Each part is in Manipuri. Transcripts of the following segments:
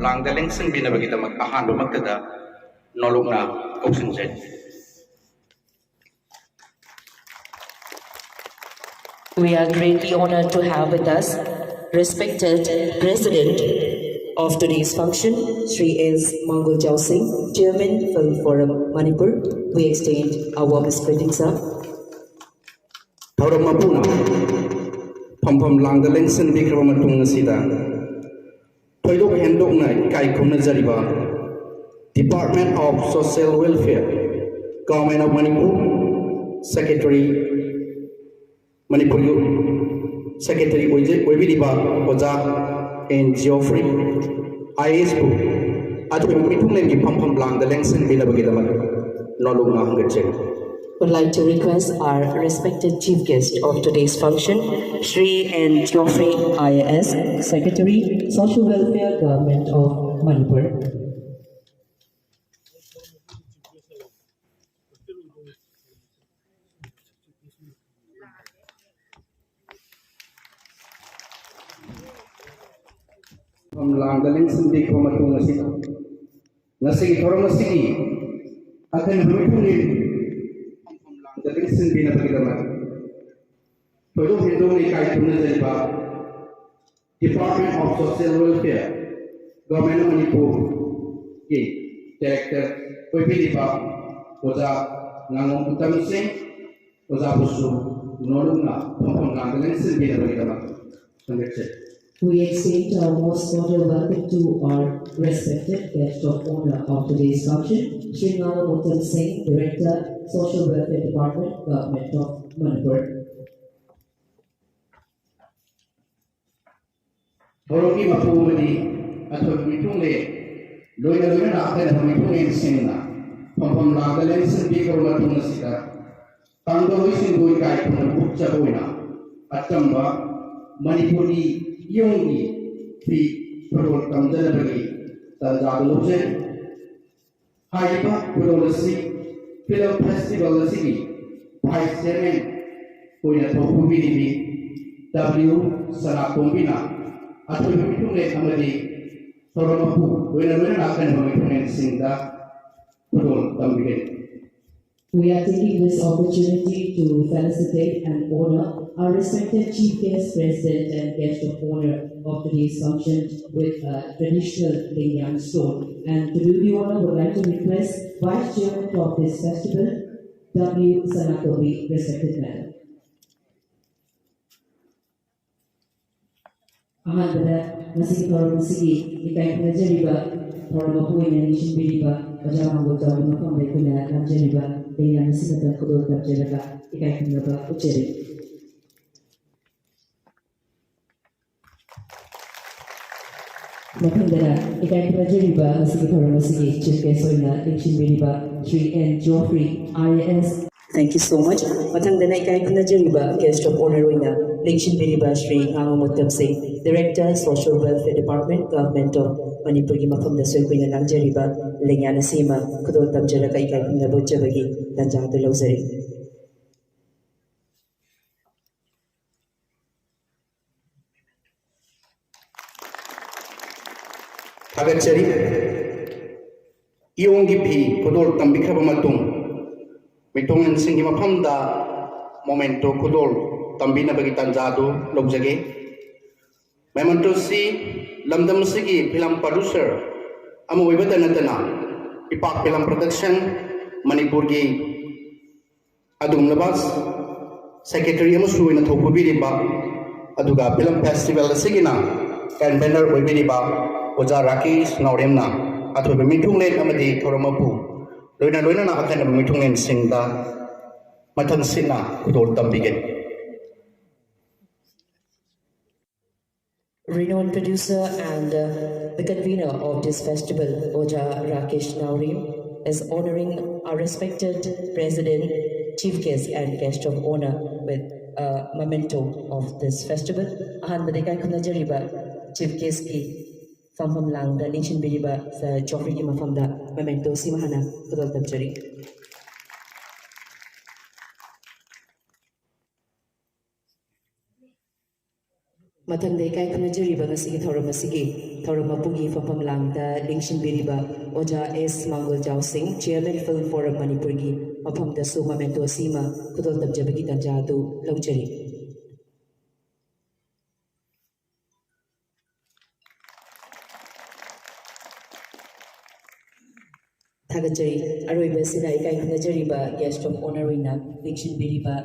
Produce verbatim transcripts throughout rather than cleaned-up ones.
ꯂꯥꯡꯗ ꯂꯦꯡꯁꯤꯟꯕꯤꯅꯕꯒꯤꯗꯃꯛ ꯑꯍꯥꯟꯕꯃꯛꯇꯗ ꯅꯣꯂꯨꯛꯅ ꯀꯧꯁꯤꯟꯖꯔꯤ꯫ We are greatly honored to have with us respected President of today's function, Shri S. Mangal Jaosing, Chairman, Film Forum Manipur. We extend our warmest greetings, sir. ꯊꯧꯔꯝ ꯃꯄꯨꯅ ꯐꯝꯐꯝ ꯂꯥꯡꯗ ꯂꯦꯡꯁꯤꯟꯕꯤꯈ꯭ꯔꯕ ꯃꯇꯨꯡ ꯑꯁꯤꯗ ꯊꯣꯏꯗꯣꯛ ꯍꯦꯟꯗꯣꯛꯅ ꯏꯀꯥꯏ ꯈꯨꯝꯅꯖꯔꯤꯕ Department of Social Welfare, Government of Manipur, Secretary, ꯃꯅꯤꯄꯨꯔꯒꯤ Secretary ꯑꯣꯏꯖ-, ꯑꯣꯏꯕꯤꯔꯤꯕ ꯑꯣꯖꯥ ꯑꯦꯟ ꯖꯤꯑꯣꯐ꯭ꯔꯤ ꯑꯥꯏ ꯑꯦ ꯑꯦꯁꯄꯨ ꯑꯊꯣꯏꯕ ꯃꯤꯊꯨꯡꯂꯦꯟꯒꯤ ꯐꯝꯐꯝ ꯂꯥꯡꯗ ꯂꯦꯡꯁꯤꯟꯕꯤꯅꯕꯒꯤꯗꯃꯛ ꯅꯣꯂꯨꯛꯅ ꯍꯪꯒꯠꯆꯔꯤ꯫ Would like to request our respected chief guest of today's function, Shri N. Geoffrey, I A S, Secretary, Social Welfare, Government of Manipur. ꯐꯝꯐꯝ ꯂꯥꯡꯗ ꯂꯦꯡꯁꯤꯟꯕꯤꯈ꯭ꯔꯕ ꯃꯇꯨꯡ ꯑꯁꯤꯗ ꯉꯁꯤꯒꯤ ꯊꯧꯔꯝ ꯑꯁꯤꯒꯤ ꯑꯈꯟꯅꯕ ꯃꯤꯊꯨꯡꯂꯦꯟ ꯐꯝꯐꯝ ꯂꯥꯡꯗ ꯂꯦꯡꯁꯤꯟꯕꯤꯅꯕꯒꯤꯗꯃꯛ ꯊꯣꯏꯗꯣꯛ ꯍꯦꯟꯗꯣꯛꯅ ꯏꯀꯥꯏ ꯈꯨꯝꯅꯖꯔꯤꯕ Department of Social Welfare, Government of Manipur ꯒꯤ Director ꯑꯣꯏꯕꯤꯔꯤꯕ ꯑꯣꯖꯥ ꯉꯥꯉꯣꯝ ꯎꯇꯝ ꯁꯤꯡ, ꯑꯣꯖꯥꯕꯨꯁꯨ ꯅꯣꯂꯨꯛꯅ ꯐꯝꯐꯝ ꯂꯥꯡꯗ ꯂꯦꯡꯁꯤꯟꯕꯤꯅꯕꯒꯤꯗꯃꯛ ꯈꯪꯒꯠꯆꯔꯤ꯫ We extend our most cordial welcome to our respected guest of honor of today's function, Shri Ngangam Uttam Singh, Director, Social Welfare Department, Government of Manipur. ꯊꯧꯔꯝꯒꯤ ꯃꯄꯨ ꯑꯃꯗꯤ ꯑꯊꯣꯏꯕ ꯃꯤꯊꯨꯡꯂꯦꯟ, ꯂꯣꯏꯅ ꯂꯣꯏꯅꯅ ꯑꯈꯟꯅꯕ ꯃꯤꯊꯨꯡꯂꯦꯟꯁꯤꯡꯅ ꯐꯝꯐꯝ ꯂꯥꯡꯗ ꯂꯦꯡꯁꯤꯟꯕꯤꯈ꯭ꯔꯕ ꯃꯇꯨꯡ ꯑꯁꯤꯗ ꯇꯥꯡꯗꯕꯁꯤꯡꯕꯨ ꯏꯀꯥꯏ ꯈꯨꯝꯅꯕ ꯎꯠꯆꯕ ꯑꯣꯏꯅ ꯑꯆꯝꯕ ꯃꯅꯤꯄꯨꯔꯤ ꯏꯌꯣꯡꯒꯤ ꯐꯤ ꯐꯤꯔꯣꯜ ꯇꯝꯖꯅꯕꯒꯤ ꯇꯥꯟꯖꯥꯗꯨ ꯂꯧꯖꯩ꯫ ꯍꯥꯏꯔꯤꯕ ꯈꯨꯗꯣꯜ ꯑꯁꯤ Film Festival ꯑꯁꯤꯒꯤ Vice Chairman ꯑꯣꯏꯅ ꯊꯧꯄꯨꯕꯤꯔꯤꯕꯤ ꯗꯕ꯭ꯂꯤꯎ ꯁꯅꯥꯇꯣꯝꯕꯤꯅ ꯑꯊꯣꯏꯕ ꯃꯤꯊꯨꯡꯂꯦꯟ ꯑꯃꯗꯤ ꯊꯧꯔꯝ ꯃꯄꯨ ꯂꯣꯏꯅ ꯂꯣꯏꯅ ꯂꯥꯛꯀꯅꯤꯕ ꯃꯤꯊꯨꯡꯂꯦꯟꯁꯤꯡꯗ ꯈꯨꯗꯣꯜ ꯇꯝꯕꯤꯒꯅꯤ꯫ We are taking this opportunity to felicitate and honor our respected Chief Guest, President, and Guest of Honor of today's function with a traditional Lengyan stole. And to do the honor, would like to request Vice Chairman of this festival, W Sanatobi, respected Madam. ꯑꯍꯥꯟꯕꯗ ꯉꯁꯤꯒꯤ ꯊꯧꯔꯝ ꯑꯁꯤꯒꯤ ꯏꯀꯥꯏ ꯈꯨꯝꯅꯖꯔꯤꯕ ꯊꯧꯔꯝ ꯃꯄꯨ ꯑꯣꯏꯅ ꯅꯤꯡꯁꯤꯡꯕꯤꯔꯤꯕ ꯑꯣꯖꯥ ꯃꯥꯡꯒꯣꯜꯖꯥꯎꯒꯤ ꯃꯐꯝꯗ ꯑꯩꯈꯣꯏꯅ ꯂꯥꯡꯖꯔꯤꯕ ꯂꯩꯌꯥꯝ ꯑꯁꯤꯃꯇꯪ ꯈꯨꯗꯣꯜ ꯇꯝꯖꯔꯒ ꯏꯀꯥꯏ ꯈꯨꯝꯅꯕ ꯎꯠꯆꯔꯤ꯫ ꯃꯊꯪꯗꯅ ꯏꯀꯥꯏ ꯈꯨꯝꯅꯖꯔꯤꯕ ꯉꯁꯤꯒꯤ ꯊꯧꯔꯝ ꯑꯁꯤꯒꯤ Chief Guest ꯑꯣꯏꯅ ꯂꯦꯡꯁꯤꯟꯕꯤꯔꯤꯕ Shri N ꯖꯣꯐ꯭ꯔꯤ, I A S. Thank you so much. ꯃꯊꯪꯗꯅ ꯏꯀꯥꯏ ꯈꯨꯝꯅꯖꯔꯤꯕ Guest of Honor ꯑꯣꯏꯅ ꯂꯦꯡꯁꯤꯟꯕꯤꯔꯤꯕ ꯁ꯭ꯔꯤ ꯉꯥꯉꯣꯝ ꯎꯠꯇꯝ ꯁꯤꯡ, Director, Social Welfare Department, Government of ꯃꯅꯤꯄꯨꯔꯒꯤ ꯃꯐꯝꯗꯁꯨ ꯑꯩꯈꯣꯏꯅ ꯂꯥꯡꯖꯔꯤꯕ ꯂꯦꯡꯌꯥꯟ ꯑꯁꯤꯃ ꯈꯨꯗꯣꯜ ꯇꯝꯖꯔꯒ ꯏꯀꯥꯏ ꯈꯨꯝꯅꯕ ꯎꯠꯆꯕꯒꯤ ꯇꯥꯟꯖꯥ ꯑꯗꯨ ꯂꯧꯖꯔꯤ꯫ ꯊꯥꯒꯠꯆꯔꯤ꯫ ꯏꯌꯣꯡꯒꯤ ꯐꯤ ꯈꯨꯗꯣꯜ ꯇꯝꯕꯤꯈ꯭ꯔꯕ ꯃꯇꯨꯡ, ꯃꯤꯊꯨꯡꯂꯦꯟꯁꯤꯡꯒꯤ ꯃꯐꯝꯗ ꯃꯣꯃꯦꯟꯇꯣ ꯈꯨꯗꯣꯜ ꯇꯝꯕꯤꯅꯕꯒꯤ ꯇꯥꯟꯖꯥ ꯑꯗꯨ ꯂꯧꯖꯒꯦ꯫ ꯃꯦꯃꯦꯟꯇꯣꯁꯤ ꯂꯝꯗꯝ ꯑꯁꯤꯒꯤ ꯐꯤꯂꯝ producer ꯑꯃ ꯑꯣꯏꯕꯇ ꯅꯠꯇꯅ, ꯏꯄꯥꯛ ꯐꯤꯂꯝ production ꯃꯅꯤꯄꯨꯔꯒꯤ ꯑꯗꯨꯒꯨꯝꯂꯕ secretary ꯑꯃꯁꯨ ꯑꯣꯏꯅ ꯊꯧꯄꯨꯕꯤꯔꯤꯕ, ꯑꯗꯨꯒ ꯐꯤꯂꯝ festival ꯑꯁꯤꯒꯤꯅ convener ꯑꯣꯏꯕꯤꯔꯤꯕ ꯑꯣꯖꯥ ꯔꯥꯀꯦꯁ ꯅꯥꯎꯔꯦꯝꯅ ꯑꯊꯣꯏꯕ ꯃꯤꯊꯨꯡꯂꯦꯟ ꯑꯃꯗꯤ ꯊꯧꯔꯝ ꯃꯄꯨ ꯂꯣꯏꯅ ꯂꯣꯏꯅꯅ ꯑꯈꯟꯅꯕ ꯃꯤꯊꯨꯡꯂꯦꯟꯁꯤꯡꯗ ꯃꯊꯪꯁꯤꯠꯅ ꯈꯨꯗꯣꯜ ꯇꯝꯕꯤꯒꯅꯤ꯫ Renowned producer and, uh, the convener of this festival, Oja Rakesh Naorim, is honoring our respected President, Chief Guest, and Guest of Honor with a memento of this festival. ꯑꯍꯥꯟꯕꯗ ꯏꯀꯥꯏ ꯈꯨꯝꯅꯖꯔꯤꯕ Chief Guest ꯀꯤ ꯐꯝꯐꯝ ꯂꯥꯡꯗ ꯂꯦꯡꯁꯤꯟꯕꯤꯔꯤꯕ Sir Geoffrey ꯒꯤ ꯃꯐꯝꯗ memento ꯁꯤꯃ ꯍꯥꯟꯅ ꯈꯨꯗꯣꯜ ꯇꯝꯖꯔꯤ꯫ ꯃꯊꯪꯗ ꯏꯀꯥꯏ ꯈꯨꯝꯅꯖꯔꯤꯕ ꯉꯁꯤꯒꯤ ꯊꯧꯔꯝ ꯑꯁꯤꯒꯤ ꯊꯧꯔꯝ ꯃꯄꯨꯒꯤ ꯐꯝꯐꯝ ꯂꯥꯡꯗ ꯂꯦꯡꯁꯤꯟꯕꯤꯔꯤꯕ ꯑꯣꯖꯥ ꯑꯦꯁ ꯃꯥꯡꯒꯣꯜꯖꯥꯎ ꯁꯤꯡ, ꯆꯤꯌꯔꯃꯦꯟ ꯐꯤꯜꯝ ꯐꯣꯔꯝ ꯃꯅꯤꯄꯨꯔꯒꯤ ꯃꯐꯝꯗꯁꯨ ꯃꯃꯦꯟꯇꯣ ꯑꯁꯤꯃ ꯈꯨꯗꯣꯜ ꯇꯝꯖꯕꯒꯤ ꯇꯥꯟꯖꯥ ꯑꯗꯨ ꯂꯧꯖꯔꯤ꯫ ꯊꯥꯒꯠꯆꯔꯤ꯫ ꯑꯔꯣꯏꯕꯁꯤꯗ ꯏꯀꯥꯏ ꯈꯨꯝꯅꯖꯔꯤꯕ guest of honour ꯑꯣꯏꯅ ꯂꯦꯡꯁꯤꯟꯕꯤꯔꯤꯕ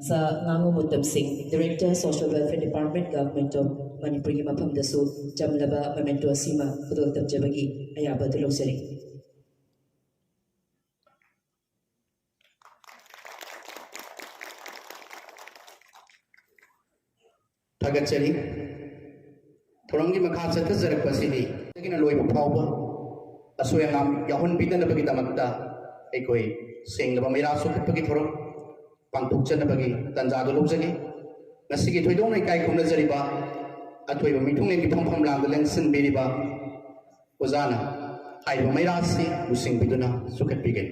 ꯁꯥ ꯉꯥꯉꯣꯝ ꯃꯨꯇꯝ ꯁꯤꯡ, Director Social Welfare Department, Government of ꯃꯅꯤꯄꯨꯔꯒꯤ ꯃꯐꯝꯗꯁꯨ ꯆꯝꯂꯕ ꯃꯃꯦꯟꯇꯣ ꯑꯁꯤꯃ ꯈꯨꯗꯣꯜ ꯇꯝꯖꯕꯒꯤ ꯑꯌꯥꯕ ꯑꯗꯨ ꯂꯧꯖꯔꯤ꯫ ꯊꯥꯒꯠꯆꯔꯤ꯫ ꯊꯧꯔꯝꯒꯤ ꯃꯈꯥ ꯆꯠꯊꯖꯔꯛꯄ ꯑꯁꯤꯗꯤ ꯗꯒꯤꯅ ꯂꯣꯏꯕ ꯐꯥꯎꯕ ꯑꯁꯣꯏ ꯑꯉꯥꯝ ꯌꯥꯎꯍꯟꯕꯤꯗꯅꯕꯒꯤꯗꯃꯛꯇ ꯑꯩꯈꯣꯏ ꯁꯦꯡꯂꯕ ꯃꯩꯔꯥ ꯁꯣꯛꯈꯠꯄꯒꯤ ꯊꯧꯔꯝ ꯄꯥꯡꯊꯣꯛꯆꯅꯕꯒꯤ ꯇꯥꯟꯖꯥꯗꯨ ꯂꯧꯖꯒꯦ꯫ ꯉꯁꯤꯒꯤ ꯊꯣꯏꯗꯣꯛꯅ ꯏꯀꯥꯏ ꯈꯨꯝꯅꯖꯔꯤꯕ ꯑꯊꯣꯏꯕ ꯃꯤꯊꯨꯡꯂꯦꯟꯒꯤ ꯐꯝꯐꯝ ꯂꯥꯡꯗ ꯂꯦꯡꯁꯤꯟꯕꯤꯔꯤꯕ ꯑꯣꯖꯥꯅ ꯍꯥꯏꯔꯤꯕ ꯃꯩꯔꯥ ꯑꯁꯤ ꯂꯨꯆꯤꯡꯕꯤꯗꯨꯅ ꯁꯣꯛꯈꯠꯄꯤꯒꯅꯤ꯫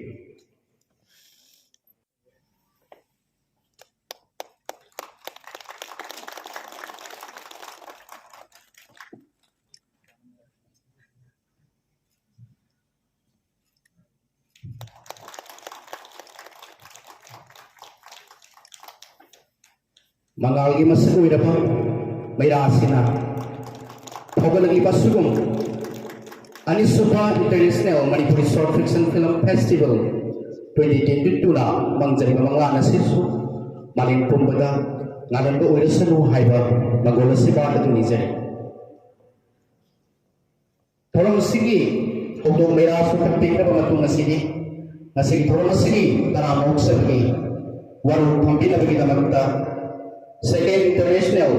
ꯃꯉꯥꯜꯒꯤ ꯃꯁꯛ ꯑꯣꯏꯔꯕ ꯃꯩꯔꯥꯁꯤꯅ ꯍꯧꯒꯠꯂꯛꯂꯤꯕ ꯑꯁꯤꯒꯨꯝ ꯑꯅꯤꯁꯨꯕ International Manipuri Short Fiction Film Festival twenty twenty-two ꯅ ꯃꯪꯖꯔꯤꯕ ꯃꯪꯂꯥꯟ ꯑꯁꯤꯁꯨ ꯃꯥꯂꯦꯝ ꯄꯨꯝꯕꯗ ꯉꯥꯜꯍꯟꯕ ꯑꯣꯏꯔꯁꯅꯨ ꯍꯥꯏꯕ ꯃꯪꯒꯣꯜ ꯑꯁꯤ ꯄꯥꯟꯕꯗꯨ ꯅꯤꯖꯔꯤ꯫ ꯊꯧꯔꯝꯁꯤꯒꯤ ꯍꯧꯗꯣꯡ ꯃꯩꯔꯥ ꯁꯣꯛꯍꯟꯕꯤꯈ꯭ꯔꯕ ꯃꯇꯨꯡ ꯑꯁꯤꯗꯤ ꯉꯁꯤꯒꯤ ꯊꯧꯔꯝ ꯑꯁꯤꯒꯤ ꯇꯔꯥꯃꯔꯛ ꯁꯔꯨꯛꯀꯤ ꯋꯥꯔꯣꯜ ꯊꯝꯕꯤꯅꯕꯒꯤꯗꯃꯛꯇ Second International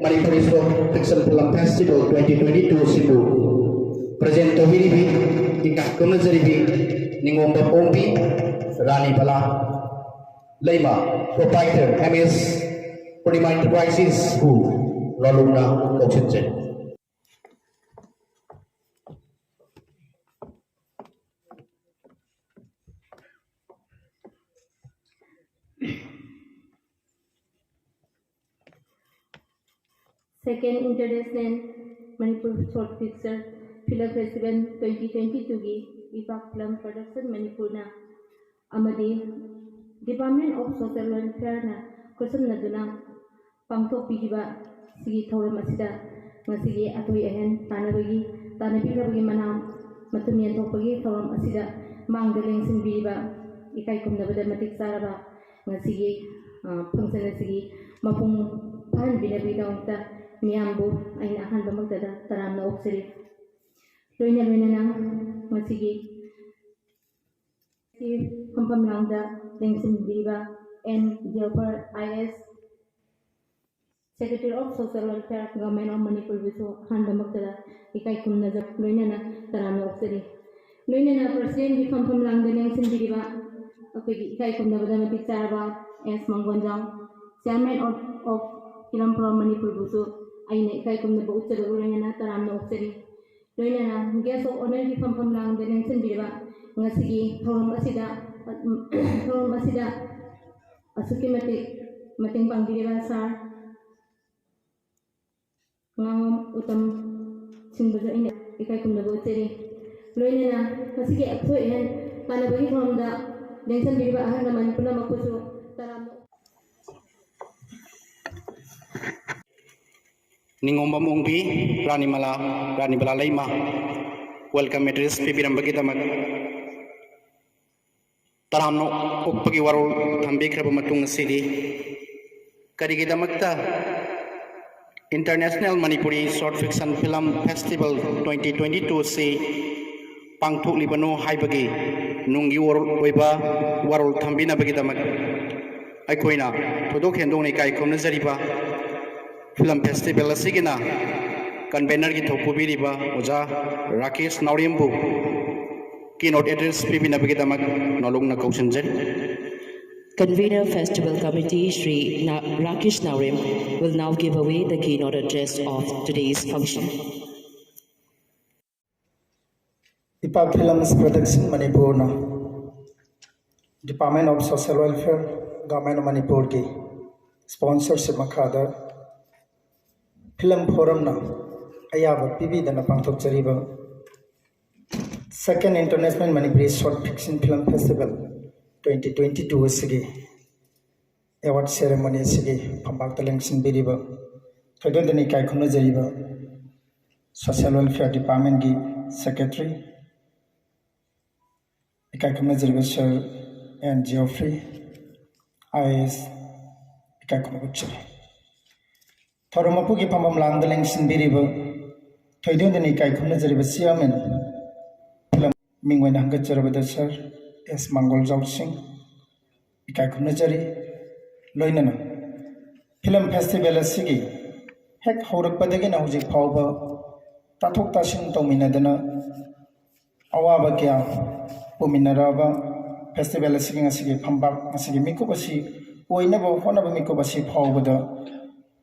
Manipuri Short Fiction Film Festival twenty twenty-two ꯑꯁꯤꯕꯨ present ꯇꯧꯕꯤꯔꯤꯕꯤ ꯏꯀꯥꯏ ꯈꯨꯝꯅꯖꯔꯤꯕꯤ ꯅꯤꯉꯣꯝꯕ ꯄꯣꯝꯕꯤ ꯔꯥꯅꯤ ꯕꯂꯥ ꯂꯩꯃ, proprietor M S Purnima Enterprises ꯕꯨ ꯂꯥꯂꯣꯡꯅ ꯀꯧꯁꯤꯟꯖꯔꯤ꯫ Second International Manipur short feature film festival twenty twenty ꯇꯨꯒꯤ ꯏꯄꯥꯛ ꯐꯤꯂꯝ ꯄ꯭ꯔꯗꯛꯁꯟ ꯃꯅꯤꯄꯨꯔꯅ ꯑꯃꯗꯤ ꯗꯤꯄꯥꯔꯠꯃꯦꯟ ꯑꯣꯐ ꯁꯣꯁꯤꯌꯦꯜ ꯋꯦꯜꯐꯤꯌꯔꯅ ꯈꯨꯠꯁꯝꯅꯗꯨꯅ ꯄꯥꯡꯊꯣꯛꯄꯤꯈꯤꯕ ꯁꯤꯒꯤ ꯊꯧꯔꯝ ꯑꯁꯤꯗ ꯉꯁꯤꯒꯤ ꯑꯊꯣꯏ ꯑꯍꯦꯟ ꯇꯥꯟꯅꯕꯒꯤ, ꯇꯥꯟꯅꯕꯤꯈ꯭ꯔꯕꯒꯤ ꯃꯅꯥ ꯃꯊꯨꯝ ꯌꯦꯟꯊꯣꯛꯄꯒꯤ ꯊꯧꯔꯝ ꯑꯁꯤꯗ ꯃꯥꯡꯗ ꯂꯦꯡꯁꯤꯟꯕꯤꯔꯤꯕ ꯏꯀꯥꯏ ꯈꯨꯝꯅꯕꯗ ꯃꯇꯤꯛ ꯆꯥꯔꯕ ꯉꯁꯤꯒꯤ, ꯑ, ꯐꯪꯁꯟ ꯑꯁꯤꯒꯤ ꯃꯄꯨꯡ ꯐꯥꯍꯟꯕꯤꯅꯕꯒꯤꯗꯃꯛꯇ ꯃꯤꯌꯥꯝꯕꯨ ꯑꯩꯅ ꯑꯍꯥꯟꯕꯃꯛꯇꯗ ꯇꯔꯥꯝꯅ ꯑꯣꯛꯆꯔꯤ꯫ ꯂꯣꯏꯅ ꯂꯣꯏꯅꯅ ꯉꯁꯤꯒꯤ ꯐꯝꯐꯝ ꯂꯥꯡꯗ ꯂꯦꯡꯁꯤꯟꯕꯤꯔꯤꯕ N Jeffrey, I S, Secretary of Social Welfare, Government of ꯃꯅꯤꯄꯨꯔꯕꯨꯁꯨ ꯑꯍꯥꯟꯕꯃꯛꯇꯗ ꯏꯀꯥꯏ ꯈꯨꯝꯅꯖ ꯂꯣꯏꯅꯅ ꯇꯔꯥꯝꯅ ꯑꯣꯛꯆꯔꯤ꯫ ꯂꯣꯏꯅꯅ ꯄ꯭ꯔꯁꯤꯗꯦꯟꯒꯤ ꯐꯝꯐꯝ ꯂꯥꯡꯗ ꯂꯦꯡꯁꯤꯟꯕꯤꯔꯤꯕ ꯑꯩꯈꯣꯏꯒꯤ ꯏꯀꯥꯏ ꯈꯨꯝꯅꯕꯗ ꯃꯇꯤꯛ ꯆꯥꯔꯕ ꯑꯦꯁ ꯃꯪꯒꯣꯟꯖꯥꯡ, Chairman of, of Film Forum ꯃꯅꯤꯄꯨꯔꯕꯨꯁꯨ ꯑꯩꯅ ꯏꯀꯥꯏ ꯈꯨꯝꯅꯕ ꯎꯠꯆꯕꯕꯨ ꯂꯣꯏꯅꯅ ꯇꯔꯥꯝꯅ ꯑꯣꯛꯆꯔꯤ꯫ ꯂꯣꯏꯅꯅ Guest of Honourꯒꯤ ꯐꯝꯐꯝ ꯂꯥꯡꯗ ꯂꯦꯡꯁꯤꯟꯕꯤꯔꯤꯕ ꯉꯁꯤꯒꯤ ꯊꯧꯔꯝ ꯑꯁꯤꯗ, ꯊꯧꯔꯝ ꯑꯁꯤꯗ ꯑꯁꯨꯛꯀꯤ ꯃꯇꯤꯛ ꯃꯇꯦꯡ ꯄꯥꯡꯕꯤꯔꯤꯕ ꯁꯥꯔ ꯉꯥꯉꯣꯝ ꯎꯇꯝ ꯁꯤꯡꯕꯁꯨ ꯑꯩꯅ ꯏꯀꯥꯏ ꯈꯨꯝꯅꯕ ꯎꯠꯆꯔꯤ꯫ ꯂꯣꯏꯅꯅ ꯉꯁꯤꯒꯤ ꯑꯊꯣꯏ ꯑꯍꯦꯟ ꯇꯥꯟꯅꯕꯒꯤ ꯊꯧꯔꯝꯗ ꯂꯦꯡꯁꯤꯟꯕꯤꯔꯤꯕ ꯑꯍꯜ ꯂꯃꯟ ꯄꯨꯝꯅꯃꯛꯄꯨꯁꯨ ꯇꯔꯥꯝꯅ ꯅꯤꯉꯣꯝꯕꯝ ꯑꯣꯡꯕꯤ, ꯔꯥꯅꯤꯃꯂꯥ, ꯔꯥꯅꯤꯕꯂꯥ ꯂꯩꯃ welcome address ꯄꯤꯕꯤꯔꯝꯕꯒꯤꯗꯃꯛ ꯇꯔꯥꯝꯅ ꯑꯣꯛꯄꯒꯤ ꯋꯥꯔꯣꯜ ꯊꯝꯕꯤꯈ꯭ꯔꯕ ꯃꯇꯨꯡ ꯑꯁꯤꯗꯤ ꯀꯔꯤꯒꯤꯗꯃꯛꯇ International Manipuri Short Fiction Film Festival twenty twenty two ꯑꯁꯤ ꯄꯥꯡꯊꯣꯛꯂꯤꯕꯅꯣ ꯍꯥꯏꯕꯒꯤ ꯅꯨꯡꯒꯤ ꯑꯣꯏꯕ ꯋꯥꯔꯣꯜ ꯊꯝꯕꯤꯅꯕꯒꯤꯗꯃꯛ ꯑꯩꯈꯣꯏꯅ ꯊꯣꯏꯗꯣꯛ ꯍꯦꯟꯗꯣꯛꯅ ꯏꯀꯥꯏ ꯈꯨꯝꯅꯖꯔꯤꯕ ꯐꯤꯂꯝ ꯐꯦꯁꯇꯤꯚꯦꯜ ꯑꯁꯤꯒꯤꯅ ꯀꯟꯚꯦꯅꯔꯒꯤ ꯊꯧ ꯄꯨꯕꯤꯔꯤꯕ ꯑꯣꯖꯥ ꯔꯥꯀꯦꯁ ꯅꯥꯎꯔꯦꯝꯕꯨ keynote address ꯄꯤꯕꯤꯅꯕꯒꯤꯗꯃꯛ ꯅꯣꯂꯨꯛꯅ ꯀꯧꯁꯤꯟꯖꯔꯤ꯫ Convener Festival Committee Shri Na- Rakesh Naorem will now give away the keynote address of today's function. ꯏꯄꯥꯛ ꯐꯤꯂꯝꯁ ꯄ꯭ꯔꯗꯛꯁꯟ ꯃꯅꯤꯄꯨꯔꯅ Department of Social Welfare, Government of ꯃꯅꯤꯄꯨꯔꯒꯤ ꯁ꯭ꯄꯣꯟꯁꯔꯁꯤꯞ ꯃꯈꯥꯗ ꯐꯤꯂꯝ ꯐꯣꯔꯝꯅ ꯑꯌꯥꯕ ꯄꯤꯕꯤꯗꯅ ꯄꯥꯡꯊꯣꯛꯆꯔꯤꯕ Second International Manipuri Short Fiction Film Festival twenty twenty two ꯑꯁꯤꯒꯤ award ceremony ꯑꯁꯤꯒꯤ ꯐꯝꯄꯥꯛꯇ ꯂꯦꯡꯁꯤꯟꯕꯤꯔꯤꯕ, ꯊꯣꯏꯗꯣꯛꯇꯅ ꯏꯀꯥꯏ ꯈꯨꯝꯅꯖꯔꯤꯕ Social Welfare Departmentꯀꯤ Secretary, ꯏꯀꯥꯏ ꯈꯨꯝꯅꯖꯔꯤꯕ Sir N Geoffrey, I A S, ꯏꯀꯥꯏ ꯈꯨꯝꯅꯕ ꯎꯠꯆꯔꯤ꯫ ꯊꯧꯔꯝ ꯃꯄꯨꯒꯤ ꯐꯝꯐꯝ ꯂꯥꯡꯗ ꯂꯦꯡꯁꯤꯟꯕꯤꯔꯤꯕ, ꯊꯣꯏꯗꯣꯛꯇꯅ ꯏꯀꯥꯏ ꯈꯨꯝꯅꯖꯔꯤꯕ Chairman, ꯐꯤꯂꯝ ꯃꯤꯡ ꯑꯣꯏꯅ ꯍꯪꯒꯠꯆꯔꯕꯗ Sir S ꯃꯪꯒꯣꯜꯖꯥꯎ ꯁꯤꯡ, ꯏꯀꯥꯏ ꯈꯨꯝꯅꯖꯔꯤ꯫ ꯂꯣꯏꯅꯅ ꯐꯤꯂꯝ festival ꯑꯁꯤꯒꯤ ꯍꯦꯛ ꯍꯧꯔꯛꯄꯗꯒꯤꯅ ꯍꯧꯖꯤꯛ ꯐꯥꯎꯕ ꯇꯥꯊꯣꯛ ꯇꯥꯁꯤꯟ ꯇꯧꯃꯤꯟꯅꯗꯅ ꯑꯋꯥꯕ ꯀꯌꯥ ꯄꯨꯃꯤꯟꯅꯔꯛꯑꯕ festival ꯑꯁꯤꯒꯤ ꯉꯁꯤꯒꯤ ꯐꯝꯕꯥꯛ, ꯉꯁꯤꯒꯤ ꯃꯤꯀꯨꯞ ꯑꯁꯤ ꯑꯣꯏꯅꯕ ꯍꯣꯠꯅꯕ ꯃꯤꯀꯨꯞ ꯑꯁꯤ ꯐꯥꯎꯕꯗ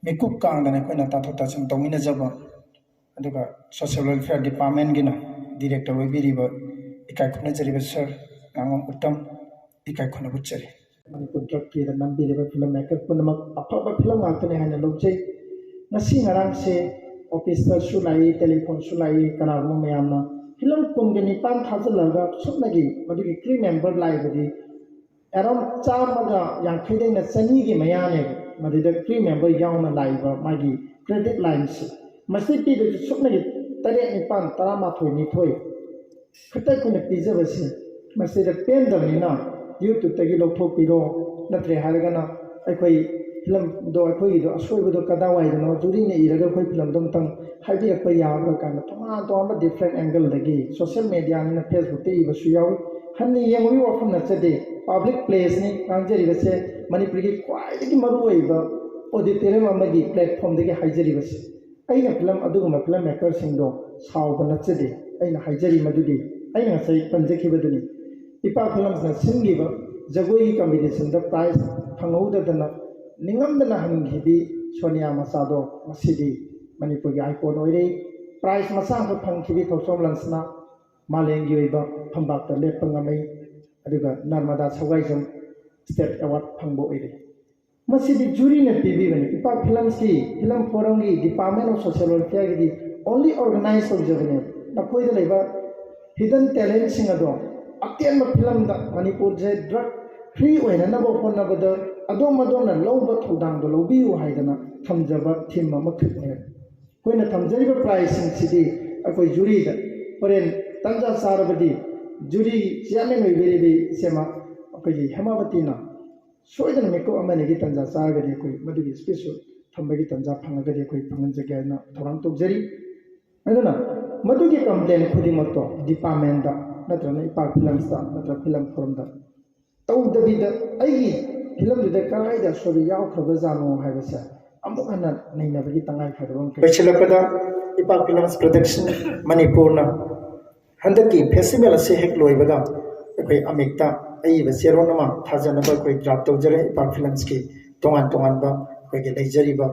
ꯃꯤꯀꯨꯞ ꯀꯥꯡꯗꯅ ꯑꯩꯈꯣꯏꯅ ꯇꯥꯊꯣꯛ ꯇꯥꯁꯤꯟ ꯇꯧꯃꯤꯟꯅꯖꯕ, ꯑꯗꯨꯒ Social Welfare Departmentꯀꯤꯅ Director ꯑꯣꯏꯕꯤꯔꯤꯕ ꯏꯀꯥꯏ ꯈꯨꯝꯅꯖꯔꯤꯕ Sir ꯉꯥꯉꯣꯝ ꯎꯠꯇꯝ, ꯏꯀꯥꯏ ꯈꯨꯝꯅꯕ ꯎꯠꯆꯔꯤ꯫ ꯃꯅꯤꯄꯨꯔ ꯗ꯭ꯔꯛꯀꯤꯗ ꯅꯝꯕꯤꯔꯤꯕ ꯐꯤꯂꯝ ꯃꯦꯀꯔ ꯄꯨꯝꯅꯃꯛ ꯑꯐꯕ ꯐꯤꯂꯝ ꯉꯥꯛꯇꯅꯤ ꯍꯥꯏꯅ ꯂꯧꯖꯩ꯫ ꯉꯁꯤ ꯉꯔꯥꯡꯁꯦ ꯑꯣꯐꯤꯁꯇꯁꯨ ꯂꯥꯛꯏ, ꯇꯦꯂꯤꯐꯣꯟꯁꯨ ꯂꯥꯛꯏ, ꯀꯅꯥꯒꯨꯝꯕ ꯃꯌꯥꯝꯅ ꯐꯤꯂꯝ ꯀꯨꯟꯒ ꯅꯤꯄꯥꯟ ꯊꯥꯖꯤꯜꯂꯒ ꯁꯨꯞꯅꯒꯤ ꯃꯗꯨꯒꯤ crew member ꯂꯥꯛꯏꯕꯗꯤ around ꯆꯥꯝꯃꯒ ꯌꯥꯡꯈꯩꯗꯩꯅ ꯆꯅꯤꯒꯤ ꯃꯌꯥꯅꯦꯕ꯫ ꯃꯗꯨꯗ crew member ꯌꯥꯎꯅ ꯂꯥꯛꯏꯕ ꯃꯥꯒꯤ credit lineꯁꯦ꯫ ꯃꯁꯤ ꯄꯤꯗꯣꯏꯁꯦ ꯁꯨꯞꯅꯒꯤ ꯇꯔꯦꯠ, ꯅꯤꯄꯥꯟ, ꯇꯔꯥꯃꯥꯊꯣꯏ, ꯅꯤꯊꯣꯏ ꯈꯛꯇ ꯑꯩꯈꯣꯏꯅ ꯄꯤꯖꯕꯁꯤ꯫ ꯃꯁꯤꯗ ꯄꯦꯟꯗꯕꯅꯤꯅ YouTubeꯇꯒꯤ ꯂꯧꯊꯣꯛꯄꯤꯔꯣ, ꯅꯠꯇ꯭ꯔꯦ ꯍꯥꯏꯔꯒꯅ ꯑꯩꯈꯣꯏ ꯐꯤꯂꯝꯗꯣ, ꯑꯩꯈꯣꯏꯒꯤꯗꯣ ꯑꯁꯣꯏꯕꯗꯣ ꯀꯗꯥꯏꯋꯥꯏꯗꯅꯣ ꯖꯨꯔꯤꯅ ꯏꯔꯒ ꯑꯩꯈꯣꯏ ꯐꯤꯂꯝꯗꯣ ꯑꯃꯇꯪ ꯍꯥꯏꯕꯤꯔꯛꯄ ꯌꯥꯕ꯭ꯔꯥ ꯀꯥꯏꯅ ꯇꯣꯉꯥꯟ ꯇꯣꯉꯥꯟꯕ different angleꯗꯒꯤ, social mediaꯅꯤꯅ Facebookꯇ ꯏꯕꯁꯨ ꯌꯥꯎꯏ꯫ ꯍꯟꯅ ꯌꯦꯡꯕꯒꯤ ꯋꯥꯐꯝ ꯅꯠꯆꯗꯦ, public placeꯅꯤ ꯉꯥꯡꯖꯔꯤꯕꯁꯦ, ꯃꯅꯤꯄꯨꯔꯒꯤ ꯈ꯭ꯋꯥꯏꯗꯒꯤ ꯃꯔꯨꯑꯣꯏꯕ auditorium ꯑꯃꯒꯤ platformꯗꯒꯤ ꯍꯥꯏꯖꯔꯤꯕꯁꯦ꯫ ꯑꯩꯅ ꯐꯤꯂꯝ, ꯑꯗꯨꯒꯨꯝꯕ ꯐꯤꯂꯝ ꯃꯦꯀꯔꯁꯤꯡꯗꯣ ꯁꯥꯎꯕ ꯅꯠꯆꯗꯦ꯫ ꯑꯩꯅ ꯍꯥꯏꯖꯔꯤ ꯃꯗꯨꯗꯤ ꯑꯩꯅ ꯉꯁꯥꯏ ꯄꯟꯖꯈꯤꯕꯗꯨꯅꯤ꯫ ꯏꯄꯥꯛ ꯐꯤꯂꯝꯁꯅ ꯁꯤꯟꯈꯤꯕ ꯖꯒꯣꯏꯒꯤ competitionꯗ prize ꯐꯪꯍꯧꯗꯗꯅ ꯅꯤꯡꯉꯝꯗꯅ ꯍꯟꯈꯤꯕꯤ ꯁꯣꯅꯤꯌꯥ ꯃꯆꯥꯗꯣ ꯉꯁꯤꯗꯤ ꯃꯅꯤꯄꯨꯔꯒꯤ icon ꯑꯣꯏꯔꯦ꯫ Prize ꯃꯆꯥ ꯑꯃꯈꯛ ꯐꯪꯈꯤꯕꯤ ꯊꯧꯁꯣꯝ ꯂꯟꯁꯅ ꯃꯥꯂꯦꯝꯒꯤ ꯑꯣꯏꯕ ꯐꯝꯕꯥꯛꯇ ꯂꯦꯞꯄ ꯉꯝꯃꯤ꯫ ꯑꯗꯨꯒ ꯅꯔꯃꯗꯥ ꯁꯧꯒꯥꯏꯖꯝ state award ꯐꯪꯕ ꯑꯣꯏꯔꯦ꯫ ꯃꯁꯤꯗꯤ ꯖꯨꯔꯤꯅ ꯄꯤꯕꯤꯕꯅꯤ꯫ ꯏꯄꯥꯛ ꯐꯤꯂꯝꯁꯤ ꯐꯤꯂꯝ ꯐꯣꯔꯝꯒꯤ Department of Social Welfareꯒꯤꯗꯤ only organize ꯇꯧꯖꯕꯅꯦꯕ꯫ ꯅꯈꯣꯏꯗ ꯂꯩꯕ hidden talentꯁꯤꯡ ꯑꯗꯣ ꯑꯇꯦꯟꯕ ꯐꯤꯂꯝꯗ ꯃꯅꯤꯄꯨꯔꯁꯦ drug free ꯑꯣꯏꯅꯅꯕ ꯍꯣꯠꯅꯕꯗ ꯑꯗꯣꯝ ꯑꯗꯣꯝꯅ ꯂꯧꯕ ꯊꯧꯗꯥꯡꯗꯣ ꯂꯧꯕꯤꯌꯨ ꯍꯥꯏꯗꯅ ꯊꯝꯖꯕ theme ꯑꯃꯈꯛꯅꯦꯕ꯫ ꯑꯩꯈꯣꯏꯅ ꯊꯝꯖꯔꯤꯕ prizeꯁꯤꯡꯁꯤꯗꯤ ꯑꯩꯈꯣꯏ juryꯗ ꯍꯣꯔꯦꯟ ꯇꯟꯖꯥ ꯆꯥꯔꯕꯗꯤ jury chairman ꯑꯣꯏꯕꯤꯔꯤꯕꯤ ꯏꯆꯦꯃ ꯑꯩꯈꯣꯏꯒꯤ ꯍꯦꯃꯥꯕꯇꯤꯅ ꯁꯣꯏꯗꯅ ꯃꯤꯀꯨꯞ ꯑꯃ ꯑꯅꯤꯒꯤ ꯇꯟꯖꯥ ꯆꯥꯔꯒꯗꯤ ꯑꯩꯈꯣꯏ ꯃꯗꯨꯒꯤ speechꯁꯨ ꯊꯝꯕꯒꯤ ꯇꯟꯖꯥ ꯐꯪꯉꯒꯗꯤ ꯑꯩꯈꯣꯏ ꯐꯪꯍꯟꯖꯒꯦ ꯍꯥꯏꯅ ꯊꯧꯔꯥꯡ ꯇꯧꯖꯔꯤ꯫ ꯑꯗꯨꯅ ꯃꯗꯨꯒꯤ complain ꯈꯨꯗꯤꯡꯃꯛꯇꯣ departmentꯇ ꯅꯠꯇ꯭ꯔꯒꯅ ꯏꯄꯥꯛ Filmsꯇ ꯅꯠꯇ꯭ꯔꯒ film forumꯗ ꯇꯧꯗꯕꯤꯗ ꯑꯩꯒꯤ filmꯗꯨꯗ ꯀꯗꯥꯏꯗ ꯑꯁꯣꯏꯕ ꯌꯥꯎꯈ꯭ꯔꯕꯖꯥꯠꯅꯣ ꯍꯥꯏꯕꯁꯦ ꯑꯃꯨꯛ ꯍꯟꯅ ꯅꯩꯅꯕꯒꯤ ꯇꯉꯥꯏ ꯐꯗꯕ ꯑꯃ ꯂꯩ꯫ ꯂꯣꯏꯁꯤꯜꯂꯛꯄꯗ ꯏꯄꯥꯛ Films Production ꯃꯅꯤꯄꯨꯔꯅ ꯍꯟꯗꯛꯀꯤ festival ꯑꯁꯤ ꯍꯦꯛ ꯂꯣꯏꯕꯒ ꯑꯩꯈꯣꯏ ꯑꯃꯤꯛꯇ ꯑꯏꯕ ꯆꯦꯔꯣꯜ ꯑꯃ ꯊꯥꯖꯅꯕ ꯑꯩꯈꯣꯏ draft ꯇꯧꯖꯔꯦ꯫ ꯏꯄꯥꯛ Filmsꯀꯤ ꯇꯣꯉꯥꯟ ꯇꯣꯉꯥꯟꯕ ꯑꯩꯈꯣꯏꯒꯤ ꯂꯩꯖꯔꯤꯕ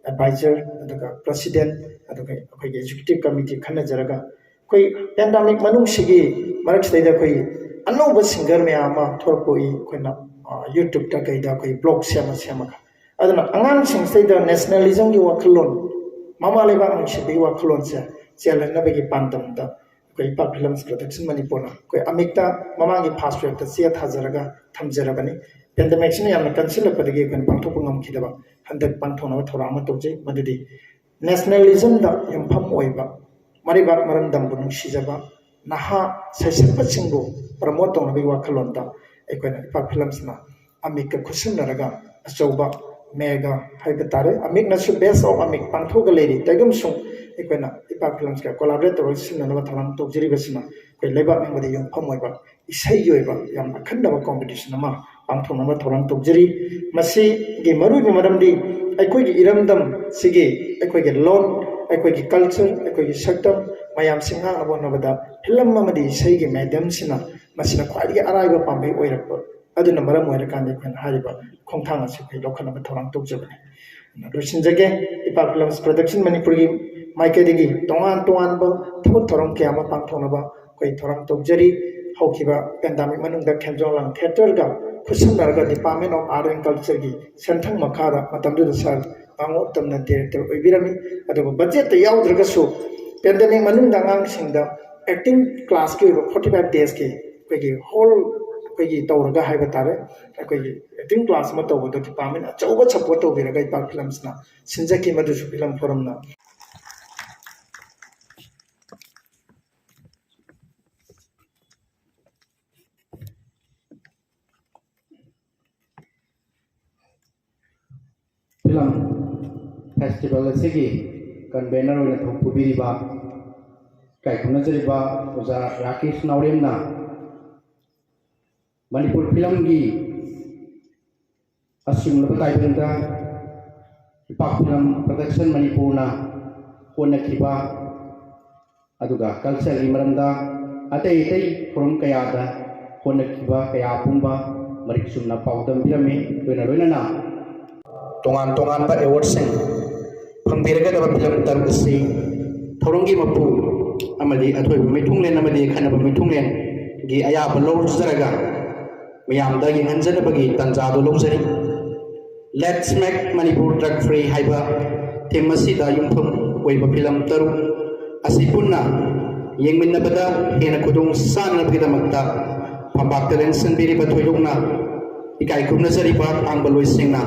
advisor, ꯑꯗꯨꯒ president, ꯑꯗꯨꯒ ꯑꯩꯈꯣꯏꯒꯤ executive committee ꯈꯟꯅꯖꯔꯒ ꯑꯩꯈꯣꯏ pandemic ꯃꯅꯨꯡꯁꯤꯒꯤ ꯃꯔꯛꯁꯤꯗꯩꯗ ꯑꯩꯈꯣꯏ ꯑꯅꯧꯕ singer ꯃꯌꯥꯝ ꯑꯃ ꯊꯣꯛꯂꯛꯄꯒꯤ ꯑꯩꯈꯣꯏꯅ, ꯑ, YouTubeꯇ ꯀꯩꯗ ꯑꯩꯈꯣꯏ blog ꯁꯦꯝꯃ ꯁꯦꯝꯃꯒ, ꯑꯗꯨꯅ ꯑꯉꯥꯡꯁꯤꯡꯁꯤꯗꯩꯗ nationalismꯒꯤ ꯋꯥꯈꯜꯂꯣꯟ, ꯃꯃꯥ ꯂꯩꯕꯥꯛ ꯅꯨꯡꯁꯤꯕꯒꯤ ꯋꯥꯈꯜꯂꯣꯟꯁꯦ ꯆꯦꯜꯍꯟꯅꯕꯒꯤ ꯄꯥꯟꯗꯝꯗ ꯑꯩꯈꯣꯏ ꯏꯄꯥꯛ Films Production ꯃꯅꯤꯄꯨꯔꯅ ꯑꯩꯈꯣꯏ ꯑꯃꯤꯛꯇ ꯃꯃꯥꯡꯒꯤ first weekꯇ ꯆꯦ ꯊꯥꯖꯔꯒ ꯊꯝꯖꯔꯕꯅꯤ꯫ Pandemicꯁꯤꯅ ꯌꯥꯝꯅ ꯀꯟꯁꯤꯜꯂꯛꯄꯗꯒꯤ ꯑꯩꯈꯣꯏꯅ ꯄꯥꯡꯊꯣꯛꯄ ꯉꯝꯈꯤꯗꯕ ꯍꯟꯗꯛ ꯄꯥꯡꯊꯣꯛꯅꯕ ꯊꯧꯔꯥꯡ ꯑꯃ ꯇꯧꯖꯩ, ꯃꯗꯨꯗꯤ nationalismꯗ ꯌꯨꯝꯐꯝ ꯑꯣꯏꯕ, ꯃꯔꯩꯕꯥꯛ ꯃꯔꯝꯗꯝꯕꯨ ꯅꯨꯡꯁꯤꯖꯕ ꯅꯍꯥ ꯁꯩꯁꯛꯄꯁꯤꯡꯕꯨ promote ꯇꯧꯅꯕꯒꯤ ꯋꯥꯈꯜꯂꯣꯟꯗ ꯑꯩꯈꯣꯏꯅ ꯏꯄꯥꯛ Filmsꯅ ꯑꯃꯤꯛꯀ ꯈꯨꯠꯁꯝꯅꯔꯒ ꯑꯆꯧꯕ mega ꯍꯥꯏꯕ ꯇꯥꯔꯦ, ꯑꯃꯤꯛꯅꯁꯨ Best of ꯑꯃꯤꯛ ꯄꯥꯡꯊꯣꯛꯑꯒ ꯂꯩꯔꯤ꯫ ꯇꯩꯒꯨꯝꯁꯨꯡ ꯑꯩꯈꯣꯏꯅ ꯏꯄꯥꯛ Filmsꯀ collaborate ꯇꯧꯔꯒ ꯁꯤꯟꯅꯅꯕ ꯊꯧꯔꯥꯡ ꯇꯧꯖꯔꯤꯕꯁꯤꯅ ꯑꯩꯈꯣꯏ ꯂꯩꯕꯥꯛ ꯅꯤꯡꯕꯗ ꯌꯨꯝꯐꯝ ꯑꯣꯏꯕ ꯏꯁꯩꯒꯤ ꯑꯣꯏꯕ ꯌꯥꯝ ꯑꯈꯟꯅꯕ competition ꯑꯃ ꯄꯥꯡꯊꯣꯛꯅꯕ ꯊꯧꯔꯥꯡ ꯇꯧꯖꯔꯤ꯫ ꯃꯁꯤꯒꯤ ꯃꯔꯨꯑꯣꯏꯕ ꯃꯔꯝꯗꯤ ꯑꯩꯈꯣꯏꯒꯤ ꯏꯔꯝꯗꯝꯁꯤꯒꯤ, ꯑꯩꯈꯣꯏꯒꯤ ꯂꯣꯟ, ꯑꯩꯈꯣꯏꯒꯤ culture, ꯑꯩꯈꯣꯏꯒꯤ ꯁꯛꯇꯝ ꯃꯌꯥꯝꯁꯤ ꯉꯥꯛꯅꯕ ꯍꯣꯠꯅꯕꯗ film ꯑꯃꯗꯤ ꯏꯁꯩꯒꯤ mediumꯁꯤꯅ, ꯃꯁꯤꯅ ꯈ꯭ꯋꯥꯏꯗꯒꯤ ꯑꯔꯥꯏꯕ ꯄꯥꯝꯕꯩ ꯑꯣꯏꯔꯛꯄ ꯑꯗꯨꯅ ꯃꯔꯝ ꯑꯣꯏꯔꯀꯥꯟꯗ ꯑꯩꯈꯣꯏꯅ ꯍꯥꯏꯔꯤꯕ ꯈꯣꯡꯊꯥꯡ ꯑꯁꯤ ꯑꯩꯈꯣꯏ ꯂꯧꯈꯠꯅꯕ ꯊꯧꯔꯥꯡ ꯇꯧꯖꯕꯅꯤ꯫ ꯂꯣꯏꯁꯤꯟꯖꯒꯦ꯫ ꯏꯄꯥꯛ Films Production ꯃꯅꯤꯄꯨꯔꯒꯤ ꯃꯥꯏꯀꯩꯗꯒꯤ ꯇꯣꯉꯥꯟ ꯇꯣꯉꯥꯟꯕ ꯊꯕꯛ ꯊꯧꯔꯝ ꯀꯌꯥ ꯑꯃ ꯄꯥꯡꯊꯣꯛꯅꯕ ꯑꯩꯈꯣꯏ ꯊꯧꯔꯥꯡ ꯇꯧꯖꯔꯤ꯫ ꯍꯧꯈꯤꯕ pandemic ꯃꯅꯨꯡꯗ ꯈꯦꯝꯖꯣꯡ ꯂꯥꯡ theatreꯒ ꯈꯨꯠꯁꯝꯅꯔꯒ Department of Art and Cultureꯒꯤ ꯁꯦꯟꯊꯪ ꯃꯈꯥꯗ ꯃꯇꯝꯗꯨꯗ ꯁꯥꯔ ꯀꯥꯡꯉꯣ ꯎꯇꯝꯅ ꯗꯥꯏꯔꯦꯛꯇꯔ ꯑꯣꯏꯕꯤꯔꯝꯃꯤ꯫ ꯑꯗꯨꯒ ꯕꯖꯦꯠꯇ ꯌꯥꯎꯗ꯭ꯔꯒꯁꯨ ꯄꯦꯟꯗꯦꯃꯤꯛ ꯃꯅꯨꯡꯗ ꯑꯉꯥꯡꯁꯤꯡꯗ ꯑꯦꯛꯇꯤꯡ ꯀ꯭ꯂꯥꯁꯀꯤ ꯑꯣꯏꯕ ꯐꯣꯔꯇꯤ ꯐꯥꯏꯚ ꯗꯦꯖꯀꯤ ꯑꯩꯈꯣꯏꯒꯤ ꯍꯣꯜ ꯑꯩꯈꯣꯏꯒꯤ ꯇꯧꯔꯒ ꯍꯥꯏꯕ ꯇꯥꯔꯦ, ꯑꯩꯈꯣꯏꯒꯤ ꯑꯦꯛꯇꯤꯡ ꯀ꯭ꯂꯥꯁ ꯑꯃ ꯇꯧꯕꯗ ꯗꯤꯄꯥꯔꯠꯃꯦꯟ ꯑꯆꯧꯕ ꯁꯄꯣꯔꯠ ꯇꯧꯕꯤꯔꯒ ꯏꯄꯥꯛ ꯐꯤꯂꯝꯁꯤꯅ ꯁꯤꯟꯖꯈꯤ꯫ ꯃꯗꯨꯁꯨ ꯐꯤꯂꯝ ꯐꯣꯔꯝꯅ ꯐꯤꯂꯝ ꯐꯦꯁꯇꯤꯚꯦꯜ ꯑꯁꯤꯒꯤ ꯀꯟꯚꯦꯅꯔ ꯑꯣꯏꯅ ꯊꯧ ꯄꯨꯕꯤꯔꯤꯕ ꯏꯀꯥꯏ ꯈꯨꯝꯅꯖꯔꯤꯕ ꯑꯣꯖꯥ ꯔꯥꯀꯦꯁ ꯅꯥꯎꯔꯦꯝꯅ ꯃꯅꯤꯄꯨꯔ ꯐꯤꯂꯝꯒꯤ ꯑꯁꯤꯒꯨꯝꯂꯕ ꯇꯥꯏꯕꯪꯗ ꯏꯄꯥꯛ ꯐꯤꯂꯝ ꯄ꯭ꯔꯗꯛꯁꯟ ꯃꯅꯤꯄꯨꯔꯅ ꯍꯣꯠꯅꯈꯤꯕ, ꯑꯗꯨꯒ ꯀꯜꯆꯔꯒꯤ ꯃꯔꯝꯗ ꯑꯇꯩ ꯑꯇꯩ ꯊꯧꯔꯝ ꯀꯌꯥꯗ ꯍꯣꯠꯅꯈꯤꯕ ꯀꯌꯥ ꯄꯨꯝꯕ ꯃꯔꯤꯛ ꯆꯨꯝꯅ ꯄꯥꯎꯗꯝꯕꯤꯔꯝꯃꯤ꯫ ꯂꯣꯏꯅ ꯂꯣꯏꯅꯅ ꯇꯣꯉꯥꯟ ꯇꯣꯉꯥꯟꯕ ꯑꯦꯋꯥꯔꯗꯁꯤꯡ ꯐꯪꯕꯤꯔꯒꯗꯕ ꯐꯤꯂꯝ ꯇꯔꯨꯛ ꯑꯁꯤ ꯊꯧꯔꯝꯒꯤ ꯃꯄꯨ ꯑꯃꯗꯤ ꯑꯊꯣꯏꯕ ꯃꯤꯊꯨꯡꯂꯦꯟ ꯑꯃꯗꯤ ꯑꯈꯟꯅꯕ ꯃꯤꯊꯨꯡꯂꯦꯟꯒꯤ ꯑꯌꯥꯕ ꯂꯧꯖꯔꯒ ꯃꯤꯌꯥꯝꯗ ꯌꯦꯡꯍꯟꯖꯅꯕꯒꯤ ꯇꯥꯟꯖꯥꯗꯨ ꯂꯧꯖꯔꯤ꯫ Let's Make Manipur Drug Free ꯍꯥꯏꯕ ꯊꯤꯝ ꯑꯁꯤꯗ ꯌꯨꯝꯐꯝ ꯑꯣꯏꯕ ꯐꯤꯂꯝ ꯇꯔꯨꯛ ꯑꯁꯤ ꯄꯨꯟꯅ ꯌꯦꯡꯃꯤꯟꯅꯕꯗ ꯍꯦꯟꯅ ꯈꯨꯗꯣꯡ ꯆꯥꯅꯅꯕꯒꯤꯗꯃꯛꯇ ꯐꯝꯄꯥꯛꯇ ꯂꯦꯡꯁꯤꯟꯕꯤꯔꯤꯕ ꯊꯣꯏꯗꯣꯛꯅ ꯏꯀꯥꯏ ꯈꯨꯝꯅꯖꯔꯤꯕ ꯊꯥꯡꯕ ꯂꯣꯏꯁꯤꯡꯅ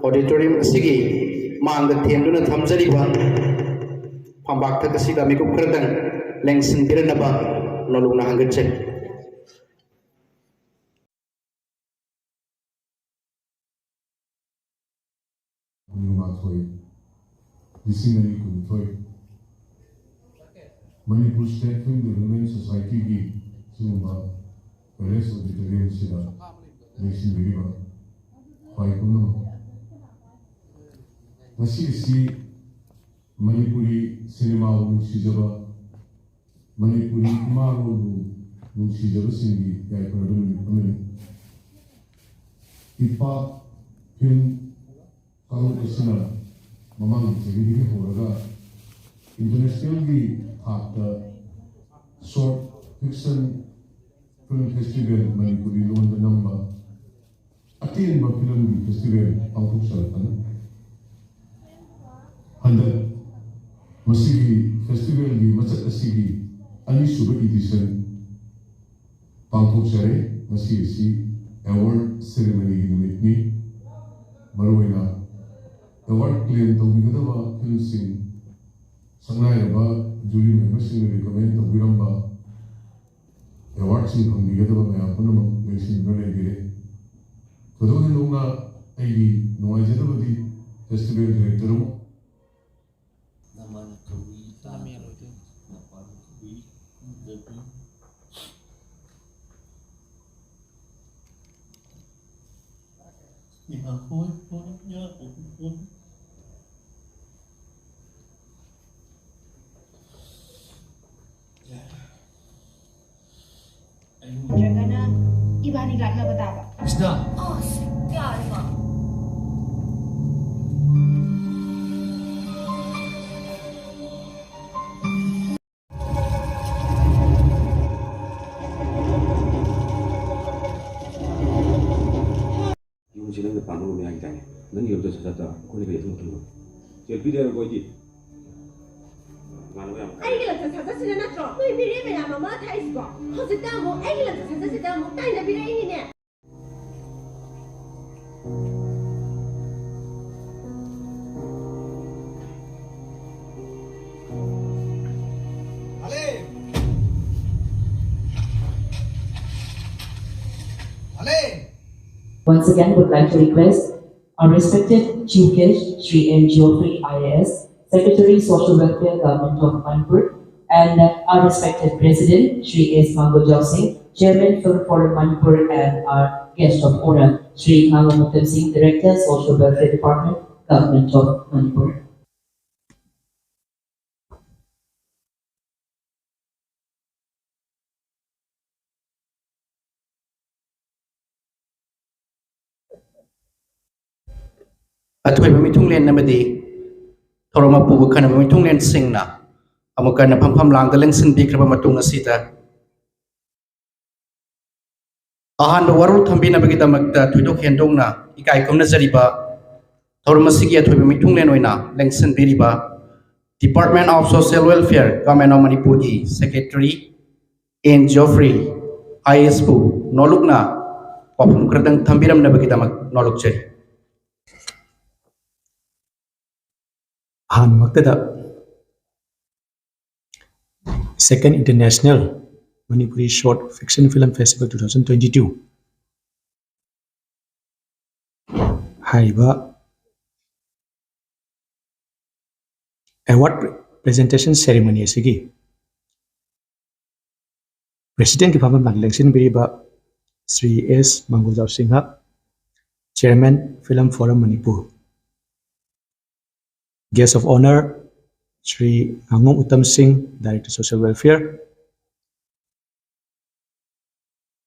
ꯑꯣꯗꯤꯇꯣꯔꯤꯌꯝ ꯑꯁꯤꯒꯤ ꯃꯥꯡꯗ ꯊꯦꯝꯗꯨꯅ ꯊꯝꯖꯔꯤꯕ ꯐꯝꯄꯥꯛꯊꯛ ꯑꯁꯤꯗ ꯃꯤꯀꯨꯞ ꯈꯔꯗꯪ ꯂꯦꯡꯁꯤꯟꯕꯤꯔꯅꯕ ꯅꯣꯂꯨꯛꯅ ꯍꯪꯒꯠꯆꯔꯤ꯫ ꯀꯨꯟꯃꯥꯊꯣꯏ, ꯂꯤꯁꯤꯡ ꯑꯅꯤ ꯀꯨꯟꯅꯤꯊꯣꯏ, ꯃꯅꯤꯄꯨꯔ ꯁ꯭ꯇꯦꯠ ꯐꯤꯜꯝ ꯗꯤꯕꯦꯂꯞꯃꯦꯟ ꯁꯣꯁꯥꯏꯇꯤꯒꯤ ꯁꯤꯒꯨꯝꯕ ꯄꯦꯂꯦꯁ ꯑꯣꯗꯤꯇꯣꯔꯤꯌꯝꯁꯤꯗ ꯂꯩꯁꯤꯟꯕꯤꯔꯤꯕ ꯈ꯭ꯋꯥꯏ ꯄꯨꯝꯅꯃꯛ, ꯉꯁꯤꯁꯤ ꯃꯅꯤꯄꯨꯔꯤ ꯁꯤꯅꯦꯃꯥꯕꯨ ꯅꯨꯡꯁꯤꯖꯕ, ꯃꯅꯤꯄꯨꯔꯤ ꯏꯃꯥ ꯂꯣꯟꯕꯨ ꯅꯨꯡꯁꯤꯖꯕꯁꯤꯡꯒꯤ ꯌꯥꯏꯐꯔꯕ ꯅꯨꯃꯤꯠ ꯑꯃꯅꯤ꯫ ꯏꯄꯥꯛ ꯐꯤꯜꯝ ꯀꯥꯡꯂꯨꯞ ꯑꯁꯤꯅ ꯃꯃꯥꯡꯒꯤ ꯆꯍꯤꯗꯒꯤ ꯍꯧꯔꯒ ꯏꯟꯇꯔꯅꯦꯁꯅꯦꯜꯒꯤ ꯊꯥꯛꯇ short fiction film festival, Manipuri ꯂꯣꯟꯗ ꯅꯝꯕ ꯑꯇꯦꯟꯕ ꯐꯤꯂꯝꯒꯤ ꯐꯦꯁꯇꯤꯚꯦꯜ ꯄꯥꯡꯊꯣꯛꯆꯔꯛꯄꯅꯤ꯫ ꯍꯟꯗꯛ ꯃꯁꯤꯒꯤ ꯐꯦꯁꯇꯤꯚꯦꯜꯒꯤ ꯃꯆꯛ ꯑꯁꯤꯒꯤ ꯑꯅꯤꯁꯨꯕ ꯏꯗꯤꯁꯟ ꯄꯥꯡꯊꯣꯛꯆꯔꯦ꯫ ꯉꯁꯤ ꯑꯁꯤ ꯑꯦꯋꯥꯔꯗ ꯁꯦꯔꯦꯃꯅꯤꯒꯤ ꯅꯨꯃꯤꯠꯅꯤ꯫ ꯃꯔꯨꯑꯣꯏꯅ ꯑꯦꯋꯥꯔꯗ ꯀ꯭ꯂꯦꯝ ꯇꯧꯕꯤꯒꯗꯕ ꯐꯤꯜꯝꯁꯤꯡ, ꯁꯛꯅꯥꯏꯔꯕ ꯖꯨꯔꯤ ꯃꯦꯝꯕꯔꯁꯤꯡꯅ ꯔꯤꯀꯃꯦꯟ ꯇꯧꯕꯤꯔꯝꯕ ꯑꯦꯋꯥꯔꯗꯁꯤꯡ ꯐꯪꯕꯤꯒꯗꯕ ꯃꯌꯥꯝ ꯄꯨꯝꯅꯃꯛ ꯂꯦꯡꯁꯤꯟꯗꯨꯅ ꯂꯩꯕꯤꯔꯦ꯫ ꯊꯣꯏꯗꯣꯛ ꯍꯦꯟꯗꯣꯛꯅ ꯑꯩꯒꯤ ꯅꯨꯡꯉꯥꯏꯖꯗꯕꯗꯤ ꯐꯦꯁꯇꯤꯚꯦꯜ ꯗꯤꯔꯦꯛꯇꯔ ꯑꯃ ꯅꯃꯥꯅ ꯀꯧꯏ ꯇꯥꯗ꯭ꯔꯗꯤ, ꯅꯄꯥꯅ ꯀꯧꯏ ꯈꯨꯝꯗ꯭ꯔꯗꯤ꯫ ꯌꯥ ꯍꯣꯏ ꯍꯣꯏ, ꯌꯥ ꯍꯣꯏ ꯍꯣꯏ꯫ ꯅꯠꯇ꯭ꯔꯒꯅ ꯏꯕꯥꯅꯤ ꯂꯥꯛꯅꯕ ꯇꯥꯕ꯫ ꯀ꯭ꯔꯤꯁꯅ꯫ ꯑꯁ, ꯌꯥꯔꯦꯕ꯫ ꯌꯨꯝꯁꯤ ꯅꯪꯅ ꯄꯥꯟꯕ ꯉꯝꯃꯦ ꯍꯥꯏꯈꯤꯗꯥꯏꯅꯦ? ꯅꯪꯒꯤ ꯂꯝꯆꯠ ꯁꯥꯖꯠꯇ ꯑꯩꯈꯣꯏꯅ ꯀꯔꯤ ꯑꯊꯤꯡꯕ ꯊꯝꯕ? ꯆꯦ, ꯄꯤꯗꯦ ꯍꯥꯏꯔꯣꯀꯣ ꯑꯩꯗꯤ꯫ ꯏꯃꯥꯟꯅꯕ ꯌꯥꯝ ꯈꯥꯏ꯫ ꯑꯩꯒꯤ ꯂꯝꯆꯠ ꯁꯥꯖꯠꯁꯤꯅ ꯅꯠꯇ꯭ꯔꯣ ꯅꯣꯏ ꯃꯤꯔꯦ ꯃꯌꯥꯝ ꯑꯃ ꯊꯥꯛꯏꯁꯤꯕꯣ? ꯍꯧꯖꯤꯛꯇ ꯑꯃꯨꯛ ꯑꯩꯒꯤ ꯂꯝꯆꯠ ꯁꯥꯖꯠꯁꯤꯗ ꯑꯃꯨꯛ ꯇꯥꯏꯅꯕꯤꯔꯛꯏꯅꯤꯅꯦ꯫ Once again, would like to request our respected Chief Guest, Shri M Geoffrey, I A S, Secretary, Social Welfare, Government of Manipur, and our respected President, Shri S Mango Singh, Chairman, Film Forum Manipur, and our guest of honor, Shri Ngango Mutem Singh, Director, Social Welfare Department, Government of Manipur. ꯑꯊꯣꯏꯕ ꯃꯤꯊꯨꯡꯂꯦꯟ ꯑꯃꯗꯤ ꯊꯧꯔꯝ ꯑꯄꯨꯕ ꯈꯟꯅꯕ ꯃꯤꯊꯨꯡꯂꯦꯟꯁꯤꯡꯅ ꯑꯃꯨꯛ ꯍꯟꯅ ꯐꯝꯐꯝ ꯂꯥꯡꯗ ꯂꯦꯡꯁꯤꯟꯕꯤꯈ꯭ꯔꯕ ꯃꯇꯨꯡ ꯑꯁꯤꯗ, ꯑꯍꯥꯟꯕ ꯋꯥꯔꯣꯜ ꯊꯝꯕꯤꯅꯕꯒꯤꯗꯃꯛꯇ ꯊꯣꯏꯗꯣꯛ ꯍꯦꯟꯗꯣꯛꯅ ꯏꯀꯥꯏ ꯈꯨꯝꯅꯖꯔꯤꯕ ꯊꯧꯔꯝ ꯑꯁꯤꯒꯤ ꯑꯊꯣꯏꯕ ꯃꯤꯊꯨꯡꯂꯦꯟ ꯑꯣꯏꯅ ꯂꯦꯡꯁꯤꯟꯕꯤꯔꯤꯕ Department of Social Welfare, Government of ꯃꯅꯤꯄꯨꯔꯒꯤ Secretary ꯑꯦꯟ ꯖꯣꯐ꯭ꯔꯤ ꯑꯥꯏ ꯑꯦꯁꯄꯨ ꯅꯣꯂꯨꯛꯅ ꯋꯥꯐꯝ ꯈꯔꯗꯪ ꯊꯝꯕꯤꯔꯝꯅꯕꯒꯤꯗꯃꯛ ꯅꯣꯂꯨꯛꯆꯔꯤ꯫ ꯑꯍꯥꯟꯕꯃꯛꯇꯗ Second International Manipuri Short Fiction Film Festival two thousand twenty-two ꯍꯥꯏꯔꯤꯕ award presentation ceremony ꯑꯁꯤꯒꯤ presidentꯀꯤ ꯐꯝꯐꯝ ꯂꯦꯡꯁꯤꯟꯕꯤꯔꯤꯕ ꯁ꯭ꯔꯤ ꯑꯦꯁ ꯃꯪꯒꯣꯜꯖꯥꯎ Singh, Chairman Film Forum Manipur, Guest of Honour Shri ꯉꯥꯉꯣꯝ Uttam ꯁꯤꯡ, Director Social Welfare,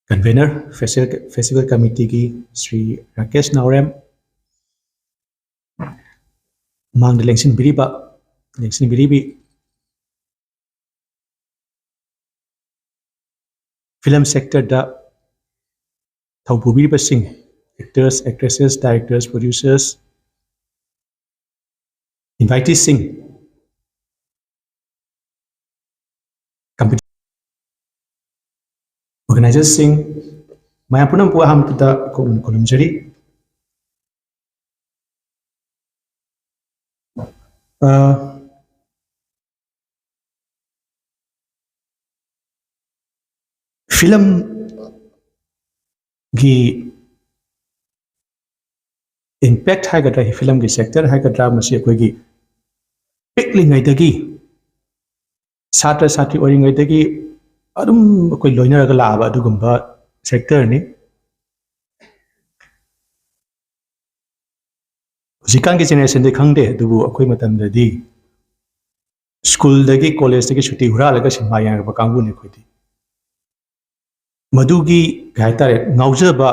Convener Festival Committeeꯒꯤ Shri Rakesh ꯅꯥꯎꯔꯦꯝ, ꯃꯥꯡꯗ ꯂꯦꯡꯁꯤꯟꯕꯤꯔꯤꯕ, ꯂꯦꯡꯁꯤꯟꯕꯤꯔꯤꯕꯤ film sectorꯗ ꯊꯧ ꯄꯨꯕꯤꯔꯤꯕꯁꯤꯡ, actors, actresses, directors, producers, inviteesꯁꯤꯡ, organizerꯁꯤꯡ, ꯃꯌꯥꯝ ꯄꯨꯝꯅꯃꯛꯄꯨ ꯑꯍꯥꯟꯕꯗ ꯏꯀꯣꯛꯅꯅ ꯈꯨꯔꯨꯝꯖꯔꯤ꯫ ꯑ, filmꯒꯤ impact ꯍꯥꯏꯒꯗ꯭ꯔꯥ, filmꯒꯤ sector ꯍꯥꯏꯒꯗ꯭ꯔꯥ, ꯃꯁꯤ ꯑꯩꯈꯣꯏꯒꯤ ꯄꯤꯛꯂꯤꯉꯩꯗꯒꯤ, ꯁꯥꯇ꯭ꯔ ꯁꯥꯇ꯭ꯔꯤ ꯑꯣꯏꯔꯤꯉꯩꯗꯒꯤ ꯑꯗꯨꯝ ꯑꯩꯈꯣꯏ ꯂꯣꯏꯅꯔꯒ ꯂꯥꯛꯑꯕ ꯑꯗꯨꯒꯨꯝꯕ sectorꯅꯤ꯫ ꯍꯧꯖꯤꯛꯀꯥꯟꯒꯤ generationꯗꯤ ꯈꯪꯗꯦ, ꯑꯗꯨꯕꯨ ꯑꯩꯈꯣꯏ ꯃꯇꯝꯗꯗꯤ schoolꯗꯒꯤ collegeꯇꯒꯤ ꯁꯨꯇꯤ ꯍꯨꯔꯥꯜꯂꯒ ꯁꯤꯅꯦꯃꯥ ꯌꯦꯡꯉꯛꯄ ꯀꯥꯡꯕꯨꯅꯤ ꯑꯩꯈꯣꯏꯗꯤ꯫ ꯃꯗꯨꯒꯤ ꯀꯩ ꯍꯥꯏꯇꯥꯔꯦ, ꯉꯥꯎꯖꯕ,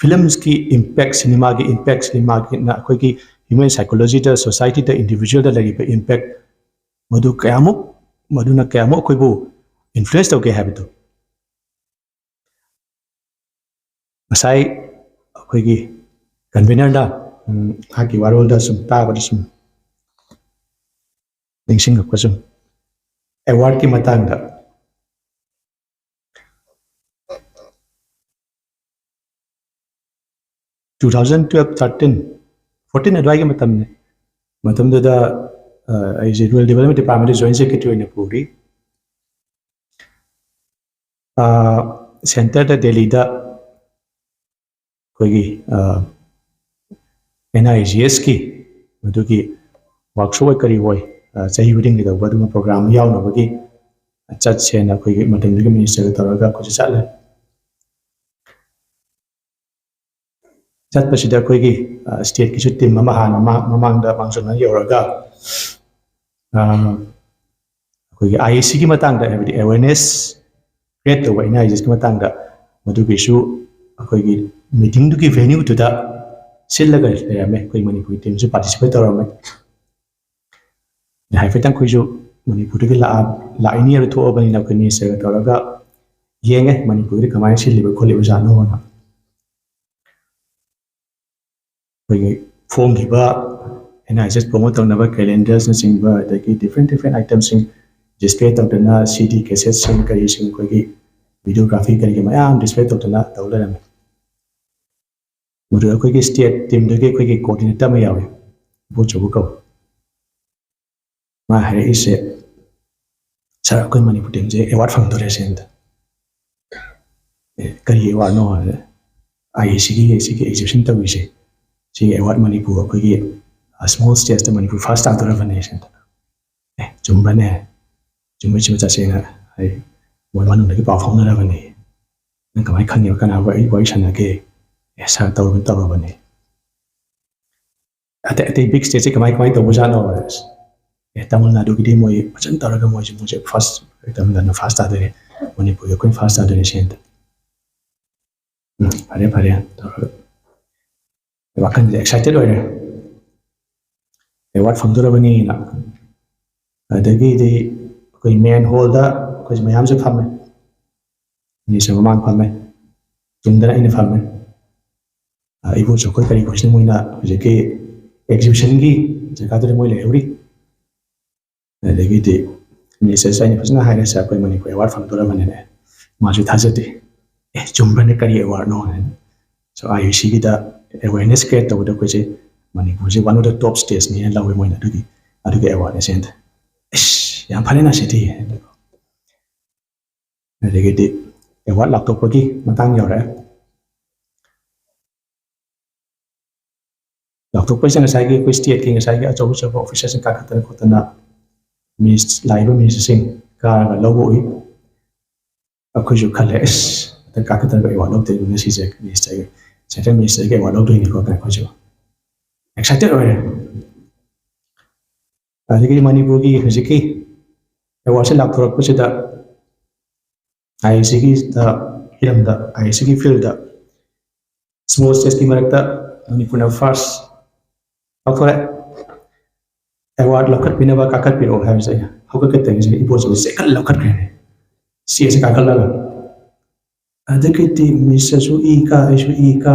filmꯁꯀꯤ impact, ꯁꯤꯅꯦꯃꯥꯒꯤ impact, ꯁꯤꯅꯦꯃꯥꯒꯤꯅ ꯑꯩꯈꯣꯏꯒꯤ human psychologyꯗ, societyꯗ, individualꯗ ꯂꯩꯔꯤꯕ impact, ꯃꯗꯨ ꯀꯌꯥꯃꯨꯛ, ꯃꯗꯨꯅ ꯀꯌꯥꯃꯨꯛ ꯑꯩꯈꯣꯏꯕꯨ influence ꯇꯧꯒꯦ ꯍꯥꯏꯕꯗꯨ ꯉꯁꯥꯏ ꯑꯩꯈꯣꯏꯒꯤ convenerꯅ ꯎꯝ, ꯃꯍꯥꯛꯀꯤ ꯋꯥꯔꯣꯜꯗ ꯁꯨꯝ ꯇꯥꯕꯗ ꯁꯨꯝ ꯅꯤꯡꯁꯤꯡꯉꯛꯄ ꯁꯨꯝ ꯑꯦꯋꯥꯔꯗꯀꯤ ꯃꯇꯥꯡꯗ꯫ Two thousand twelve, thirteen, fourteen ꯑꯗꯨꯋꯥꯏꯒꯤ ꯃꯇꯝꯅꯤ꯫ ꯃꯇꯝꯗꯨꯗ ꯑ, ꯑꯩꯁꯦ Rural Development Departmentꯇ Joint Secretary ꯑꯣꯏꯅ ꯄꯨꯔꯤ꯫ ꯁꯦꯟꯇꯔꯗ, ꯗꯦꯜꯂꯤꯗ ꯑꯩꯈꯣꯏꯒꯤ ꯑꯦꯟ ꯑꯥꯏ ꯖꯤ ꯑꯦꯁꯀꯤ ꯃꯗꯨꯒꯤ ꯋꯥꯛꯁꯣꯞ ꯑꯣꯏ ꯀꯔꯤ ꯑꯣꯏ, ꯑ, ꯆꯍꯤ ꯈꯨꯗꯤꯡꯒꯤ ꯇꯧꯕ ꯑꯗꯨꯒꯨꯝꯕ ꯄ꯭ꯔꯣꯒ꯭ꯔꯥꯝ ꯑꯃ ꯌꯥꯎꯅꯕꯒꯤ ꯆꯠꯁꯦꯅ ꯑꯩꯈꯣꯏꯒꯤ ꯃꯇꯝꯗꯨꯒꯤ ꯃꯤꯅꯤꯁꯇꯔꯒ ꯇꯧꯔꯒ ꯑꯩꯈꯣꯏꯁꯨ ꯆꯠꯂꯦ꯫ ꯆꯠꯄꯁꯤꯗ ꯑꯩꯈꯣꯏꯒꯤ, ꯑ, ꯁ꯭ꯇꯦꯠꯀꯤꯁꯨ ꯇꯤꯝ ꯑꯃ ꯍꯥꯟꯅ ꯃꯃꯥ-, ꯃꯃꯥꯡꯗ ꯃꯥꯡꯖꯧꯅꯅ ꯌꯧꯔꯒ, ꯑ, ꯑꯩꯈꯣꯏꯒꯤ ꯑꯥꯏ ꯑꯦꯁ ꯁꯤꯒꯤ ꯃꯇꯥꯡꯗ, ꯍꯥꯏꯕꯗꯤ ꯑꯦꯋꯦꯔꯅꯦꯁ ꯀ꯭ꯔꯤꯌꯦꯠ ꯇꯧꯕ ꯑꯦꯟ ꯑꯥꯏ ꯑꯦꯁ ꯁꯤꯒꯤ ꯃꯇꯥꯡꯗ, ꯃꯗꯨꯒꯤꯁꯨ ꯑꯩꯈꯣꯏꯒꯤ ꯃꯤꯇꯤꯡꯗꯨꯒꯤ ꯚꯦꯅ꯭ꯌꯨꯗꯨꯗ ꯁꯤꯜꯂꯒ ꯂꯩꯔꯝꯃꯦ꯫ ꯑꯩꯈꯣꯏ ꯃꯅꯤꯄꯨꯔꯤ ꯇꯤꯝꯁꯨ ꯄꯥꯔꯇꯤꯁꯤꯄꯦꯠ ꯇꯧꯔꯝꯃꯦ꯫ ꯑꯗꯩ ꯍꯥꯏꯐꯦꯠꯇꯪ ꯑꯩꯈꯣꯏꯁꯨ ꯃꯅꯤꯄꯨꯔꯗꯒꯤ ꯂꯥꯛꯑ-, ꯂꯥꯛꯏꯅꯤ ꯍꯥꯏꯕ ꯊꯣꯛꯑꯕꯅꯤꯅ ꯑꯩꯈꯣꯏ ꯃꯤꯅꯤꯁꯇꯔꯒ ꯇꯧꯔꯒ ꯌꯦꯡꯉꯦ ꯃꯅꯤꯄꯨꯔꯗ ꯀꯃꯥꯏꯅ ꯁꯤꯜꯂꯤꯕ ꯈꯣꯠꯂꯤꯕꯖꯥꯠꯅꯣꯅ꯫ ꯑꯩꯈꯣꯏꯒꯤ ꯐꯣꯡꯈꯤꯕ ꯑꯦꯟ ꯑꯥꯏ ꯑꯦꯁ ꯄ꯭ꯔꯣꯃꯣꯠ ꯇꯧꯅꯕ ꯀꯦꯂꯦꯟꯗꯔꯁꯅꯆꯤꯡꯕ, ꯑꯗꯒꯤ different different itemꯁꯤꯡ ꯗꯤꯁꯄ꯭ꯂꯦ ꯇꯧꯗꯅ, ꯁꯤ ꯗꯤ ꯀꯦꯁꯦꯠꯁꯤꯡ ꯀꯔꯤꯁꯤꯡ, ꯑꯩꯈꯣꯏꯒꯤ ꯚꯤꯗꯤꯑꯣꯒ꯭ꯔꯥꯐꯤ ꯀꯔꯤꯒꯤ ꯃꯌꯥꯝ ꯗꯤꯁꯄ꯭ꯂꯦ ꯇꯧꯗꯅ ꯇꯧ ꯂꯩꯔꯝꯃꯦ꯫ ꯃꯗꯨꯗ ꯑꯩꯈꯣꯏꯒꯤ ꯁ꯭ꯇꯦꯠ ꯇꯤꯝꯗꯒꯤ ꯑꯩꯈꯣꯏꯒꯤ ꯀꯣꯑꯣꯔꯗꯤꯅꯦꯇꯔ ꯑꯃ ꯌꯥꯎꯏ, ꯏꯕꯣꯆꯧꯕ ꯀꯧꯏ꯫ ꯃꯥ ꯍꯥꯏꯔꯛꯏꯁꯦ, "ꯁꯥꯔ, ꯑꯩꯈꯣꯏ ꯃꯅꯤꯄꯨꯔ ꯇꯤꯝꯁꯦ ꯑꯦꯋꯥꯔꯗ ꯐꯪꯗꯣꯔꯦ" ꯁꯤꯅꯤꯗ꯫ "ꯑꯦ, ꯀꯔꯤ ꯑꯦꯋꯥꯔꯗꯅꯣ?" ꯍꯥꯏꯔꯦ꯫ "ꯑꯥꯏ ꯑꯦ ꯁꯤꯒꯤ ꯁꯤꯒꯤ ꯑꯦꯛꯖꯤꯕꯤꯁꯟ ꯇꯧꯔꯤꯁꯦ, ꯁꯤꯒꯤ ꯑꯦꯋꯥꯔꯗ ꯃꯅꯤꯄꯨꯔ, ꯑꯩꯈꯣꯏꯒꯤ, ꯑ, ꯁ꯭ꯃꯣꯜ ꯁ꯭ꯇꯦꯠꯁꯇ ꯃꯅꯤꯄꯨꯔ ꯐꯥꯔꯁ ꯇꯥꯗꯣꯔꯕꯅꯦ" ꯁꯤꯅꯤꯗ꯫ "ꯑꯦ, ꯆꯨꯝꯕ꯭ꯔꯅꯦ?" "ꯆꯨꯝꯃꯤ, ꯆꯨꯝꯃꯤ, ꯆꯠꯁꯦꯅ" ꯍꯥꯏ꯫ ꯃꯣꯏ ꯃꯅꯨꯡꯗꯒꯤ ꯄꯥꯎ ꯐꯥꯎꯅꯔꯕꯅꯤ꯫ "ꯅꯪ ꯀꯃꯥꯏꯅ ꯈꯪꯉꯤꯕ? ꯀꯅꯥꯒ ꯑꯩ ꯋꯥꯔꯤ ꯁꯥꯟꯅꯒꯦ?" "ꯑꯦ, ꯁꯥꯔ, ꯇꯧꯔꯕꯅꯤ, ꯇꯧꯔꯕꯅꯤ"꯫ ꯑꯇꯩ, ꯑꯇꯩ ꯕꯤꯒ ꯁ꯭ꯇꯦꯠꯁꯦ ꯀꯃꯥꯏ, ꯀꯃꯥꯏꯅ ꯇꯧꯕꯖꯥꯠꯅꯣ? ꯑꯦ, ꯇꯥꯃꯤꯜ ꯅꯥꯗꯨꯒꯤꯗꯤ ꯃꯣꯏ ꯐꯖꯅ ꯇꯧꯔꯒ ꯃꯣꯏꯁꯦ, ꯃꯣꯏꯁꯦ ꯐꯥꯔꯁ, ꯇꯥꯃꯤꯜ ꯅꯥꯗꯨꯅ ꯐꯥꯔꯁ ꯇꯥꯗꯣꯏꯅꯦ, ꯃꯅꯤꯄꯨꯔꯒꯤ ꯑꯩꯈꯣꯏꯅ ꯐꯥꯔꯁ ꯇꯥꯗꯣꯏꯅꯦ ꯁꯤꯅꯤꯗ꯫ "ꯎꯝ, ꯐꯔꯦ, ꯐꯔꯦ" ꯇꯧꯔꯒ ꯋꯥꯈꯜꯁꯦ ꯑꯦꯛꯁꯥꯏꯇꯦꯠ ꯑꯣꯏꯔꯦ, ꯑꯦꯋꯥꯔꯗ ꯐꯪꯗꯣꯔꯕꯅꯤꯅ꯫ ꯑꯗꯒꯤꯗꯤ ꯑꯩꯈꯣꯏ ꯃꯦꯟ ꯍꯣꯜꯗ ꯑꯩꯈꯣꯏ ꯃꯌꯥꯝꯁꯦ ꯐꯝꯃꯦ꯫ ꯃꯤꯁꯦ ꯃꯃꯥꯡ ꯐꯝꯃꯦ, ꯇꯨꯡꯗꯅ ꯑꯩꯅ ꯐꯝꯃꯦ꯫ ꯏꯕꯣ ꯆꯧꯈꯣꯏ ꯀꯔꯤ ꯈꯣꯏꯁꯤꯅ ꯃꯣꯏꯅ ꯍꯧꯖꯤꯛꯀꯤ ꯑꯦꯛꯖꯤꯕꯤꯁꯟꯒꯤ ꯖꯒꯥꯗꯨꯗ ꯃꯣꯏ ꯂꯩꯍꯧꯔꯤ꯫ ꯑꯗꯒꯤꯗꯤ ꯃꯤꯅꯤꯁꯇꯔꯁꯦ ꯑꯩꯅ ꯐꯖꯅ ꯍꯥꯏꯔꯦ, "ꯁꯥꯔ, ꯑꯩꯈꯣꯏ ꯃꯅꯤꯄꯨꯔ ꯑꯦꯋꯥꯔꯗ ꯐꯪꯗꯣꯔꯕꯅꯤꯅꯦ"꯫ ꯃꯥꯁꯨ ꯊꯥꯖꯗꯦ꯫ "ꯑꯦ, ꯆꯨꯝꯕ꯭ꯔꯅꯦ? ꯀꯔꯤ ꯑꯦꯋꯥꯔꯗꯅꯣ?" ꯍꯥꯏꯅ꯫ "So I U ꯁꯤꯒꯤꯗ awareness create ꯇꯧꯕꯗ ꯑꯩꯈꯣꯏꯁꯦ ꯃꯅꯤꯄꯨꯔꯁꯦ one of the top states ꯅꯦꯅ ꯂꯧꯋꯦ ꯃꯣꯏꯅ ꯑꯗꯨꯒꯤ, ꯑꯗꯨꯒꯤ ꯑꯦꯋꯥꯔꯗꯅꯦ ꯁꯦ"꯫ "ꯑꯁ, ꯌꯥꯝ ꯐꯔꯦꯅ ꯁꯤꯗꯤ"꯫ ꯑꯗꯒꯤꯗꯤ ꯑꯦꯋꯥꯔꯗ ꯂꯥꯎꯊꯣꯛꯄꯒꯤ ꯃꯇꯥꯡ ꯌꯧꯔꯛꯑꯦ꯫ ꯂꯥꯎꯊꯣꯛꯄꯁꯤꯗ ꯉꯁꯥꯏꯒꯤ ꯑꯩꯈꯣꯏ ꯁ꯭ꯇꯦꯠꯀꯤ ꯉꯁꯥꯏꯒꯤ ꯑꯆꯧ ꯑꯆꯧꯕ ꯑꯣꯐꯤꯁꯥꯔꯁꯤꯡ ꯀꯥꯈꯠꯇꯅ ꯈꯣꯠꯇꯅ ꯃꯤꯅꯤꯁ-, ꯂꯥꯛꯏꯕ ꯃꯤꯅꯤꯁꯇꯔꯁꯤꯡ ꯀꯥꯔꯒ ꯂꯧꯕ ꯎꯏ꯫ ꯑꯩꯈꯣꯏꯁꯨ ꯈꯜꯂꯦ, "ꯑꯁ, ꯃꯊꯛ ꯀꯥꯈꯠꯇꯅ ꯑꯦꯋꯥꯔꯗ ꯂꯧꯗꯣꯏꯅꯤ ꯉꯁꯤꯁꯦ, ꯃꯤꯅꯤꯁꯇꯔꯒꯤ, ꯁꯦꯟꯇ꯭ꯔꯦꯜ ꯃꯤꯅꯤꯁꯇꯔꯒꯤ ꯑꯦꯋꯥꯔꯗ ꯂꯧꯗꯣꯏꯅꯤꯀꯣ" ꯀꯥꯏꯅ ꯑꯩꯈꯣꯏꯁꯨ ꯑꯦꯛꯁꯥꯏꯇꯦꯗ ꯑꯣꯏꯔꯦ꯫ ꯑꯗꯒꯤ ꯃꯅꯤꯄꯨꯔꯒꯤ ꯍꯧꯖꯤꯛꯀꯤ ꯑꯦꯋꯥꯔꯗꯁꯦ ꯂꯥꯎꯊꯣꯔꯛꯄꯁꯤꯗ ꯑꯥꯏ ꯑꯦꯁ ꯁꯤꯒꯤ ꯍꯤꯔꯝꯗ, ꯑꯥꯏ ꯑꯦꯁ ꯁꯤꯒꯤ ꯐꯤꯜꯗ ꯁ꯭ꯃꯣꯜ ꯁ꯭ꯇꯦꯠꯁꯀꯤ ꯃꯔꯛꯇ ꯃꯅꯤꯄꯨꯔꯅ ꯐꯥꯔꯁ ꯂꯧꯊꯣꯔꯛꯑꯦ꯫ ꯑꯦꯋꯥꯔꯗ ꯂꯧꯈꯠꯄꯤꯅꯕ ꯀꯥꯈꯠꯄꯤꯔꯛꯑꯣ ꯍꯥꯏꯕꯁꯦ ꯑꯩꯅ ꯍꯧꯒꯠꯀꯗꯕꯁꯦ ꯏꯕꯣꯆꯧꯁꯦ ꯆꯦꯟꯈꯠ ꯂꯧꯈꯠꯈ꯭ꯔꯦꯅꯦ꯫ ꯁꯤ ꯑꯁꯤ ꯀꯥꯈꯠꯂꯒ꯫ ꯑꯗꯒꯤꯗꯤ ꯃꯤꯁꯇꯁꯨ ꯏ ꯀꯥ, ꯑꯩꯁꯨ ꯏ ꯀꯥ꯫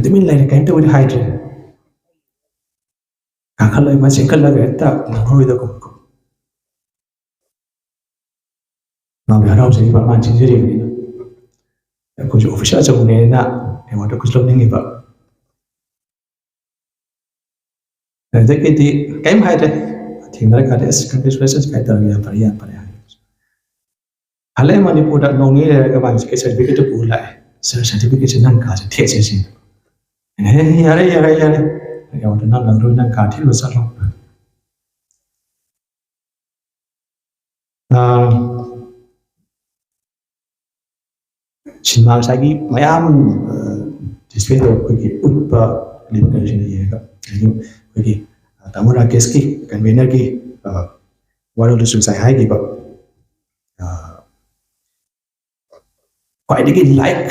ꯇꯨꯃꯤꯟ ꯂꯩꯔꯦ, ꯀꯔꯤꯝꯇꯕꯨꯗꯤ ꯍꯥꯏꯗ꯭ꯔꯦ꯫ ꯀꯥꯈꯠꯂꯒ ꯆꯦꯟꯈꯠꯂꯒ ꯍꯦꯛꯇ ꯉꯥꯡꯍꯧꯔꯤꯗ ꯀꯣ꯫ ꯃꯥꯕꯨꯗꯤ ꯍꯔꯥꯎꯖꯔꯤꯕ, ꯃꯥꯅ ꯆꯦꯟꯖꯔꯤꯕꯅꯤꯅ꯫ ꯑꯩꯈꯣꯏꯁꯨ ꯑꯣꯐꯤꯁꯥꯔ ꯑꯆꯧꯕꯅꯦꯅ ꯑꯦꯋꯥꯔꯗ ꯈꯨꯁꯨ ꯂꯧꯅꯤꯡꯉꯤꯕ꯫ ꯑꯗꯨꯗꯒꯤꯗꯤ ꯀꯔꯤꯝ ꯍꯥꯏꯗ꯭ꯔꯦ꯫ ꯊꯦꯡꯅꯔꯀꯥꯟꯗ, "ꯑꯁ, congratulations" ꯀꯥꯏ ꯇꯧꯔꯒ, "ꯌꯥꯝ ꯐꯔꯦ, ꯌꯥꯝ ꯐꯔꯦ" ꯍꯥꯏ꯫ ꯍꯜꯂꯛꯑꯦ ꯃꯅꯤꯄꯨꯔꯗ, ꯅꯣꯡ ꯅꯤꯅꯤ ꯂꯩꯔꯒ ꯃꯥꯒꯤ ꯁꯔꯇꯤꯐꯤꯀꯦꯠꯇꯨ ꯄꯨꯔ ꯂꯥꯛꯑꯦ꯫ "ꯁꯥꯔ, ꯁꯔꯇꯤꯐꯤꯀꯦꯠꯁꯦ ꯅꯪ ꯀꯥꯁꯦ ꯊꯦꯠꯁꯦ" ꯁꯤꯅꯤ꯫ ꯑꯩꯅ, "ꯑꯦ, ꯌꯥꯔꯦ, ꯌꯥꯔꯦ, ꯌꯥꯔꯦ꯫ ꯑꯦꯋꯥꯔꯗ ꯅꯪ ꯂꯧꯔꯣꯏ, ꯅꯪ ꯀꯥ ꯊꯦꯠꯂꯨ ꯆꯠꯂꯣ"꯫ ꯑꯥ, ꯁꯤꯅꯦꯃꯥ ꯉꯁꯥꯏꯒꯤ ꯃꯌꯥꯝ, ꯑ, ꯗꯤꯁꯄ꯭ꯂꯦ ꯇꯧꯔꯒ ꯑꯩꯈꯣꯏꯒꯤ ꯎꯠꯄ ꯂꯩꯕ ꯀꯩꯅꯣꯁꯤꯡꯗꯣ ꯌꯦꯡꯉꯒ, ꯑꯗꯒꯤ ꯑꯩꯈꯣꯏꯒꯤ, ꯑ, ꯇꯥꯃꯣ ꯔꯥꯀꯦꯁꯀꯤ, ꯀꯟꯚꯦꯅꯔꯒꯤ, ꯑ, ꯋꯥꯔꯣꯜꯗꯨꯁꯨ ꯉꯁꯥꯏ ꯍꯥꯏꯈꯤꯕ, ꯑ, ꯈ꯭ꯋꯥꯏꯗꯒꯤ ꯂꯥꯏꯛ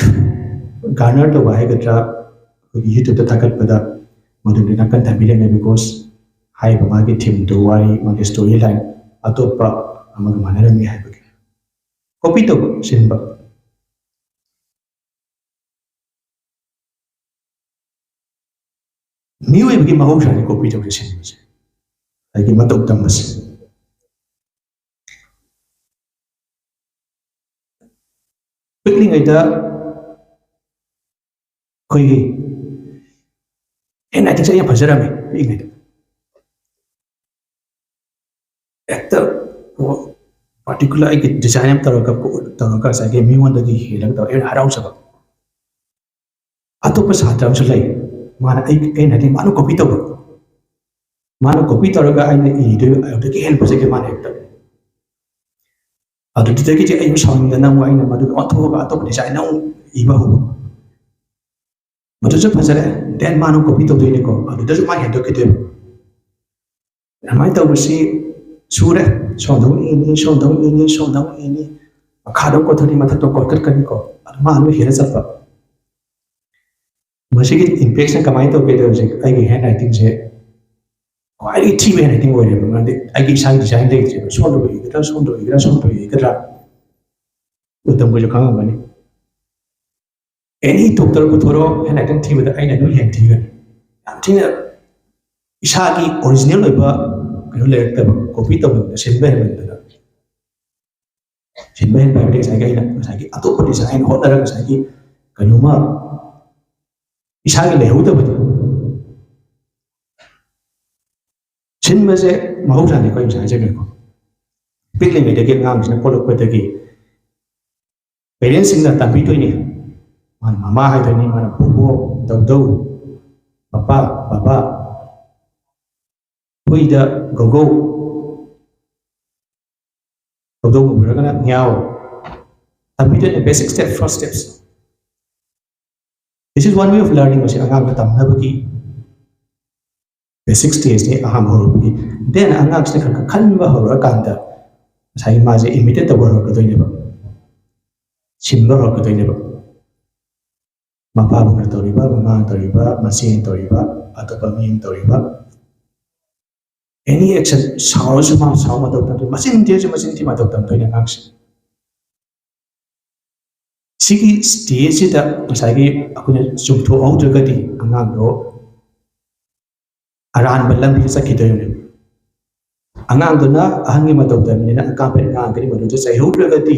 ꯒꯥꯔꯅꯔ ꯇꯧꯕ ꯍꯥꯏꯒꯗ꯭ꯔꯥ, ꯑꯩꯈꯣꯏꯒꯤ ꯌꯨꯇ꯭ꯌꯨꯕꯇ ꯊꯥꯒꯠꯄꯗ ꯃꯗꯨꯗꯤ ꯅꯥꯀꯟ ꯊꯝꯕꯤꯔꯝꯃꯦ, because ꯍꯥꯏꯔꯤꯕ ꯃꯥꯒꯤ ꯊꯤꯝꯗꯨ, ꯋꯥꯔꯤ, ꯃꯥꯒꯤ ꯁ꯭ꯇꯣꯔꯤ ꯂꯥꯏꯟ ꯑꯇꯣꯞꯄ ꯑꯃꯒ ꯃꯥꯟꯅꯔꯝꯃꯤ ꯍꯥꯏꯕꯒꯤ꯫ ꯀꯣꯄꯤ ꯇꯧꯕ, ꯁꯤꯟꯕ꯫ ꯃꯤꯑꯣꯏꯕꯒꯤ ꯃꯍꯧꯁꯥꯅꯤ ꯀꯣꯄꯤ ꯇꯧꯕꯁꯦ, ꯁꯤꯟꯕꯁꯦ, ꯑꯩꯒꯤ ꯃꯇꯧ ꯇꯝꯕꯁꯦ꯫ ꯄꯤꯛꯂꯤꯉꯩꯗ ꯑꯩꯈꯣꯏꯒꯤ ꯍꯦꯟ ꯔꯥꯏꯇꯤꯡꯁꯦ ꯌꯥꯝ ꯐꯖꯔꯝꯃꯦ ꯄꯤꯛꯂꯤꯉꯩꯗ꯫ ꯍꯦꯛꯇ ꯄꯥꯔꯇꯤꯀꯨꯂꯔ ꯑꯩꯒꯤ ꯗꯤꯖꯥꯏꯟ ꯑꯃ ꯇꯧꯔꯒ, ꯇꯧꯔꯒ ꯉꯁꯥꯏꯒꯤ ꯃꯤꯉꯣꯟꯗꯒꯤ ꯍꯦꯜꯂꯒ ꯇꯧꯔꯒ ꯑꯩꯅ ꯍꯔꯥꯎꯖꯕ꯫ ꯑꯇꯣꯞꯄ ꯁꯥꯇ꯭ꯔ ꯑꯃꯁꯨ ꯂꯩ, ꯃꯥꯅ ꯑꯩ, ꯑꯩꯅ ꯍꯥꯏꯗꯤ ꯃꯥꯅ ꯀꯣꯄꯤ ꯇꯧꯕ, ꯃꯥꯅ ꯀꯣꯄꯤ ꯇꯧꯔꯒ ꯑꯩꯅ ꯏꯗꯣꯏ ꯑꯗꯨꯗꯒꯤ ꯍꯦꯟꯅ ꯐꯖꯒꯦ ꯃꯥꯅ ꯍꯦꯛꯇ꯫ ꯑꯗꯨꯗꯒꯤꯗꯤ ꯑꯩꯁꯨ ꯁꯥꯎꯅꯤꯡꯗꯅ ꯑꯃꯨꯛ ꯑꯩꯅ ꯃꯗꯨ ꯑꯣꯟꯊꯣꯛꯑꯒ ꯑꯇꯣꯞꯄ ꯗꯤꯖꯥꯏꯟ ꯑꯃꯨꯛ ꯏꯕ ꯍꯧꯕ꯫ ꯃꯗꯨꯁꯨ ꯐꯖꯔꯦ, ꯗꯦꯟ ꯃꯥꯅ ꯀꯣꯄꯤ ꯇꯧꯗꯣꯏꯅꯤꯀꯣ, ꯑꯗꯨꯗꯁꯨ ꯃꯥ ꯍꯦꯟꯗꯣꯛꯈꯤꯗꯣꯏꯕ꯫ ꯑꯗꯨꯃꯥꯏꯅ ꯇꯧꯕꯁꯤ ꯁꯨꯔꯦ, ꯁꯣꯝꯗ ꯑꯃꯨꯛ ꯏꯅꯤ, ꯁꯣꯝꯗ ꯑꯃꯨꯛ ꯏꯅꯤ, ꯁꯣꯝꯗ ꯑꯃꯨꯛ ꯏꯅꯤ, ꯃꯈꯥꯗ ꯑꯃꯨꯛ ꯀꯣꯊꯅꯤ, ꯃꯊꯛꯇ ꯀꯣꯊꯠꯀꯅꯤꯀꯣ, ꯑꯗꯨ ꯃꯥ ꯑꯗꯨꯝ ꯍꯦꯟꯅ ꯆꯠꯄ꯫ ꯃꯁꯤꯒꯤ ꯏꯝꯄꯦꯛꯁꯤꯅ ꯀꯃꯥꯏꯅ ꯇꯧꯒꯦꯗ, ꯍꯧꯖꯤꯛ ꯑꯩꯒꯤ ꯍꯦꯟ ꯔꯥꯏꯇꯤꯡꯁꯦ ꯈ꯭ꯋꯥꯏꯗꯒꯤ ꯊꯤꯕ ꯍꯦꯟ ꯔꯥꯏꯇꯤꯡ ꯑꯣꯏꯔꯦꯕ, ꯃꯔꯝꯗꯤ ꯑꯩꯒꯤ ꯏꯁꯥꯒꯤ ꯗꯤꯖꯥꯏꯟ ꯂꯩꯇ꯭ꯔꯦꯕ꯫ ꯁꯣꯝꯗ ꯏꯒꯗ꯭ꯔꯥ, ꯁꯣꯝꯗ ꯏꯒꯗ꯭ꯔꯥ, ꯁꯣꯝꯗ ꯏꯒꯗ꯭ꯔꯥ, ꯎꯇꯝꯈꯣꯏꯁꯨ ꯈꯪꯉꯝꯒꯅꯤ꯫ ꯑꯦꯅꯤ ꯗꯣꯛꯇꯔ ꯄꯨꯊꯣꯔꯛꯑꯣ, ꯍꯦꯟ ꯔꯥꯏꯇꯤꯡ ꯊꯤꯕꯗ ꯑꯩꯅ ꯑꯗꯨꯝ ꯍꯦꯟ ꯊꯤꯒꯅꯤ꯫ ꯌꯥꯝ ꯊꯤꯅ ꯏꯁꯥꯒꯤ ꯑꯣꯔꯤꯖꯤꯅꯦꯜ ꯑꯣꯏꯕ ꯀꯩꯅꯣ ꯂꯩꯔꯛꯇꯕ, ꯀꯣꯄꯤ ꯇꯧꯅꯤꯡꯕꯗ, ꯁꯤꯟꯕ ꯍꯦꯟꯃꯟꯗꯅ꯫ ꯁꯤꯟꯕ ꯍꯦꯟꯕ ꯍꯥꯏꯕꯗꯤ ꯉꯁꯥꯏꯒꯤ ꯑꯩꯅ ꯉꯁꯥꯏꯒꯤ ꯑꯇꯣꯞꯄ ꯗꯤꯖꯥꯏꯟ ꯍꯣꯠꯅꯔꯒ ꯉꯁꯥꯏꯒꯤ ꯀꯩꯅꯣꯝꯃ ꯏꯁꯥꯒꯤ ꯂꯩꯍꯧꯗꯕꯗꯣ꯫ ꯁꯤꯟꯕꯁꯦ ꯃꯍꯧꯁꯥꯅꯤ, ꯑꯩꯈꯣꯏ ꯉꯁꯥꯏ ꯍꯥꯏꯖꯈ꯭ꯔꯦꯀꯣ꯫ ꯄꯤꯛꯂꯤꯉꯩꯗꯒꯤ ꯑꯉꯥꯡꯁꯤꯅ ꯄꯣꯛꯂꯛꯄꯗꯒꯤ ꯄꯦꯔꯦꯟꯁꯁꯤꯡꯅ ꯇꯝꯕꯤꯗꯣꯏꯅꯤ꯫ ꯃꯥꯅ ꯃꯃꯥ ꯍꯥꯏꯗꯣꯏꯅꯤ, ꯃꯥꯅ ꯕꯣꯕꯣ, ꯗꯧꯗꯧ, ꯄꯄꯥ, ꯕꯕꯥ, ꯍꯨꯏꯗ ꯒꯧꯒꯧ, ꯍꯧꯗꯣꯡ ꯎꯕꯤꯔꯒꯅ ꯃꯤꯌꯥꯎ꯫ ꯇꯝꯕꯤꯗꯣꯏꯅꯦ, basic step, first steps꯫ This is one way of learning꯫ ꯃꯁꯤ ꯑꯉꯥꯡꯗ ꯇꯝꯅꯕꯒꯤ ꯕꯦꯁꯤꯛ ꯁ꯭ꯇꯦꯖꯅꯤ, ꯑꯍꯥꯟꯕ ꯍꯧꯔꯛꯄꯒꯤ꯫ ꯗꯦꯟ ꯑꯉꯥꯡꯁꯤꯅ ꯈꯔ ꯈꯔ ꯈꯟꯕ ꯍꯧꯔꯛꯑꯀꯥꯟꯗ ꯉꯁꯥꯏꯒꯤ ꯃꯥꯁꯦ ꯏꯃꯤꯇꯦꯠ ꯇꯧꯕ ꯍꯧꯔꯛꯀꯗꯣꯏꯅꯦꯕ, ꯁꯤꯟꯕ ꯍꯧꯔꯛꯀꯗꯣꯏꯅꯦꯕ꯫ ꯃꯄꯥꯕꯨꯅ ꯇꯧꯔꯤꯕ, ꯃꯃꯥꯅ ꯇꯧꯔꯤꯕ, ꯃꯆꯦꯅ ꯇꯧꯔꯤꯕ, ꯑꯇꯣꯞꯄ ꯃꯤ ꯑꯃ ꯇꯧꯔꯤꯕ, ꯑꯦꯅꯤ ꯑꯦꯛꯁꯟ, ꯁꯥꯎꯔꯁꯨ ꯃꯥ ꯁꯥꯎ ꯃꯇꯧ ꯇꯝꯗꯣꯏ, ꯃꯆꯤꯟ ꯊꯤꯔꯁꯨ ꯃꯆꯤꯟ ꯊꯤ ꯃꯇꯧ ꯇꯝꯗꯣꯏꯅꯦ ꯑꯉꯥꯡꯁꯦ꯫ ꯁꯤꯒꯤ ꯁ꯭ꯇꯦꯖꯁꯤꯗ ꯉꯁꯥꯏꯒꯤ ꯑꯩꯈꯣꯏꯅ ꯆꯨꯝꯊꯣꯛꯍꯧꯗ꯭ꯔꯒꯗꯤ ꯑꯉꯥꯡꯗꯣ ꯑꯔꯥꯟꯕ ꯂꯝꯕꯤꯗ ꯆꯠꯈꯤꯗꯣꯏꯅꯦꯕ꯫ ꯑꯉꯥꯡꯗꯨꯅ ꯑꯍꯟꯒꯤ ꯃꯇꯧ ꯇꯝꯃꯤꯅꯦꯅ ꯑꯀꯥꯝꯄꯩ ꯉꯥꯡꯒꯅꯤ, ꯃꯗꯨꯗ ꯆꯩꯍꯧꯗ꯭ꯔꯒꯗꯤ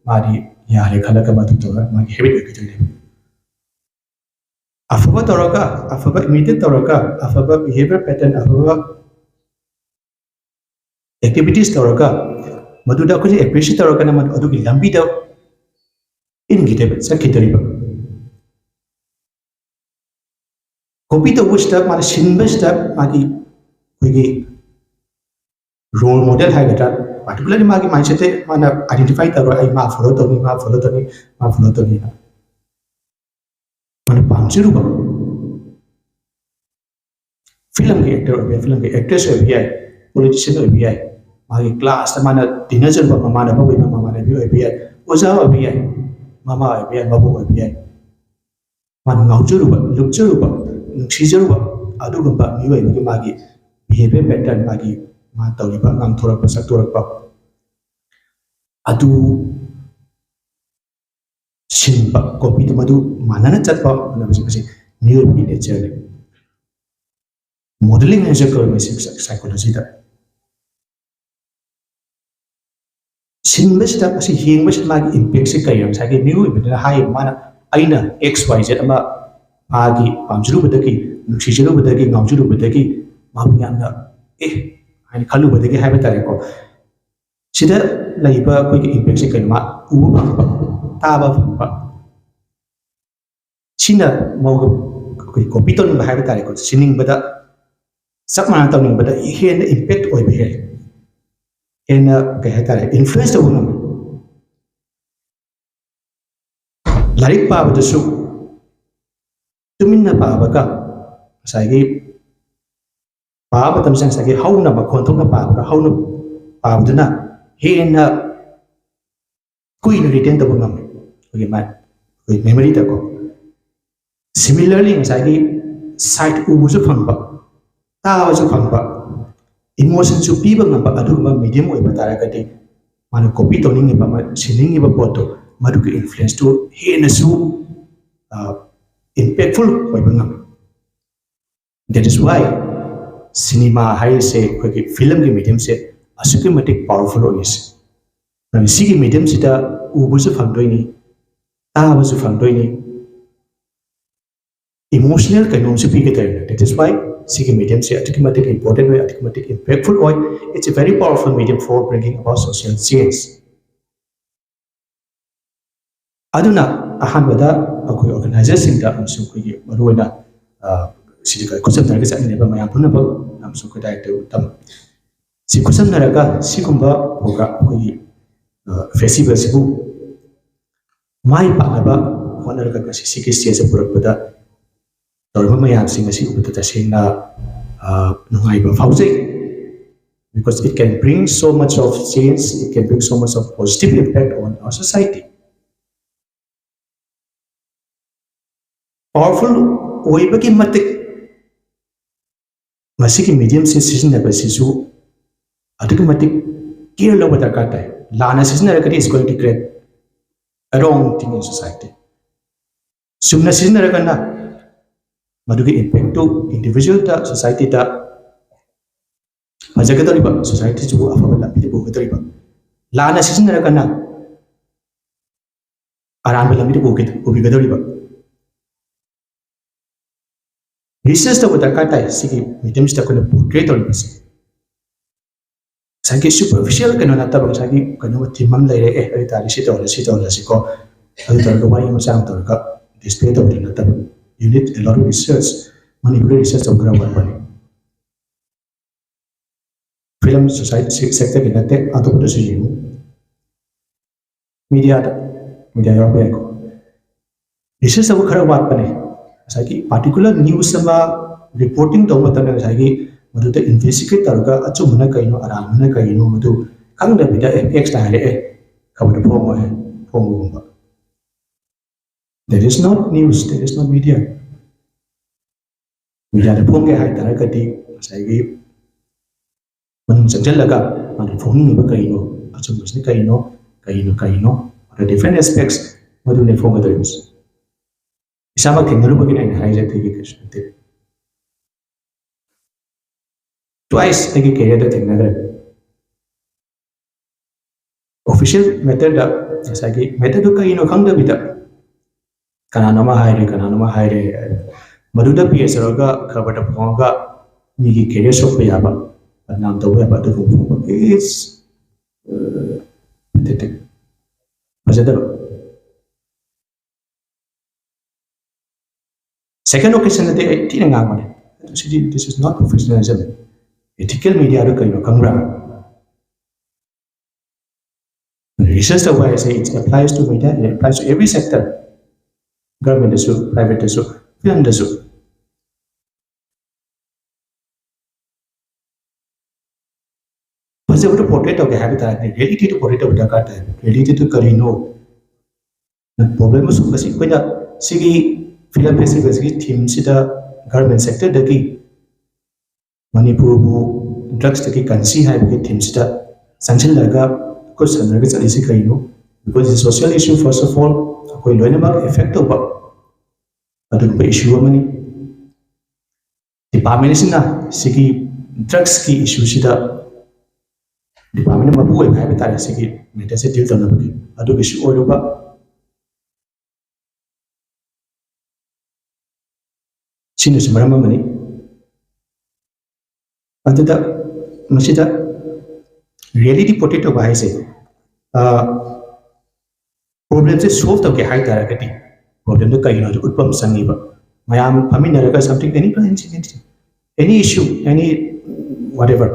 ꯃꯥꯗꯤ ꯌꯥꯔꯦ ꯈꯜꯂꯒ ꯃꯗꯨ ꯇꯧꯔꯒ ꯃꯥꯒꯤ ꯍꯦꯕꯤꯠ ꯑꯣꯏꯒꯗꯣꯏꯅꯦꯕ꯫ ꯑꯐꯕ ꯇꯧꯔꯒ, ꯑꯐꯕ ꯏꯃꯤꯇꯦꯠ ꯇꯧꯔꯒ, ꯑꯐꯕ ꯕꯤꯍꯦꯕꯤꯌꯔ ꯄꯦꯇꯔꯟ, ꯑꯐꯕ ꯑꯦꯛꯇꯤꯚꯤꯇꯤꯁ ꯇꯧꯔꯒ ꯃꯗꯨꯗ ꯑꯩꯈꯣꯏꯁꯦ ꯑꯦꯄ꯭ꯔꯤꯁꯤꯌꯦꯠ ꯇꯧꯔꯒꯅ ꯃꯗꯨ ꯑꯗꯨꯒꯤ ꯂꯝꯕꯤꯗ ꯏꯟꯈꯤꯗꯣꯏꯕ, ꯆꯠꯈꯤꯗꯣꯔꯤꯕ꯫ ꯀꯣꯄꯤ ꯇꯧꯕꯁꯤꯗ, ꯃꯥꯅ ꯁꯤꯟꯕꯁꯤꯗ ꯃꯥꯒꯤ ꯑꯩꯈꯣꯏꯒꯤ ꯔꯣꯜ ꯃꯣꯗꯦꯜ ꯍꯥꯏꯒꯗ꯭ꯔꯥ, ꯄꯥꯔꯇꯤꯀꯨꯂꯔꯂꯤ ꯃꯥꯒꯤ ꯃꯥꯏꯟꯁꯦꯠꯁꯦ ꯃꯥꯅ ꯑꯥꯏꯗꯦꯟꯇꯤꯐꯥꯏ ꯇꯧꯔꯣꯏ, "ꯑꯩ ꯃꯥ ꯐꯣꯂꯣ ꯇꯧꯅꯤ, ꯃꯥ ꯐꯣꯂꯣ ꯇꯧꯅꯤ, ꯃꯥ ꯐꯣꯂꯣ ꯇꯧꯅꯤꯅ"꯫ ꯃꯥꯅ ꯄꯥꯝꯖꯔꯨꯕ, ꯐꯤꯂꯝꯒꯤ ꯑꯦꯛꯇꯔ ꯑꯣꯏꯕ ꯌꯥꯏ, ꯐꯤꯂꯝꯒꯤ ꯑꯦꯛꯇ꯭ꯔꯦꯁ ꯑꯣꯏꯕ ꯌꯥꯏ, ꯄꯣꯂꯤꯇꯤꯁꯤꯌꯟ ꯑꯣꯏꯕ ꯌꯥꯏ, ꯃꯥꯒꯤ ꯀ꯭ꯂꯥꯁꯇ ꯃꯥꯅ ꯇꯤꯟꯅꯖꯔꯨꯕ ꯃꯃꯥꯟꯅꯕ ꯑꯣꯏꯕ, ꯃꯃꯥꯟꯅꯕꯤ ꯑꯣꯏꯕ ꯌꯥꯏ, ꯑꯣꯖꯥ ꯑꯣꯏꯕ ꯌꯥꯏ, ꯃꯃꯥ ꯑꯣꯏꯕ ꯌꯥꯏ, ꯃꯕꯣꯛ ꯑꯣꯏꯕ ꯌꯥꯏ, ꯃꯥꯅ ꯉꯥꯎꯖꯔꯨꯕ, ꯂꯨꯞꯆꯔꯨꯕ, ꯅꯨꯡꯁꯤꯖꯔꯨꯕ ꯑꯗꯨꯒꯨꯝꯕ ꯃꯤꯑꯣꯏ ꯑꯃꯒꯤ ꯃꯥꯒꯤ ꯕꯤꯍꯦꯕꯤꯌꯔ ꯄꯦꯇꯔꯟ, ꯃꯥꯒꯤ ꯃꯥ ꯇꯧꯔꯤꯕ, ꯉꯥꯡꯊꯣꯔꯛꯄ, ꯁꯛꯇꯣꯔꯛꯄ ꯑꯗꯨ ꯁꯤꯟꯕ, ꯀꯣꯄꯤꯗꯨ ꯃꯗꯨ ꯃꯥꯟꯅꯅ ꯆꯠꯄ ꯍꯣꯠꯅꯕꯁꯦ ꯃꯁꯤ ꯃꯤꯑꯣꯏꯕꯒꯤ ꯅꯦꯆꯔꯅꯤ꯫ ꯃꯣꯗꯦꯂꯤꯡ ꯍꯥꯏꯁꯦ ꯀꯔꯤꯅꯣ ꯁꯤ ꯁꯥꯏꯀꯣꯂꯣꯖꯤꯗ? ꯁꯤꯟꯕꯁꯤꯗ, ꯃꯁꯤ ꯌꯦꯡꯕꯁꯤꯗ ꯃꯥꯒꯤ ꯏꯝꯄꯦꯛꯁꯦ ꯀꯔꯤꯅꯣ? ꯉꯁꯥꯏꯒꯤ ꯃꯤꯑꯣꯏꯕꯗꯨꯅ ꯍꯥꯏꯔꯤꯕ, ꯃꯥꯅ, ꯑꯩꯅ ꯑꯦꯛꯁ ꯋꯥꯏ ꯖꯦꯠ ꯑꯃ ꯃꯥꯒꯤ ꯄꯥꯝꯖꯔꯨꯕꯗꯒꯤ, ꯅꯨꯡꯁꯤꯖꯔꯨꯕꯗꯒꯤ, ꯉꯥꯎꯖꯔꯨꯕꯗꯒꯤ ꯃꯥꯕꯨ ꯌꯥꯝꯅ "ꯑꯦ" ꯍꯥꯏꯅ ꯈꯜꯂꯨꯕꯗꯒꯤ ꯍꯥꯏꯕ ꯇꯥꯔꯦꯀꯣ꯫ ꯁꯤꯗ ꯂꯩꯕ ꯑꯩꯈꯣꯏꯒꯤ ꯏꯝꯄꯦꯛꯁꯦ ꯀꯩꯅꯣ? ꯃꯥ ꯎꯕ ꯐꯪꯕ, ꯇꯥꯕ ꯐꯪꯕ, ꯁꯤꯅ ꯃꯧ-, ꯑꯩꯈꯣꯏ ꯀꯣꯄꯤ ꯇꯧꯅꯤꯡꯕ ꯍꯥꯏꯕ ꯇꯥꯔꯦꯀꯣ, ꯁꯤꯟꯅꯤꯡꯕꯗ, ꯆꯞ ꯃꯥꯟꯅ ꯇꯧꯅꯤꯡꯕꯗ ꯍꯦꯟꯅ ꯏꯝꯄꯦꯛ ꯑꯣꯏꯕ ꯍꯦꯜꯂꯤ, ꯍꯦꯟꯅ ꯀꯩ ꯍꯥꯏꯇꯥꯔꯦ, ꯏꯟꯐ꯭ꯂꯨꯌꯦꯟꯁ ꯇꯧꯕ ꯉꯝꯃꯤ꯫ ꯂꯥꯏꯔꯤꯛ ꯄꯥꯕꯗꯁꯨ ꯇꯨꯃꯤꯟꯅ ꯄꯥꯕꯒ ꯉꯁꯥꯏꯒꯤ ꯄꯥꯕ ꯃꯇꯝꯁꯤꯗ ꯉꯁꯥꯏꯒꯤ ꯍꯧꯅ ꯃꯈꯣꯟ ꯊꯣꯛꯅ ꯄꯥꯕꯒ ꯍꯧꯅ ꯄꯥꯕꯗꯨꯅ ꯍꯦꯟꯅ ꯀꯨꯏꯅ ꯔꯤꯇꯦꯟ ꯇꯧꯕ ꯉꯝꯃꯤ ꯑꯩꯈꯣꯏꯒꯤ ꯃꯥꯏꯟ, ꯑꯩꯈꯣꯏ ꯃꯦꯃꯣꯔꯤꯗꯀꯣ꯫ ꯁꯤꯃꯤꯂꯔꯂꯤ ꯉꯁꯥꯏꯒꯤ ꯁꯥꯏꯠ ꯎꯕꯁꯨ ꯐꯪꯕ, ꯇꯥꯕꯁꯨ ꯐꯪꯕ, ꯏꯃꯣꯁꯟꯁꯨ ꯄꯤꯕ ꯉꯝꯕ ꯑꯗꯨꯒꯨꯝꯕ ꯃꯤꯗꯤꯌꯝ ꯑꯣꯏꯕ ꯇꯥꯔꯒꯗꯤ ꯃꯥꯅ ꯀꯣꯄꯤ ꯇꯧꯅꯤꯡꯉꯤꯕ, ꯃꯥ ꯁꯤꯟꯅꯤꯡꯉꯤꯕ ꯄꯣꯠꯇꯣ ꯃꯗꯨꯒꯤ ꯏꯟꯐ꯭ꯂꯨꯌꯦꯟꯁꯇꯨ ꯍꯦꯟꯅꯁꯨ ꯏꯝꯄꯦꯛꯐꯨꯜ ꯑꯣꯏꯕ ꯉꯝꯃꯤ꯫ That is why ꯁꯤꯅꯦꯃꯥ ꯍꯥꯏꯔꯤꯁꯦ, ꯑꯩꯈꯣꯏꯒꯤ ꯐꯤꯂꯝꯒꯤ ꯃꯦꯗꯤꯌꯝꯁꯦ ꯑꯁꯨꯛꯀꯤ ꯃꯇꯤꯛ ꯄꯥꯋꯔꯐꯨꯜ ꯑꯣꯏꯔꯤꯁꯦ꯫ ꯃꯔꯝꯗꯤ ꯁꯤꯒꯤ ꯃꯦꯗꯤꯌꯝꯁꯤꯗ ꯎꯕꯁꯨ ꯐꯪꯗꯣꯏꯅꯤ, ꯇꯥꯕꯁꯨ ꯐꯪꯗꯣꯏꯅꯤ, ꯏꯃꯣꯁꯅꯦꯜ ꯀꯩꯅꯣꯝꯁꯨ ꯄꯤꯒꯗꯣꯏꯅꯤ꯫ That is why ꯁꯤꯒꯤ ꯃꯦꯗꯤꯌꯝꯁꯦ ꯑꯗꯨꯛꯀꯤ ꯃꯇꯤꯛ ꯏꯝꯄꯣꯔꯇꯦꯟ ꯑꯣꯏ, ꯑꯗꯨꯛꯀꯤ ꯃꯇꯤꯛ ꯏꯝꯄꯦꯛꯐꯨꯜ ꯑꯣꯏ꯫ It's a very powerful medium for bringing about social change. ꯑꯗꯨꯅ ꯑꯍꯥꯟꯕꯗ ꯑꯩꯈꯣꯏ ꯑꯣꯔꯒꯅꯥꯏꯖꯔꯁꯤꯡꯗ ꯑꯃꯁꯨꯡ ꯑꯩꯈꯣꯏꯒꯤ ꯃꯔꯨꯑꯣꯏꯅ, ꯑ, ꯁꯤꯗ ꯈꯨꯠꯁꯝꯅꯔꯒ ꯆꯠꯃꯤꯟꯅꯕ ꯃꯌꯥꯝ ꯄꯨꯝꯅꯃꯛ ꯑꯃꯁꯨꯡ ꯑꯩꯈꯣꯏ ꯗꯥꯏꯔꯦꯛꯇꯔ ꯎꯇꯝ, ꯁꯤ ꯈꯨꯠꯁꯝꯅꯔꯒ ꯁꯤꯒꯨꯝꯕ ꯄ꯭ꯔꯣꯒ꯭ꯔꯥꯝ, ꯑꯩꯈꯣꯏꯒꯤ, ꯑ, ꯐꯦꯁꯇꯤꯚꯦꯜꯁꯤꯕꯨ ꯃꯥꯏ ꯄꯥꯛꯅꯕ ꯍꯣꯠꯅꯔꯒ ꯉꯁꯤ ꯁꯤꯒꯤ ꯁ꯭ꯇꯦꯖꯇ ꯄꯨꯔꯛꯄꯗ ꯇꯧꯔꯤꯕ ꯃꯌꯥꯝꯁꯤꯡ ꯑꯁꯤ ꯎꯕꯗ ꯇꯁꯦꯡꯅ, ꯑ, ꯅꯨꯡꯉꯥꯏꯕ ꯐꯥꯎꯖꯩ꯫ Because it can bring so much of change, it can bring so much of positive impact on our society. Powerful ꯑꯣꯏꯕꯒꯤ ꯃꯇꯤꯛ ꯃꯁꯤꯒꯤ ꯃꯦꯗꯤꯌꯝꯁꯤ ꯁꯤꯖꯤꯟꯅꯕꯁꯤꯁꯨ ꯑꯗꯨꯛꯀꯤ ꯃꯇꯤꯛ ꯀꯤꯌꯔ ꯂꯧꯕ ꯗꯔꯀꯥꯔ ꯇꯥꯏ꯫ ꯂꯥꯟꯅ ꯁꯤꯖꯤꯟꯅꯔꯒꯗꯤ it's going to create a wrong thing in society. ꯆꯨꯝꯅ ꯁꯤꯖꯤꯟꯅꯔꯒꯅ ꯃꯗꯨꯒꯤ ꯏꯝꯄꯦꯛꯇꯨ ꯏꯟꯗꯤꯚꯤꯖꯨꯋꯦꯜꯗ, ꯁꯣꯁꯥꯏꯇꯤꯗ ꯐꯖꯒꯗꯧꯔꯤꯕ, ꯁꯣꯁꯥꯏꯇꯤꯁꯤꯕꯨ ꯑꯐꯕ ꯂꯝꯕꯤꯗ ꯄꯨꯒꯗꯧꯔꯤꯕ, ꯂꯥꯟꯅ ꯁꯤꯖꯤꯟꯅꯔꯒꯅ ꯑꯔꯥꯟꯕ ꯂꯝꯕꯤꯗ ꯄꯨꯒ-, ꯄꯨꯕꯤꯒꯗꯧꯔꯤꯕ꯫ ꯔꯤꯁꯔꯁ ꯇꯧꯕ ꯗꯔꯀꯥꯔ ꯇꯥꯏ ꯁꯤꯒꯤ ꯃꯦꯗꯤꯌꯝꯁꯤꯗ ꯑꯩꯈꯣꯏꯅ ꯄꯣꯔꯇ꯭ꯔꯦ ꯇꯧꯔꯤꯕꯁꯦ꯫ ꯉꯁꯥꯏꯒꯤ ꯁꯨꯄꯔꯐꯤꯁꯤꯌꯦꯜ ꯀꯩꯅꯣ ꯅꯠꯇꯕ, ꯉꯁꯥꯏꯒꯤ ꯀꯩꯅꯣ ꯊꯤꯝ ꯑꯃ ꯂꯩꯔꯦ, ꯑꯦ, ꯑꯗꯨ ꯑꯣꯏꯇꯥꯔꯗꯤ ꯁꯤ ꯇꯧꯔꯁꯤ, ꯁꯤ ꯇꯧꯔꯁꯤꯀꯣ, ꯑꯗꯨ ꯇꯧꯔꯒ ꯋꯥꯔꯤ ꯃꯆꯥ ꯑꯃ ꯇꯧꯔꯒ ꯗꯤꯁꯄ꯭ꯂꯦ ꯇꯧꯕꯗꯤ ꯅꯠꯇꯕ꯫ You need a lot of research. ꯃꯅꯤꯄꯨꯔꯗ ꯔꯤꯁꯔꯁ ꯇꯧꯕ ꯈꯔ ꯋꯥꯠꯄꯅꯤ꯫ ꯐꯤꯂꯝ ꯁꯣꯁꯥꯏꯇꯤ ꯁꯦꯛꯇꯔꯒꯤ ꯅꯠꯇꯦ, ꯑꯇꯣꯞꯄꯗꯁꯨ ꯌꯦꯡꯉꯨ꯫ ꯃꯤꯗꯤꯌꯥꯗ, ꯃꯤꯗꯤꯌꯥ ꯌꯥꯎꯔꯛꯄ ꯌꯥꯏꯀꯣ꯫ ꯔꯤꯁꯔꯁ ꯇꯧꯕ ꯈꯔ ꯋꯥꯠꯄꯅꯦ꯫ ꯉꯁꯥꯏꯒꯤ ꯄꯥꯔꯇꯤꯀꯨꯂꯔ ꯅ꯭ꯌꯨꯁ ꯑꯃ ꯔꯤꯄꯣꯔꯇꯤꯡ ꯇꯧꯕ ꯃꯇꯝꯗ ꯉꯁꯥꯏꯒꯤ ꯃꯗꯨꯗ ꯏꯟꯚꯦꯁꯇꯤꯒꯦꯠ ꯇꯧꯔꯒ ꯑꯆꯨꯝꯕꯅ ꯀꯩꯅꯣ, ꯑꯔꯥꯟꯕꯅ ꯀꯩꯅꯣ, ꯃꯗꯨ ꯈꯪꯗꯕꯤꯗ, "ꯑꯦ, ꯑꯦꯛꯁꯅ ꯍꯥꯏꯔꯛꯑꯦ, ꯈꯕꯔꯗ ꯐꯣꯡꯉꯣ" ꯍꯥꯏ, ꯐꯣꯡꯕꯒꯨꯝꯕ꯫ That is not news, that is not media. ꯃꯤꯗꯤꯌꯥꯗ ꯐꯣꯡꯒꯦ ꯍꯥꯏ ꯇꯥꯔꯒꯗꯤ ꯉꯁꯥꯏꯒꯤ ꯃꯅꯨꯡ ꯆꯪꯁꯤꯜꯂꯒ ꯃꯥꯅ ꯐꯣꯡꯅꯤꯡꯉꯤꯕ ꯀꯔꯤꯅꯣ, ꯑꯆꯨꯝꯕꯁꯤꯅ ꯀꯔꯤꯅꯣ, ꯀꯔꯤꯅꯣ, ꯀꯔꯤꯅꯣ, what are different aspects, ꯃꯗꯨꯅꯦ ꯐꯣꯡꯒꯗꯧꯔꯤꯕꯁꯦ꯫ ꯏꯁꯥꯃꯛ ꯊꯦꯡꯅꯔꯨꯕꯒꯤꯅꯦ ꯑꯩꯅ ꯍꯥꯏꯔꯤꯁꯦ, ꯑꯇꯩꯒꯤ ꯀꯩꯁꯨ ꯅꯠꯇꯦ꯫ Twice ꯑꯩꯒꯤ careerꯗ ꯊꯦꯡꯅꯈ꯭ꯔꯦ꯫ Official matterꯗ ꯉꯁꯥꯏꯒꯤ matterꯗꯨ ꯀꯔꯤꯅꯣ ꯈꯪꯗꯕꯤꯗ ꯀꯅꯥꯅꯣ ꯑꯃ ꯍꯥꯏꯔꯦ, ꯀꯅꯥꯅꯣ ꯑꯃ ꯍꯥꯏꯔꯦ, ꯃꯗꯨꯗ ꯄꯦꯁ ꯇꯧꯔꯒ ꯈꯕꯔꯗ ꯐꯣꯡꯉꯒ ꯃꯤꯒꯤ career ꯁꯣꯛꯄ ꯌꯥꯕ, ꯕꯗꯅꯥꯝ ꯇꯧꯕ ꯌꯥꯕ ꯑꯗꯨꯒꯨꯝꯕ ꯐꯣꯡꯕ is, uh, pathetic. ꯐꯖꯗꯕ꯫ Second occasionꯗꯗꯤ ꯑꯩ ꯊꯤꯅ ꯉꯥꯡꯕꯅꯦ꯫ ꯁꯤꯗꯤ, this is not professionalism. Ethical mediaꯗꯨ ꯀꯩꯅꯣ ꯈꯪꯕ꯭ꯔꯥ? Research ꯇꯧꯕ ꯍꯥꯏꯁꯦ, it applies to media, it applies to every sector. Governmentꯇꯁꯨ, privateꯇꯁꯨ, filmꯗꯁꯨ꯫ ꯐꯖꯕꯗꯣ portray ꯇꯧꯒꯦ ꯍꯥꯏꯕ ꯇꯥꯔꯒꯗꯤ realityꯗꯨ portray ꯇꯧꯕ ꯗꯔꯀꯥꯔ ꯇꯥꯏ꯫ Realityꯗꯨ ꯀꯔꯤꯅꯣ? Problem ꯑꯃꯁꯨ ꯉꯁꯤ ꯑꯩꯈꯣꯏꯅ ꯁꯤꯒꯤ film festivalꯁꯤꯒꯤ themeꯁꯤꯗ government sectorꯗꯒꯤ ꯃꯅꯤꯄꯨꯔꯕꯨ drugsꯇꯒꯤ ꯀꯟꯁꯤ ꯍꯥꯏꯕꯒꯤ themeꯁꯤꯗ ꯆꯪꯁꯤꯜꯂꯒ ꯈꯨꯠ ꯁꯝꯅꯔꯒ ꯆꯠꯂꯤꯁꯤ ꯀꯔꯤꯅꯣ? Because it's a social issue, first of all, ꯑꯩꯈꯣꯏ ꯂꯣꯏꯅꯃꯛ effect ꯇꯧꯕ ꯑꯗꯨꯒꯨꯝꯕ issue ꯑꯃꯅꯤ꯫ Department ꯑꯁꯤꯅ ꯁꯤꯒꯤ drugsꯀꯤ issueꯁꯤꯗ department ꯃꯄꯨ ꯑꯣꯏꯕ ꯍꯥꯏꯕ ꯇꯥꯔꯦ, ꯁꯤꯒꯤ matterꯁꯦ deal ꯇꯧꯅꯕꯒꯤ ꯑꯗꯨꯒꯤꯁꯨ ꯑꯣꯏꯔꯨꯕ꯫ ꯁꯤꯅꯁꯨ ꯃꯔꯝ ꯑꯃꯅꯤ꯫ ꯑꯗꯨꯗ ꯃꯁꯤꯗ reality portray ꯇꯧꯕ ꯍꯥꯏꯁꯦ, problemꯁꯦ solve ꯇꯧꯒꯦ ꯍꯥꯏ ꯇꯥꯔꯒꯗꯤ problemꯗꯣ ꯀꯔꯤꯅꯣꯗꯣ ꯎꯠꯄ ꯑꯃ ꯆꯪꯉꯤꯕ꯫ ꯃꯌꯥꯝ ꯐꯝꯃꯤꯟꯅꯔꯒ something, any, any issue, any whatever,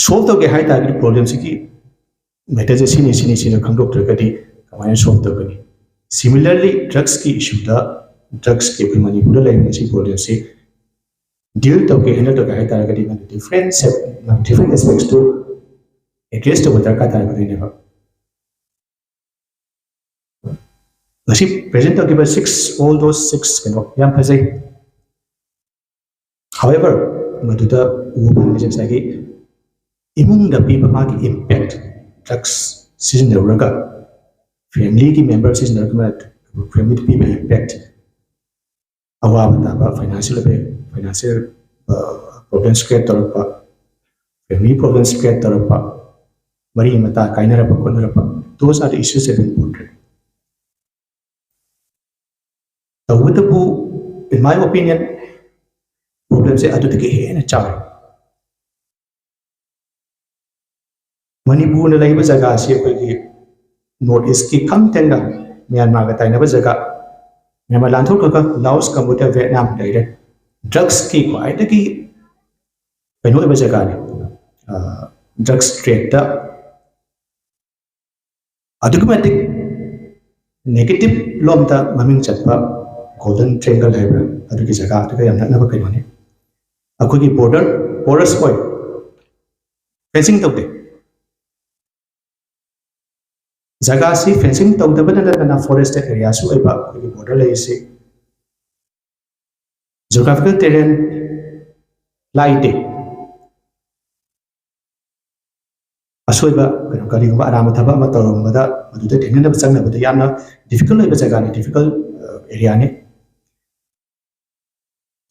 solve ꯇꯧꯒꯦ ꯍꯥꯏ ꯇꯥꯔꯒꯗꯤ problemꯁꯤꯒꯤ matterꯁꯦ ꯁꯤꯅꯤ, ꯁꯤꯅꯤ, ꯁꯤꯅꯤ ꯈꯪꯗꯣꯛꯇ꯭ꯔꯒꯗꯤ ꯀꯃꯥꯏꯅ solve ꯇꯧꯒꯅꯤ? Similarly, drugsꯀꯤ issueꯗ, drugsꯀꯤ ꯑꯩꯈꯣꯏ ꯃꯅꯤꯄꯨꯔꯗ ꯂꯩꯔꯤꯕ ꯁꯤ problemꯁꯤ deal ꯇꯧꯒꯦ, handle ꯇꯧꯒꯦ ꯍꯥꯏ ꯇꯥꯔꯒꯗꯤ ꯅꯪ different sep-, ꯅꯪ different aspectsꯇꯨ address ꯇꯧꯕ ꯗꯔꯀꯥꯔ ꯇꯥꯔꯛꯀꯗꯣꯏꯅꯦꯕ꯫ ꯉꯁꯤ present ꯇꯧꯈꯤꯕ six, all those six ꯀꯩꯅꯣ ꯌꯥꯝ ꯐꯖꯩ꯫ However, ꯃꯗꯨꯗ ꯎꯕ ꯐꯪꯉꯤꯁꯦ ꯉꯁꯥꯏꯒꯤ ꯏꯃꯨꯡꯗ ꯄꯤꯕ ꯃꯥꯒꯤ impact, drugs ꯁꯤꯖꯤꯟꯅꯔꯨꯔꯒ familyꯒꯤ member ꯁꯤꯖꯤꯟꯅꯔꯒ familyꯗ ꯄꯤꯕ impact, ꯑꯋꯥꯕ ꯇꯥꯕ, financial, financial, ꯑ, problems create ꯇꯧꯔꯛꯄ, family problems create ꯇꯧꯔꯛꯄ, ꯃꯔꯤ ꯃꯇꯥ ꯀꯥꯏꯅꯔꯛꯄ ꯈꯣꯠꯅꯔꯛꯄ, those are the issues that have been portrayed. ꯇꯧꯕꯇꯕꯨ, in my opinion, problemꯁꯦ ꯑꯗꯨꯗꯒꯤ ꯍꯦꯟꯅ ꯆꯥꯎꯔꯦ꯫ ꯃꯅꯤꯄꯨꯔꯅ ꯂꯩꯕ ꯖꯒꯥꯁꯤ ꯑꯩꯈꯣꯏꯒꯤ North Eastꯀꯤ ꯈꯝ ꯊꯦꯡꯅ ꯃ꯭ꯌꯥꯟꯃꯥꯔꯒ ꯇꯥꯏꯅꯕ ꯖꯒꯥ, ꯃ꯭ꯌꯥꯟꯃꯥꯔ ꯂꯥꯟꯊꯣꯛꯈ꯭ꯔꯒ ꯂꯥꯑꯣꯁ, ꯀꯝꯕꯣꯗꯤꯌꯥ, ꯚꯤꯌꯦꯠꯅꯥꯝ ꯂꯩꯔꯦ꯫ Drugsꯀꯤ ꯈ꯭ꯋꯥꯏꯗꯒꯤ ꯀꯩꯅꯣ ꯑꯣꯏꯕ ꯖꯒꯥꯅꯤ꯫ Drugs tradeꯇ ꯑꯗꯨꯛꯀꯤ ꯃꯇꯤꯛ negative ꯂꯣꯝꯗ ꯃꯃꯤꯡ ꯆꯠꯄ Golden Triangle ꯍꯥꯏꯕ꯭ꯔꯥ, ꯑꯗꯨꯒꯤ ꯖꯒꯥ ꯑꯗꯨꯒ ꯌꯥꯝ ꯅꯛꯅꯕ ꯀꯩꯅꯣꯅꯤ꯫ ꯑꯩꯈꯣꯏꯒꯤ border porous ꯑꯣꯏ, fencing ꯇꯧꯗꯦ꯫ ꯖꯒꯥꯁꯤ fencing ꯇꯧꯗꯕꯅ ꯅꯠꯇꯅ forested areaꯁꯨ ꯑꯣꯏꯕ ꯑꯩꯈꯣꯏꯒꯤ border ꯂꯩꯔꯤꯁꯤ꯫ Geographical terrain ꯂꯥꯏꯗꯦ꯫ ꯑꯁꯣꯏꯕ ꯀꯩꯅꯣ, ꯀꯔꯤꯒꯨꯝꯕ ꯑꯔꯥꯟꯕ ꯊꯕꯛ ꯑꯃ ꯇꯧꯔꯝꯕꯗ ꯃꯗꯨꯗ ꯊꯦꯡꯅꯅꯕ ꯆꯪꯅꯕꯗ ꯌꯥꯝꯅ difficult ꯑꯣꯏꯕ ꯖꯒꯥꯅꯤ, difficult areaꯅꯤ꯫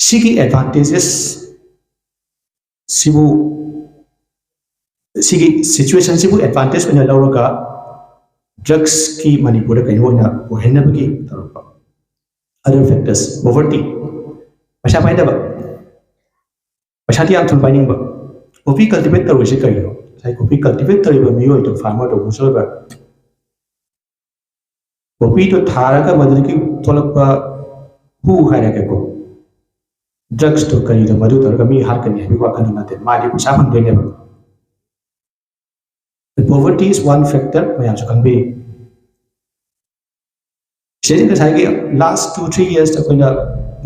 ꯁꯤꯒꯤ advantages ꯁꯤꯕꯨ, ꯁꯤꯒꯤ situationꯁꯤꯕꯨ advantage ꯑꯣꯏꯅ ꯂꯧꯔꯒ drugsꯀꯤ ꯃꯅꯤꯄꯨꯔꯗ ꯀꯩꯅꯣ ꯑꯣꯏꯅ ꯑꯣꯏꯍꯟꯅꯕꯒꯤ ꯇꯧꯔꯛꯄ꯫ Other factors, poverty, ꯄꯩꯁꯥ ꯄꯥꯏꯗꯕ, ꯄꯩꯁꯥꯗꯤ ꯌꯥꯝ ꯊꯨꯅ ꯄꯥꯏꯅꯤꯡꯕ꯫ Coffee cultivate ꯇꯧꯔꯤꯁꯦ ꯀꯔꯤꯅꯣ? ꯉꯁꯥꯏ coffee cultivate ꯇꯧꯔꯤꯕ ꯃꯤꯑꯣꯏꯗꯣ, farmerꯗꯣ, ꯍꯧꯖꯤꯛ ꯑꯣꯏꯕ coffeeꯗꯣ ꯊꯥꯔꯒ ꯃꯗꯨꯗꯒꯤ ꯊꯣꯛꯂꯛꯄ ꯍꯨ ꯍꯥꯏꯔꯒꯦꯀꯣ, drugsꯇꯣ ꯀꯔꯤꯅꯣ, ꯃꯗꯨ ꯇꯧꯔꯒ ꯃꯤ ꯍꯥꯠꯀꯅꯤ ꯍꯥꯏꯕꯒꯤ ꯋꯥꯈꯜꯗꯨ ꯅꯠꯇꯦ, ꯃꯥꯗꯤ ꯄꯩꯁꯥ ꯐꯪꯗꯣꯏꯅꯦꯕ꯫ The poverty is one factor, ꯃꯌꯥꯝꯁꯨ ꯈꯪꯕꯤꯔꯤ꯫ ꯁꯤꯗꯩꯁꯤꯗ ꯉꯁꯥꯏꯒꯤ last two three yearsꯇ ꯑꯩꯈꯣꯏꯅ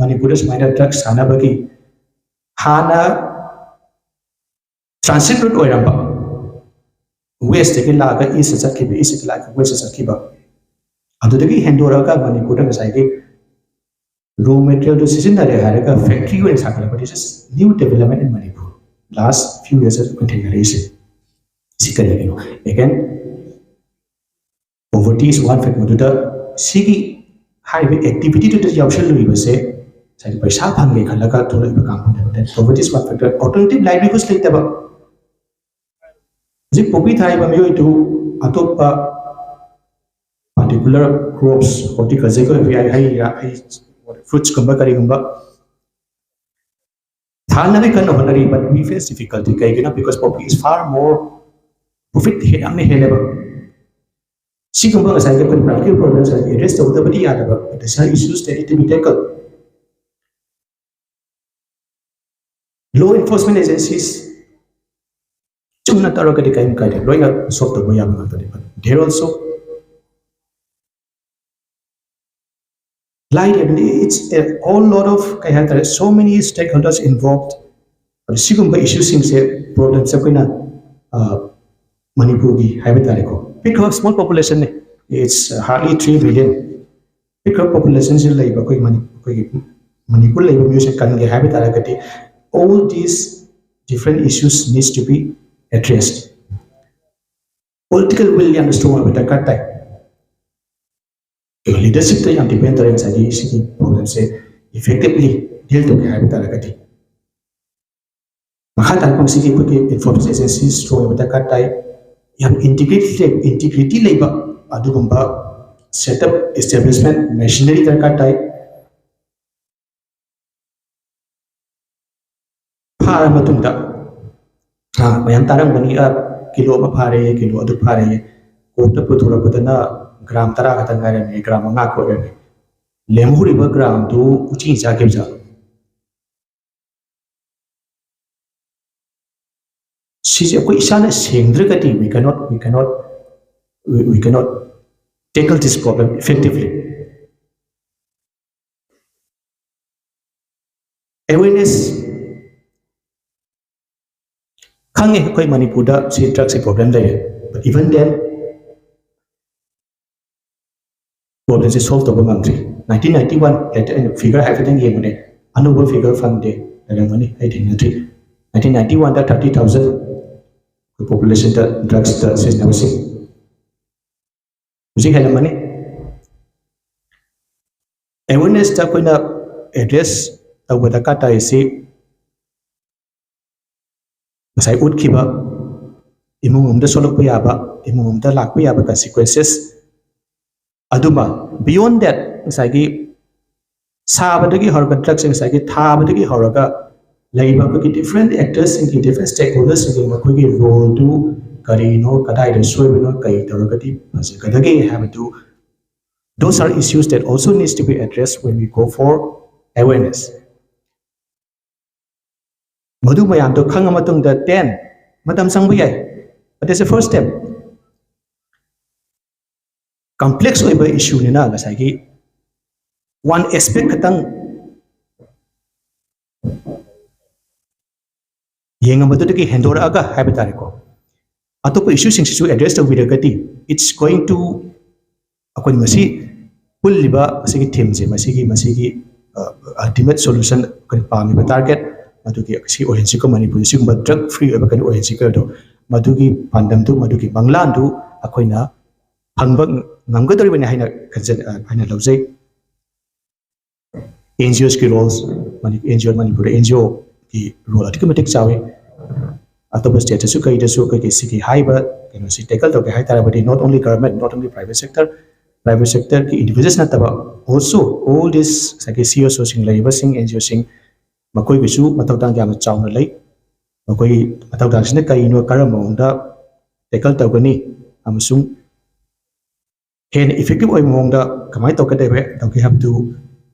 ꯃꯅꯤꯄꯨꯔꯗ ꯁꯨꯃꯥꯏꯅ drugs ꯁꯥꯟꯅꯕꯒꯤ ꯍꯥꯟꯅ transit route ꯑꯣꯏꯔꯝꯕ, westꯇꯒꯤ ꯂꯥꯛꯑꯒ eastꯇ ꯆꯠꯈꯤꯕ, eastꯇꯒꯤ ꯂꯥꯛꯑꯒ westꯇ ꯆꯠꯈꯤꯕ, ꯑꯗꯨꯗꯒꯤ ꯍꯦꯟꯗꯣꯔꯛꯑꯒ ꯃꯅꯤꯄꯨꯔꯗ ꯉꯁꯥꯏꯒꯤ raw materialꯗꯨ ꯁꯤꯖꯤꯟꯅꯔꯦ ꯍꯥꯏꯔꯒ factory ꯑꯣꯏꯅ ꯁꯥꯒꯠꯂꯛꯄ, this is new development in Manipur, last few yearsꯇ ꯑꯩꯈꯣꯏ ꯊꯦꯡꯅꯔꯛꯏꯁꯦ꯫ ꯁꯤ ꯀꯔꯤꯒꯤꯅꯣ? Again, poverty is one factor꯫ ꯃꯗꯨꯗ ꯁꯤꯒꯤ ꯍꯥꯏꯔꯤꯕ activityꯗꯨꯗ ꯌꯥꯎꯁꯜꯂꯨꯔꯤꯕꯁꯦ, ꯉꯁꯥꯏꯒꯤ ꯄꯩꯁꯥ ꯐꯪꯒꯦ ꯈꯜꯂꯒ ꯊꯣꯛꯂꯛꯏꯕ ꯀꯥꯡꯕꯨꯅꯦꯕ꯫ Then poverty is one factor, alternative livelihood ꯂꯩꯇꯕ꯫ ꯍꯧꯖꯤꯛ poppy ꯊꯥꯔꯤꯕ ꯃꯤꯑꯣꯏꯗꯨ ꯑꯇꯣꯞꯄ particular crops, horticulture ꯀ ꯑꯣꯏꯕ ꯌꯥꯏ, ꯍꯩ ꯔꯥ, ꯍꯩ, fruits ꯀꯨꯝꯕ ꯀꯔꯤꯒꯨꯝꯕ ꯊꯥꯅꯕꯒꯤ ꯀꯟꯅ ꯍꯣꯠꯅꯔꯤ, but we face difficulty꯫ ꯀꯩꯒꯤꯅꯣ? Because poppy is far more profit ꯍꯦꯟꯅ ꯌꯥꯝꯅ ꯍꯦꯜꯂꯦꯕ꯫ ꯁꯤꯒꯨꯝꯕ ꯉꯁꯥꯏꯒꯤ ꯑꯩꯈꯣꯏ practical problems ꯑꯁꯤ address ꯇꯧꯗꯕꯗꯤ ꯌꯥꯗꯕ, but these are issues that need to be tackled꯫ Law enforcement agencies ꯆꯨꯝꯅ ꯇꯧꯔꯒꯗꯤ ꯀꯔꯤꯝ ꯀꯥꯏꯗꯦ, ꯂꯣꯏꯅ solve ꯇꯧꯕ ꯌꯥꯕ ꯉꯥꯛꯇꯅꯤ꯫ But there also ꯂꯥꯏꯔꯕꯅꯤ, it's a whole lot of, ꯀꯩ ꯍꯥꯏꯇꯥꯔꯦ, so many stakeholders involved꯫ ꯑꯗꯨ ꯁꯤꯒꯨꯝꯕ issue ꯁꯤꯡꯁꯦ, problems ꯁꯦ ꯑꯩꯈꯣꯏꯅ, ꯑ, ꯃꯅꯤꯄꯨꯔꯒꯤ ꯍꯥꯏꯕ ꯇꯥꯔꯦꯀꯣ, ꯄꯤꯛꯈ꯭ꯔꯕ small population ꯅꯤ, it's hardly three million꯫ ꯄꯤꯛꯈ꯭ꯔꯕ population ꯁꯤ ꯂꯩꯕ ꯑꯩꯈꯣꯏ ꯃꯅꯤ-, ꯑꯩꯈꯣꯏꯒꯤ ꯃꯅꯤꯄꯨꯔ ꯂꯩꯕ ꯃꯤꯑꯣꯏꯁꯤꯡ ꯀꯟꯒꯦ ꯍꯥꯏꯕ ꯇꯥꯔꯒꯗꯤ, all these different issues needs to be addressed꯫ Political will ꯌꯥꯝꯅ strong ꯑꯣꯏꯕ ꯗꯔꯀꯥꯔ ꯇꯥꯏ꯫ ꯑꯗꯨꯒ leadership ꯇ ꯌꯥꯝ depend ꯇꯧꯔꯦ ꯉꯁꯥꯏꯒꯤ ꯁꯤꯒꯤ problem ꯁꯦ effectively deal ꯇꯧꯒꯦ ꯍꯥꯏꯕ ꯇꯥꯔꯒꯗꯤ꯫ ꯃꯈꯥ ꯇꯥꯔꯛꯄ ꯁꯤꯒꯤ ꯑꯩꯈꯣꯏꯒꯤ enforcement agency strong ꯑꯣꯏꯕ ꯗꯔꯀꯥꯔ ꯇꯥꯏ꯫ ꯌꯥꯝ integrity ꯂꯩ-, integrity ꯂꯩꯕ ꯑꯗꯨꯒꯨꯝꯕ setup, establishment, machinery ꯗꯔꯀꯥꯔ ꯇꯥꯏ꯫ ꯐꯥꯔ ꯃꯇꯨꯡꯗ, ꯑ, ꯃꯌꯥꯝ ꯇꯥꯔꯝꯒꯅꯤ, ꯑ, ꯀꯤꯂꯣ ꯑꯃ ꯐꯥꯔꯦ, ꯀꯤꯂꯣ ꯑꯗꯨ ꯐꯥꯔꯦ, court ꯇ ꯄꯨꯊꯣꯔꯛꯄꯗꯅ gram ꯇꯔꯥ ꯈꯛꯇ ꯉꯥꯏꯔꯝꯃꯦ, gram ꯃꯉꯥ ꯈꯛ ꯑꯣꯏꯔꯝꯃꯦ꯫ ꯂꯦꯝꯍꯧꯔꯤꯕ gram ꯗꯨ ꯎꯆꯤ ꯆꯥꯈꯤꯕ ꯖꯥꯠꯂꯣ? ꯁꯤꯁꯦ ꯑꯩꯈꯣꯏ ꯏꯁꯥꯅ ꯁꯦꯡꯗ꯭ꯔꯒꯗꯤ we cannot, we cannot, we, we cannot tackle this problem effectively꯫ Awareness, ꯈꯪꯉꯦ ꯑꯩꯈꯣꯏ ꯃꯅꯤꯄꯨꯔꯗ ꯁꯤ drugs ꯀꯤ problem ꯂꯩꯔꯦ, but even then problem say solve ꯇꯧꯕ ꯉꯝꯗ꯭ꯔꯤ꯫ Nineteen ninety one latest ꯑꯩꯅ figure ꯍꯥꯏꯐꯦꯠꯇꯪ ꯌꯦꯡꯕꯅꯦ, ꯑꯅꯧꯕ figure ꯐꯪꯗꯦ, ꯂꯩꯔꯝꯒꯅꯤ, ꯑꯩ ꯊꯦꯡꯅꯗ꯭ꯔꯤ꯫ Nineteen ninety one ꯗ thirty thousand ꯑꯩꯈꯣꯏ population ꯗ drugs ꯇ ꯁꯤꯖꯤꯟꯅꯕꯁꯤꯡ ꯍꯧꯖꯤꯛ ꯍꯦꯜꯂꯝꯃꯅꯤ꯫ Awareness ꯇ ꯑꯩꯈꯣꯏꯅ ꯑꯦꯗ꯭ꯔꯦꯁ ꯇꯧꯕ ꯗꯔꯀꯥꯔ ꯇꯥꯔꯤꯁꯤ ꯉꯁꯥꯏ ꯎꯠꯈꯤꯕ ꯏꯃꯨꯡ ꯑꯃꯗ ꯁꯣꯛꯂꯛꯄ ꯌꯥꯕ, ꯏꯃꯨꯡ ꯑꯃꯗ ꯂꯥꯛꯄ ꯌꯥꯕ ꯀꯟꯁꯤꯀ꯭ꯋꯦꯟꯁꯦꯁ ꯑꯗꯨꯃ, beyond that, ꯉꯁꯥꯏꯒꯤ ꯁꯥꯕꯗꯒꯤ ꯍꯧꯔꯒ, ꯗ꯭ꯔꯒꯁꯦ ꯉꯁꯥꯏꯒꯤ ꯊꯥꯕꯗꯒꯤ ꯍꯧꯔꯒ ꯂꯩꯔꯤꯕ ꯑꯩꯈꯣꯏꯒꯤ ꯗꯤꯐ꯭ꯔꯦꯟ ꯑꯦꯛꯇꯔꯁꯤꯡꯒꯤ, ꯗꯤꯐ꯭ꯔꯦꯟ ꯁ꯭ꯇꯦꯛ ꯍꯣꯜꯗꯔꯁꯤꯡꯒꯤ ꯃꯈꯣꯏꯒꯤ ꯔꯣꯜꯗꯨ ꯀꯔꯤꯅꯣ, ꯀꯗꯥꯏꯗ ꯁꯣꯏꯕꯅꯣ, ꯀꯔꯤ ꯇꯧꯔꯒꯗꯤ ꯐꯖꯒꯗꯒꯦ ꯍꯥꯏꯕꯗꯨ, those are issues that also needs to be addressed when we go for awareness. ꯃꯗꯨ ꯃꯌꯥꯝꯗꯣ ꯈꯪꯉ ꯃꯇꯨꯡꯗ, then ꯃꯇꯝ ꯆꯪꯕ ꯌꯥꯏ, but it's a first step. Complex ꯑꯣꯏꯕ ꯏꯁꯨꯅꯤꯅ ꯉꯁꯥꯏꯒꯤ ꯋꯥꯟ ꯑꯦꯁꯄꯦꯛ ꯈꯛꯇꯪ ꯌꯦꯡꯉꯝꯕꯗꯨꯗꯒꯤ ꯍꯦꯟꯗꯣꯔꯛꯑꯒ ꯍꯥꯏꯕ ꯇꯥꯔꯦꯀꯣ, ꯑꯇꯣꯞꯄ ꯏꯁꯨꯁꯤꯡꯁꯤꯁꯨ ꯑꯦꯗ꯭ꯔꯦꯁ ꯇꯧꯕꯤꯔꯒꯗꯤ, it's going to, ꯑꯩꯈꯣꯏꯅ ꯉꯁꯤ ꯄꯨꯜꯂꯤꯕ ꯑꯁꯤꯒꯤ ꯊꯤꯝꯁꯦ, ꯃꯁꯤꯒꯤ, ꯃꯁꯤꯒꯤ ꯑꯜꯇꯤꯃꯦꯠ ꯁꯣꯂꯨꯁꯟ, ꯑꯩꯈꯣꯏꯅ ꯄꯥꯝꯃꯤꯕ ꯇꯥꯔꯒꯦꯠ, ꯃꯗꯨꯒꯤ ꯁꯤ ꯑꯣꯏꯍꯟꯁꯤꯀꯣ, ꯃꯅꯤꯄꯨꯔꯗ ꯁꯤꯒꯨꯝꯕ ꯗ꯭ꯔꯒ ꯐ꯭ꯔꯤ ꯑꯣꯏꯕ ꯀꯩꯅꯣ ꯑꯣꯏꯍꯟꯁꯤꯀꯣ ꯍꯥꯏꯕꯗꯣ, ꯃꯗꯨꯒꯤ ꯄꯥꯟꯗꯝꯗꯨ, ꯃꯗꯨꯒꯤ ꯃꯪꯂꯥꯟꯗꯨ ꯑꯩꯈꯣꯏꯅ ꯐꯪꯕ ꯉꯝꯒꯗꯧꯔꯤꯕꯅꯤ ꯍꯥꯏꯅ ꯈꯟꯖ-, ꯍꯥꯏꯅ ꯂꯧꯖꯩ꯫ ꯑꯦꯟ ꯖꯤ ꯑꯣꯁꯀꯤ ꯔꯣꯜꯁ, ꯑꯦꯟ ꯖꯤ ꯑꯣ, ꯃꯅꯤꯄꯨꯔꯗ ꯑꯦꯟ ꯖꯤ ꯑꯣꯒꯤ ꯔꯣꯜ ꯑꯗꯨꯛꯀꯤ ꯃꯇꯤꯛ ꯆꯥꯎꯏ꯫ ꯑꯇꯣꯞꯄ ꯁ꯭ꯇꯦꯠꯇꯁꯨ ꯀꯩꯗꯁꯨ ꯑꯩꯈꯣꯏꯒꯤ ꯁꯤꯒꯤ ꯍꯥꯏꯔꯤꯕ ꯀꯩꯅꯣꯁꯤ ꯇꯦꯀꯜ ꯇꯧꯒꯦ ꯍꯥꯏ ꯇꯥꯔꯕꯗꯤ, not only government, not only private sector, private sectorꯒꯤ individuals ꯅꯠꯇꯕ, also all this ꯉꯁꯥꯏꯒꯤ ꯁꯤ ꯑꯦꯁ ꯑꯣꯁꯤꯡ ꯂꯩꯔꯤꯕꯁꯤꯡ, ꯑꯦꯟ ꯖꯤ ꯑꯣꯁꯤꯡ, ꯃꯈꯣꯏꯒꯤꯁꯨ ꯃꯊꯧꯗꯥꯡ ꯌꯥꯝꯅ ꯆꯥꯎꯅ ꯂꯩ꯫ ꯃꯈꯣꯏꯒꯤ ꯃꯊꯧꯗꯥꯡꯁꯤꯅ ꯀꯔꯤꯅꯣ, ꯀꯔꯝꯕ ꯃꯑꯣꯡꯗ ꯇꯦꯀꯜ ꯇꯧꯒꯅꯤ ꯑꯃꯁꯨꯡ ꯍꯦꯟꯅ ꯏꯐꯦꯛꯇꯤꯚ ꯑꯣꯏꯕ ꯃꯑꯣꯡꯗ ꯀꯃꯥꯏꯅ ꯇꯧꯒꯗꯒꯦ, ꯇꯧꯒꯦ ꯍꯥꯏꯕꯗꯨ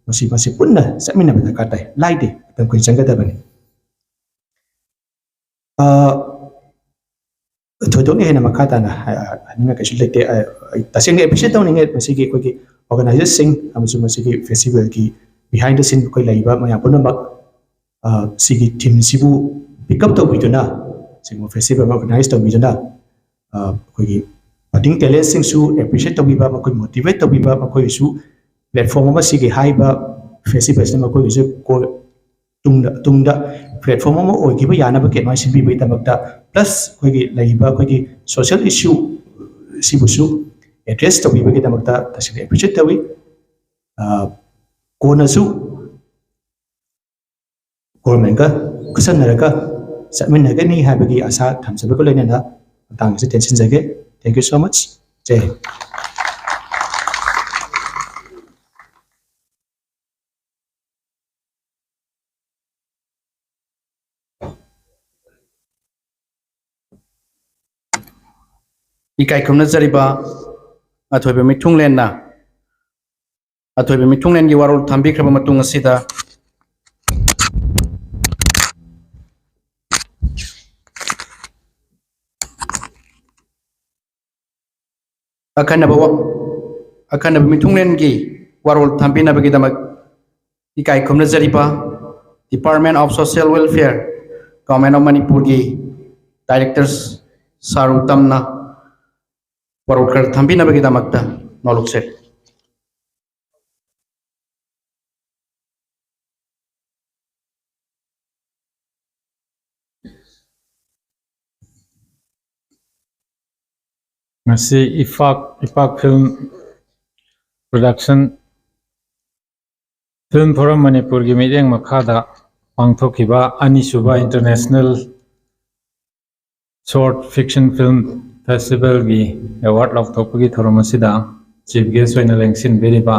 ꯃꯁꯤ, ꯃꯁꯤ ꯄꯨꯟꯅ ꯆꯠꯃꯤꯟꯅꯕ ꯗꯔꯀꯥꯔ ꯇꯥꯏ꯫ ꯂꯥꯏꯗꯦ, ꯃꯇꯝ ꯀꯨꯏꯅ ꯆꯪꯒꯗꯕꯅꯤ꯫ ꯑ, ꯊꯣꯏꯗꯣꯛꯅ ꯍꯦꯟꯅ ꯃꯈꯥ ꯇꯥꯅ ꯍꯥꯏ-, ꯍꯥꯏꯅꯤꯡꯉꯥꯏ ꯀꯩꯁꯨ ꯂꯩꯇꯦ꯫ ꯑ, ꯑꯩ ꯇꯁꯦꯡꯅ ꯑꯦꯄ꯭ꯔꯤꯁꯤꯌꯦꯠ ꯇꯧꯅꯤꯡꯉꯦ ꯃꯁꯤꯒꯤ ꯑꯩꯈꯣꯏꯒꯤ ꯑꯣꯔꯒꯅꯥꯏꯖꯔꯁꯤꯡ ꯑꯃꯁꯨꯡ ꯃꯁꯤꯒꯤ ꯐꯦꯁꯇꯤꯚꯦꯜꯒꯤ behind the scene ꯑꯩꯈꯣꯏ ꯂꯩꯔꯤꯕ ꯃꯌꯥꯝ ꯄꯨꯝꯅꯃꯛ, ꯑ, ꯁꯤꯒꯤ ꯊꯤꯝꯁꯤꯕꯨ ꯄꯤꯛ ꯑꯞ ꯇꯧꯕꯤꯗꯨꯅ, ꯁꯤꯒꯨꯝꯕ ꯐꯦꯁꯇꯤꯚꯦꯜ ꯑꯃ ꯑꯣꯔꯒꯅꯥꯏꯖ ꯇꯧꯕꯤꯗꯨꯅ, ꯑ, ꯑꯩꯈꯣꯏꯒꯤ budding talentꯁꯤꯡꯁꯨ ꯑꯦꯄ꯭ꯔꯤꯁꯤꯌꯦꯠ ꯇꯧꯕꯤꯕ, ꯃꯈꯣꯏ ꯃꯣꯇꯤꯚꯦꯠ ꯇꯧꯕꯤꯕ, ꯃꯈꯣꯏꯒꯤꯁꯨ ꯄ꯭ꯂꯦꯠꯐꯣꯔꯝ ꯑꯃ, ꯁꯤꯒꯤ ꯍꯥꯏꯔꯤꯕ ꯐꯦꯁꯇꯤꯚꯦꯜꯁꯤꯅ ꯃꯈꯣꯏꯒꯤꯁꯨ ꯀꯣ-, ꯇꯨꯡꯗ, ꯇꯨꯡꯗ ꯄ꯭ꯂꯦꯠꯐꯣꯔꯝ ꯑꯃ ꯑꯣꯏꯈꯤꯕ ꯌꯥꯅꯕꯒꯤ ꯑꯗꯨꯃꯥꯏꯅ ꯁꯤꯟꯕꯤꯕꯒꯤꯗꯃꯛꯇ, ꯄ꯭ꯂꯁ ꯑꯩꯈꯣꯏꯒꯤ ꯂꯩꯔꯤꯕ ꯑꯩꯈꯣꯏꯒꯤ ꯁꯣꯁꯤꯌꯦꯜ ꯏꯁꯨ ꯁꯤꯕꯨꯁꯨ ꯑꯦꯗ꯭ꯔꯦꯁ ꯇꯧꯕꯤꯕꯒꯤꯗꯃꯛꯇ ꯇꯁꯦꯡꯅ ꯑꯦꯄ꯭ꯔꯤꯁꯤꯌꯦꯠ ꯇꯧꯏ꯫ ꯑ, ꯀꯣꯟꯅꯁꯨ ꯒꯣꯔꯃꯦꯟꯒ ꯈꯨꯠꯁꯝꯅꯔꯒ ꯆꯠꯃꯤꯟꯅꯒꯅꯤ ꯍꯥꯏꯕꯒꯤ ꯑꯥꯁꯥ ꯊꯝꯖꯕꯒ ꯂꯣꯏꯅꯅ ꯃꯇꯥꯡ ꯑꯁꯤ ꯇꯦꯟꯁꯤꯟꯖꯒꯦ꯫ Thank you so much. ꯖꯩ ꯍꯤꯟ꯫ ꯏꯀꯥꯏ ꯈꯨꯝꯅꯖꯔꯤꯕ ꯑꯊꯣꯏꯕ ꯃꯤꯊꯨꯡꯂꯦꯟꯅ ꯑꯊꯣꯏꯕ ꯃꯤꯊꯨꯡꯂꯦꯟꯒꯤ ꯋꯥꯔꯣꯜ ꯊꯝꯕꯤꯈ꯭ꯔꯕ ꯃꯇꯨꯡ ꯑꯁꯤꯗ, ꯑꯈꯟꯅꯕ ꯋꯥ-, ꯑꯈꯟꯅꯕ ꯃꯤꯊꯨꯡꯂꯦꯟꯒꯤ ꯋꯥꯔꯣꯜ ꯊꯝꯕꯤꯅꯕꯒꯤꯗꯃꯛ ꯏꯀꯥꯏ ꯈꯨꯝꯅꯖꯔꯤꯕ Department of Social Welfare, Government of ꯃꯅꯤꯄꯨꯔꯒꯤ Director ꯁꯥꯔꯨ ꯇꯝꯅ ꯋꯥꯔꯣꯜ ꯈꯔ ꯊꯝꯕꯤꯅꯕꯒꯤꯗꯃꯛꯇ ꯅꯣꯂꯨꯛꯆꯔꯤ꯫ ꯉꯁꯤ ꯏꯐꯥꯛ, ꯏꯐꯥꯛ ꯐꯤꯜꯝ ꯄ꯭ꯔꯣꯗꯛꯁꯟ, ꯐꯤꯜꯝ ꯐꯣꯔꯝ ꯃꯅꯤꯄꯨꯔꯒꯤ ꯃꯤꯠꯌꯦꯡ ꯃꯈꯥꯗ ꯄꯥꯡꯊꯣꯛꯈꯤꯕ ꯑꯅꯤꯁꯨꯕ ꯏꯟꯇꯔꯅꯦꯁꯅꯦꯜ ꯁꯣꯔꯠ ꯐꯤꯛꯁꯟ ꯐꯤꯜꯝ ꯐꯦꯁꯇꯤꯚꯦꯜꯒꯤ ꯑꯦꯋꯥꯔꯗ ꯂꯥꯎꯊꯣꯛꯄꯒꯤ ꯊꯧꯔꯝ ꯑꯁꯤꯗ ꯆꯤꯐ ꯒꯦꯁ ꯑꯣꯏꯅ ꯂꯦꯡꯁꯤꯟꯕꯤꯔꯤꯕ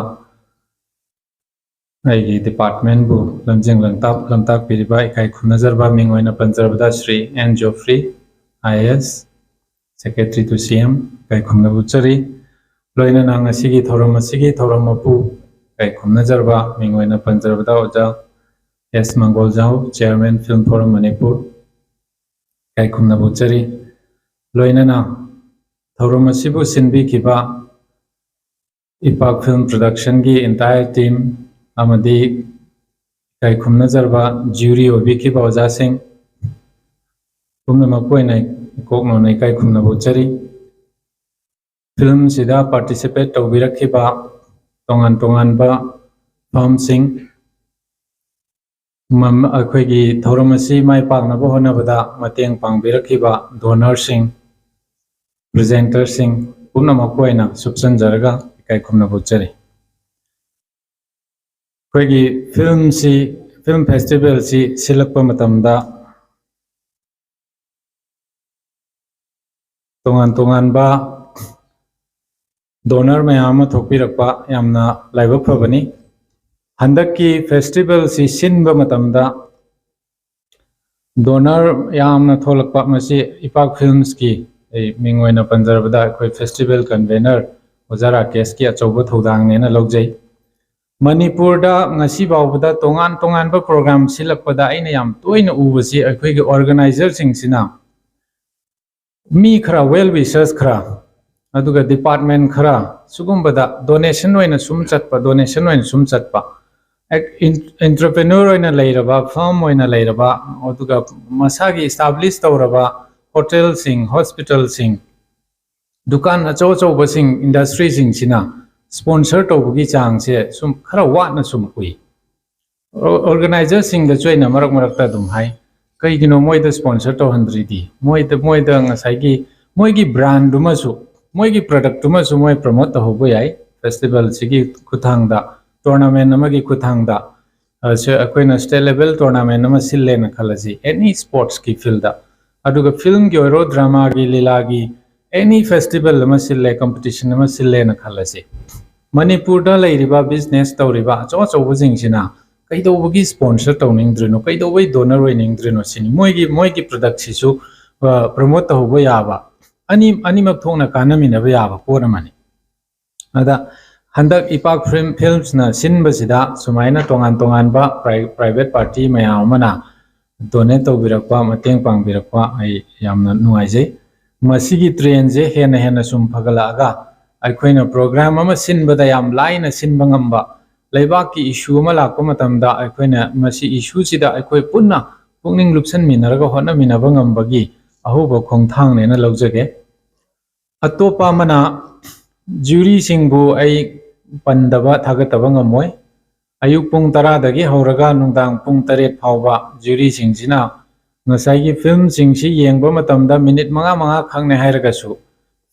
ꯑꯩꯒꯤ ꯗꯤꯄꯥꯔꯠꯃꯦꯟꯕꯨ ꯂꯝꯖꯤꯡ ꯂꯝꯇꯥꯛ-, ꯂꯝꯇꯥꯛꯄꯤꯔꯤꯕ ꯏꯀꯥꯏ ꯈꯨꯝꯅꯖꯔꯕ ꯃꯤꯡ ꯑꯣꯏꯅ ꯄꯟꯖꯔꯕꯗ Shri N Jeffrey, I A S, Secretary to C M, ꯏꯀꯥꯏ ꯈꯨꯝꯅꯕ ꯎꯠꯆꯔꯤ꯫ ꯂꯣꯏꯅꯅ ꯉꯁꯤꯒꯤ ꯊꯧꯔꯝ ꯑꯁꯤꯒꯤ ꯊꯧꯔꯝ ꯃꯄꯨ ꯏꯀꯥꯏ ꯈꯨꯝꯅꯖꯔꯕ ꯃꯤꯡ ꯑꯣꯏꯅ ꯄꯟꯖꯔꯕꯗ ꯑꯣꯖꯥ ꯑꯦꯁ ꯃꯪꯒꯣꯜꯖꯥꯎ, Chairman Film Forum ꯃꯅꯤꯄꯨꯔ, ꯏꯀꯥꯏ ꯈꯨꯝꯅꯕ ꯎꯠꯆꯔꯤ꯫ ꯂꯣꯏꯅꯅ ꯊꯧꯔꯝ ꯑꯁꯤꯕꯨ ꯁꯤꯟꯕꯤꯈꯤꯕ ꯏꯄꯥꯛ ꯐꯤꯜꯝ ꯄ꯭ꯔꯣꯗꯛꯁꯟꯒꯤ entire team ꯑꯃꯗꯤ ꯏꯀꯥꯏ ꯈꯨꯝꯅꯖꯔꯕ ꯖ꯭ꯌꯨꯔꯤ ꯑꯣꯏꯕꯤꯈꯤꯕ ꯑꯣꯖꯥꯁꯤꯡ ꯄꯨꯝꯅꯃꯛꯄꯨ ꯑꯩꯅ ꯏꯀꯣꯛ ꯅꯧꯅ ꯏꯀꯥꯏ ꯈꯨꯝꯅꯕ ꯎꯠꯆꯔꯤ꯫ ꯐꯤꯜꯝꯁꯤꯗ participate ꯇꯧꯕꯤꯔꯛꯈꯤꯕ ꯇꯣꯉꯥꯟ ꯇꯣꯉꯥꯟꯕ ꯐꯥꯔꯝꯁꯤꯡ, ꯃꯝ-, ꯑꯩꯈꯣꯏꯒꯤ ꯊꯧꯔꯝ ꯑꯁꯤ ꯃꯥꯏ ꯄꯥꯛꯅꯕ ꯍꯣꯠꯅꯕꯗ ꯃꯇꯦꯡ ꯄꯥꯡꯕꯤꯔꯛꯈꯤꯕ ꯗꯣꯅꯔꯁꯤꯡ, ꯄ꯭ꯔꯖꯦꯟꯇꯔꯁꯤꯡ ꯄꯨꯝꯅꯃꯛꯄꯨ ꯑꯩꯅ ꯁꯨꯞꯆꯟꯖꯔꯒ ꯏꯀꯥꯏ ꯈꯨꯝꯅꯕ ꯎꯠꯆꯔꯤ꯫ ꯑꯩꯈꯣꯏꯒꯤ ꯐꯤꯜꯝꯁꯤ, ꯐꯤꯜꯝ ꯐꯦꯁꯇꯤꯚꯦꯜꯁꯤ ꯁꯤꯜꯂꯛꯄ ꯃꯇꯝꯗ ꯇꯣꯉꯥꯟ ꯇꯣꯉꯥꯟꯕ ꯗꯣꯅꯔ ꯃꯌꯥꯝ ꯑꯃ ꯊꯣꯛꯄꯤꯔꯛꯄ ꯌꯥꯝꯅ ꯂꯥꯏꯕꯛ ꯐꯕꯅꯤ꯫ ꯍꯟꯗꯛꯀꯤ ꯐꯦꯁꯇꯤꯚꯦꯜꯁꯤ ꯁꯤꯟꯕ ꯃꯇꯝꯗ ꯗꯣꯅꯔ ꯌꯥꯝꯅ ꯊꯣꯛꯂꯛꯄ, ꯃꯁꯤ ꯏꯄꯥꯛ ꯐꯤꯜꯝꯁꯀꯤ, ꯑꯩ ꯃꯤꯡ ꯑꯣꯏꯅ ꯄꯟꯖꯔꯕꯗ, ꯑꯩꯈꯣꯏ ꯐꯦꯁꯇꯤꯚꯦꯜ ꯀꯟꯚꯦꯅꯔ ꯑꯣꯖꯥ ꯔꯥꯀꯦꯁꯀꯤ ꯑꯆꯧꯕ ꯊꯧꯗꯥꯡꯅꯦꯅ ꯂꯧꯖꯩ꯫ ꯃꯅꯤꯄꯨꯔꯗ ꯉꯁꯤ ꯐꯥꯎꯕꯗ ꯇꯣꯉꯥꯟ ꯇꯣꯉꯥꯟꯕ ꯄ꯭ꯔꯣꯒ꯭ꯔꯥꯝ ꯁꯤꯜꯂꯛꯄꯗ ꯑꯩꯅ ꯌꯥꯝ ꯇꯣꯏꯅ ꯎꯕꯁꯤ ꯑꯩꯈꯣꯏꯒꯤ ꯑꯣꯔꯒꯅꯥꯏꯖꯔꯁꯤꯡꯁꯤꯅ ꯃꯤ ꯈꯔ, ꯋꯦꯜ ꯋꯤꯁꯔꯁ ꯈꯔ, ꯑꯗꯨꯒ ꯗꯤꯄꯥꯔꯠꯃꯦꯟ ꯈꯔ, ꯁꯤꯒꯨꯝꯕꯗ ꯗꯣꯅꯦꯁꯟ ꯑꯣꯏꯅ ꯁꯨꯝ ꯆꯠꯄ, ꯗꯣꯅꯦꯁꯟ ꯑꯣꯏꯅ ꯁꯨꯝ ꯆꯠꯄ꯫ ꯑꯦꯟꯇꯔꯄ꯭ꯔꯦꯅꯔ ꯑꯣꯏꯅ ꯂꯩꯔꯕ, ꯐꯥꯔꯝ ꯑꯣꯏꯅ ꯂꯩꯔꯕ, ꯑꯗꯨꯒ ꯃꯁꯥꯒꯤ ꯏꯁꯇꯥꯕ꯭ꯂꯤꯁ ꯇꯧꯔꯕ ꯍꯣꯇꯦꯜꯁꯤꯡ, ꯍꯣꯁꯄꯤꯇꯥꯜꯁꯤꯡ, ꯗꯨꯀꯥꯟ ꯑꯆꯧ ꯑꯆꯧꯕꯁꯤꯡ, ꯏꯟꯗꯁꯇ꯭ꯔꯤꯁꯤꯡꯁꯤꯅ ꯁ꯭ꯄꯣꯟꯁꯔ ꯇꯧꯕꯒꯤ ꯆꯥꯡꯁꯦ ꯁꯨꯝ ꯈꯔ ꯋꯥꯠꯅ ꯁꯨꯝ ꯎꯏ꯫ ꯑꯣ-, ꯑꯣꯔꯒꯅꯥꯏꯖꯔꯁꯤꯡꯗꯁꯨ ꯑꯩꯅ ꯃꯔꯛ ꯃꯔꯛꯇ ꯑꯗꯨꯝ ꯍꯥꯏ, "ꯀꯩꯒꯤꯅꯣ ꯃꯣꯏꯗ ꯁ꯭ꯄꯣꯟꯁꯔ ꯇꯧꯍꯟꯗ꯭ꯔꯤꯗꯤ? ꯃꯣꯏꯗ, ꯃꯣꯏꯗ ꯉꯁꯥꯏꯒꯤ ꯃꯣꯏꯒꯤ ꯕ꯭ꯔꯥꯟꯗꯨꯃꯁꯨ, ꯃꯣꯏꯒꯤ ꯄ꯭ꯔꯗꯛꯇꯨꯃꯁꯨ ꯃꯣꯏ ꯄ꯭ꯔꯃꯣꯠ ꯇꯧꯍꯧꯕ ꯌꯥꯏ ꯐꯦꯁꯇꯤꯚꯦꯜꯁꯤꯒꯤ ꯈꯨꯠꯊꯥꯡꯗ, ꯇꯣꯔꯅꯥꯃꯦꯟ ꯑꯃꯒꯤ ꯈꯨꯠꯊꯥꯡꯗ꯫ ꯑ, ꯁꯦ, ꯑꯩꯈꯣꯏꯅ ꯁ꯭ꯇꯦꯠ ꯂꯦꯚꯦꯜ ꯇꯣꯔꯅꯥꯃꯦꯟ ꯑꯃ ꯁꯤꯜꯂꯦꯅ ꯈꯜꯂꯁꯤ, ꯑꯦꯅꯤ ꯁ꯭ꯄꯣꯔꯠꯁꯀꯤ ꯐꯤꯜꯗ, ꯑꯗꯨꯒ ꯐꯤꯜꯝꯒꯤ ꯑꯣꯏꯔꯣ, ꯗ꯭ꯔꯃꯥꯒꯤ, ꯂꯤꯂꯥꯒꯤ, ꯑꯦꯅꯤ ꯐꯦꯁꯇꯤꯚꯦꯜ ꯑꯃ ꯁꯤꯜꯂꯦ, ꯀꯝꯄꯤꯇꯤꯁꯟ ꯑꯃ ꯁꯤꯜꯂꯦꯅ ꯈꯜꯂꯁꯤ꯫ ꯃꯅꯤꯄꯨꯔꯗ ꯂꯩꯔꯤꯕ ꯕꯤꯖꯤꯅꯦꯁ ꯇꯧꯔꯤꯕ ꯑꯆꯧ ꯑꯆꯧꯕꯁꯤꯡꯁꯤꯅ ꯀꯩꯗꯧꯕꯒꯤ ꯁ꯭ꯄꯣꯟꯁꯔ ꯇꯧꯅꯤꯡꯗ꯭ꯔꯤꯅꯣ, ꯀꯩꯗꯧꯕꯩ ꯗꯣꯅꯔ ꯑꯣꯏꯅꯤꯡꯗ꯭ꯔꯤꯅꯣ ꯁꯤꯅꯤ꯫ ꯃꯣꯏꯒꯤ, ꯃꯣꯏꯒꯤ ꯄ꯭ꯔꯗꯛꯁꯤꯁꯨ, ꯑ, ꯄ꯭ꯔꯃꯣꯠ ꯇꯧꯍꯧꯕ ꯌꯥꯕ, ꯑꯅꯤ, ꯑꯅꯤꯃꯛ ꯊꯣꯛꯅ ꯀꯥꯟꯅꯃꯤꯟꯅꯕ ꯌꯥꯕ ꯄꯣꯠ ꯑꯃꯅꯤ꯫ ꯑꯗ ꯍꯟꯗꯛ ꯏꯄꯥꯛ ꯐꯤꯜꯝ, ꯐꯤꯜꯝꯁꯅ ꯁꯤꯟꯕꯁꯤꯗ ꯁꯨꯃꯥꯏꯅ ꯇꯣꯉꯥꯟ ꯇꯣꯉꯥꯟꯕ ꯄ꯭ꯔꯥꯏ-, ꯄ꯭ꯔꯥꯏꯚꯦꯠ ꯄꯥꯔꯇꯤ ꯃꯌꯥꯝ ꯑꯃꯅ ꯗꯣꯅꯦꯠ ꯇꯧꯕꯤꯔꯛꯄ, ꯃꯇꯦꯡ ꯄꯥꯡꯕꯤꯔꯛꯄ ꯑꯩ ꯌꯥꯝꯅ ꯅꯨꯡꯉꯥꯏꯖꯩ꯫ ꯃꯁꯤꯒꯤ ꯇ꯭ꯔꯦꯟꯁꯦ ꯍꯦꯟꯅ ꯍꯦꯟꯅ ꯁꯨꯝ ꯐꯒꯠꯂꯛꯑꯒ ꯑꯩꯈꯣꯏꯅ ꯄ꯭ꯔꯣꯒ꯭ꯔꯥꯝ ꯑꯃ ꯁꯤꯟꯕꯗ ꯌꯥꯝ ꯂꯥꯏꯅ ꯁꯤꯟꯕ ꯉꯝꯕ, ꯂꯩꯕꯥꯛꯀꯤ ꯏꯁꯨ ꯑꯃ ꯂꯥꯛꯄ ꯃꯇꯝꯗ ꯑꯩꯈꯣꯏꯅ ꯃꯁꯤ ꯏꯁꯨꯁꯤꯗ ꯑꯩꯈꯣꯏ ꯄꯨꯟꯅ ꯄꯨꯛꯅꯤꯡ ꯂꯨꯞꯁꯟꯃꯤꯟꯅꯔꯒ ꯍꯣꯠꯅꯃꯤꯟꯅꯕ ꯉꯝꯕꯒꯤ ꯑꯍꯧꯕ ꯈꯣꯡꯊꯥꯡꯅꯦꯅ ꯂꯧꯖꯒꯦ꯫ ꯑꯇꯣꯞꯄ ꯑꯃꯅ, ꯖ꯭ꯌꯨꯔꯤꯁꯤꯡꯕꯨ ꯑꯩ ꯄꯟꯗꯕ, ꯊꯥꯒꯠꯇꯕ ꯉꯝꯃꯣꯏ꯫ ꯑꯌꯨꯛ ꯄꯨꯡ ꯇꯔꯥꯗꯒꯤ ꯍꯧꯔꯒ ꯅꯨꯡꯗꯥꯡ ꯄꯨꯡ ꯇꯔꯦꯠ ꯐꯥꯎꯕ ꯖ꯭ꯌꯨꯔꯤꯁꯤꯡꯁꯤꯅ ꯉꯁꯥꯏꯒꯤ ꯐꯤꯜꯝꯁꯤꯡꯁꯤ ꯌꯦꯡꯕ ꯃꯇꯝꯗ ꯃꯤꯅꯤꯠ ꯃꯉꯥ ꯃꯉꯥ ꯈꯛꯅꯦ ꯍꯥꯏꯔꯒꯁꯨ,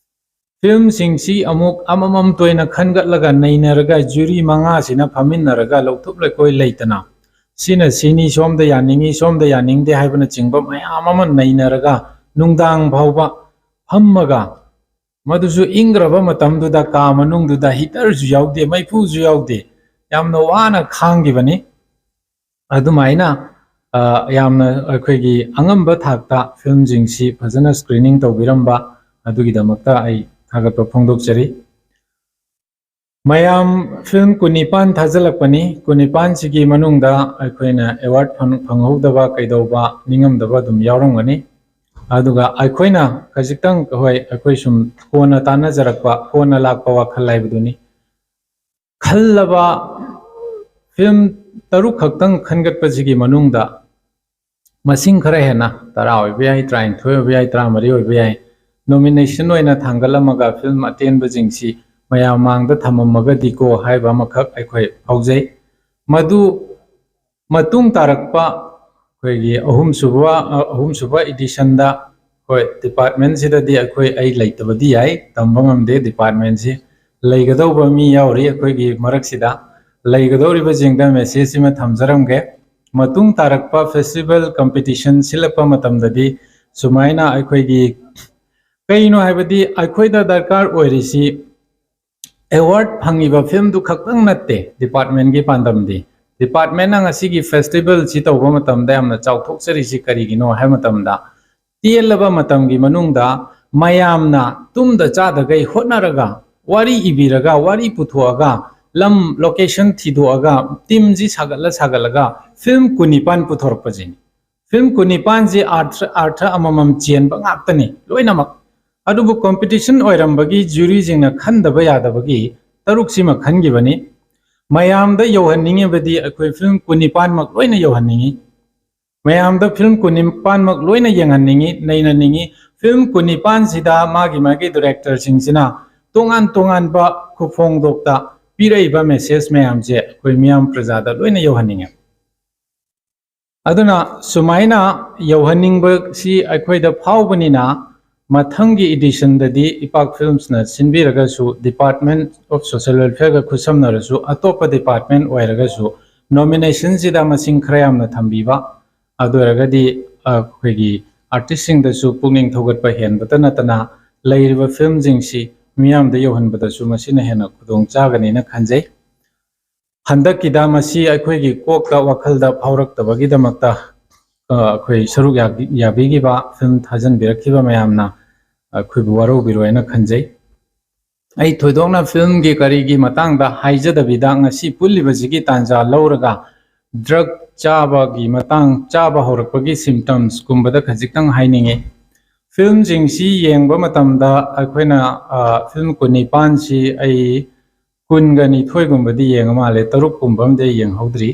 ꯐꯤꯜꯝꯁꯤꯡꯁꯤ ꯑꯃꯨꯛ ꯑꯃꯃꯝꯇ ꯑꯣꯏꯅ ꯈꯟꯒꯠꯂꯒ ꯅꯩꯅꯔꯒ, ꯖ꯭ꯌꯨꯔꯤ ꯃꯉꯥꯁꯤꯅ ꯐꯝꯃꯤꯟꯅꯔꯒ ꯂꯧꯊꯣꯛ ꯂꯩꯀꯣꯏ ꯂꯩꯇꯅ ꯁꯤꯅ ꯁꯤꯅꯤ, ꯁꯣꯝꯗ ꯌꯥꯅꯤꯡꯉꯤ, ꯁꯣꯝꯗ ꯌꯥꯅꯤꯡꯗꯦ ꯍꯥꯏꯕꯅꯆꯤꯡꯕ ꯃꯌꯥꯝ ꯑꯃ ꯅꯩꯅꯔꯒ ꯅꯨꯡꯗꯥꯡ ꯐꯥꯎꯕ ꯐꯝꯃꯒ, ꯃꯗꯨꯁꯨ ꯏꯪꯈ꯭ꯔꯕ ꯃꯇꯝꯗꯨꯗ, ꯀꯥ ꯃꯅꯨꯡꯗꯨꯗ ꯍꯤꯇꯔꯁꯨ ꯌꯥꯎꯗꯦ, ꯃꯩꯐꯨꯁꯨ ꯌꯥꯎꯗꯦ, ꯌꯥꯝꯅ ꯋꯥꯅ ꯈꯥꯡꯈꯤꯕꯅꯤ꯫ ꯑꯗꯨꯃꯥꯏꯅ, ꯑ, ꯌꯥꯝꯅ ꯑꯩꯈꯣꯏꯒꯤ ꯑꯉꯝꯕ ꯊꯥꯛꯇ ꯐꯤꯂꯝꯁꯤꯡꯁꯤ ꯐꯖꯅ screening ꯇꯧꯕꯤꯔꯝꯕ ꯑꯗꯨꯒꯤꯗꯃꯛꯇ ꯑꯩ ꯊꯥꯒꯠꯄ ꯐꯣꯡꯗꯣꯛꯆꯔꯤ꯫ ꯃꯌꯥꯝ, ꯐꯤꯂꯝ ꯀꯨꯟꯅꯤꯄꯥꯟ ꯊꯥꯖꯤꯜꯂꯛꯄꯅꯤ꯫ ꯀꯨꯟꯅꯤꯄꯥꯟꯁꯤꯒꯤ ꯃꯅꯨꯡꯗ ꯑꯩꯈꯣꯏꯅ award ꯐꯪ-, ꯐꯪꯍꯧꯗꯕ ꯀꯩꯗꯧꯕ ꯅꯤꯡꯉꯝꯗꯕ ꯑꯗꯨꯝ ꯌꯥꯎꯔꯝꯒꯅꯤ꯫ ꯑꯗꯨꯒ ꯑꯩꯈꯣꯏꯅ ꯈꯖꯤꯛꯇꯪ, ꯍꯣꯏ, ꯑꯩꯈꯣꯏ ꯁꯨꯝ ꯀꯣꯟꯅ ꯇꯥꯟꯅꯖꯔꯛꯄ, ꯀꯣꯟꯅ ꯂꯥꯛꯄ ꯋꯥꯈꯜ ꯍꯥꯏꯕꯗꯨꯅꯤ꯫ ꯈꯜꯂꯕ ꯐꯤꯂꯝ ꯇꯔꯨꯛ ꯈꯛꯇꯪ ꯈꯟꯒꯠꯄꯁꯤꯒꯤ ꯃꯅꯨꯡꯗ ꯃꯁꯤꯡ ꯈꯔ ꯍꯦꯟꯅ, ꯇꯔꯥ ꯑꯣꯏꯕ ꯌꯥꯏ, ꯇꯔꯥꯅꯤꯊꯣꯏ ꯑꯣꯏꯕ ꯌꯥꯏ, ꯇꯔꯥꯃꯔꯤ ꯑꯣꯏꯕ ꯌꯥꯏ, nomination ꯑꯣꯏꯅ ꯊꯥꯡꯒꯠꯂꯝꯃꯒ ꯐꯤꯂꯝ ꯑꯇꯦꯟꯕꯁꯤꯡꯁꯤ ꯃꯌꯥꯝ ꯃꯥꯡꯗ ꯊꯝꯃꯝꯃꯒꯗꯤꯀꯣ ꯍꯥꯏꯕ ꯑꯃꯈꯛ ꯑꯩꯈꯣꯏ ꯐꯥꯎꯖꯩ꯫ ꯃꯗꯨ ꯃꯇꯨꯡ ꯇꯥꯔꯛꯄ ꯑꯩꯈꯣꯏꯒꯤ ꯑꯍꯨꯝꯁꯨꯕ, ꯑꯍꯨꯝꯁꯨꯕ editionꯗ, ꯍꯣꯏ, departmentꯁꯤꯗꯗꯤ ꯑꯩꯈꯣꯏ, ꯑꯩ ꯂꯩꯇꯕꯗꯤ ꯌꯥꯏ, ꯇꯝꯕ ꯉꯝꯗꯦ꯫ Departmentꯁꯤ ꯂꯩꯒꯗꯧꯕ ꯃꯤ ꯌꯥꯎꯔꯤ ꯑꯩꯈꯣꯏꯒꯤ ꯃꯔꯛꯁꯤꯗ꯫ ꯂꯩꯒꯗꯧꯔꯤꯕꯁꯤꯡꯗ message ꯑꯃ ꯊꯝꯖꯔꯝꯒꯦ꯫ ꯃꯇꯨꯡ ꯇꯥꯔꯛꯄ festival competition ꯁꯤꯜꯂꯛꯄ ꯃꯇꯝꯗꯗꯤ ꯁꯨꯃꯥꯏꯅ ꯑꯩꯈꯣꯏꯒꯤ, ꯀꯩꯅꯣ ꯍꯥꯏꯕꯗꯤ, ꯑꯩꯈꯣꯏꯗ ꯗꯔꯀꯥꯔ ꯑꯣꯏꯔꯤꯁꯤ award ꯐꯪꯉꯤꯕ ꯐꯤꯂꯝꯗꯨ ꯈꯛꯇꯪ ꯅꯠꯇꯦ departmentꯀꯤ ꯄꯥꯟꯗꯝꯗꯤ꯫ Departmentꯅ ꯉꯁꯤꯒꯤ festivalꯁꯤ ꯇꯧꯕ ꯃꯇꯝꯗ ꯌꯥꯝꯅ ꯆꯥꯎꯊꯣꯛꯆꯔꯤꯁꯤ ꯀꯔꯤꯒꯤꯅꯣ ꯍꯥꯏꯕ ꯃꯇꯝꯗ, ꯇꯦꯜꯂꯕ ꯃꯇꯝꯒꯤ ꯃꯅꯨꯡꯗ ꯃꯌꯥꯝꯅ ꯇꯨꯝꯗ ꯆꯥꯗꯈꯩ ꯍꯣꯠꯅꯔꯒ, ꯋꯥꯔꯤ ꯏꯕꯤꯔꯒ, ꯋꯥꯔꯤ ꯄꯨꯊꯣꯛꯑꯒ, ꯂꯝ, location ꯊꯤꯗꯣꯛꯑꯒ, teamꯁꯤ ꯁꯥꯒꯠꯂ ꯁꯥꯒꯠꯂꯒ ꯐꯤꯂꯝ ꯀꯨꯟꯅꯤꯄꯥꯟ ꯄꯨꯊꯣꯔꯛꯄꯁꯤꯅꯤ꯫ ꯐꯤꯂꯝ ꯀꯨꯟꯅꯤꯄꯥꯟꯁꯤ ꯑꯥꯔꯊ, ꯑꯥꯔꯊ ꯑꯃꯃꯝ ꯆꯦꯟꯕ ꯉꯥꯛꯇꯅꯤ ꯂꯣꯏꯅꯃꯛ꯫ ꯑꯗꯨꯕꯨ competition ꯑꯣꯏꯔꯝꯕꯒꯤ juryꯁꯤꯡꯅ ꯈꯟꯗꯕ ꯌꯥꯗꯕꯒꯤ ꯇꯔꯨꯛꯁꯤꯃ ꯈꯟꯈꯤꯕꯅꯤ꯫ ꯃꯌꯥꯝꯗ ꯌꯧꯍꯟꯅꯤꯡꯉꯤꯕꯗꯤ ꯑꯩꯈꯣꯏ ꯐꯤꯂꯝ ꯀꯨꯟꯅꯤꯄꯥꯟꯃꯛ ꯂꯣꯏꯅ ꯌꯧꯍꯟꯅꯤꯡꯉꯤ꯫ ꯃꯌꯥꯝꯗ ꯐꯤꯂꯝ ꯀꯨꯟꯅꯤꯄꯥꯟꯃꯛ ꯂꯣꯏꯅ ꯌꯦꯡꯍꯟꯅꯤꯡꯉꯤ, ꯅꯩꯅꯅꯤꯡꯉꯤ꯫ ꯐꯤꯂꯝ ꯀꯨꯟꯅꯤꯄꯥꯟꯁꯤꯗ ꯃꯥꯒꯤ ꯃꯥꯒꯤ directorꯁꯤꯡꯁꯤꯅ ꯇꯣꯉꯥꯟ ꯇꯣꯉꯥꯟꯕ ꯈꯨꯐꯣꯡꯗꯣꯛꯇ ꯄꯤꯔꯛꯏꯕ message ꯃꯌꯥꯝꯁꯦ ꯑꯩꯈꯣꯏ ꯃꯤꯌꯥꯝ ꯄ꯭ꯔꯖꯥꯗ ꯂꯣꯏꯅ ꯌꯧꯍꯟꯅꯤꯡꯉꯦ꯫ ꯑꯗꯨꯅ ꯁꯨꯃꯥꯏꯅ ꯌꯧꯍꯟꯅꯤꯡꯕꯁꯤ ꯑꯩꯈꯣꯏꯗ ꯐꯥꯎꯕꯅꯤꯅ, ꯃꯊꯪꯒꯤ editionꯗꯗꯤ ꯏꯄꯥꯛ Filmsꯅ ꯁꯤꯟꯕꯤꯔꯒꯁꯨ, Department of Social Welfareꯒ ꯈꯨꯠꯁꯝꯅꯔꯁꯨ, ꯑꯇꯣꯞꯄ department ꯑꯣꯏꯔꯒꯁꯨ, ꯅꯣꯃꯤꯅꯦꯁꯟꯁꯤꯗ ꯃꯁꯤꯡ ꯈꯔ ꯌꯥꯝꯅ ꯊꯝꯕꯤꯕ, ꯑꯗꯨ ꯑꯣꯏꯔꯒꯗꯤ ꯑꯩꯈꯣꯏꯒꯤ ꯑꯥꯔꯇꯤꯁꯁꯤꯡꯗꯁꯨ ꯄꯨꯛꯅꯤꯡ ꯊꯧꯒꯠꯄ ꯍꯦꯟꯕꯇ ꯅꯠꯇꯅ ꯂꯩꯔꯤꯕ ꯐꯤꯂꯝꯁꯤꯡꯁꯤ ꯃꯤꯌꯥꯝꯗ ꯌꯧꯍꯟꯕꯗꯁꯨ ꯃꯁꯤꯅ ꯍꯦꯟꯅ ꯈꯨꯗꯣꯡ ꯆꯥꯒꯅꯤꯅ ꯈꯟꯖꯩ꯫ ꯍꯟꯗꯛꯀꯤꯗ ꯃꯁꯤ ꯑꯩꯈꯣꯏꯒꯤ ꯀꯣꯛꯇ ꯋꯥꯈꯜꯗ ꯐꯥꯎꯔꯛꯇꯕꯒꯤꯗꯃꯛꯇ ꯑꯩꯈꯣꯏ ꯁꯔꯨꯛ ꯌꯥꯕꯤꯈꯤꯕ, ꯐꯤꯂꯝ ꯊꯥꯖꯤꯟꯕꯤꯔꯛꯈꯤꯕ ꯃꯌꯥꯝꯅ ꯑꯩꯈꯣꯏꯕꯨ ꯋꯥꯔꯧꯕꯤꯔꯣꯏꯅ ꯈꯟꯖꯩ꯫ ꯑꯩ ꯊꯣꯏꯗꯣꯛꯅ ꯐꯤꯂꯝꯒꯤ ꯀꯔꯤꯒꯤ ꯃꯇꯥꯡꯗ ꯍꯥꯏꯖꯗꯕꯤꯗ ꯉꯁꯤ ꯄꯨꯜꯂꯤꯕꯁꯤꯒꯤ ꯇꯥꯟꯖꯥ ꯂꯧꯔꯒ ꯗ꯭ꯔꯒ ꯆꯥꯕꯒꯤ ꯃꯇꯥꯡ, ꯆꯥꯕ ꯍꯧꯔꯛꯄꯒꯤ ꯁꯤꯝꯇꯝꯁꯀꯨꯝꯕꯗ ꯈꯖꯤꯛꯇꯪ ꯍꯥꯏꯅꯤꯡꯉꯤ꯫ ꯐꯤꯂꯝꯁꯤꯡꯁꯤ ꯌꯦꯡꯕ ꯃꯇꯝꯗ ꯑꯩꯈꯣꯏꯅ ꯐꯤꯂꯝ ꯀꯨꯟꯅꯤꯄꯥꯟꯁꯤ ꯑꯩ ꯀꯨꯟꯒ ꯅꯤꯊꯣꯏꯒꯨꯝꯕꯗꯤ ꯌꯦꯡꯉ ꯃꯥꯜꯂꯦ, ꯇꯔꯨꯛꯀꯨꯝꯕ ꯑꯃꯗꯤ ꯑꯩ ꯌꯦꯡꯍꯧꯗ꯭ꯔꯤ,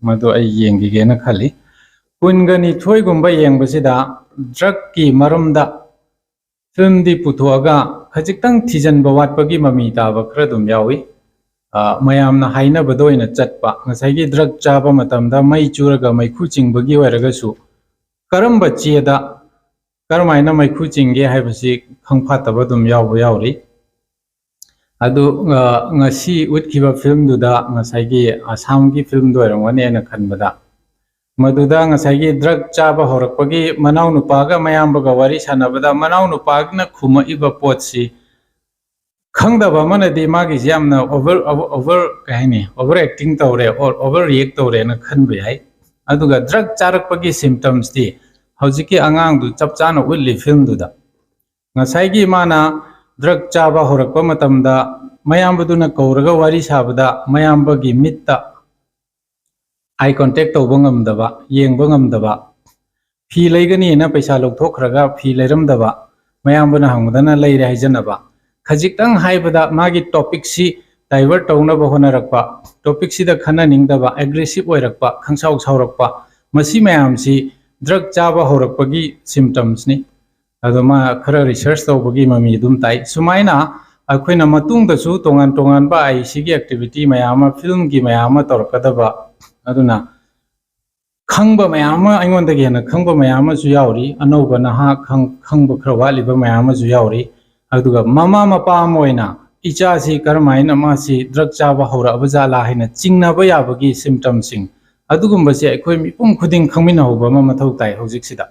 ꯃꯗꯨ ꯑꯩ ꯌꯦꯡꯈꯤꯒꯦꯅ ꯈꯜꯂꯤ꯫ ꯀꯨꯟꯒ ꯅꯤꯊꯣꯏꯒꯨꯝꯕ ꯌꯦꯡꯕꯁꯤꯗ ꯗ꯭ꯔꯒꯀꯤ ꯃꯔꯝꯗ ꯐꯤꯂꯝꯗꯤ ꯄꯨꯊꯣꯛꯑꯒ ꯈꯖꯤꯛꯇꯪ ꯊꯤꯖꯤꯟꯕ ꯋꯥꯠꯄꯒꯤ ꯃꯃꯤ ꯇꯥꯕ ꯈꯔ ꯑꯗꯨꯝ ꯌꯥꯎꯏ꯫ ꯃꯌꯥꯝꯅ ꯍꯥꯏꯅꯕꯗ ꯑꯣꯏꯅ ꯆꯠꯄ ꯉꯁꯥꯏꯒꯤ ꯗ꯭ꯔꯒ ꯆꯥꯕ ꯃꯇꯝꯗ ꯃꯩ ꯆꯨꯔꯒ ꯃꯩꯈꯨ ꯆꯤꯡꯕꯒꯤ ꯑꯣꯏꯔꯒꯁꯨ ꯀꯔꯝꯕ ꯆꯦꯗ ꯀꯔꯝꯍꯥꯏꯅ ꯃꯩꯈꯨ ꯆꯤꯡꯒꯦ ꯍꯥꯏꯕꯁꯤ ꯈꯪꯐꯥꯠꯇꯕ ꯑꯗꯨꯝ ꯌꯥꯎꯕ ꯌꯥꯎꯔꯤ꯫ ꯑꯗꯨ ꯉꯁꯤ ꯎꯠꯈꯤꯕ ꯐꯤꯂꯝꯗꯨꯗ ꯉꯁꯥꯏꯒꯤ ꯑꯁꯥꯝꯒꯤ ꯐꯤꯂꯝꯗꯨ ꯑꯣꯏꯔꯝꯒꯅꯤ ꯑꯩꯅ ꯈꯟꯕꯗ, ꯃꯗꯨꯗ ꯉꯁꯥꯏꯒꯤ ꯗ꯭ꯔꯒ ꯆꯥꯕ ꯍꯧꯔꯛꯄꯒꯤ ꯃꯅꯥꯎꯅꯨꯄꯥꯒ ꯃꯌꯥꯝꯕꯒ ꯋꯥꯔꯤ ꯁꯥꯟꯅꯕꯗ ꯃꯅꯥꯎꯅꯨꯄꯥꯒꯤꯅ ꯈꯨꯝꯃꯛꯏꯕ ꯄꯣꯠꯁꯤ ꯈꯪꯗꯕ ꯑꯃꯅꯗꯤ ꯃꯥꯒꯤꯁꯤ ꯌꯥꯝꯅ ꯑꯣꯚꯔ ꯑꯣꯚꯔ ꯀꯩ ꯍꯥꯏꯅꯤ, ꯑꯣꯚꯔ ꯑꯦꯛꯇꯤꯡ ꯇꯧꯔꯦ, ꯑꯣꯔ ꯑꯣꯚꯔ ꯔꯤꯌꯦꯛ ꯇꯧꯔꯦꯅ ꯈꯟꯕ ꯌꯥꯏ꯫ ꯑꯗꯨꯒ ꯗ꯭ꯔꯒ ꯆꯥꯔꯛꯄꯒꯤ ꯁꯤꯝꯇꯝꯁꯇꯤ ꯍꯧꯖꯤꯛꯀꯤ ꯑꯉꯥꯡꯗꯨ ꯆꯞ ꯆꯥꯅ ꯎꯠꯂꯤ ꯐꯤꯂꯝꯗꯨꯗ꯫ ꯉꯁꯥꯏꯒꯤ ꯃꯥꯅ ꯗ꯭ꯔꯒ ꯆꯥꯕ ꯍꯧꯔꯛꯄ ꯃꯇꯝꯗ ꯃꯌꯥꯝꯕꯗꯨꯅ ꯀꯧꯔꯒ ꯋꯥꯔꯤ ꯁꯥꯕꯗ ꯃꯌꯥꯝꯕꯒꯤ ꯃꯤꯠꯇ ꯑꯥꯏ ꯀꯣꯟꯇꯦꯛ ꯇꯧꯕ ꯉꯝꯗꯕ, ꯌꯦꯡꯕ ꯉꯝꯗꯕ, ꯐꯤ ꯂꯩꯒꯅꯤꯅ ꯄꯩꯁꯥ ꯂꯧꯊꯣꯛꯈ꯭ꯔꯒ ꯐꯤ ꯂꯩꯔꯝꯗꯕ, ꯃꯌꯥꯝꯕꯅ ꯍꯪꯕꯗꯅ ꯂꯩꯔꯦ ꯍꯥꯏꯖꯅꯕ, ꯈꯖꯤꯛꯇꯪ ꯍꯥꯏꯕꯗ ꯃꯥꯒꯤ ꯇꯣꯄꯤꯛꯁꯤ ꯗꯥꯏꯚꯔꯠ ꯇꯧꯅꯕ ꯍꯣꯠꯅꯔꯛꯄ, ꯇꯣꯄꯤꯛꯁꯤꯗ ꯈꯟꯅꯅꯤꯡꯗꯕ, ꯑꯦꯒ꯭ꯔꯦꯁꯤꯞ ꯑꯣꯏꯔꯛꯄ, ꯈꯪꯁꯥꯎ ꯁꯥꯎꯔꯛꯄ, ꯃꯁꯤ ꯃꯌꯥꯝꯁꯤ ꯗ꯭ꯔꯒ ꯆꯥꯕ ꯍꯧꯔꯛꯄꯒꯤ ꯁꯤꯝꯇꯝꯁꯅꯤ꯫ ꯑꯗꯣ ꯃꯥ ꯈꯔ ꯔꯤꯁꯔꯁ ꯇꯧꯕꯒꯤ ꯃꯃꯤ ꯑꯗꯨꯝ ꯇꯥꯏ꯫ ꯁꯨꯃꯥꯏꯅ ꯑꯩꯈꯣꯏꯅ ꯃꯇꯨꯡꯗꯁꯨ ꯇꯣꯉꯥꯟ ꯇꯣꯉꯥꯟꯕ ꯑꯥꯏ ꯁꯤꯒꯤ ꯑꯦꯛꯇꯤꯚꯤꯇꯤ ꯃꯌꯥꯝ ꯑꯃ, ꯐꯤꯂꯝꯒꯤ ꯃꯌꯥꯝ ꯑꯃ ꯇꯧꯔꯛꯀꯗꯕ꯫ ꯑꯗꯨꯅ ꯈꯪꯕ ꯃꯌꯥꯝ ꯑꯃ, ꯑꯩꯉꯣꯟꯗꯒꯤ ꯍꯦꯟꯅ ꯈꯪꯕ ꯃꯌꯥꯝ ꯑꯃꯁꯨ ꯌꯥꯎꯔꯤ, ꯑꯅꯧꯕ ꯅꯍꯥ ꯈꯪ-, ꯈꯪꯕ ꯈꯔ ꯋꯥꯠꯂꯤꯕ ꯃꯌꯥꯝ ꯑꯃꯁꯨ ꯌꯥꯎꯔꯤ꯫ ꯑꯗꯨꯒ ꯃꯃꯥ ꯃꯄꯥ ꯑꯃ ꯑꯣꯏꯅ ꯏꯆꯥꯁꯤ ꯀꯔꯝꯍꯥꯏꯅ ꯃꯥꯁꯤ ꯗ꯭ꯔꯒ ꯆꯥꯕ ꯍꯧꯔꯛꯑꯕ ꯖꯥꯠꯂꯥ ꯍꯥꯏꯅ ꯆꯤꯡꯅꯕ ꯌꯥꯕꯒꯤ ꯁꯤꯝꯇꯝꯁꯤꯡ ꯑꯗꯨꯒꯨꯝꯕꯁꯦ ꯑꯩꯈꯣꯏ ꯃꯤꯄꯨꯝ ꯈꯨꯗꯤꯡ ꯈꯪꯃꯤꯟꯅꯍꯧꯕ ꯑꯃ ꯃꯊꯧ ꯇꯥꯏ ꯍꯧꯖꯤꯛꯁꯤꯗ꯫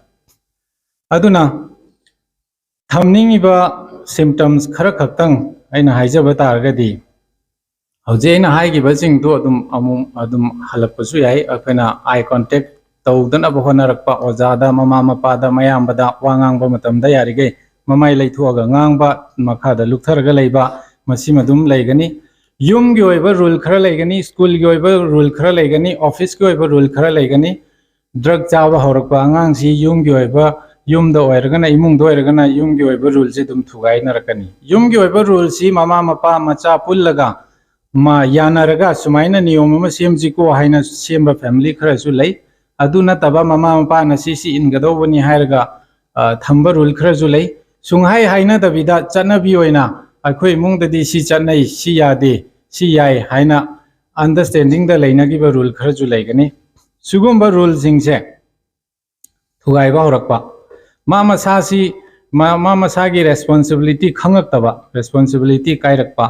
ꯑꯗꯨꯅ ꯊꯝꯅꯤꯡꯉꯤꯕ ꯁꯤꯝꯇꯝꯁ ꯈꯔ ꯈꯛꯇꯪ ꯑꯩꯅ ꯍꯥꯏꯖꯕ ꯇꯥꯔꯒꯗꯤ, ꯍꯧꯖꯤꯛ ꯑꯩꯅ ꯍꯥꯏꯈꯤꯕꯁꯤꯡꯗꯣ ꯑꯗꯨꯝ ꯑꯃꯨꯛ ꯑꯗꯨꯝ ꯍꯜꯂꯛꯄꯁꯨ ꯌꯥꯏ꯫ ꯑꯩꯈꯣꯏꯅ ꯑꯥꯏ ꯀꯣꯟꯇꯦꯛ ꯇꯧꯗꯅꯕ ꯍꯣꯠꯅꯔꯛꯄ, ꯑꯣꯖꯥꯗ, ꯃꯃꯥ ꯃꯄꯥꯗ, ꯃꯌꯥꯝꯕꯗ ꯋꯥ ꯉꯥꯡꯕ ꯃꯇꯝꯗ ꯌꯥꯔꯤꯈꯩ ꯃꯃꯥꯏ ꯂꯩꯊꯣꯛꯑꯒ ꯉꯥꯡꯕ, ꯃꯈꯥꯗ ꯂꯨꯞꯊꯔꯒ ꯂꯩꯕ, ꯃꯁꯤꯃ ꯑꯗꯨꯝ ꯂꯩꯒꯅꯤ꯫ ꯌꯨꯝꯒꯤ ꯑꯣꯏꯕ ꯔꯨꯜ ꯈꯔ ꯂꯩꯒꯅꯤ, ꯁ꯭ꯀꯨꯜꯒꯤ ꯑꯣꯏꯕ ꯔꯨꯜ ꯈꯔ ꯂꯩꯒꯅꯤ, ꯑꯣꯐꯤꯁꯀꯤ ꯑꯣꯏꯕ ꯔꯨꯜ ꯈꯔ ꯂꯩꯒꯅꯤ꯫ ꯗ꯭ꯔꯒ ꯆꯥꯕ ꯍꯧꯔꯛꯄ ꯑꯉꯥꯡꯁꯤ ꯌꯨꯝꯒꯤ ꯑꯣꯏꯕ, ꯌꯨꯝꯗ ꯑꯣꯏꯔꯒꯅ, ꯏꯃꯨꯡꯗ ꯑꯣꯏꯔꯒꯅ ꯌꯨꯝꯒꯤ ꯑꯣꯏꯕ ꯔꯨꯜꯁꯤ ꯑꯗꯨꯝ ꯊꯨꯒꯥꯏꯅꯔꯛꯀꯅꯤ꯫ ꯌꯨꯝꯒꯤ ꯑꯣꯏꯕ ꯔꯨꯜꯁꯤ ꯃꯃꯥ ꯃꯄꯥ ꯃꯆꯥ ꯄꯨꯜꯂꯒ ꯃꯥ ꯌꯥꯅꯔꯒ ꯁꯨꯃꯥꯏꯅ ꯅꯤꯌꯣꯝ ꯑꯃ ꯁꯦꯝꯁꯤꯀꯣ ꯍꯥꯏꯅ ꯁꯦꯝꯕ ꯐꯦꯃꯤꯂꯤ ꯈꯔꯁꯨ ꯂꯩ꯫ ꯑꯗꯨ ꯅꯠꯇꯕ ꯃꯃꯥ ꯃꯄꯥꯅ ꯁꯤ ꯁꯤ ꯏꯟꯒꯗꯧꯕꯅꯤ ꯍꯥꯏꯔꯒ, ꯑ, ꯊꯝꯕ ꯔꯨꯜ ꯈꯔꯁꯨ ꯂꯩ꯫ ꯁꯨꯡꯍꯥꯏ ꯍꯥꯏꯅꯗꯕꯤꯗ ꯆꯠꯅꯕꯤ ꯑꯣꯏꯅ ꯑꯩꯈꯣꯏ ꯏꯃꯨꯡꯗꯗꯤ ꯁꯤ ꯆꯠꯅꯩ, ꯁꯤ ꯌꯥꯗꯦ, ꯁꯤ ꯌꯥꯏ ꯍꯥꯏꯅ ꯑꯟꯗꯔꯁꯇꯦꯟꯗꯤꯡꯗ ꯂꯩꯅꯈꯤꯕ ꯔꯨꯜ ꯈꯔꯁꯨ ꯂꯩꯒꯅꯤ꯫ ꯁꯤꯒꯨꯝꯕ ꯔꯨꯜꯁꯤꯡꯁꯦ ꯊꯨꯒꯥꯏꯕ ꯍꯧꯔꯛꯄ, ꯃꯥ ꯃꯁꯥꯁꯤ, ꯃꯥ, ꯃꯥ ꯃꯁꯥꯒꯤ ꯔꯦꯁꯄꯣꯟꯁꯤꯕꯤꯂꯤꯇꯤ ꯈꯪꯉꯛꯇꯕ, ꯔꯦꯁꯄꯣꯟꯁꯤꯕꯤꯂꯤꯇꯤ ꯀꯥꯏꯔꯛꯄ,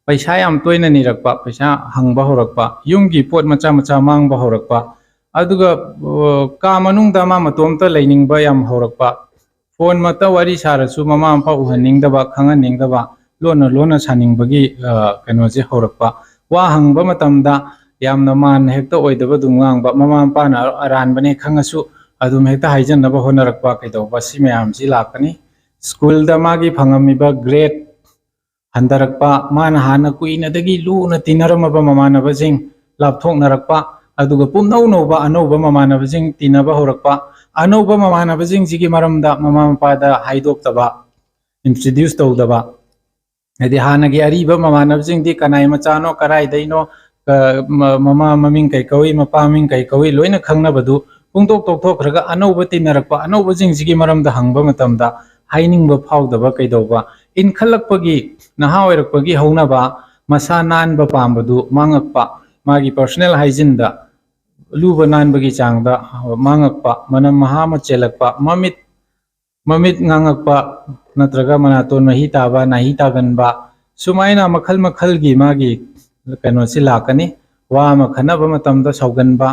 ꯄꯩꯁꯥ ꯌꯥꯝ ꯇꯣꯏꯅ ꯅꯤꯔꯛꯄ, ꯄꯩꯁꯥ ꯍꯪꯕ ꯍꯧꯔꯛꯄ, ꯌꯨꯝꯒꯤ ꯄꯣꯠ ꯃꯆꯥ ꯃꯆꯥ ꯃꯥꯡꯕ ꯍꯧꯔꯛꯄ, ꯑꯗꯨꯒ, ꯑ, ꯀꯥ ꯃꯅꯨꯡꯗ ꯃꯥ ꯃꯇꯣꯝꯇ ꯂꯩꯅꯤꯡꯕ ꯌꯥꯝ ꯍꯧꯔꯛꯄ, ꯐꯣꯟ ꯃꯛꯇ ꯋꯥꯔꯤ ꯁꯥꯔꯁꯨ ꯃꯃꯥ ꯃꯄꯥ ꯎꯍꯟꯅꯤꯡꯗꯕ, ꯈꯪꯍꯟꯅꯤꯡꯗꯕ, ꯂꯣꯟꯅ ꯂꯣꯟꯅ ꯁꯥꯅꯤꯡꯕꯒꯤ, ꯑ, ꯀꯩꯅꯣꯁꯦ ꯍꯧꯔꯛꯄ, ꯋꯥ ꯍꯪꯕ ꯃꯇꯝꯗ ꯌꯥꯝꯅ ꯃꯥꯟ ꯍꯦꯛꯇ ꯑꯣꯏꯗꯕ ꯑꯗꯨꯝ ꯉꯥꯡꯕ, ꯃꯃꯥ ꯃꯄꯥꯅ ꯑꯔꯥꯟꯕꯅꯦ ꯈꯪꯉꯁꯨ ꯑꯗꯨꯝ ꯍꯦꯛꯇ ꯍꯥꯏꯖꯟꯅꯕ ꯍꯣꯠꯅꯔꯛꯄ, ꯀꯩꯗꯧꯕ, ꯁꯤ ꯃꯌꯥꯝꯁꯤ ꯂꯥꯛꯀꯅꯤ꯫ ꯁ꯭ꯀꯨꯜꯗ ꯃꯥꯒꯤ ꯐꯪꯉꯝꯃꯤꯕ ꯒ꯭ꯔꯦꯗ ꯍꯟꯊꯔꯛꯄ, ꯃꯥꯅ ꯍꯥꯟꯅ ꯀꯨꯏꯅꯗꯒꯤ ꯂꯨꯅ ꯇꯤꯟꯅꯔꯝꯃꯕ ꯃꯃꯥꯟꯅꯕꯁꯤꯡ ꯂꯥꯞꯊꯣꯛꯅꯔꯛꯄ, ꯑꯗꯨꯒ ꯄꯨꯝꯅꯧ ꯅꯧꯕ ꯑꯅꯧꯕ ꯃꯃꯥꯟꯅꯕꯁꯤꯡ ꯇꯤꯟꯅꯕ ꯍꯧꯔꯛꯄ, ꯑꯅꯧꯕ ꯃꯃꯥꯟꯅꯕꯁꯤꯡꯁꯤꯒꯤ ꯃꯔꯝꯗ ꯃꯃꯥ ꯃꯄꯥꯗ ꯍꯥꯏꯗꯣꯛꯇꯕ, ꯏꯟꯇ꯭ꯔꯣꯗ꯭ꯌꯨꯁ ꯇꯧꯗꯕ, ꯍꯥꯏꯗꯤ ꯍꯥꯟꯅꯒꯤ ꯑꯔꯤꯕ ꯃꯃꯥꯟꯅꯕꯁꯤꯡꯗꯤ ꯀꯅꯥꯏ ꯃꯆꯥꯅꯣ, ꯀꯔꯥꯏꯗꯩꯅꯣ, ꯀ-, ꯃ-, ꯃꯃꯥ ꯃꯃꯤꯡ ꯀꯩ ꯀꯧꯏ, ꯃꯄꯥ ꯃꯃꯤꯡ ꯀꯩ ꯀꯧꯏ, ꯂꯣꯏꯅ ꯈꯪꯅꯕꯗꯨ ꯄꯨꯡꯇꯣꯛ ꯇꯣꯛꯊꯣꯛꯈ꯭ꯔꯒ ꯑꯅꯧꯕ ꯇꯤꯟꯅꯔꯛꯄ, ꯑꯅꯧꯕꯁꯤꯡꯁꯤꯒꯤ ꯃꯔꯝꯗ ꯍꯪꯕ ꯃꯇꯝꯗ ꯍꯥꯏꯅꯤꯡꯕ ꯐꯥꯎꯗꯕ, ꯀꯩꯗꯧꯕ, ꯏꯟꯈꯠꯂꯛꯄꯒꯤ, ꯅꯍꯥ ꯑꯣꯏꯔꯛꯄꯒꯤ ꯍꯧꯅꯕ, ꯃꯁꯥ ꯅꯥꯟꯕ ꯄꯥꯝꯕꯗꯨ ꯃꯥꯡꯉꯛꯄ, ꯃꯥꯒꯤ ꯄꯔꯁꯣꯅꯦꯜ ꯍꯥꯏꯖꯤꯟꯗ, ꯂꯨꯕ ꯅꯥꯟꯕꯒꯤ ꯆꯥꯡꯗ ꯃꯥꯡꯉꯛꯄ, ꯃꯅꯝ ꯃꯍꯥ ꯑꯃ ꯆꯦꯜꯂꯛꯄ, ꯃꯃꯤꯠ, ꯃꯃꯤꯠ ꯉꯥꯡꯉꯛꯄ, ꯅꯠꯇ꯭ꯔꯒ ꯃꯅꯥꯇꯣꯟ ꯃꯍꯤ ꯇꯥꯕ, ꯅꯥꯍꯤ ꯇꯥꯒꯟꯕ, ꯁꯨꯃꯥꯏꯅ ꯃꯈꯜ ꯃꯈꯜꯒꯤ ꯃꯥꯒꯤ ꯀꯩꯅꯣꯁꯤ ꯂꯥꯛꯀꯅꯤ꯫ ꯋꯥ ꯑꯃ ꯈꯟꯅꯕ ꯃꯇꯝꯗ ꯁꯥꯎꯒꯟꯕ,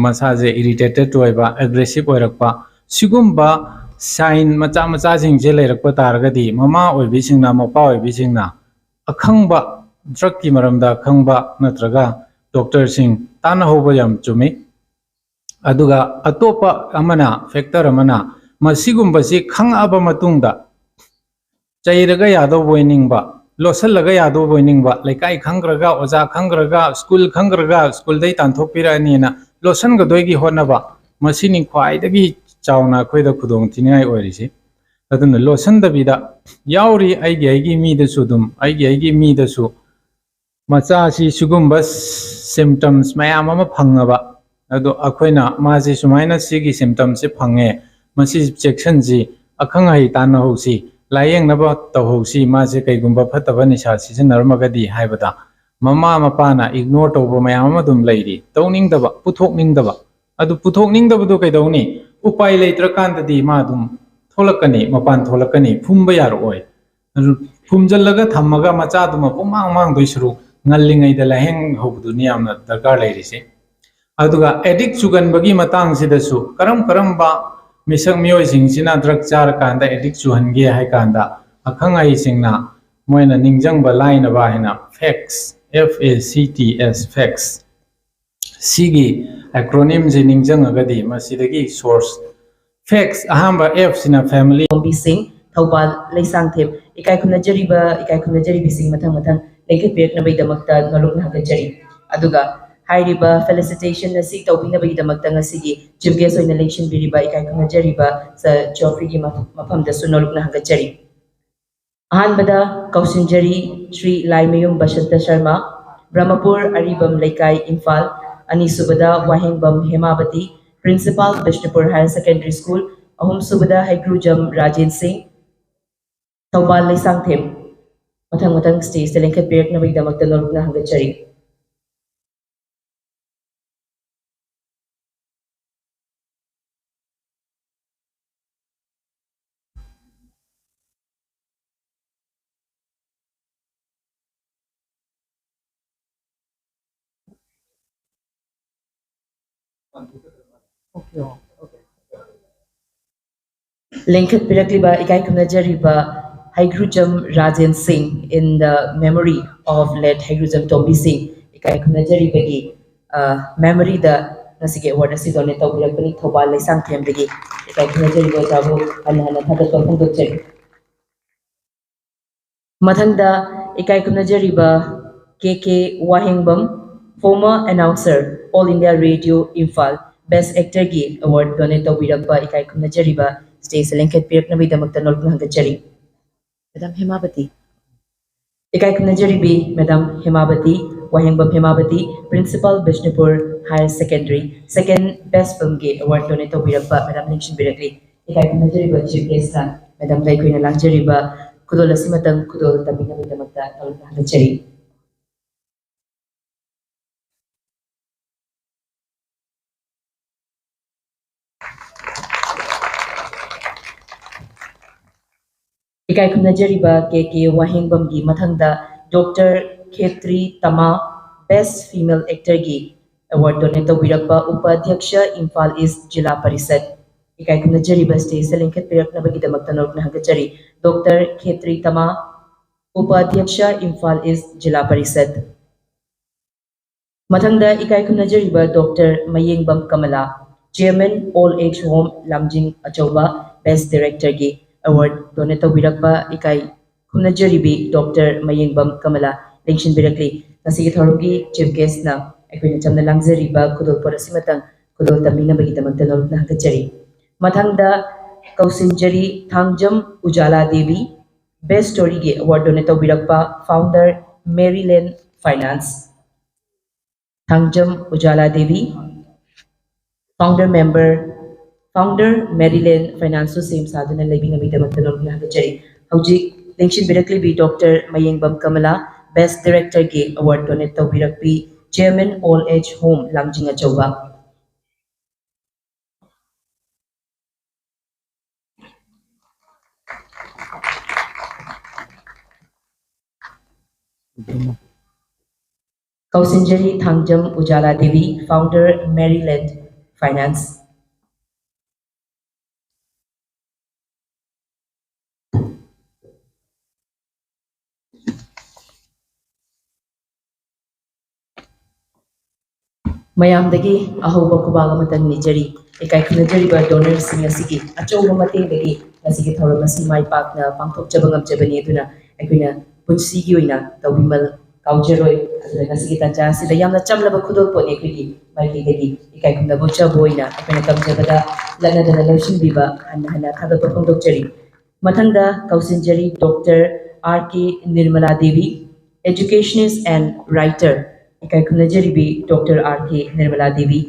ꯃꯁꯥꯁꯦ ꯏꯔꯤꯇꯦꯇꯦꯠ ꯑꯣꯏꯕ, ꯑꯦꯒ꯭ꯔꯦꯁꯤꯞ ꯑꯣꯏꯔꯛꯄ, ꯁꯤꯒꯨꯝꯕ ꯁꯥꯏꯟ ꯃꯆꯥ ꯃꯆꯥꯁꯤꯡꯁꯦ ꯂꯩꯔꯛꯄ ꯇꯥꯔꯒꯗꯤ, ꯃꯃꯥ ꯑꯣꯏꯕꯤꯁꯤꯡꯅ, ꯃꯄꯥ ꯑꯣꯏꯕꯤꯁꯤꯡꯅ ꯑꯈꯪꯕ, ꯗ꯭ꯔꯛꯀꯤ ꯃꯔꯝꯗ ꯑꯈꯪꯕ ꯅꯠꯇ꯭ꯔꯒ ꯗꯣꯛꯇꯔꯁꯤꯡ ꯇꯥꯟꯅꯍꯧꯕ ꯌꯥꯝ ꯆꯨꯝꯃꯤ꯫ ꯑꯗꯨꯒ ꯑꯇꯣꯞꯄ ꯑꯃꯅ, ꯐꯦꯛꯇꯔ ꯑꯃꯅ, ꯃꯁꯤꯒꯨꯝꯕꯁꯤ ꯈꯪꯉꯛꯑꯕ ꯃꯇꯨꯡꯗ ꯆꯩꯔꯒ ꯌꯥꯗꯧꯕ ꯑꯣꯏꯅꯤꯡꯕ, ꯂꯣꯠꯁꯤꯜꯂꯒ ꯌꯥꯗꯧꯕ ꯑꯣꯏꯅꯤꯡꯕ, ꯂꯩꯀꯥꯏ ꯈꯪꯈ꯭ꯔꯒ, ꯑꯣꯖꯥ ꯈꯪꯈ꯭ꯔꯒ, ꯁ꯭ꯀꯨꯜ ꯈꯪꯈ꯭ꯔꯒ, ꯁ꯭ꯀꯨꯜꯗꯩ ꯇꯥꯟꯊꯣꯛꯄꯤꯔꯛꯑꯅꯤꯅ ꯂꯣꯠꯁꯤꯟꯒꯗꯣꯏꯒꯤ ꯍꯣꯠꯅꯕ, ꯃꯁꯤꯅꯤ ꯈ꯭ꯋꯥꯏꯗꯒꯤ ꯆꯥꯎꯅ ꯑꯩꯈꯣꯏꯗ ꯈꯨꯗꯣꯡ ꯊꯤꯅꯤꯡꯉꯥꯏ ꯑꯣꯏꯔꯤꯁꯤ꯫ ꯑꯗꯨꯅ ꯂꯣꯠꯁꯤꯟꯗꯕꯤꯗ, ꯌꯥꯎꯔꯤ ꯑꯩꯒꯤ ꯑꯩꯒꯤ ꯃꯤꯗꯁꯨ, ꯑꯗꯨꯝ ꯑꯩꯒꯤ ꯑꯩꯒꯤ ꯃꯤꯗꯁꯨ ꯃꯆꯥꯁꯤ ꯁꯤꯒꯨꯝꯕ ꯁꯤꯝꯇꯝꯁ ꯃꯌꯥꯝ ꯑꯃ ꯐꯪꯉꯕ, ꯑꯗꯣ ꯑꯩꯈꯣꯏꯅ ꯃꯥꯁꯤ ꯁꯨꯃꯥꯏꯅ ꯁꯤꯒꯤ ꯁꯤꯝꯇꯝꯁꯤ ꯐꯪꯉꯦ, ꯃꯁꯤ ꯆꯦꯛꯁꯤꯟꯁꯤ, ꯑꯈꯪ ꯑꯍꯩ ꯇꯥꯟꯅꯍꯧꯁꯤ, ꯂꯥꯏꯌꯦꯡꯅꯕ ꯇꯧꯍꯧꯁꯤ, ꯃꯥꯁꯦ ꯀꯩꯒꯨꯝꯕ ꯐꯠꯇꯕ ꯅꯤꯁꯥ ꯁꯤꯖꯤꯟꯅꯔꯝꯃꯒꯗꯤ ꯍꯥꯏꯕꯗ, ꯃꯃꯥ ꯃꯄꯥꯅ ꯏꯒꯅꯣꯔ ꯇꯧꯕ ꯃꯌꯥꯝ ꯑꯃ ꯑꯗꯨꯝ ꯂꯩꯔꯤ, ꯇꯧꯅꯤꯡꯗꯕ, ꯄꯨꯊꯣꯛꯅꯤꯡꯗꯕ꯫ ꯑꯗꯨ ꯄꯨꯊꯣꯛꯅꯤꯡꯗꯕꯗꯨ ꯀꯩꯗꯧꯅꯤ? ꯎꯄꯥꯏ ꯂꯩꯇ꯭ꯔꯀꯥꯟꯗꯗꯤ ꯃꯥ ꯑꯗꯨꯝ ꯊꯣꯛꯂꯛꯀꯅꯤ, ꯃꯄꯥꯟ ꯊꯣꯛꯂꯛꯀꯅꯤ, ꯐꯨꯝꯕ ꯌꯥꯔꯛꯑꯣꯏ꯫ ꯑꯗꯨ ꯐꯨꯝꯖꯤꯜꯂꯒ ꯊꯝꯃꯒ ꯃꯆꯥꯗꯨ ꯃꯄꯨꯡ ꯃꯥꯡ ꯃꯥꯡꯗꯣꯏ ꯁꯔꯨꯛ, ꯉꯜꯂꯤꯉꯩꯗ ꯂꯥꯏꯌꯦꯡ ꯍꯧꯕꯗꯨꯅꯤ ꯌꯥꯝꯅ ꯗꯔꯀꯥꯔ ꯂꯩꯔꯤꯁꯦ꯫ ꯑꯗꯨꯒ ꯑꯦꯗꯤꯛ ꯆꯨꯒꯟꯕꯒꯤ ꯃꯇꯥꯡꯁꯤꯗꯁꯨ, ꯀꯔꯝ ꯀꯔꯝꯕ ꯃꯤꯁꯛ ꯃꯤꯑꯣꯏꯁꯤꯡꯁꯤꯅ ꯗ꯭ꯔꯛ ꯆꯥꯔꯀꯥꯟꯗ ꯑꯦꯗꯤꯛ ꯆꯨꯍꯟꯒꯦ ꯍꯥꯏ ꯀꯥꯟꯗ, ꯑꯈꯪ ꯑꯍꯩꯁꯤꯡꯅ ꯃꯣꯏꯅ ꯅꯤꯡꯁꯤꯡꯕ ꯂꯥꯏꯅꯕ ꯍꯥꯏꯅ fix, F A C T S, fix, ꯁꯤꯒꯤ ꯑꯦꯀ꯭ꯔꯣꯅꯤꯝꯁꯤ ꯅꯤꯡꯁꯤꯡꯉꯒꯗꯤ ꯃꯁꯤꯗꯒꯤ ꯁꯣꯔꯁ, ꯐꯦꯛꯁ, ꯑꯍꯥꯟꯕ ꯑꯦꯐꯁꯤꯅ ꯐꯦꯃꯤꯂꯤ꯫ ꯇꯣꯝꯕꯤ ꯁꯤꯡ, ꯊꯧꯕꯥꯜ ꯂꯩꯁꯥꯡꯊꯦꯝ꯫ ꯏꯀꯥꯏ ꯈꯨꯝꯅꯖꯔꯤꯕ, ꯏꯀꯥꯏ ꯈꯨꯝꯅꯖꯔꯤꯕꯤꯁꯤꯡ ꯃꯊꯪ ꯃꯊꯪ ꯂꯦꯡꯈꯠꯄꯤꯔꯛꯅꯕꯒꯤꯗꯃꯛꯇ ꯅꯣꯂꯨꯛꯅ ꯍꯥꯏꯒꯠꯆꯔꯤ꯫ ꯑꯗꯨꯒ ꯍꯥꯏꯔꯤꯕ ꯐꯦꯂꯤꯁꯤꯇꯦꯁꯟ ꯑꯁꯤ ꯇꯧꯕꯤꯅꯕꯒꯤꯗꯃꯛꯇ ꯉꯁꯤꯒꯤ ꯆꯤꯐ ꯒꯦꯁ ꯑꯣꯏꯅ ꯂꯦꯡꯁꯤꯟꯕꯤꯔꯤꯕ ꯏꯀꯥꯏ ꯈꯨꯝꯅꯖꯔꯤꯕ ꯁꯔ ꯖꯣꯐ꯭ꯔꯤꯒꯤ ꯃꯐꯝꯗꯁꯨ ꯅꯣꯂꯨꯛꯅ ꯍꯥꯒꯠꯆꯔꯤ꯫ ꯑꯍꯥꯟꯕꯗ ꯀꯧꯁꯤꯟꯖꯔꯤ ꯁ꯭ꯔꯤ ꯂꯥꯏꯃꯌꯨꯝ ꯕꯁꯟꯇ ꯁꯔꯃ, ꯕ꯭ꯔꯍꯃꯄꯨꯔ ꯑꯔꯤꯕꯝ ꯂꯩꯀꯥꯏ, ꯏꯝꯐꯥꯜ꯫ ꯑꯅꯤꯁꯨꯕꯗ Wahengbam Hemabati, principal Bishnupur higher secondary school. ꯑꯍꯨꯝꯁꯨꯕꯗ ꯍꯩꯀ꯭ꯔꯨꯖꯝ ꯔꯥꯖꯦꯟ ꯁꯤꯡ, ꯊꯧꯕꯥꯜ ꯂꯩꯁꯥꯡꯊꯦꯝ꯫ ꯃꯊꯪ ꯃꯊꯪ ꯁ꯭ꯇꯦꯖꯇ ꯂꯦꯡꯈꯠꯄꯤꯔꯛꯅꯕꯒꯤꯗꯃꯛꯇ ꯅꯣꯂꯨꯛꯅ ꯍꯥꯒꯠꯆꯔꯤ꯫ ꯂꯤꯡꯈꯠꯄꯤꯔꯛꯂꯤꯕ ꯏꯀꯥꯏ ꯈꯨꯝꯅꯖꯔꯤꯕ ꯍꯩꯒ꯭ꯔꯨꯖꯝ ꯔꯥꯖꯦꯟ ꯁꯤꯡ, in the memory of late ꯍꯩꯒ꯭ꯔꯨꯖꯝ ꯇꯣꯝꯕꯤ ꯁꯤꯡ, ꯏꯀꯥꯏ ꯈꯨꯝꯅꯖꯔꯤꯕꯒꯤ ꯃꯦꯃꯣꯔꯤꯗ ꯉꯁꯤꯒꯤ ꯑꯦꯋꯥꯔꯗ ꯑꯁꯤ ꯗꯣꯅꯦꯠ ꯇꯧꯕꯤꯔꯛꯄꯅꯤ꯫ ꯊꯧꯕꯥꯜ ꯂꯩꯁꯥꯡꯊꯦꯝꯗꯒꯤ ꯏꯀꯥꯏ ꯈꯨꯝꯅꯖꯔꯤꯕ ꯑꯣꯖꯥꯕꯨ ꯍꯟꯅ ꯍꯟꯅ ꯊꯥꯒꯠꯄ ꯐꯣꯡꯗꯣꯛꯆꯔꯤ꯫ ꯃꯊꯪꯗ ꯏꯀꯥꯏ ꯈꯨꯝꯅꯖꯔꯤꯕ K K Wahengbam, former announcer, All India Radio Imphal, best actorꯒꯤ ꯑꯦꯋꯥꯔꯗ ꯗꯣꯅꯦꯠ ꯇꯧꯕꯤꯔꯛꯄ ꯏꯀꯥꯏ ꯈꯨꯝꯅꯖꯔꯤꯕ ꯁ꯭ꯇꯦꯖꯇ ꯂꯦꯡꯈꯠꯄꯤꯔꯛꯅꯕꯒꯤꯗꯃꯛꯇ ꯅꯣꯜꯂꯨꯛꯅ ꯍꯪꯒꯠꯆꯔꯤ꯫ ꯃꯦꯗꯥꯝ ꯍꯦꯃꯥꯕꯇꯤ꯫ ꯏꯀꯥꯏ ꯈꯨꯝꯅꯖꯔꯤꯕꯤ madam Hemabati, Wahengbam Hemabati, Principal Bishnupur Higher Secondary, second best filmꯒꯤ ꯑꯦꯋꯥꯔꯗ ꯗꯣꯅꯦꯠ ꯇꯧꯕꯤꯔꯛꯄ ꯃꯦꯗꯥꯝ ꯂꯦꯡꯁꯤꯟꯕꯤꯔꯛꯂꯤ꯫ ꯏꯀꯥꯏ ꯈꯨꯝꯅꯖꯔꯤꯕ ꯆꯤꯐ ꯒꯦꯁꯇ ꯃꯦꯗꯥꯝꯗ ꯑꯩꯈꯣꯏꯅ ꯂꯥꯡꯖꯔꯤꯕ ꯈꯨꯗꯣꯜ ꯑꯁꯤꯃꯇꯪ ꯈꯨꯗꯣꯜ ꯇꯝꯕꯤꯅꯕꯒꯤꯗꯃꯛꯇ ꯅꯣꯜꯂꯨꯛꯅ ꯍꯪꯒꯠꯆꯔꯤ꯫ ꯏꯀꯥꯏ ꯈꯨꯝꯅꯖꯔꯤꯕ ꯀꯦ ꯀꯦ ꯋꯥꯍꯦꯡꯕꯝꯒꯤ ꯃꯊꯪꯗ doctor Khetri Tama, best female actorꯒꯤ ꯑꯦꯋꯥꯔꯗ ꯗꯣꯅꯦꯠ ꯇꯧꯕꯤꯔꯛꯄ ꯎꯄꯥꯙ꯭ꯌꯛꯁ ꯏꯝꯐꯥꯜ ꯏꯁ ꯖꯤꯂꯥ ꯄꯔꯤꯁꯠ꯫ ꯏꯀꯥꯏ ꯈꯨꯝꯅꯖꯔꯤꯕ ꯁ꯭ꯇꯦꯖꯇ ꯂꯤꯡꯈꯠꯄꯤꯔꯛꯅꯕꯒꯤꯗꯃꯛꯇ ꯅꯣꯜꯂꯨꯛꯅ ꯍꯪꯒꯠꯆꯔꯤ꯫ ꯗꯣꯛꯇꯔ ꯈꯦꯇ꯭ꯔꯤ ꯇꯃꯥ, ꯎꯄꯥꯙ꯭ꯌꯛꯁ ꯏꯝꯐꯥꯜ ꯏꯁ ꯖꯤꯂꯥ ꯄꯔꯤꯁꯠ꯫ ꯃꯊꯪꯗ ꯏꯀꯥꯏ ꯈꯨꯝꯅꯖꯔꯤꯕ doctor Mayengbam Kamala, Chairman Old Age Home ꯂꯥꯡꯖꯤꯡ ꯑꯆꯧꯕ, best directorꯒꯤ ꯑꯦꯋꯥꯔꯗ ꯗꯣꯅꯦꯠ ꯇꯧꯕꯤꯔꯛꯄ ꯏꯀꯥꯏ ꯈꯨꯝꯅꯖꯔꯤꯕꯤ ꯗꯣꯛꯇꯔ ꯃꯌꯦꯡꯕꯝ ꯀꯃꯂꯥ ꯂꯦꯡꯁꯤꯟꯕꯤꯔꯛꯂꯤ꯫ ꯉꯁꯤꯒꯤ ꯊꯧꯔꯝꯒꯤ ꯆꯤꯐ ꯒꯦꯁꯅ ꯑꯩꯈꯣꯏꯅ ꯆꯝꯅ ꯂꯥꯡꯖꯔꯤꯕ ꯈꯨꯗꯣꯜꯄꯣꯠ ꯑꯁꯤꯃꯇꯪ ꯈꯨꯗꯣꯜ ꯇꯝꯕꯤꯅꯕꯒꯤꯗꯃꯛꯇ ꯅꯣꯜꯂꯨꯛꯅ ꯍꯪꯒꯠꯆꯔꯤ꯫ ꯃꯊꯪꯗ ꯀꯧꯁꯤꯟꯖꯔꯤ ꯊꯥꯡꯖꯝ ꯎꯖꯥꯂꯥ ꯗꯦꯕꯤ, best storyꯒꯤ ꯑꯦꯋꯥꯔꯗ ꯗꯣꯅꯦꯠ ꯇꯧꯕꯤꯔꯛꯄ founder Maryland Finance꯫ Thangjam Ujala Devi, founder member, founder Maryland Financeꯁꯨ ꯁꯦꯝ ꯁꯥꯗꯨꯅ ꯂꯩꯕꯤꯅꯕꯒꯤꯗꯃꯛꯇ ꯅꯣꯜꯂꯨꯛꯅ ꯍꯪꯒꯠꯆꯔꯤ꯫ ꯍꯧꯖꯤꯛ ꯂꯦꯡꯁꯤꯟꯕꯤꯔꯛꯂꯤꯕꯤ ꯗꯣꯛꯇꯔ ꯃꯌꯦꯡꯕꯝ ꯀꯃꯂꯥ, best directorꯒꯤ ꯑꯦꯋꯥꯔꯗ ꯗꯣꯅꯦꯠ ꯇꯧꯕꯤꯔꯛꯄꯤ, Chairman Old Age Home ꯂꯥꯡꯖꯤꯡ ꯑꯆꯧꯕ꯫ ꯀꯧꯁꯤꯟꯖꯔꯤ Thangjam Ujala Devi, founder Maryland Finance. ꯃꯌꯥꯝꯗꯒꯤ ꯑꯍꯧꯕ ꯈꯨꯕꯥꯛ ꯑꯃꯇꯪ ꯅꯤꯖꯔꯤ꯫ ꯏꯀꯥꯏ ꯈꯨꯝꯅꯖꯔꯤꯕ ꯗꯣꯅꯔꯁꯤꯡ ꯑꯁꯤꯒꯤ ꯑꯆꯧꯕ ꯃꯇꯦꯡꯗꯒꯤ ꯉꯁꯤꯒꯤ ꯊꯧꯔꯝ ꯑꯁꯤ ꯃꯥꯏ ꯄꯥꯛꯅ ꯄꯥꯡꯊꯣꯛꯆꯕ ꯉꯝꯖꯕꯅꯤ꯫ ꯑꯗꯨꯅ ꯑꯩꯈꯣꯏꯅ ꯄꯨꯟꯁꯤꯒꯤ ꯑꯣꯏꯅ ꯇꯧꯕꯤꯃꯜ ꯀꯥꯎꯖꯔꯣꯏ꯫ ꯑꯗꯨꯅ ꯉꯁꯤꯒꯤ ꯇꯥꯟꯖꯥ ꯑꯁꯤꯗ ꯌꯥꯝꯅ ꯆꯝꯂꯕ ꯈꯨꯗꯣꯜꯄꯣꯠꯅꯤ ꯑꯩꯈꯣꯏꯒꯤ ꯃꯥꯏꯀꯩꯗꯒꯤ ꯏꯀꯥꯏ ꯈꯨꯝꯅꯕ ꯎꯠꯆꯕ ꯑꯣꯏꯅ ꯑꯩꯈꯣꯏꯅ ꯇꯝꯖꯕꯗ ꯂꯠꯅꯗꯅ ꯂꯧꯁꯤꯟꯕꯤꯕ ꯍꯟꯅ ꯍꯟꯅ ꯊꯥꯒꯠꯄ ꯐꯣꯡꯗꯣꯛꯆꯔꯤ꯫ ꯃꯊꯪꯗ ꯀꯧꯁꯤꯟꯖꯔꯤ doctor R K Nirmala Devi, educationist and writer꯫ ꯏꯀꯥꯏ ꯈꯨꯝꯅꯖꯔꯤꯕꯤ doctor R K Nirmala Devi,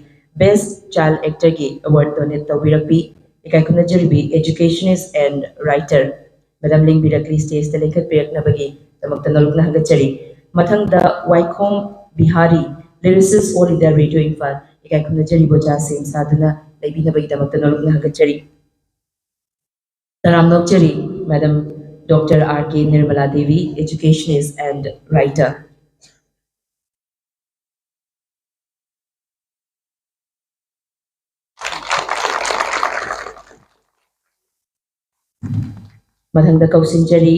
best child actorꯒꯤ award donate ꯇꯧꯕꯤꯔꯛꯄꯤ꯫ ꯏꯀꯥꯏ ꯈꯨꯝꯅꯖꯔꯤꯕꯤ educationist and writer꯫ ꯃꯦꯗꯥꯝ ꯂꯦꯡꯕꯤꯔꯛꯂꯤ stageꯇ ꯂꯦꯡꯈꯠꯄꯤꯔꯛꯅꯕꯒꯤꯗꯃꯛꯇ ꯅꯣꯂꯨꯛꯅ ꯍꯪꯒꯠꯆꯔꯤ꯫ ꯃꯊꯪꯗ Waikhom Bihari, lyricist, All India Radio Imphal. ꯏꯀꯥꯏ ꯈꯨꯝꯅꯖꯔꯤꯕ ꯑꯣꯖꯥꯁꯤꯡ ꯁꯥꯗꯨꯅ ꯂꯩꯕꯤꯅꯕꯒꯤꯗꯃꯛꯇ ꯅꯣꯂꯨꯛꯅ ꯍꯪꯒꯠꯆꯔꯤ꯫ ꯇꯔꯥꯝꯅ ꯑꯣꯛꯆꯔꯤ, madam doctor R K Nirmala Devi, educationist and writer꯫ ꯃꯊꯪꯗ ꯀꯧꯁꯤꯟꯖꯔꯤ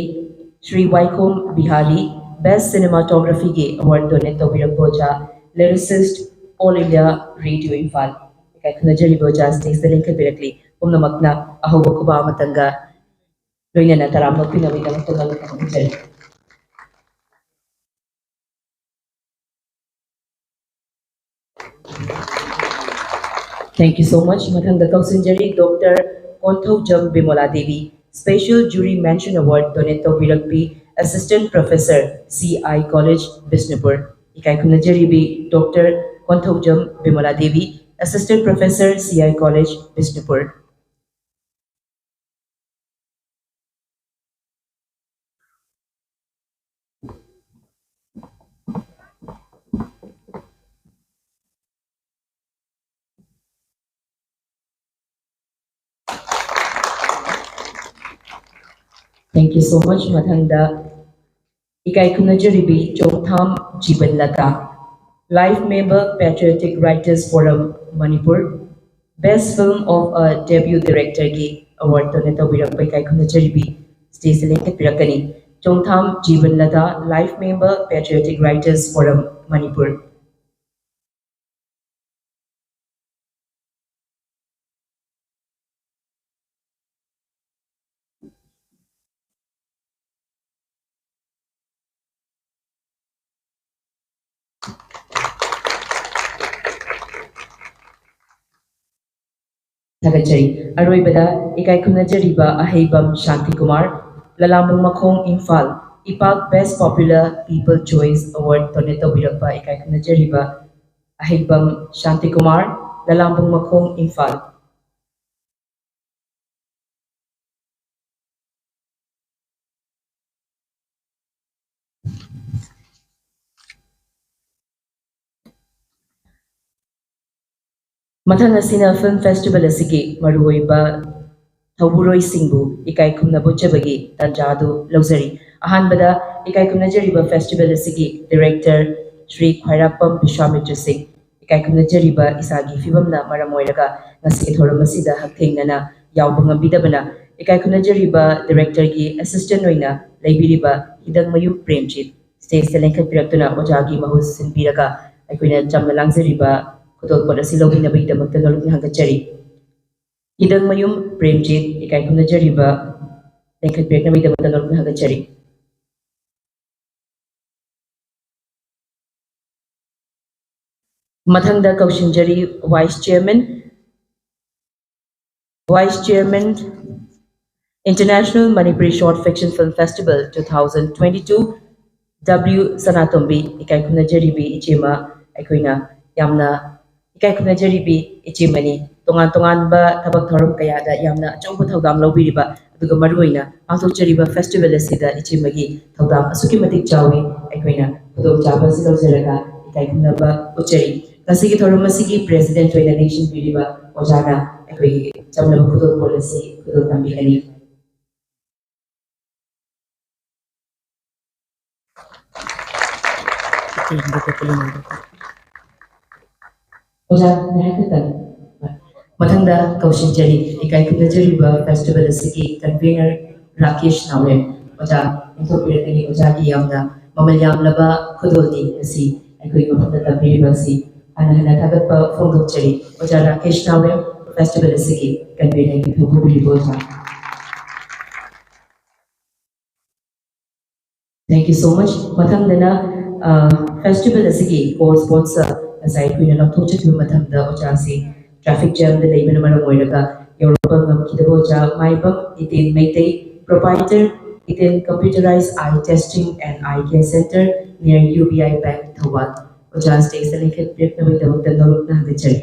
ꯁ꯭ꯔꯤ ꯋꯥꯏꯈꯣꯝ ꯕꯤꯍꯥꯔꯤ, best cinematographyꯒꯤ award donate ꯇꯧꯕꯤꯔꯛꯄ ꯑꯣꯖꯥ, lyricist, All India Radio Imphal. ꯏꯀꯥꯏ ꯈꯨꯝꯅꯖꯔꯤꯕ ꯑꯣꯖꯥ stageꯇ ꯂꯦꯡꯈꯠꯄꯤꯔꯛꯂꯤ꯫ ꯄꯨꯝꯅꯃꯛꯅ ꯑꯍꯧꯕ ꯈꯨꯕꯥꯛ ꯑꯃꯇꯪꯒ ꯂꯣꯏꯅꯅ ꯇꯔꯥꯝꯅ ꯑꯣꯛꯄꯤꯅꯕꯒꯤꯗꯃꯛꯇ ꯅꯣꯂꯨꯛꯅ ꯍꯪꯒꯠꯆꯔꯤ꯫ Thank you so much. ꯃꯊꯪꯗ ꯀꯧꯁꯤꯟꯖꯔꯤ doctor Konthoujam Bimola Devi, special jury mention award donate ꯇꯧꯕꯤꯔꯛꯄꯤ, assistant professor, C I College, Bishnupur. ꯏꯀꯥꯏ ꯈꯨꯝꯅꯖꯔꯤꯕꯤ doctor Konthoujam Bimola Devi, assistant professor, C I College, Bishnupur. Thank you so much. ꯃꯊꯪꯗ ꯏꯀꯥꯏ ꯈꯨꯝꯅꯖꯔꯤꯕꯤ ꯆꯣꯡꯊꯥꯝ ꯖꯤꯕꯟꯂꯇꯥ, life member, Patriotic Writers Forum, Manipur. Best Film of a Debut Director ꯒꯤ award donate ꯇꯧꯕꯤꯔꯛꯄ ꯏꯀꯥꯏ ꯈꯨꯝꯅꯖꯔꯤꯕꯤ stage ꯇ ꯂꯦꯡꯈꯠꯄꯤꯔꯛꯀꯅꯤ ꯆꯣꯡꯊꯥꯝ ꯖꯤꯕꯟ Lata, Life Member, Patriotic Writers Forum, Manipur. ꯊꯥꯒꯠꯆꯔꯤ꯫ ꯑꯔꯣꯏꯕꯗ ꯏꯀꯥꯏ ꯈꯨꯝꯅꯖꯔꯤꯕ ꯑꯍꯩꯕꯝ ꯁꯥꯟꯇꯤ ꯀꯨꯃꯥꯔ, ꯂꯂꯥꯝꯕꯨꯡ ꯃꯈꯣꯡ, Imphal, ꯏꯄꯥꯛ Best Popular People Choice Award donate ꯇꯧꯕꯤꯔꯛꯄ ꯏꯀꯥꯏ ꯈꯨꯝꯅꯖꯔꯤꯕ ꯑꯍꯩꯕꯝ ꯁꯥꯟꯇꯤ ꯀꯨꯃꯥꯔ, ꯂꯂꯥꯝꯕꯨꯡ ꯃꯈꯣꯡ, ꯏꯝꯐꯥꯜ꯫ ꯃꯊꯪ ꯑꯁꯤꯅ film festival ꯑꯁꯤꯒꯤ ꯃꯔꯨꯑꯣꯏꯕ ꯊꯧꯕꯨꯔꯣꯏꯁꯤꯡꯕꯨ ꯏꯀꯥꯏ ꯈꯨꯝꯅꯕ ꯎꯠꯆꯕꯒꯤ ꯇꯥꯟꯖꯥ ꯑꯗꯨ ꯂꯧꯖꯔꯤ꯫ ꯑꯍꯥꯟꯕꯗ ꯏꯀꯥꯏ ꯈꯨꯝꯅꯖꯔꯤꯕ festival ꯑꯁꯤꯒꯤ director ꯁ꯭ꯔꯤ ꯈ꯭ꯋꯥꯏꯔꯥꯛꯄꯝ ꯕꯤꯁ꯭ꯋꯥꯃꯤꯇ꯭ꯔ ꯁꯤꯡ, ꯏꯀꯥꯏ ꯈꯨꯝꯅꯖꯔꯤꯕ ꯏꯁꯥꯒꯤ ꯐꯤꯕꯝꯅ ꯃꯔꯝ ꯑꯣꯏꯔꯒ ꯉꯁꯤꯒꯤ ꯊꯧꯔꯝ ꯑꯁꯤꯗ ꯍꯛꯊꯦꯡꯅꯅ ꯌꯥꯎꯕ ꯉꯝꯕꯤꯗꯕꯅ ꯏꯀꯥꯏ ꯈꯨꯝꯅꯖꯔꯤꯕ director ꯒꯤ assistant ꯑꯣꯏꯅ ꯂꯩꯕꯤꯔꯤꯕ ꯍꯤꯗꯪꯃꯌꯨꯝ ꯄ꯭ꯔꯦꯝꯖꯤꯠ stage ꯇ ꯂꯦꯡꯈꯠꯄꯤꯔꯛꯇꯨꯅ ꯑꯣꯖꯥꯒꯤ ꯃꯍꯨꯠ ꯁꯤꯟꯕꯤꯔꯒ ꯑꯩꯈꯣꯏꯅ ꯆꯝꯅ ꯂꯥꯡꯖꯔꯤꯕ ꯈꯨꯗꯣꯜꯄꯣꯠ ꯑꯁꯤ ꯂꯧꯕꯤꯅꯕꯒꯤꯗꯃꯛꯇ ꯅꯣꯂꯨꯛꯅ ꯍꯪꯒꯠꯆꯔꯤ꯫ ꯍꯤꯗꯪꯃꯌꯨꯝ ꯄ꯭ꯔꯦꯝꯖꯤꯠ ꯏꯀꯥꯏ ꯈꯨꯝꯅꯖꯔꯤꯕ ꯂꯦꯡꯈꯠꯄꯤꯔꯛꯅꯕꯒꯤꯗꯃꯛꯇ ꯅꯣꯂꯨꯛꯅ ꯍꯪꯒꯠꯆꯔꯤ꯫ ꯃꯊꯪꯗ ꯀꯧꯁꯤꯟꯖꯔꯤ vice chairman, vice chairman, International Manipuri Short Fiction Film Festival two thousand twenty-two, W ꯁꯅꯥꯇꯣꯝꯕꯤ, ꯏꯀꯥꯏ ꯈꯨꯝꯅꯖꯔꯤꯕꯤ ꯏꯆꯦꯃ, ꯑꯩꯈꯣꯏꯅ ꯌꯥꯝꯅ ꯏꯀꯥꯏ ꯈꯨꯝꯅꯖꯔꯤꯕꯤ ꯏꯆꯦꯃꯅꯤ꯫ ꯇꯣꯉꯥꯟ ꯇꯣꯉꯥꯟꯕ ꯊꯕꯛ ꯊꯧꯔꯝ ꯀꯌꯥꯗ ꯌꯥꯝꯅ ꯑꯆꯧꯕ ꯊꯧꯗꯥꯡ ꯂꯧꯕꯤꯔꯤꯕ, ꯑꯗꯨꯒ ꯃꯔꯨꯑꯣꯏꯅ ꯄꯥꯡꯊꯣꯛꯆꯔꯤꯕ festival ꯑꯁꯤꯗ ꯏꯆꯦꯃꯒꯤ ꯊꯧꯗꯥꯡ ꯑꯁꯨꯛꯀꯤ ꯃꯇꯤꯛ ꯆꯥꯎꯏ꯫ ꯑꯩꯈꯣꯏꯅ ꯈꯨꯗꯣꯡꯆꯥꯕ ꯑꯁꯤ ꯂꯧꯖꯔꯒ ꯏꯀꯥꯏ ꯈꯨꯝꯅꯕ ꯎꯠꯆꯔꯤ꯫ ꯉꯁꯤꯒꯤ ꯊꯧꯔꯝ ꯑꯁꯤꯒꯤ president ꯑꯣꯏꯅ ꯂꯦꯡꯁꯤꯟꯕꯤꯔꯤꯕ ꯑꯣꯖꯥꯅ ꯑꯩꯈꯣꯏꯒꯤ ꯆꯝꯂꯕ ꯈꯨꯗꯣꯜꯄꯣꯠ ꯑꯁꯤ ꯈꯨꯗꯣꯜ ꯇꯝꯕꯤꯒꯅꯤ꯫ ꯑꯣꯖꯥ, ꯉꯥꯏꯍꯥꯛ ꯈꯛꯇꯪ꯫ ꯃꯊꯪꯗ ꯀꯧꯁꯤꯟꯖꯔꯤ ꯏꯀꯥꯏ ꯈꯨꯝꯅꯖꯔꯤꯕ ꯐꯦꯁꯇꯤꯚꯦꯜ ꯑꯁꯤꯒꯤ ꯀꯟꯚꯦꯅꯔ ꯔꯥꯀꯦꯁ ꯅꯥꯎꯔꯦꯝ꯫ ꯑꯣꯖꯥ ꯏꯟꯊꯣꯛꯄꯤꯔꯛꯀꯅꯤ꯫ ꯑꯣꯖꯥꯒꯤ ꯌꯥꯝꯅ ꯃꯃꯜ ꯌꯥꯝꯂꯕ ꯈꯨꯗꯣꯜꯅꯤ ꯉꯁꯤ ꯑꯩꯈꯣꯏꯒꯤ ꯃꯐꯝꯗ ꯇꯝꯕꯤꯔꯤꯕ ꯑꯁꯤ꯫ ꯍꯟꯅ ꯍꯟꯅ ꯊꯥꯒꯠꯄ ꯐꯣꯡꯗꯣꯛꯆꯔꯤ꯫ ꯑꯣꯖꯥ ꯔꯥꯀꯦꯁ ꯅꯥꯎꯔꯦꯝ, ꯐꯦꯁꯇꯤꯚꯦꯜ ꯑꯁꯤꯒꯤ ꯀꯟꯚꯦꯅꯔꯒꯤ ꯊꯧ ꯄꯨꯕꯤꯔꯤꯕ ꯑꯣꯖꯥ꯫ Thank you so much. ꯃꯊꯪꯗꯅ ꯐꯦꯁꯇꯤꯚꯦꯜ ꯑꯁꯤꯒꯤ ꯀꯣ ꯁ꯭ꯄꯣꯟꯁꯔ ꯉꯁꯥꯏ ꯑꯩꯈꯣꯏꯅ ꯂꯥꯎꯊꯣꯛꯆꯈꯤꯕ ꯃꯇꯝꯗ ꯑꯣꯖꯥꯁꯤ ꯇ꯭ꯔꯥꯐꯤꯛ ꯖꯥꯝꯗ ꯂꯩꯕꯅ ꯃꯔꯝ ꯑꯣꯏꯔꯒ ꯌꯧꯔꯛꯄ ꯉꯝꯈꯤꯗꯕ ꯑꯣꯖꯥ ꯃꯥꯏꯕꯝ ꯏꯇꯦꯟ Meitei, proprietor Iten Computerized Eye Testing and Eye Care Center near U B I Bank, Thoubal. ꯑꯣꯖꯥ ꯁ꯭ꯇꯦꯖꯇ ꯂꯦꯡꯈꯠꯄꯤꯔꯛꯅꯕꯒꯤꯗꯃꯛꯇ ꯅꯧꯅ ꯍꯪꯒꯠꯆꯔꯤ꯫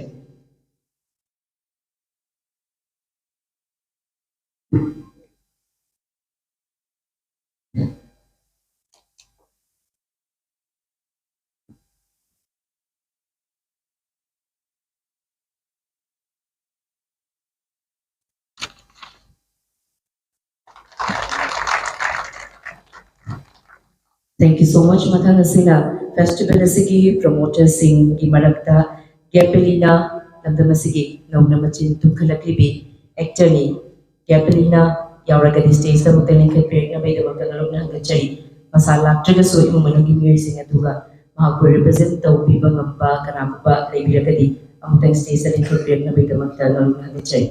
Thank you so much. ꯃꯊꯪ ꯑꯁꯤꯅ ꯐꯦꯁꯇꯤꯚꯦꯜ ꯑꯁꯤꯒꯤ ꯄ꯭ꯔꯣꯃꯣꯇꯔꯁꯤꯡꯒꯤ ꯃꯔꯛꯇ ꯒꯦꯄꯦꯂꯤꯅꯥ, ꯂꯝꯗꯝ ꯑꯁꯤꯒꯤ ꯅꯧꯅ ꯃꯆꯤꯟ ꯇꯨꯝꯈꯠꯂꯛꯂꯤꯕꯤ ꯑꯦꯛꯇꯔꯅꯤ꯫ ꯒꯦꯄꯦꯂꯤꯅꯥ ꯌꯥꯎꯔꯒꯗꯤ ꯁ꯭ꯇꯦꯖꯇ ꯑꯃꯨꯛꯇ ꯂꯦꯡꯈꯠꯄꯤꯔꯛꯅꯕꯒꯤꯗꯃꯛꯇ ꯅꯧꯅ ꯍꯪꯒꯠꯆꯔꯤ꯫ ꯃꯁꯥ ꯂꯥꯛꯇ꯭ꯔꯒꯁꯨ ꯏꯃꯨꯡ ꯃꯅꯨꯡꯒꯤ ꯃꯤꯑꯣꯏꯁꯤꯡ ꯑꯗꯨꯒ ꯃꯍꯥꯛꯄꯨ ꯔꯤꯄ꯭ꯔꯖꯦꯟ ꯇꯧꯕꯤꯕ ꯉꯝꯕ ꯀꯅꯥꯒꯨꯝꯕ ꯂꯩꯕꯤꯔꯒꯗꯤ ꯑꯃꯨꯛꯇꯪ ꯁ꯭ꯇꯦꯖꯇ ꯂꯦꯡꯈꯠꯄꯤꯔꯛꯅꯕꯒꯤꯗꯃꯛꯇ ꯅꯧꯅ ꯍꯪꯒꯠꯆꯔꯤ꯫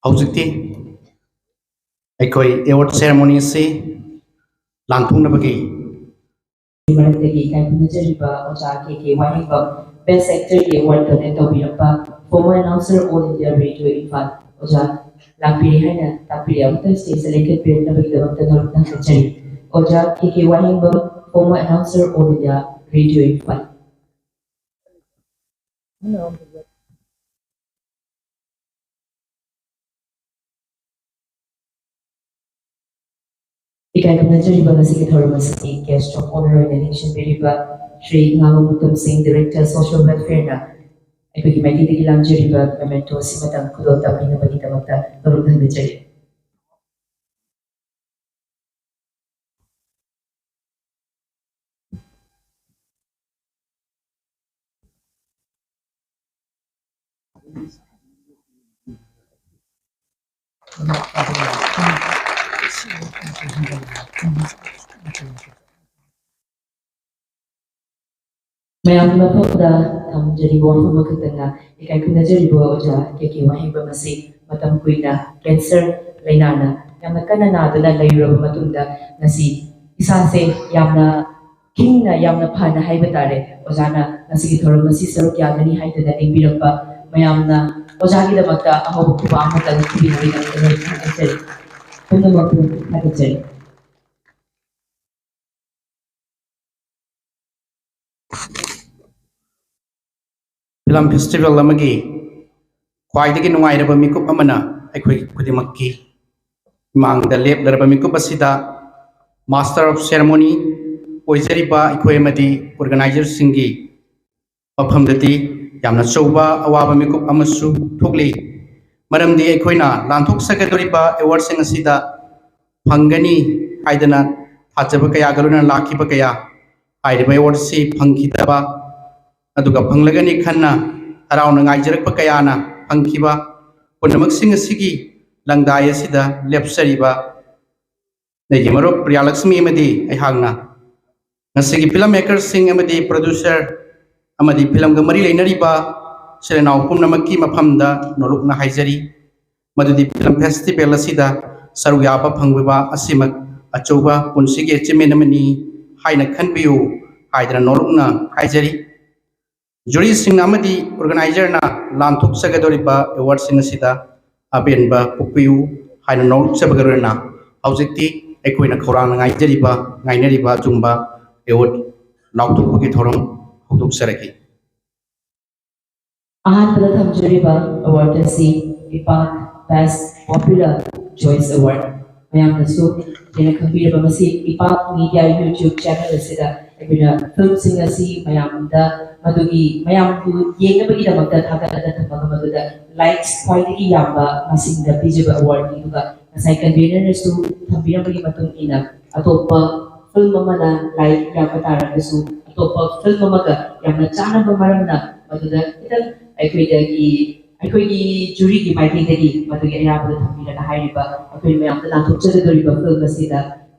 ꯍꯧꯖꯤꯛꯇꯤ ꯑꯩꯈꯣꯏ ꯑꯦꯋꯥꯔꯗ ꯁꯦꯔꯦꯃꯣꯅꯤ ꯑꯁꯤ ꯂꯥꯟꯊꯣꯛꯅꯕꯒꯤ ꯃꯔꯛꯇꯒꯤ ꯏꯀꯥꯏ ꯈꯨꯝꯅꯖꯔꯤꯕ ꯑꯣꯖꯥ ꯀꯦ ꯀꯦ ꯋꯥꯍꯦꯡꯕꯝ, ꯕꯦꯁ ꯑꯦꯛꯇꯔꯒꯤ ꯑꯦꯋꯥꯔꯗ ꯗꯣꯅꯦꯠ ꯇꯧꯕꯤꯔꯛꯄ former announcer, All India Radio Imphal, ꯑꯣꯖꯥ ꯂꯥꯛꯄꯤꯔꯦ ꯍꯥꯏꯅ ꯇꯥꯛꯄꯤꯔꯦ꯫ ꯑꯃꯨꯛꯇꯪ ꯁ꯭ꯇꯦꯖꯇ ꯂꯦꯡꯈꯠꯄꯤꯔꯛꯅꯕꯒꯤꯗꯃꯛꯇ ꯅꯧꯅ ꯍꯪꯒꯠꯆꯔꯤ꯫ ꯑꯣꯖꯥ ꯀꯦ K Wahengbam, former announcer, All India Radio Imphal꯫ ꯏꯀꯥꯏ ꯈꯨꯝꯅꯖꯔꯤꯕ ꯉꯁꯤꯒꯤ ꯊꯧꯔꯝ ꯑꯁꯤꯒꯤ guest of honour ꯑꯣꯏꯅ ꯅꯤꯡꯁꯤꯡꯕꯤꯔꯤꯕ ꯁ꯭ꯔꯤ ꯉꯥꯉꯣꯝ ꯎꯇꯝ ꯁꯤꯡ, Director Social Welfare ꯅ ꯑꯩꯈꯣꯏꯒꯤ ꯃꯥꯏꯀꯩꯗꯒꯤ ꯂꯥꯡꯖꯔꯤꯕ memento ꯑꯁꯤꯃꯇꯪ ꯈꯨꯗꯣꯜ ꯇꯝꯕꯤꯅꯕꯒꯤꯗꯃꯛꯇ ꯅꯧꯅ ꯍꯪꯒꯠꯆꯔꯤ꯫ ꯃꯌꯥꯝꯒꯤ ꯃꯐꯝꯗ ꯊꯝꯖꯔꯤꯕ ꯋꯥꯐꯝ ꯑꯃꯈꯛꯇꯅ, ꯏꯀꯥꯏ ꯈꯨꯝꯅꯖꯔꯤꯕ ꯑꯣꯖꯥ ꯀꯦ ꯀꯦ ꯋꯥꯍꯦꯡꯕꯝ ꯑꯁꯤ ꯃꯇꯝ ꯀꯨꯏꯅ ꯀꯦꯟꯁꯔ ꯂꯥꯏꯅꯥꯅ ꯌꯥꯝꯅ ꯀꯟꯅ ꯅꯥꯗꯨꯅ ꯂꯩꯔꯨꯔꯕ ꯃꯇꯨꯡꯗ ꯉꯁꯤ ꯏꯁꯥꯁꯦ ꯌꯥꯝꯅ ꯈꯤꯡꯅ, ꯌꯥꯝꯅ ꯐꯅ ꯍꯥꯏꯕ ꯇꯥꯔꯦ, ꯑꯣꯖꯥꯅ ꯉꯁꯤꯒꯤ ꯊꯧꯔꯝ ꯑꯁꯤ ꯁꯔꯨꯛ ꯌꯥꯒꯅꯤ ꯍꯥꯏꯗꯨꯅ ꯂꯦꯡꯕꯤꯔꯛꯄ ꯃꯌꯥꯝꯅ ꯑꯣꯖꯥꯒꯤꯗꯃꯛꯇ ꯑꯍꯧꯕ ꯈꯨꯕꯥꯛ ꯑꯃꯇꯪ ꯄꯤꯕꯤꯅꯕꯒꯤꯗꯃꯛꯇ ꯊꯥꯒꯠꯆꯔꯤ꯫ ꯄꯨꯝꯅꯃꯛꯄꯨ ꯊꯥꯒꯠꯆꯔꯤ꯫ ꯐꯤꯂꯝ ꯐꯦꯁꯇꯤꯚꯦꯜ ꯑꯃꯒꯤ ꯈ꯭ꯋꯥꯏꯗꯒꯤ ꯅꯨꯡꯉꯥꯏꯔꯕ ꯃꯤꯀꯨꯞ ꯑꯃꯅ ꯑꯩꯈꯣꯏ ꯈꯨꯗꯤꯡꯃꯛꯀꯤ ꯏꯃꯥꯡꯗ ꯂꯦꯞꯂꯔꯕ ꯃꯤꯀꯨꯞ ꯑꯁꯤꯗ ꯃꯥꯁꯇꯔ ꯑꯣꯐ ꯁꯦꯔꯃꯣꯅꯤ ꯑꯣꯏꯖꯔꯤꯕ ꯑꯩꯈꯣꯏ ꯑꯃꯗꯤ ꯑꯣꯔꯒꯅꯥꯏꯖꯔꯁꯤꯡꯒꯤ ꯃꯐꯝꯗꯗꯤ ꯌꯥꯝꯅ ꯑꯆꯧꯕ ꯑꯋꯥꯕ ꯃꯤꯀꯨꯞ ꯑꯃꯁꯨ ꯊꯣꯛꯂꯤ꯫ ꯃꯔꯝꯗꯤ ꯑꯩꯈꯣꯏꯅ ꯂꯥꯟꯊꯣꯛꯆꯒꯗꯧꯔꯤꯕ ꯑꯦꯋꯥꯔꯗꯁꯤꯡ ꯑꯁꯤꯗ ꯐꯪꯒꯅꯤ ꯍꯥꯏꯗꯅ ꯊꯥꯖꯕ ꯀꯌꯥꯒ ꯂꯣꯏꯅꯅ ꯂꯥꯛꯈꯤꯕ ꯀꯌꯥ, ꯍꯥꯏꯔꯤꯕ ꯑꯦꯋꯥꯔꯗꯁꯤ ꯐꯪꯈꯤꯗꯕ, ꯑꯗꯨꯒ ꯐꯪꯂꯒꯅꯤ ꯈꯟꯅ ꯍꯔꯥꯎꯅ ꯉꯥꯏꯖꯔꯛꯄ ꯀꯌꯥꯅ ꯐꯪꯈꯤꯕ ꯄꯨꯝꯅꯃꯛꯁꯤꯡ ꯑꯁꯤꯒꯤ ꯂꯪꯗꯥꯏ ꯑꯁꯤꯗ ꯂꯦꯞꯆꯔꯤꯕ ꯑꯩꯒꯤ ꯃꯔꯨꯞ ꯄ꯭ꯔꯤꯌꯥꯂꯛꯁꯃꯤ ꯑꯃꯗꯤ ꯑꯩꯍꯥꯛꯅ ꯉꯁꯤꯒꯤ ꯐꯤꯂꯝ ꯃꯦꯀꯔꯁꯤꯡ ꯑꯃꯗꯤ ꯄ꯭ꯔꯣꯗ꯭ꯌꯨꯁꯔ ꯑꯃꯗꯤ ꯐꯤꯂꯝꯒ ꯃꯔꯤ ꯂꯩꯅꯔꯤꯕ ꯏꯆꯤꯜ ꯏꯅꯥꯎ ꯄꯨꯝꯅꯃꯛꯀꯤ ꯃꯐꯝꯗ ꯅꯣꯂꯨꯛꯅ ꯍꯥꯏꯖꯔꯤ꯫ ꯃꯗꯨꯗꯤ ꯐꯤꯂꯝ ꯐꯦꯁꯇꯤꯚꯦꯜ ꯑꯁꯤꯗ ꯁꯔꯨꯛ ꯌꯥꯕ ꯐꯪꯕ ꯑꯁꯤꯃꯛ ꯑꯆꯧꯕ ꯄꯨꯟꯁꯤꯒꯤ ꯑꯦꯆꯤꯞꯃꯦꯟ ꯑꯃꯅꯤ ꯍꯥꯏꯅ ꯈꯟꯕꯤꯌꯨ ꯍꯥꯏꯗꯅ ꯅꯣꯂꯨꯛꯅ ꯍꯥꯏꯖꯔꯤ꯫ ꯖꯨꯔꯤꯁꯤꯡꯅ ꯑꯃꯗꯤ ꯑꯣꯔꯒꯅꯥꯏꯖꯔꯅ ꯂꯥꯟꯊꯣꯛꯆꯒꯗꯧꯔꯤꯕ ꯑꯦꯋꯥꯔꯗꯁꯤꯡ ꯑꯁꯤꯗ ꯑꯄꯦꯟꯕ ꯄꯣꯛꯄꯤꯌꯨ ꯍꯥꯏꯅ ꯅꯣꯂꯨꯛꯆꯕꯒ ꯂꯣꯏꯅꯅ ꯍꯧꯖꯤꯛꯇꯤ ꯑꯩꯈꯣꯏꯅ ꯈꯧꯔꯥꯡꯅ ꯉꯥꯏꯖꯔꯤꯕ, ꯉꯥꯏꯅꯔꯤꯕ ꯑꯆꯨꯝꯕ ꯑꯦꯋꯥꯔꯗ ꯂꯥꯎꯊꯣꯛꯄꯒꯤ ꯊꯧꯔꯝ ꯍꯧꯗꯣꯛꯆꯔꯛꯏ꯫ ꯑꯍꯥꯟꯕꯗ ꯊꯝꯖꯔꯤꯕ ꯑꯦꯋꯥꯔꯗ ꯑꯁꯤ ꯏꯄꯥꯛ Best Popular Choice Award꯫ ꯃꯌꯥꯝꯅꯁꯨ ꯍꯦꯟꯅ ꯈꯪꯕꯤꯔꯕ ꯃꯁꯤ ꯏꯄꯥꯛ ꯃꯤꯗꯤꯌꯥ YouTube ꯆꯦꯅꯦꯜ ꯑꯁꯤꯗ ꯑꯩꯈꯣꯏꯅ ꯐꯤꯂꯝꯁꯤꯡ ꯑꯁꯤ ꯃꯌꯥꯝꯗ ꯃꯗꯨꯒꯤ ꯃꯌꯥꯝꯕꯨ ꯌꯦꯡꯅꯕꯒꯤꯗꯃꯛꯇ ꯊꯥꯒꯠꯂꯒ ꯊꯝꯃꯒ ꯃꯗꯨꯗ ꯂꯥꯏꯛꯁ ꯈ꯭ꯋꯥꯏꯗꯒꯤ ꯌꯥꯝꯕ ꯃꯁꯤꯡꯗ ꯄꯤꯖꯕ ꯑꯦꯋꯥꯔꯗꯅꯤ꯫ ꯑꯗꯨꯒ ꯉꯁꯥꯏ ꯀꯟꯚꯦꯅꯔꯅꯁꯨ ꯊꯝꯕꯤꯔꯝꯕꯒꯤ ꯃꯇꯨꯡ ꯏꯟꯅ ꯑꯇꯣꯞꯄ ꯐꯤꯂꯝ ꯑꯃꯅ ꯂꯥꯏꯛ ꯌꯥꯝꯕ ꯇꯥꯔꯒꯁꯨ ꯑꯇꯣꯞꯄ ꯐꯤꯂꯝ ꯑꯃꯒ ꯌꯥꯝꯅ ꯆꯥꯟꯅꯕ ꯃꯔꯝꯅ ꯃꯗꯨꯗ ꯈꯤꯇꯪ ꯑꯩꯈꯣꯏꯗꯒꯤ ꯑꯩꯈꯣꯏꯒꯤ ꯖꯨꯔꯤꯒꯤ ꯃꯥꯏꯀꯩꯗꯒꯤ ꯃꯗꯨꯒꯤ ꯑꯌꯥꯕꯗ ꯊꯝꯕꯤꯔꯒ ꯍꯥꯏꯔꯤꯕ ꯑꯩꯈꯣꯏ ꯃꯌꯥꯝꯗ ꯂꯥꯟꯊꯣꯛꯆꯒꯗꯧꯔꯤꯕ ꯐꯤꯜꯝ ꯑꯁꯤꯗ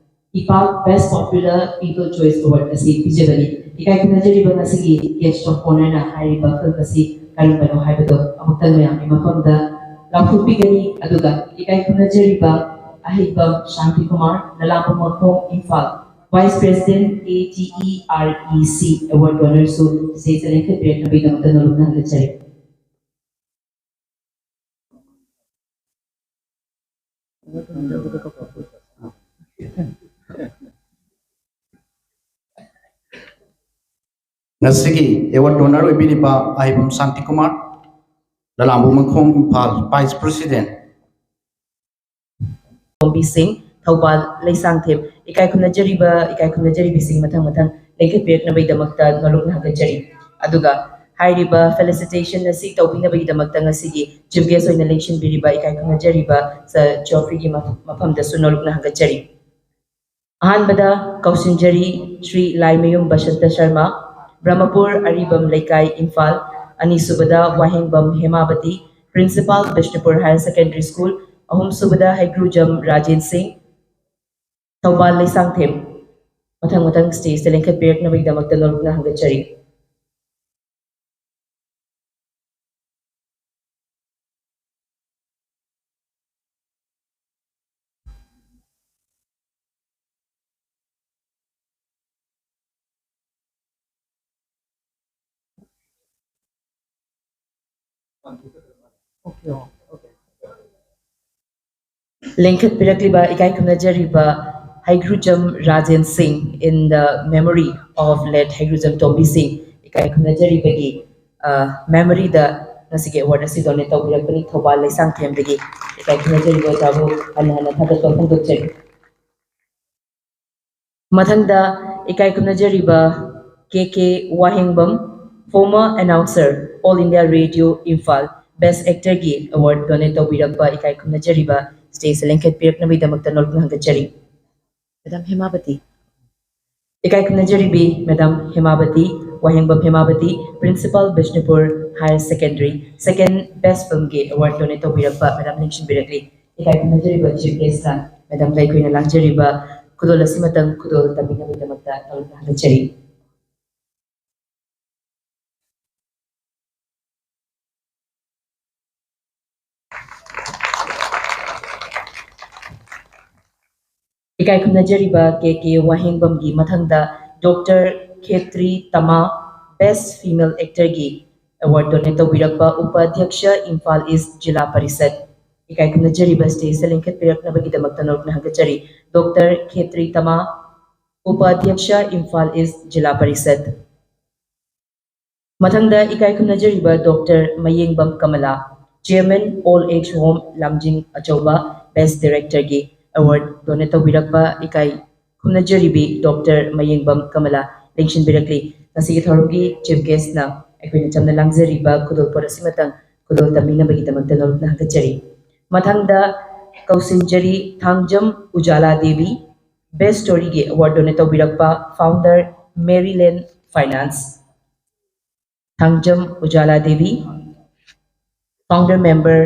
ꯏꯄꯥꯛ Best Popular People Choice Award ꯑꯁꯤ ꯄꯤꯖꯕꯅꯤ꯫ ꯏꯀꯥꯏ ꯈꯨꯝꯅꯖꯔꯤꯕ ꯉꯁꯤꯒꯤ Guest of Honourꯅ ꯍꯥꯏꯔꯤꯕ ꯐꯤꯜꯝ ꯑꯁꯤ ꯀꯔꯝꯕꯅꯣ ꯍꯥꯏꯕꯗꯣ ꯑꯃꯨꯛꯇꯪ ꯃꯌꯥꯝꯒꯤ ꯃꯐꯝꯗ ꯂꯥꯎꯊꯣꯛꯄꯤꯒꯅꯤ꯫ ꯑꯗꯨꯒ ꯏꯀꯥꯏ ꯈꯨꯝꯅꯖꯔꯤꯕ ꯑꯍꯩꯕ ꯁꯥꯟꯇꯤ ꯀꯨꯃꯥꯔ, ꯂꯂꯥꯝꯕꯨ ꯃꯈꯣꯡ, Imphal, Vice President A T E R E C Award Winnerꯁꯨ ꯆꯤꯆꯦ ꯂꯦꯡꯈꯠꯄꯤꯔꯛꯅꯕꯒꯤꯗꯃꯛꯇ ꯅꯣꯂꯨꯛꯅ ꯍꯪꯒꯠꯆꯔꯤ꯫ ꯉꯁꯤꯒꯤ ꯑꯦꯋꯥꯔꯗ ꯗꯣꯅꯔ ꯑꯣꯏꯕꯤꯔꯤꯕ ꯑꯍꯩꯕꯝ ꯁꯥꯟꯇꯤ ꯀꯨꯃꯥꯔ, ꯂꯂꯥꯝꯕꯨ ꯃꯈꯣꯡ, ꯏꯝꯐꯥꯜ, ꯚꯥꯏꯁ ꯄ꯭ꯔꯦꯁꯤꯗꯦꯟꯠ꯫ ꯇꯣꯝꯕꯤ ꯁꯤꯡ, ꯊꯧꯕꯥꯜ, ꯂꯩꯁꯥꯡꯊꯦꯝ꯫ ꯏꯀꯥꯏ ꯈꯨꯝꯅꯖꯔꯤꯕ, ꯏꯀꯥꯏ ꯈꯨꯝꯅꯖꯔꯤꯕꯤꯁꯤꯡ ꯃꯊꯪ ꯃꯊꯪ ꯂꯦꯡꯈꯠꯄꯤꯔꯛꯅꯕꯒꯤꯗꯃꯛꯇ ꯅꯣꯂꯨꯛꯅ ꯍꯪꯒꯠꯆꯔꯤ꯫ ꯑꯗꯨꯒ ꯍꯥꯏꯔꯤꯕ ꯐꯦꯂꯤꯁꯤꯇꯦꯁꯟ ꯑꯁꯤ ꯇꯧꯕꯤꯅꯕꯒꯤꯗꯃꯛꯇ ꯉꯁꯤꯒꯤ ꯆꯤꯐ ꯒꯦꯁ ꯑꯣꯏꯅ ꯂꯦꯡꯁꯤꯟꯕꯤꯔꯤꯕ ꯏꯀꯥꯏ ꯈꯨꯝꯅꯖꯔꯤꯕ ꯁꯔ ꯖꯣꯐ꯭ꯔꯤꯒꯤ ꯃꯐꯝꯗꯁꯨ ꯅꯣꯂꯨꯛꯅ ꯍꯪꯒꯠꯆꯔꯤ꯫ ꯑꯍꯥꯟꯕꯗ ꯀꯧꯁꯤꯟꯖꯔꯤ ꯁ꯭ꯔꯤ ꯂꯥꯏꯃꯌꯨꯝ ꯕꯁꯟꯇ ꯁꯔꯃ, ꯕ꯭ꯔꯍꯃꯄꯨꯔ ꯑꯔꯤꯕꯝ ꯂꯩꯀꯥꯏ, ꯏꯝꯐꯥꯜ꯫ ꯑꯅꯤꯁꯨꯕꯗ Wahengbam Hemabati, principal Bishnupur higher secondary school. ꯑꯍꯨꯝꯁꯨꯕꯗ ꯍꯩꯒ꯭ꯔꯨꯖꯝ ꯔꯥꯖꯦꯟ ꯁꯤꯡ, ꯊꯧꯕꯥꯜ ꯂꯩꯁꯥꯡꯊꯦꯝ꯫ ꯃꯊꯪ ꯃꯊꯪ ꯁ꯭ꯇꯦꯖꯇ ꯂꯦꯡꯈꯠꯄꯤꯔꯛꯅꯕꯒꯤꯗꯃꯛꯇ ꯅꯣꯂꯨꯛꯅ ꯍꯪꯒꯠꯆꯔꯤ꯫ ꯂꯦꯡꯈꯠꯄꯤꯔꯛꯂꯤꯕ ꯏꯀꯥꯏ ꯈꯨꯝꯅꯖꯔꯤꯕ ꯍꯩꯒ꯭ꯔꯨꯖꯝ ꯔꯥꯖꯦꯟ ꯁꯤꯡ, in the memory of late ꯍꯩꯒ꯭ꯔꯨꯖꯝ ꯇꯣꯝꯕꯤ ꯁꯤꯡ, ꯏꯀꯥꯏ ꯈꯨꯝꯅꯖꯔꯤꯕꯒꯤ, ꯑ, memoryꯗ ꯉꯁꯤꯒꯤ ꯑꯦꯋꯥꯔꯗ ꯑꯁꯤ ꯗꯣꯅꯦꯠ ꯇꯧꯕꯤꯔꯛꯄꯅꯤ ꯊꯧꯕꯥꯜ ꯂꯩꯁꯥꯡꯊꯦꯝꯗꯒꯤ꯫ ꯏꯀꯥꯏ ꯈꯨꯝꯅꯖꯔꯤꯕ ꯑꯣꯖꯥꯕꯨ ꯍꯟꯅ ꯍꯟꯅ ꯊꯥꯒꯠꯄ ꯐꯣꯡꯗꯣꯛꯆꯔꯤ꯫ ꯃꯊꯪꯗ ꯏꯀꯥꯏ ꯈꯨꯝꯅꯖꯔꯤꯕ K K Wahengbam, former announcer, All India Radio Imphal, Best Actorꯒꯤ ꯑꯦꯋꯥꯔꯗ ꯗꯣꯅꯦꯠ ꯇꯧꯕꯤꯔꯛꯄ ꯏꯀꯥꯏ ꯈꯨꯝꯅꯖꯔꯤꯕ ꯁ꯭ꯇꯦꯖꯇ ꯂꯦꯡꯈꯠꯄꯤꯔꯛꯅꯕꯒꯤꯗꯃꯛꯇ ꯅꯣꯂꯨꯛꯅ ꯍꯪꯒꯠꯆꯔꯤ꯫ ꯃꯦꯗꯥꯝ ꯍꯦꯃꯥꯕꯇꯤ꯫ ꯏꯀꯥꯏ ꯈꯨꯝꯅꯖꯔꯤꯕꯤ madam Hemabati, Wahengbam Hemabati, Principal Bishnupur Higher Secondary, second best filmꯒꯤ award donate ꯇꯧꯕꯤꯔꯛꯄ ꯃꯦꯗꯥꯝ ꯂꯦꯡꯁꯤꯟꯕꯤꯔꯛꯂꯤ꯫ ꯏꯀꯥꯏ ꯈꯨꯝꯅꯖꯔꯤꯕ chief guestꯅ ꯃꯦꯗꯥꯝꯗ ꯑꯩꯈꯣꯏꯅ ꯂꯥꯡꯖꯔꯤꯕ ꯈꯨꯗꯣꯜ ꯑꯁꯤꯃꯇꯪ ꯈꯨꯗꯣꯜ ꯇꯝꯕꯤꯅꯕꯒꯤꯗꯃꯛꯇ ꯇꯧꯔꯛꯅ ꯍꯥꯏꯖꯔꯤ꯫ ꯏꯀꯥꯏ ꯈꯨꯝꯅꯖꯔꯤꯕ ꯀꯦ ꯀꯦ ꯋꯥꯍꯦꯡꯕꯝꯒꯤ ꯃꯊꯪꯗ doctor Khetri Tama, best female actorꯒꯤ award donate ꯇꯧꯕꯤꯔꯛꯄ ꯎꯄꯥꯙ꯭ꯌꯛꯁ ꯏꯝꯐꯥꯜ ꯏꯁ ꯖꯤꯂꯥ ꯄꯔꯤꯁꯠ꯫ ꯏꯀꯥꯏ ꯈꯨꯝꯅꯖꯔꯤꯕ stageꯇ ꯂꯤꯡꯈꯠꯄꯤꯔꯛꯅꯕꯒꯤꯗꯃꯛꯇ ꯅꯧꯅ ꯍꯪꯒꯠꯆꯔꯤ꯫ ꯗꯣꯛꯇꯔ ꯈꯦꯇ꯭ꯔꯤ ꯇꯃꯥ, ꯎꯄꯥꯙ꯭ꯌꯛꯁ ꯏꯝꯐꯥꯜ ꯏꯁ ꯖꯤꯂꯥ ꯄꯔꯤꯁꯠ꯫ ꯃꯊꯪꯗ ꯏꯀꯥꯏ ꯈꯨꯝꯅꯖꯔꯤꯕ doctor Mayengbam Kamala, Chairman Old Age Home ꯂꯥꯡꯖꯤꯡ ꯑꯆꯧꯕ, best directorꯒꯤ award donate ꯇꯧꯕꯤꯔꯛꯄ ꯏꯀꯥꯏ ꯈꯨꯝꯅꯖꯔꯤꯕꯤ ꯗꯣꯛꯇꯔ ꯃꯌꯦꯡꯕꯝ ꯀꯃꯂꯥ ꯂꯦꯡꯁꯤꯟꯕꯤꯔꯛꯂꯤ꯫ ꯉꯁꯤꯒꯤ ꯊꯧꯔꯝꯒꯤ chief guestꯅ ꯑꯩꯈꯣꯏꯅ ꯆꯝꯅ ꯂꯥꯡꯖꯔꯤꯕ ꯈꯨꯗꯣꯜꯄꯣꯠ ꯑꯁꯤꯃꯇꯪ ꯈꯨꯗꯣꯜ ꯇꯝꯕꯤꯅꯕꯒꯤꯗꯃꯛꯇ ꯅꯧꯅ ꯍꯪꯒꯠꯆꯔꯤ꯫ ꯃꯊꯪꯗ ꯀꯧꯁꯤꯟꯖꯔꯤ Thangjam Ujala Devi, best storyꯒꯤ award donate ꯇꯧꯕꯤꯔꯛꯄ founder Maryland Finance꯫ Thangjam Ujala Devi, founder member,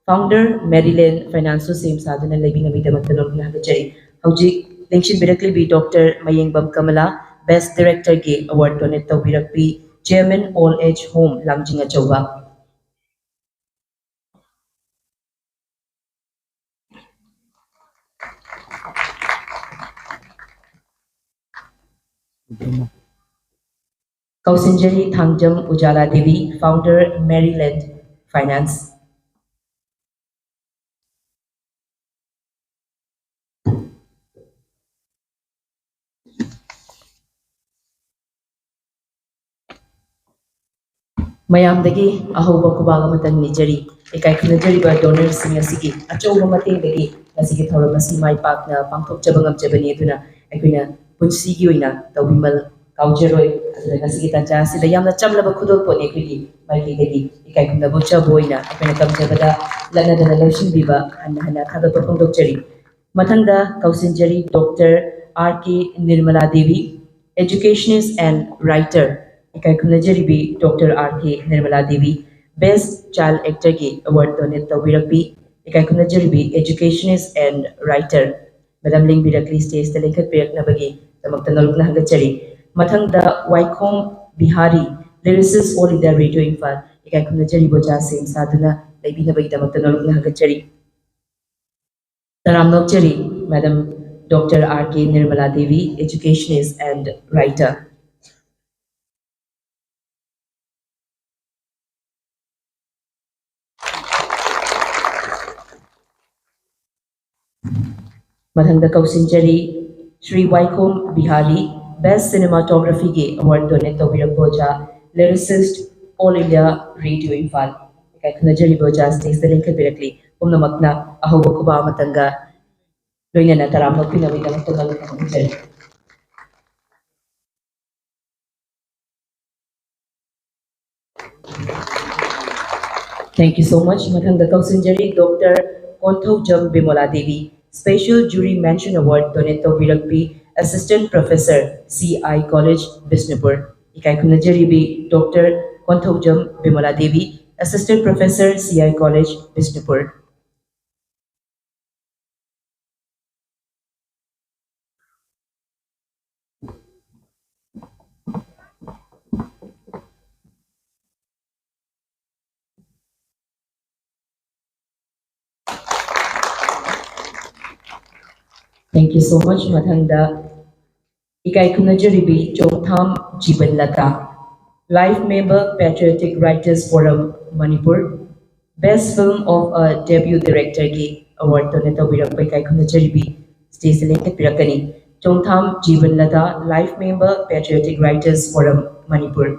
founder Maryland Financeꯁꯨ ꯁꯦꯝ ꯁꯥꯗꯨꯅ ꯂꯩꯕꯤꯅꯕꯒꯤꯗꯃꯛꯇ ꯅꯧꯅ ꯍꯥꯏꯖꯔꯤ꯫ ꯍꯧꯖꯤꯛ ꯂꯦꯡꯁꯤꯟꯕꯤꯔꯛꯂꯤꯕꯤ ꯗꯣꯛꯇꯔ ꯃꯌꯦꯡꯕꯝ ꯀꯃꯂꯥ, best directorꯒꯤ award donate ꯇꯧꯕꯤꯔꯛꯄꯤ, Chairman Old Age Home ꯂꯥꯡꯖꯤꯡ ꯑꯆꯧꯕ꯫ ꯀꯧꯁꯤꯟꯖꯔꯤ Thangjam Ujala Devi, founder Maryland Finance꯫ ꯃꯌꯥꯝꯗꯒꯤ ꯑꯍꯧꯕ ꯈꯨꯕꯥꯛ ꯑꯃꯇꯪ ꯅꯤꯖꯔꯤ꯫ ꯏꯀꯥꯏ ꯈꯨꯝꯅꯖꯔꯤꯕ donorꯁꯤꯡ ꯑꯁꯤꯒꯤ ꯑꯆꯧꯕ ꯃꯇꯦꯡꯗꯒꯤ ꯉꯁꯤꯒꯤ ꯊꯧꯔꯝ ꯑꯁꯤ ꯃꯥꯏ ꯄꯥꯛꯅ ꯄꯥꯡꯊꯣꯛꯆꯕ ꯉꯝꯖꯕꯅꯤ꯫ ꯑꯗꯨꯅ ꯑꯩꯈꯣꯏꯅ ꯄꯨꯟꯁꯤꯒꯤ ꯑꯣꯏꯅ ꯇꯧꯕꯤꯃꯜ ꯀꯥꯎꯖꯔꯣꯏ꯫ ꯑꯗꯨꯅ ꯉꯁꯤꯒꯤ ꯇꯥꯟꯖꯥ ꯑꯁꯤꯗ ꯌꯥꯝꯅ ꯆꯝꯂꯕ ꯈꯨꯗꯣꯜꯄꯣꯠꯅꯤ ꯑꯩꯈꯣꯏꯒꯤ ꯃꯥꯏꯀꯩꯗꯒꯤ ꯏꯀꯥꯏ ꯈꯨꯝꯅꯕ ꯎꯠꯆꯕ ꯑꯣꯏꯅ ꯑꯩꯈꯣꯏꯅ ꯇꯝꯖꯕꯗ ꯂꯠꯅꯗꯅ ꯂꯧꯁꯤꯟꯕꯤꯕ ꯍꯟꯅ ꯍꯟꯅ ꯊꯥꯒꯠꯄ ꯐꯣꯡꯗꯣꯛꯆꯔꯤ꯫ ꯃꯊꯪꯗ ꯀꯧꯁꯤꯟꯖꯔꯤ doctor R K Nirmala Devi, Educationist and writer, ꯏꯀꯥꯏ ꯈꯨꯝꯅꯖꯔꯤꯕꯤ doctor R K Nirmala Devi, best child actor ꯒꯤ award donate ꯇꯧꯕꯤꯔꯛꯄꯤ, ꯏꯀꯥꯏ ꯈꯨꯝꯅꯖꯔꯤꯕꯤ educationist and writer ꯃꯦꯗꯥꯝ ꯂꯦꯡꯕꯤꯔꯛꯂꯤ stage ꯇ ꯂꯦꯡꯈꯠꯄꯤꯔꯛꯅꯕꯒꯤꯗꯃꯛꯇ ꯅꯣꯂꯨꯛꯅ ꯍꯪꯒꯠꯆꯔꯤ꯫ ꯃꯊꯪꯗ Waikhom Bihari, lyricist, All India Radio Imphal, ꯏꯀꯥꯏ ꯈꯨꯝꯅꯖꯔꯤꯕ ꯑꯣꯖꯥ ꯁꯦꯝ ꯁꯥꯗꯨꯅ ꯂꯩꯕꯤꯅꯕꯒꯤꯗꯃꯛꯇ ꯅꯣꯂꯨꯛꯅ ꯍꯪꯒꯠꯆꯔꯤ꯫ ꯇꯔꯥꯝꯅ ꯑꯣꯛꯆꯔꯤ madam doctor R K Nirmala Devi, educationist and writer꯫ ꯃꯊꯪꯗ ꯀꯧꯁꯤꯟꯖꯔꯤ ꯁ꯭ꯔꯤ ꯋꯥꯏꯈꯣꯝ ꯕꯤꯍꯥꯔꯤ, best cinematography ꯒꯤ award donate ꯇꯧꯕꯤꯔꯛꯄ ꯑꯣꯖꯥ, lyricist, All India Radio Imphal. ꯏꯀꯥꯏ ꯈꯨꯝꯅꯖꯔꯤꯕ ꯑꯣꯖꯥ stage ꯇ ꯂꯦꯡꯈꯠꯄꯤꯔꯛꯂꯤ꯫ ꯄꯨꯝꯅꯃꯛꯅ ꯑꯍꯧꯕ ꯈꯨꯕꯥꯛ ꯑꯃꯇꯪꯒ ꯂꯣꯏꯅꯅ ꯇꯔꯥꯝꯅ ꯑꯣꯛꯄꯤꯅꯕꯒꯤꯗꯃꯛꯇ ꯅꯣꯂꯨꯛꯅ ꯍꯪꯒꯠꯆꯔꯤ꯫ Thank you so much. ꯃꯊꯪꯗ ꯀꯧꯁꯤꯟꯖꯔꯤ doctor Konthoujam Bimola Devi, special jury mention award donate ꯇꯧꯕꯤꯔꯛꯄꯤ, assistant professor, C I College, Bishnupur. ꯏꯀꯥꯏ ꯈꯨꯝꯅꯖꯔꯤꯕꯤ doctor Konthoujam Bimola Devi, assistant professor, C I College, Bishnupur. Thank you so much. ꯃꯊꯪꯗ ꯏꯀꯥꯏ ꯈꯨꯝꯅꯖꯔꯤꯕꯤ ꯆꯣꯡꯊꯥꯝ ꯖꯤꯕꯟꯂꯇꯥ, life member, Patriotic Writers Forum, Manipur, best film of a debut director ꯒꯤ award donate ꯇꯧꯕꯤꯔꯛꯄ ꯏꯀꯥꯏ ꯈꯨꯝꯅꯖꯔꯤꯕꯤ stage ꯇ ꯂꯦꯡꯈꯠꯄꯤꯔꯛꯀꯅꯤ꯫ ꯆꯣꯡꯊꯥꯝ ꯖꯤꯕꯟꯂꯇꯥ, life member, Patriotic Writers Forum, Manipur.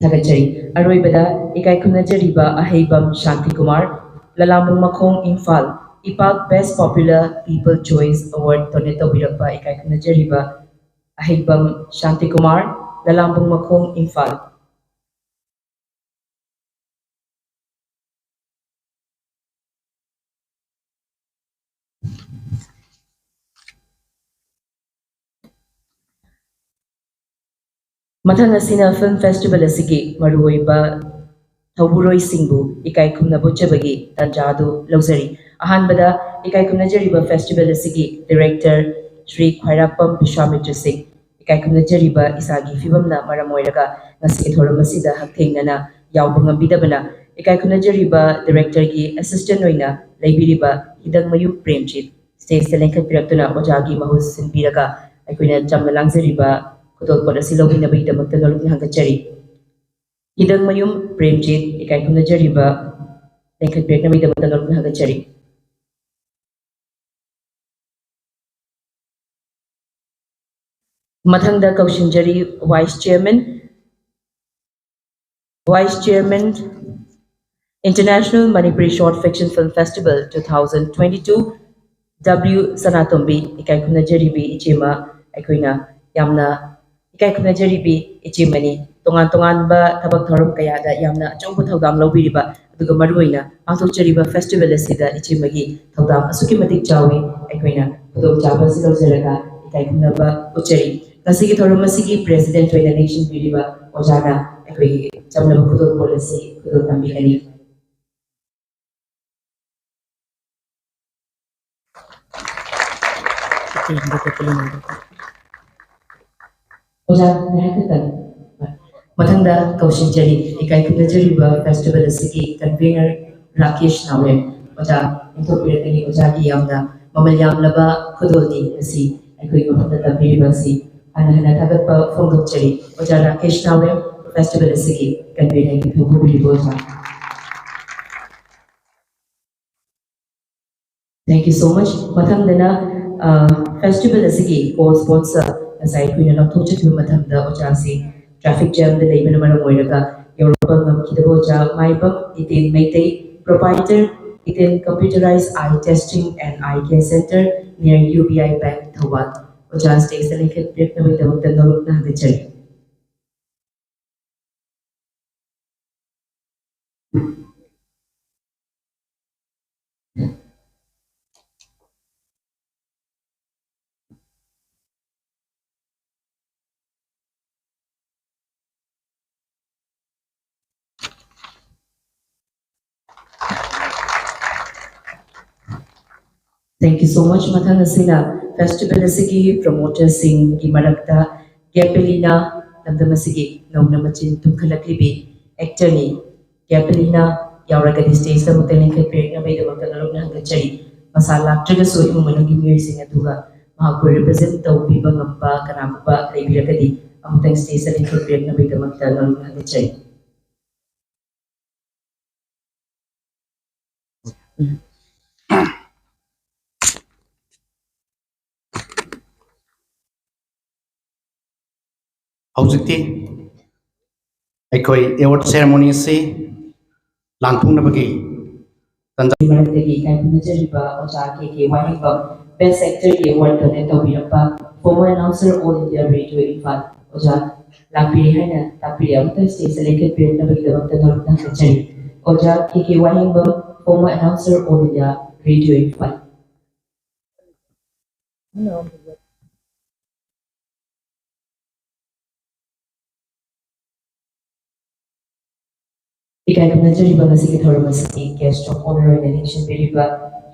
ꯊꯥꯒꯠꯆꯔꯤ꯫ ꯑꯔꯣꯏꯕꯗ ꯏꯀꯥꯏ ꯈꯨꯝꯅꯖꯔꯤꯕ ꯑꯍꯩꯕꯝ ꯁꯥꯟꯇꯤꯀꯨꯃꯥꯔ, ꯂꯂꯥꯝꯕꯨꯡ ꯃꯈꯣꯡ, Imphal, ꯏꯄꯥꯛ Best Popular People Choice Award donate ꯇꯧꯕꯤꯔꯛꯄ ꯏꯀꯥꯏ ꯈꯨꯝꯅꯖꯔꯤꯕ ꯑꯍꯩꯕꯝ ꯁꯥꯟꯇꯤꯀꯨꯃꯥꯔ, ꯂꯂꯥꯝꯕꯨꯡ ꯃꯈꯣꯡ, ꯏꯝꯐꯥꯜ꯫ ꯃꯊꯪ ꯑꯁꯤꯅ film festival ꯑꯁꯤꯒꯤ ꯃꯔꯨꯑꯣꯏꯕ ꯊꯧꯕꯨꯔꯣꯏꯁꯤꯡꯕꯨ ꯏꯀꯥꯏ ꯈꯨꯝꯅꯕ ꯎꯠꯆꯕꯒꯤ ꯇꯥꯟꯖꯥ ꯑꯗꯨ ꯂꯧꯖꯔꯤ꯫ ꯑꯍꯥꯟꯕꯗ ꯏꯀꯥꯏ ꯈꯨꯝꯅꯖꯔꯤꯕ festival ꯑꯁꯤꯒꯤ director ꯁ꯭ꯔꯤ ꯈ꯭ꯋꯥꯏꯔꯥꯛꯄꯝ ꯕꯤꯁ꯭ꯋꯥꯃꯤꯇ꯭ꯔ ꯁꯤꯡ, ꯏꯀꯥꯏ ꯈꯨꯝꯅꯖꯔꯤꯕ ꯏꯁꯥꯒꯤ ꯐꯤꯕꯝꯅ ꯃꯔꯝ ꯑꯣꯏꯔꯒ ꯉꯁꯤꯒꯤ ꯊꯧꯔꯝ ꯑꯁꯤꯗ ꯍꯛꯊꯦꯡꯅꯅ ꯌꯥꯎꯕ ꯉꯝꯕꯤꯗꯕꯅ, ꯏꯀꯥꯏ ꯈꯨꯝꯅꯖꯔꯤꯕ directorꯒꯤ assistant ꯑꯣꯏꯅ ꯂꯩꯕꯤꯔꯤꯕ ꯍꯤꯗꯪꯃꯌꯨꯝ ꯄ꯭ꯔꯦꯝꯖꯤꯠ stageꯇ ꯂꯦꯡꯈꯠꯄꯤꯔꯛꯇꯨꯅ ꯑꯣꯖꯥꯒꯤ ꯃꯍꯨꯠ ꯁꯤꯟꯕꯤꯔꯒ ꯑꯩꯈꯣꯏꯅ ꯆꯝꯅ ꯂꯥꯡꯖꯔꯤꯕ ꯈꯨꯗꯣꯜꯄꯣꯠ ꯑꯁꯤ ꯂꯧꯕꯤꯅꯕꯒꯤꯗꯃꯛꯇ ꯅꯣꯂꯨꯛꯅ ꯍꯪꯒꯠꯆꯔꯤ꯫ ꯍꯤꯗꯪꯃꯌꯨꯝ ꯄ꯭ꯔꯦꯝꯖꯤꯠ, ꯏꯀꯥꯏ ꯈꯨꯝꯅꯖꯔꯤꯕ ꯂꯦꯡꯈꯠꯄꯤꯔꯛꯅꯕꯒꯤꯗꯃꯛꯇ ꯅꯣꯂꯨꯛꯅ ꯍꯪꯒꯠꯆꯔꯤ꯫ ꯃꯊꯪꯗ ꯀꯧꯁꯤꯟꯖꯔꯤ vice chairman, vice chairman, International Manipuri Short Fiction Film Festival two thousand twenty-two, W ꯁꯅꯥꯇꯣꯝꯕꯤ, ꯏꯀꯥꯏ ꯈꯨꯝꯅꯖꯔꯤꯕꯤ ꯏꯆꯦꯃ, ꯑꯩꯈꯣꯏꯅ ꯌꯥꯝꯅ ꯏꯀꯥꯏ ꯈꯨꯝꯅꯖꯔꯤꯕꯤ ꯏꯆꯦꯃꯅꯤ꯫ ꯇꯣꯉꯥꯟ ꯇꯣꯉꯥꯟꯕ ꯊꯕꯛ ꯊꯧꯔꯝ ꯀꯌꯥꯗ ꯌꯥꯝꯅ ꯑꯆꯧꯕ ꯊꯧꯗꯥꯡ ꯂꯧꯕꯤꯔꯤꯕ, ꯑꯗꯨꯒ ꯃꯔꯨꯑꯣꯏꯅ ꯄꯥꯡꯊꯣꯛꯆꯔꯤꯕ festival ꯑꯁꯤꯗ ꯏꯆꯦꯃꯒꯤ ꯊꯧꯗꯥꯡ ꯑꯁꯨꯛꯀꯤ ꯃꯇꯤꯛ ꯆꯥꯎꯏ꯫ ꯑꯩꯈꯣꯏꯅ ꯈꯨꯗꯣꯡꯆꯥꯕ ꯑꯁꯤ ꯂꯧꯖꯔꯒ ꯏꯀꯥꯏ ꯈꯨꯝꯅꯕ ꯎꯠꯆꯔꯤ꯫ ꯉꯁꯤꯒꯤ ꯊꯧꯔꯝ ꯑꯁꯤꯒꯤ president ꯑꯣꯏꯅ ꯂꯦꯡꯁꯤꯟꯕꯤꯔꯤꯕ ꯑꯣꯖꯥꯅ ꯑꯩꯈꯣꯏꯒꯤ ꯆꯝꯂꯕ ꯈꯨꯗꯣꯜꯄꯣꯠ ꯑꯁꯤ ꯈꯨꯗꯣꯜ ꯇꯝꯕꯤꯒꯅꯤ꯫ ꯑꯣꯖꯥ, ꯉꯥꯏꯍꯥꯛ ꯈꯛꯇꯪ꯫ ꯃꯊꯪꯗ ꯀꯧꯁꯤꯟꯖꯔꯤ, ꯏꯀꯥꯏ ꯈꯨꯝꯅꯖꯔꯤꯕ festival ꯑꯁꯤꯒꯤ convener ꯔꯥꯀꯦꯁ ꯅꯥꯎꯔꯦꯝ꯫ ꯑꯣꯖꯥ, ꯏꯟꯊꯣꯛꯄꯤꯔꯛꯀꯅꯤ꯫ ꯑꯣꯖꯥꯒꯤ ꯌꯥꯝꯅ ꯃꯃꯜ ꯌꯥꯝꯂꯕ ꯈꯨꯗꯣꯜꯅꯤ ꯉꯁꯤ ꯑꯩꯈꯣꯏꯒꯤ ꯃꯐꯝꯗ ꯇꯝꯕꯤꯔꯤꯕ ꯑꯁꯤ꯫ ꯍꯟꯅ ꯍꯟꯅ ꯊꯥꯒꯠꯄ ꯐꯣꯡꯗꯣꯛꯆꯔꯤ꯫ ꯑꯣꯖꯥ ꯔꯥꯀꯦꯁ ꯅꯥꯎꯔꯦꯝ, festival ꯑꯁꯤꯒꯤ convenerꯒꯤ ꯊꯧ ꯄꯨꯕꯤꯔꯤꯕ ꯑꯣꯖꯥ꯫ Thank you so much. ꯃꯊꯪꯗꯅ, ꯑ, festival ꯑꯁꯤꯒꯤ co-sponsor ꯉꯁꯥꯏ ꯑꯩꯈꯣꯏꯅ ꯂꯥꯎꯊꯣꯛꯆꯈꯤꯕ ꯃꯇꯝꯗ ꯑꯣꯖꯥꯁꯤ traffic jamꯗ ꯂꯩꯕꯅ ꯃꯔꯝ ꯑꯣꯏꯔꯒ ꯌꯧꯔꯛꯄ ꯉꯝꯈꯤꯗꯕ ꯑꯣꯖꯥ ꯃꯥꯏꯕꯝ Jiten Meitei, proprietor Itin Computerized Eye Testing and Eye Care Center near U B I Bank, Thoubal. ꯑꯣꯖꯥ stage ꯇ ꯂꯦꯡꯈꯠꯄꯤꯔꯛꯅꯕꯒꯤꯗꯃꯛꯇ ꯅꯧꯅ ꯍꯪꯒꯠꯆꯔꯤ꯫ Thank you so much. ꯃꯊꯪ ꯑꯁꯤꯅ festival ꯑꯁꯤꯒꯤ promoter ꯁꯤꯡꯒꯤ ꯃꯔꯛꯇ ꯒꯦꯄꯦꯂꯤꯅꯥ, ꯂꯝꯗꯝ ꯑꯁꯤꯒꯤ ꯅꯧꯅ ꯃꯆꯤꯟ ꯇꯨꯝꯈꯠꯂꯛꯂꯤꯕꯤ actor ꯅꯤ꯫ ꯒꯦꯄꯦꯂꯤꯅꯥ ꯌꯥꯎꯔꯒꯗꯤ stage ꯇ ꯑꯃꯨꯛꯇ ꯂꯦꯡꯈꯠꯄꯤꯔꯛꯅꯕꯒꯤꯗꯃꯛꯇ ꯅꯧꯅ ꯍꯪꯒꯠꯆꯔꯤ꯫ ꯃꯁꯥ ꯂꯥꯛꯇ꯭ꯔꯒꯁꯨ ꯏꯃꯨꯡ ꯃꯅꯨꯡꯒꯤ ꯃꯤꯑꯣꯏꯁꯤꯡ ꯑꯗꯨꯒ ꯃꯍꯥꯛꯄꯨ represent ꯇꯧꯕꯤꯕ ꯉꯝꯕ ꯀꯅꯥꯒꯨꯝꯕ ꯂꯩꯕꯤꯔꯒꯗꯤ ꯑꯃꯨꯛꯇꯪ stage ꯇ ꯂꯦꯡꯈꯠꯄꯤꯔꯛꯅꯕꯒꯤꯗꯃꯛꯇ ꯅꯧꯅ ꯍꯪꯒꯠꯆꯔꯤ꯫ ꯍꯧꯖꯤꯛꯇꯤ ꯑꯩꯈꯣꯏ award ceremony ꯑꯁꯤ ꯂꯥꯡꯊꯣꯛꯅꯕꯒꯤ ꯇꯥꯟꯖꯥ꯫ ꯃꯔꯛꯇꯒꯤ ꯏꯀꯥꯏ ꯈꯨꯝꯅꯖꯔꯤꯕ ꯑꯣꯖꯥ ꯀꯦ ꯀꯦ ꯋꯥꯍꯦꯡꯕꯝ, Best Actor ꯒꯤ award donate ꯇꯧꯕꯤꯔꯛꯄ former announcer, All India Radio Imphal, ꯑꯣꯖꯥ ꯂꯥꯛꯄꯤꯔꯦ ꯍꯥꯏꯅ ꯇꯥꯛꯄꯤꯔꯦ꯫ ꯑꯃꯨꯛꯇꯪ stage ꯇ ꯂꯦꯡꯈꯠꯄꯤꯔꯛꯅꯕꯒꯤꯗꯃꯛꯇ ꯅꯧꯅ ꯍꯪꯒꯠꯆꯔꯤ꯫ ꯑꯣꯖꯥ ꯀꯦ K Wahengbam, former announcer, All India Radio Imphal. ꯏꯀꯥꯏ ꯈꯨꯝꯅꯖꯔꯤꯕ ꯉꯁꯤꯒꯤ ꯊꯧꯔꯝ ꯑꯁꯤꯒꯤ guest of honour ꯑꯣꯏꯅ ꯅꯤꯡꯁꯤꯡꯕꯤꯔꯤꯕ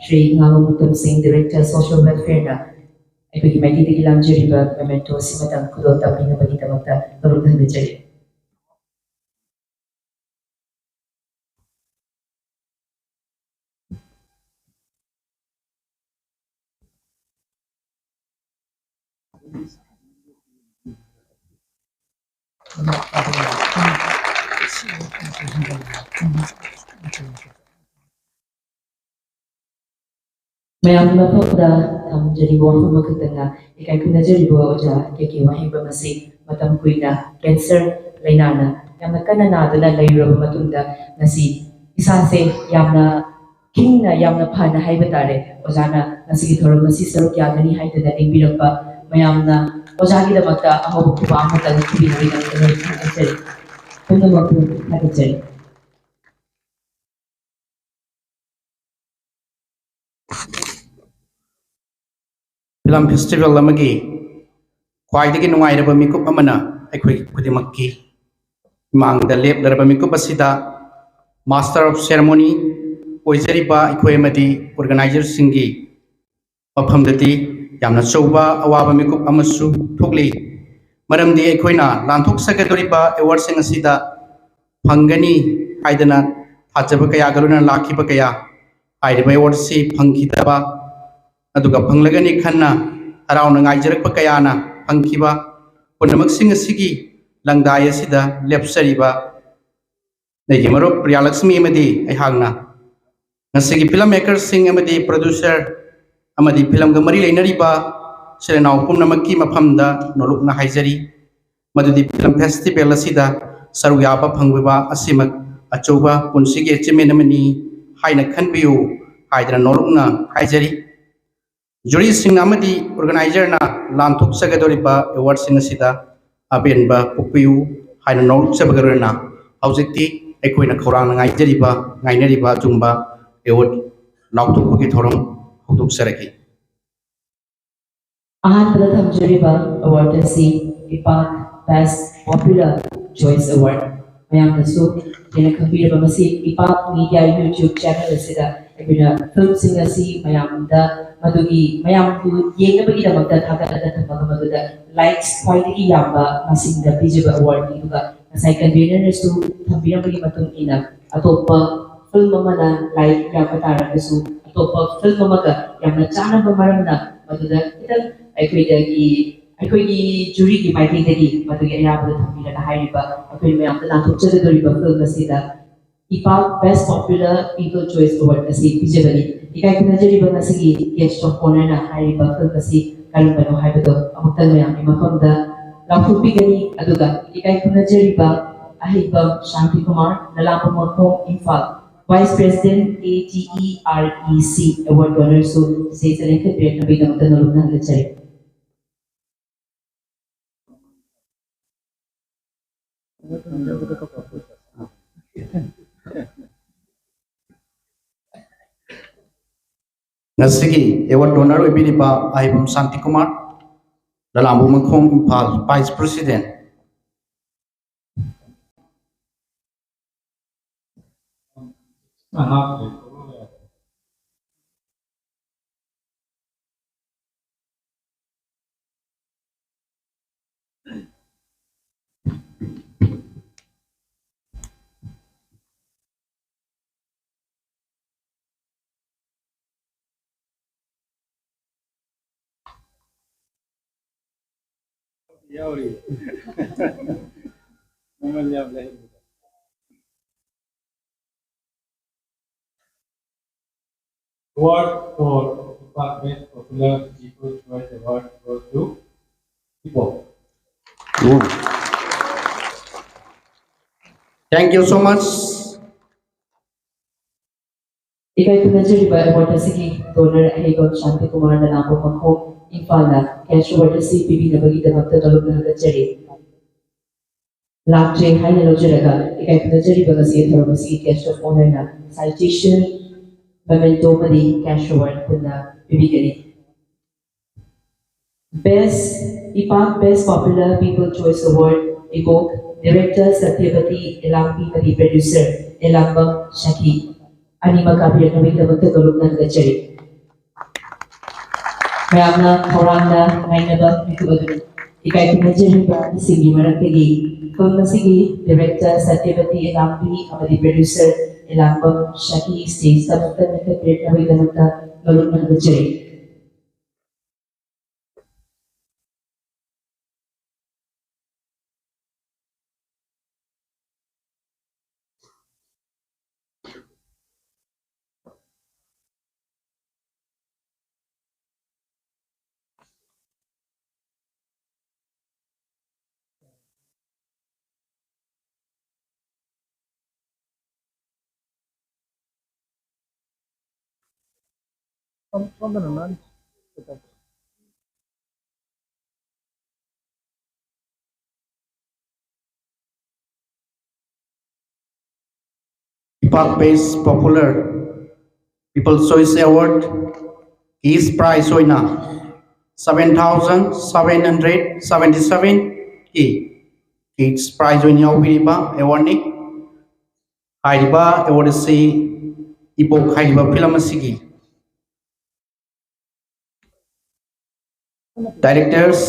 ꯁ꯭ꯔꯤ ꯉꯥꯉꯣꯝ ꯎꯇꯝ ꯁꯤꯡ, Director Social Welfare ꯅ ꯑꯩꯈꯣꯏꯒꯤ ꯃꯥꯏꯀꯩꯗꯒꯤ ꯂꯥꯡꯖꯔꯤꯕ memento ꯑꯁꯤꯃꯇꯪ ꯈꯨꯗꯣꯜ ꯇꯝꯕꯤꯅꯕꯒꯤꯗꯃꯛꯇ ꯅꯧꯅ ꯍꯪꯒꯠꯆꯔꯤ꯫ ꯃꯌꯥꯝꯒꯤ ꯃꯐꯝꯗ ꯊꯝꯖꯔꯤꯕ ꯋꯥꯐꯝ ꯑꯃꯈꯛꯇꯅ, ꯏꯀꯥꯏ ꯈꯨꯝꯅꯖꯔꯤꯕ ꯑꯣꯖꯥ ꯀꯦ ꯀꯦ ꯋꯥꯍꯦꯡꯕꯝ ꯑꯁꯤ ꯃꯇꯝ ꯀꯨꯏꯅ cancer ꯂꯥꯏꯅꯥꯅ ꯌꯥꯝꯅ ꯀꯟꯅ ꯅꯥꯗꯨꯅ ꯂꯩꯔꯨꯔꯕ ꯃꯇꯨꯡꯗ ꯉꯁꯤ ꯏꯁꯥꯁꯦ ꯌꯥꯝꯅ ꯈꯤꯡꯅ ꯌꯥꯝꯅ ꯐꯅ ꯍꯥꯏꯕ ꯇꯥꯔꯦ, ꯑꯣꯖꯥꯅ ꯉꯁꯤꯒꯤ ꯊꯧꯔꯝ ꯑꯁꯤ ꯁꯔꯨꯛ ꯌꯥꯒꯅꯤ ꯍꯥꯏꯗꯨꯅ ꯂꯦꯡꯕꯤꯔꯛꯄ ꯃꯌꯥꯝꯅ ꯑꯣꯖꯥꯒꯤꯗꯃꯛꯇ ꯑꯍꯧꯕ ꯈꯨꯕꯥꯛ ꯑꯃꯇꯪ ꯊꯤꯕꯤꯅꯕꯒꯤꯗꯃꯛꯇ ꯂꯣꯏꯅ ꯊꯥꯒꯠꯆꯔꯤ꯫ ꯄꯨꯝꯅꯃꯛꯄꯨ ꯊꯥꯒꯠꯆꯔꯤ꯫ ꯐꯤꯂꯝ ꯐꯦꯁꯇꯤꯚꯦꯜ ꯑꯃꯒꯤ ꯈ꯭ꯋꯥꯏꯗꯒꯤ ꯅꯨꯡꯉꯥꯏꯔꯕ ꯃꯤꯀꯨꯞ ꯑꯃꯅ ꯑꯩꯈꯣꯏ ꯈꯨꯗꯤꯡꯃꯛꯀꯤ ꯏꯃꯥꯡꯗ ꯂꯦꯞꯂꯔꯕ ꯃꯤꯀꯨꯞ ꯑꯁꯤꯗ ꯃꯥꯁꯇꯔ ꯑꯣꯐ ꯁꯦꯔꯃꯣꯅꯤ ꯑꯣꯏꯖꯔꯤꯕ ꯑꯩꯈꯣꯏ ꯑꯃꯗꯤ ꯑꯣꯔꯒꯅꯥꯏꯖꯔꯁꯤꯡꯒꯤ ꯃꯐꯝꯗꯗꯤ ꯌꯥꯝꯅ ꯑꯆꯧꯕ ꯑꯋꯥꯕ ꯃꯤꯀꯨꯞ ꯑꯃꯁꯨ ꯊꯣꯛꯂꯤ꯫ ꯃꯔꯝꯗꯤ ꯑꯩꯈꯣꯏꯅ ꯂꯥꯟꯊꯣꯛꯆꯒꯗꯧꯔꯤꯕ ꯑꯦꯋꯥꯔꯗꯁꯤꯡ ꯑꯁꯤꯗ ꯐꯪꯒꯅꯤ ꯍꯥꯏꯗꯅ ꯊꯥꯖꯕ ꯀꯌꯥꯒ ꯂꯣꯏꯅꯅ ꯂꯥꯛꯈꯤꯕ ꯀꯌꯥ, ꯍꯥꯏꯔꯤꯕ ꯑꯦꯋꯥꯔꯗꯁꯤ ꯐꯪꯈꯤꯗꯕ, ꯑꯗꯨꯒ ꯐꯪꯂꯒꯅꯤ ꯈꯟꯅ ꯍꯔꯥꯎꯅ ꯉꯥꯏꯖꯔꯛꯄ ꯀꯌꯥꯅ ꯐꯪꯈꯤꯕ ꯄꯨꯝꯅꯃꯛꯁꯤꯡ ꯑꯁꯤꯒꯤ ꯂꯪꯗꯥꯏ ꯑꯁꯤꯗ ꯂꯦꯞꯆꯔꯤꯕ ꯑꯩꯒꯤ ꯃꯔꯨꯞ ꯄ꯭ꯔꯤꯌꯥꯂꯛꯁꯃꯤ ꯑꯃꯗꯤ ꯑꯩꯍꯥꯛꯅ ꯉꯁꯤꯒꯤ ꯐꯤꯂꯝ ꯃꯦꯀꯔꯁꯤꯡ ꯑꯃꯗꯤ ꯄ꯭ꯔꯣꯗ꯭ꯌꯨꯁꯔ ꯑꯃꯗꯤ ꯐꯤꯂꯝꯒ ꯃꯔꯤ ꯂꯩꯅꯔꯤꯕ ꯏꯆꯤꯜ ꯏꯅꯥꯎ ꯄꯨꯝꯅꯃꯛꯀꯤ ꯃꯐꯝꯗ ꯅꯣꯂꯨꯛꯅ ꯍꯥꯏꯖꯔꯤ꯫ ꯃꯗꯨꯗꯤ ꯐꯤꯂꯝ ꯐꯦꯁꯇꯤꯚꯦꯜ ꯑꯁꯤꯗ ꯁꯔꯨꯛ ꯌꯥꯕ ꯐꯪꯕ ꯑꯁꯤꯃꯛ ꯑꯆꯧꯕ ꯄꯨꯟꯁꯤꯒꯤ ꯑꯦꯆꯤꯞꯃꯦꯟ ꯑꯃꯅꯤ ꯍꯥꯏꯅ ꯈꯟꯕꯤꯌꯨ ꯍꯥꯏꯗꯅ ꯅꯣꯂꯨꯛꯅ ꯍꯥꯏꯖꯔꯤ꯫ ꯖꯨꯔꯤꯁꯤꯡꯅ ꯑꯃꯗꯤ ꯑꯣꯔꯒꯅꯥꯏꯖꯔꯅ ꯂꯥꯟꯊꯣꯛꯆꯒꯗꯧꯔꯤꯕ ꯑꯦꯋꯥꯔꯗꯁꯤꯡ ꯑꯁꯤꯗ ꯑꯄꯦꯟꯕ ꯄꯣꯛꯄꯤꯌꯨ ꯍꯥꯏꯅ ꯅꯣꯂꯨꯛꯆꯕꯒ ꯂꯣꯏꯅꯅ ꯍꯧꯖꯤꯛꯇꯤ ꯑꯩꯈꯣꯏꯅ ꯈꯧꯔꯥꯡꯅ ꯉꯥꯏꯖꯔꯤꯕ, ꯉꯥꯏꯅꯔꯤꯕ ꯑꯆꯨꯝꯕ ꯑꯦꯋꯥꯔꯗ ꯂꯥꯎꯊꯣꯛꯄꯒꯤ ꯊꯧꯔꯝ ꯍꯧꯗꯣꯛꯆꯔꯒꯦ꯫ ꯑꯍꯥꯟꯕꯗ ꯊꯝꯖꯔꯤꯕ ꯑꯦꯋꯥꯔꯗ ꯑꯁꯤ ꯏꯄꯥꯛ Best Popular Choice Award꯫ ꯃꯌꯥꯝꯅꯁꯨ ꯍꯦꯟꯅ ꯈꯪꯕꯤꯔꯕ ꯃꯁꯤ ꯏꯄꯥꯛ ꯃꯤꯗꯤꯌꯥ YouTube ꯆꯦꯅꯦꯜ ꯑꯁꯤꯗ ꯑꯩꯈꯣꯏꯅ ꯐꯤꯂꯝꯁꯤꯡ ꯑꯁꯤ ꯃꯌꯥꯝꯗ ꯃꯗꯨꯒꯤ ꯃꯌꯥꯝꯕꯨ ꯌꯦꯡꯅꯕꯒꯤꯗꯃꯛꯇ ꯊꯥꯒꯠꯂꯒ ꯊꯝꯃꯒ ꯃꯗꯨꯗ ꯂꯥꯏꯛꯁ ꯈ꯭ꯋꯥꯏꯗꯒꯤ ꯌꯥꯝꯕ ꯃꯁꯤꯡꯗ ꯄꯤꯖꯕ ꯑꯦꯋꯥꯔꯗꯅꯤ꯫ ꯑꯗꯨꯒ ꯉꯁꯥꯏ ꯀꯟꯚꯦꯅꯔꯅꯁꯨ ꯊꯝꯕꯤꯔꯝꯕꯒꯤ ꯃꯇꯨꯡ ꯏꯟꯅ ꯑꯇꯣꯞꯄ ꯐꯤꯂꯝ ꯑꯃꯅ ꯂꯥꯏꯛ ꯌꯥꯝꯕ ꯇꯥꯔꯒꯁꯨ ꯑꯇꯣꯞꯄ ꯐꯤꯂꯝ ꯑꯃꯒ ꯌꯥꯝꯅ ꯆꯥꯟꯅꯕ ꯃꯔꯝꯅ ꯃꯗꯨꯗ ꯈꯤꯇꯪ ꯑꯩꯈꯣꯏꯗꯒꯤ, ꯑꯩꯈꯣꯏꯒꯤ ꯖꯨꯔꯤꯒꯤ ꯃꯥꯏꯀꯩꯗꯒꯤ ꯃꯗꯨꯒꯤ ꯑꯌꯥꯕꯗ ꯊꯝꯕꯤꯔꯒ ꯍꯥꯏꯔꯤꯕ ꯑꯩꯈꯣꯏ ꯃꯌꯥꯝꯗ ꯂꯥꯟꯊꯣꯛꯆꯒꯗꯧꯔꯤꯕ ꯐꯤꯂꯝ ꯑꯁꯤꯗ ꯏꯄꯥꯛ Best Popular People Choice Award ꯑꯁꯤ ꯄꯤꯖꯕꯅꯤ꯫ ꯏꯀꯥꯏ ꯈꯨꯝꯅꯖꯔꯤꯕ ꯉꯁꯤꯒꯤ Guest of Honourꯅ ꯍꯥꯏꯔꯤꯕ ꯐꯤꯂꯝ ꯑꯁꯤ ꯀꯔꯝꯕꯅꯣ ꯍꯥꯏꯕꯗꯣ ꯑꯃꯨꯛꯇꯪ ꯃꯌꯥꯝꯒꯤ ꯃꯐꯝꯗ ꯂꯥꯎꯊꯣꯛꯄꯤꯒꯅꯤ꯫ ꯑꯗꯨꯒ ꯏꯀꯥꯏ ꯈꯨꯝꯅꯖꯔꯤꯕ ꯑꯍꯩꯕ ꯁꯥꯟꯇꯤ ꯀꯨꯃꯥꯔ, ꯂꯂꯥꯝꯕꯝ ꯃꯈꯣꯡ, Imphal. Vice President, A T E R E C Award Donor ꯁꯨ ꯆꯤꯆꯦ ꯆꯂꯦꯟꯈꯠꯄꯤꯔꯛꯅꯕꯒꯤꯗꯃꯛꯇ ꯅꯣꯂꯨꯛꯅ ꯍꯪꯒꯠꯆꯔꯤ꯫ ꯉꯁꯤꯒꯤ Award Donor ꯑꯣꯏꯕꯤꯔꯤꯕ ꯑꯍꯩꯕꯝ ꯁꯥꯟꯇꯤꯀꯨꯃꯥꯔ, ꯂꯂꯥꯝꯕꯨ ꯃꯈꯣꯡ, ꯏꯝꯐꯥꯜ, Vice President꯫ ꯌꯥꯎꯔꯤ꯫ ꯃꯃꯜ ꯌꯥꯝ ꯂꯩ꯫ Award for Department Popular People's Choice Award goes to Ipo. Thank you so much. ꯏꯀꯥꯏ ꯈꯨꯝꯅꯖꯔꯤꯕ award ꯑꯁꯤꯒꯤ donor ꯑꯍꯩꯕ ꯁꯥꯟꯇꯤ ꯀꯨꯃꯥꯔ ꯅꯅꯥꯄꯣ ꯃꯈꯣꯡ, ꯏꯝꯐꯥꯜꯅ cash award ꯑꯁꯤ ꯄꯤꯕꯤꯅꯕꯒꯤꯗꯃꯛꯇ ꯇꯔꯨꯛꯅ ꯍꯥꯒꯠꯆꯔꯤ꯫ ꯂꯥꯛꯇ꯭ꯔꯦ ꯍꯥꯏꯅ ꯂꯧꯖꯔꯒ ꯏꯀꯥꯏ ꯈꯨꯝꯅꯖꯔꯤꯕ ꯉꯁꯤꯒꯤ ꯊꯧꯔꯝ ꯑꯁꯤꯒꯤ guest of honourꯅ citation, memento ꯑꯃꯗꯤ cash award ꯄꯨꯟꯅ ꯄꯤꯕꯤꯒꯅꯤ꯫ Best, ꯏꯄꯥꯛ Best Popular People Choice Award, ꯏꯕꯣꯛ, Director ꯁꯇ꯭ꯌꯕꯇꯤ ꯑꯦꯂꯥꯡꯕꯤ ꯑꯃꯗꯤ Producer ꯑꯦꯂꯥꯡꯕꯝ ꯁꯈꯤ, ꯑꯅꯤꯃꯛ ꯀꯥꯕꯤꯔꯛꯅꯕꯒꯤꯗꯃꯛꯇ ꯇꯔꯨꯛꯅ ꯍꯥꯒꯠꯆꯔꯤ꯫ ꯃꯌꯥꯝꯅ ꯈꯧꯔꯥꯡꯅ ꯉꯥꯏꯅꯕ ꯃꯤꯀꯨꯞ ꯑꯗꯨꯅꯤ꯫ ꯏꯀꯥꯏ ꯈꯨꯝꯅꯖꯔꯤꯕꯁꯤꯡꯒꯤ ꯃꯔꯛꯇꯒꯤ film ꯑꯁꯤꯒꯤ Director ꯁꯇ꯭ꯌꯕꯇꯤ ꯑꯦꯂꯥꯡꯕꯤ ꯑꯃꯗꯤ Producer ꯑꯦꯂꯥꯡꯕꯝ ꯁꯈꯤ stageꯇ ꯑꯃꯨꯛꯇ ꯂꯦꯡꯈꯠꯄꯤꯔꯛꯅꯕꯒꯤꯗꯃꯛꯇ ꯇꯔꯨꯛꯅ ꯍꯥꯒꯠꯆꯔꯤ꯫ ꯏꯄꯥꯛ Best Popular People Choice Award ꯀꯤ prize ꯑꯣꯏꯅ seven thousand seven hundred seventy seven ꯀꯤ ꯀꯤ prize ꯑꯣꯏꯅ ꯌꯥꯎꯕꯤꯔꯤꯕ awardꯅꯤ꯫ ꯍꯥꯏꯔꯤꯕ award ꯑꯁꯤ ꯏꯄꯣꯛ ꯍꯥꯏꯔꯤꯕ film ꯑꯁꯤꯒꯤ directors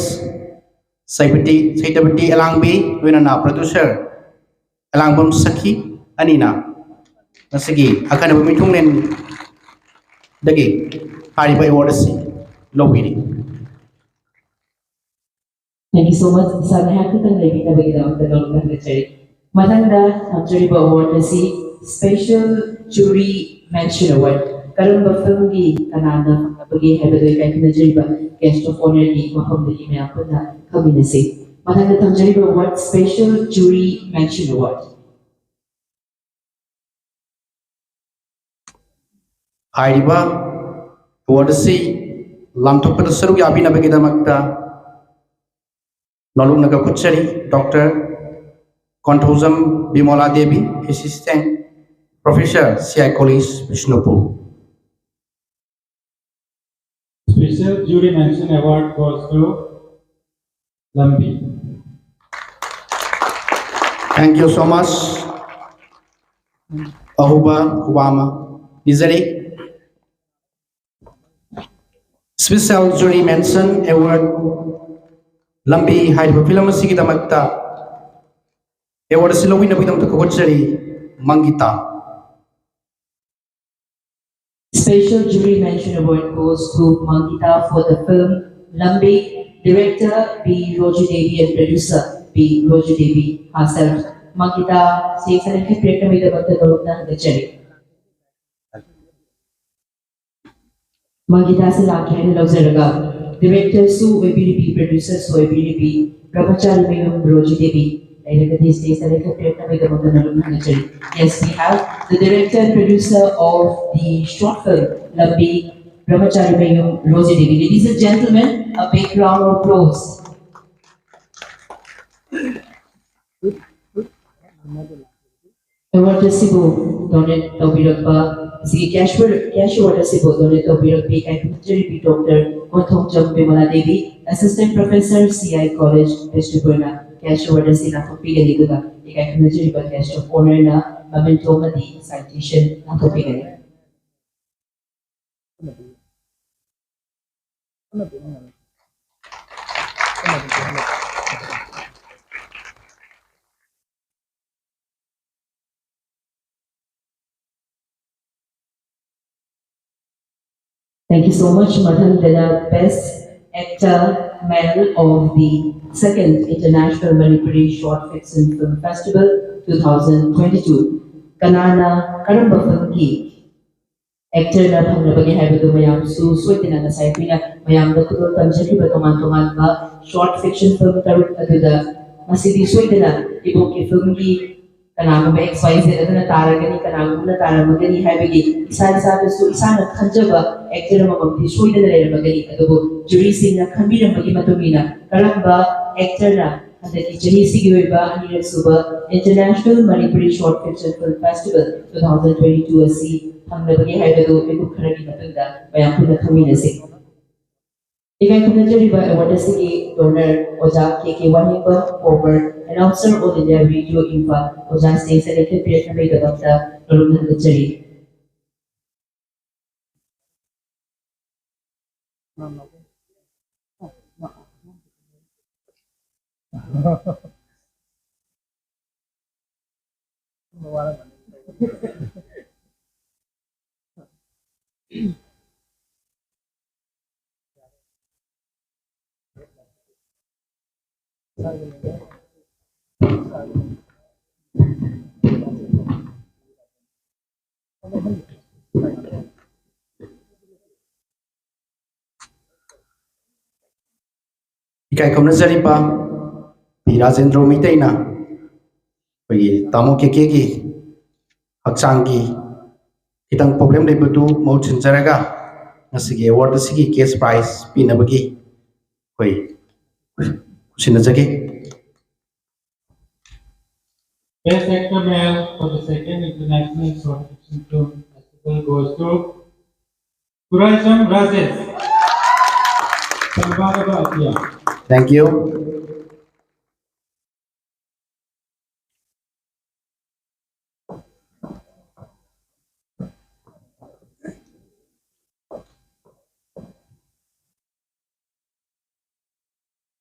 ꯁꯩꯄꯇꯤ ꯁꯩꯇꯄꯇꯤ ꯑꯦꯂꯥꯡꯕꯤ, ꯂꯣꯏꯅꯅ producer ꯑꯦꯂꯥꯡꯕꯝ ꯁꯈꯤ ꯑꯅꯤꯅ ꯉꯁꯤꯒꯤ ꯑꯈꯟꯅꯕ ꯃꯤꯊꯨꯡꯂꯦꯟꯗꯒꯤ ꯍꯥꯏꯔꯤꯕ award ꯑꯁꯤ ꯂꯧꯕꯤꯔꯤ꯫ Thank you so much. ꯁꯥꯔ, ꯉꯥꯏꯍꯥꯛ ꯈꯛꯇꯪ ꯂꯩꯕꯤꯅꯕꯒꯤꯗꯃꯛꯇ ꯅꯣꯝꯅ ꯊꯥꯒꯠꯆꯔꯤ꯫ ꯃꯊꯪꯗ ꯊꯝꯖꯔꯤꯕ award ꯑꯁꯤ Special Jury Mention Award꯫ ꯀꯔꯝꯕ filmꯒꯤ ꯀꯅꯥꯅ ꯐꯪꯂꯕꯒꯦ ꯍꯥꯏꯕꯗꯨ ꯏꯀꯥꯏ ꯈꯨꯝꯅꯖꯔꯤꯕ guest of honourꯒꯤ ꯃꯐꯝꯗꯒꯤ ꯃꯌꯥꯝ ꯄꯨꯟꯅ ꯈꯪꯃꯤꯟꯅꯁꯤ꯫ ꯃꯊꯪꯗ ꯊꯝꯖꯔꯤꯕ award Special Jury Mention Award꯫ ꯍꯥꯏꯔꯤꯕ award ꯑꯁꯤ ꯂꯥꯟꯊꯣꯛꯄꯗ ꯁꯔꯨꯛ ꯌꯥꯕꯤꯅꯕꯒꯤꯗꯃꯛꯇ ꯅꯣꯂꯨꯛꯅ ꯀꯧꯈꯠꯆꯔꯤ Doctor Konthoujam Bimola Devi, Assistant Professor, C I College, Bishnupur. Special Jury Mention Award goes to Lambi. Thank you so much. ꯑꯍꯨꯕ ꯈꯨꯕꯥꯃ ꯄꯤꯖꯔꯤ꯫ Special Jury Mention Award ꯂꯝꯕꯤ ꯍꯥꯏꯔꯤꯕ film ꯑꯁꯤꯒꯤꯗꯃꯛꯇ award ꯑꯁꯤ ꯂꯧꯕꯤꯅꯕꯒꯤꯗꯃꯛꯇ ꯀꯧꯈꯠꯆꯔꯤ ꯃꯪꯒꯤꯇꯥ꯫ Special Jury Mention Award goes to Mangita for the film Lambi, director B Roju Devi and producer B Roju Devi. हाँ सर, मंगिता से सलेक्टेड प्रेक्षक में दबंग तो लोग ना हमें चले। ꯃꯪꯒꯤꯇꯥꯁꯦ ꯂꯥꯛꯀꯦ ꯍꯥꯏꯅ ꯂꯧꯖꯔꯒ, directorꯁꯨ ꯑꯣꯏꯕꯤꯔꯤꯕꯤ, producerꯁꯨ ꯑꯣꯏꯕꯤꯔꯤꯕꯤ ꯕ꯭ꯔꯍ꯭ꯃꯆꯥꯔꯤ ꯃꯌꯨꯝ ꯔꯣꯖꯤ ꯗꯦꯕꯤ ꯂꯩꯔꯒꯗꯤ stage ꯑꯗ ꯈꯔ ꯄꯤꯔꯛꯅꯕꯒꯤꯗꯃꯛꯇ ꯅꯣꯂꯨꯛꯅ ꯍꯪꯖꯔꯤ꯫ Yes, we have the director and producer of the short film ꯂꯝꯕꯤ, Brahmachari Mayum Rosie Devi. Ladies and gentlemen, a big round of applause. Award ꯑꯁꯤꯕꯨ donate ꯇꯧꯕꯤꯔꯛꯄ, ꯑꯁꯤꯒꯤ cash award, cash award ꯑꯁꯤꯕꯨ donate ꯇꯧꯕꯤꯔꯛꯄꯤ ꯏꯀꯥꯏ ꯈꯨꯝꯅꯖꯔꯤꯕꯤ Doctor ꯀꯣꯟꯊꯣꯡꯖꯝ ꯕꯤꯃꯂꯥ Devi, Assistant Professor, C I College, ꯕꯤꯁꯅꯨꯄꯨꯔꯅ cash award ꯑꯁꯤ ꯂꯥꯟꯊꯣꯛꯄꯤꯒꯅꯤ, ꯑꯗꯨꯒ ꯏꯀꯥꯏ ꯈꯨꯝꯅꯖꯔꯤꯕ guest of honourꯅ memento ꯑꯃꯗꯤ citation ꯂꯥꯟꯊꯣꯛꯄꯤꯒꯅꯤ꯫ Thank you so much, ꯃꯊꯪꯗꯅ Best Actor Male of the Second International Manipuri Short Fiction Film Festival two thousand twenty-two꯫ ꯀꯅꯥꯅ ꯀꯔꯝꯕ filmꯒꯤ actorꯅ ꯐꯪꯂꯕꯒꯦ ꯍꯥꯏꯕꯗꯨ ꯃꯌꯥꯝꯁꯨ ꯁꯣꯏꯗꯅ ꯉꯁꯥꯏ ꯑꯩꯈꯣꯏꯅ ꯃꯌꯥꯝꯗ ꯈꯨꯗꯣꯜ ꯇꯝꯖꯈꯤꯕ ꯇꯣꯉꯥꯟ ꯇꯣꯉꯥꯟꯕ short fiction film ꯇꯔꯨꯛ ꯑꯗꯨꯗ ꯉꯁꯤꯗꯤ ꯁꯣꯏꯗꯅ ꯏꯕꯣꯛꯀꯤ filmꯒꯤ ꯀꯅꯥꯒꯨꯝꯕ X Y Z ꯑꯗꯨꯅ ꯇꯥꯔꯒꯅꯤ, ꯀꯅꯥꯒꯨꯝꯕꯅ ꯇꯥꯔꯝꯃꯒꯅꯤ ꯍꯥꯏꯕꯒꯤ ꯏꯁꯥ ꯏꯁꯥꯗꯁꯨ ꯏꯁꯥꯅ ꯈꯟꯖꯕ actor ꯑꯃꯃꯝꯗꯤ ꯁꯣꯏꯗꯅ ꯂꯩꯔꯝꯃꯒꯅꯤ꯫ ꯑꯗꯨꯕꯨ juryꯁꯤꯡꯅ ꯈꯟꯕꯤꯔꯝꯕꯒꯤ ꯃꯇꯨꯡ ꯏꯟꯅ ꯀꯔꯝꯕ actorꯅ ꯍꯟꯗꯛꯀꯤ ꯆꯍꯤꯁꯤꯒꯤ ꯑꯣꯏꯕ ꯑꯅꯤꯔꯛ ꯁꯨꯕ International Manipuri Short Fiction Film Festival two thousand twenty-two ꯑꯁꯤ ꯐꯪꯂꯕꯒꯦ ꯍꯥꯏꯕꯗꯨ ꯃꯤꯀꯨꯞ ꯈꯔꯒꯤ ꯃꯇꯨꯡꯗ ꯃꯌꯥꯝ ꯄꯨꯟꯅ ꯈꯪꯃꯤꯟꯅꯁꯤ꯫ ꯏꯀꯥꯏ ꯈꯨꯝꯅꯖꯔꯤꯕ award ꯑꯁꯤꯒꯤ donor ꯑꯣꯖꯥ K K ꯋꯥꯍꯦꯡꯕꯝ, former announcer, All India Radio Imphal, ꯑꯣꯖꯥ ꯁ꯭ꯅꯦꯍ ꯁꯦꯂꯦꯛꯁꯟ ꯄꯤꯔꯛꯅꯕꯒꯤꯗꯃꯛꯇ ꯅꯣꯂꯨꯛꯅ ꯊꯥꯒꯠꯆꯔꯤ꯫ ꯏꯀꯥꯏ ꯈꯨꯝꯅꯖꯔꯤꯕ ꯄꯤ ꯔꯥꯖꯦꯟꯗ꯭ꯔꯣ ꯃꯩꯇꯩꯅ ꯑꯩꯈꯣꯏꯒꯤ ꯇꯥꯃꯣ ꯀꯦꯀꯦꯒꯤ ꯍꯛꯆꯥꯡꯒꯤ ꯈꯤꯇꯪ problem ꯂꯩꯕꯗꯨ ꯃꯍꯨꯠ ꯁꯤꯟꯖꯔꯒ ꯉꯁꯤꯒꯤ ꯑꯦꯋꯥꯔꯗ ꯑꯁꯤꯒꯤ ꯀꯦꯁ ꯄ꯭ꯔꯥꯏꯖ ꯄꯤꯅꯕꯒꯤ ꯑꯩꯈꯣꯏ ꯈꯨꯠꯁꯤꯟꯅꯖꯒꯦ꯫ Best Actor Male for the second International Short Fiction Film Festival goes to Kuraicham Rajesh. Thank you.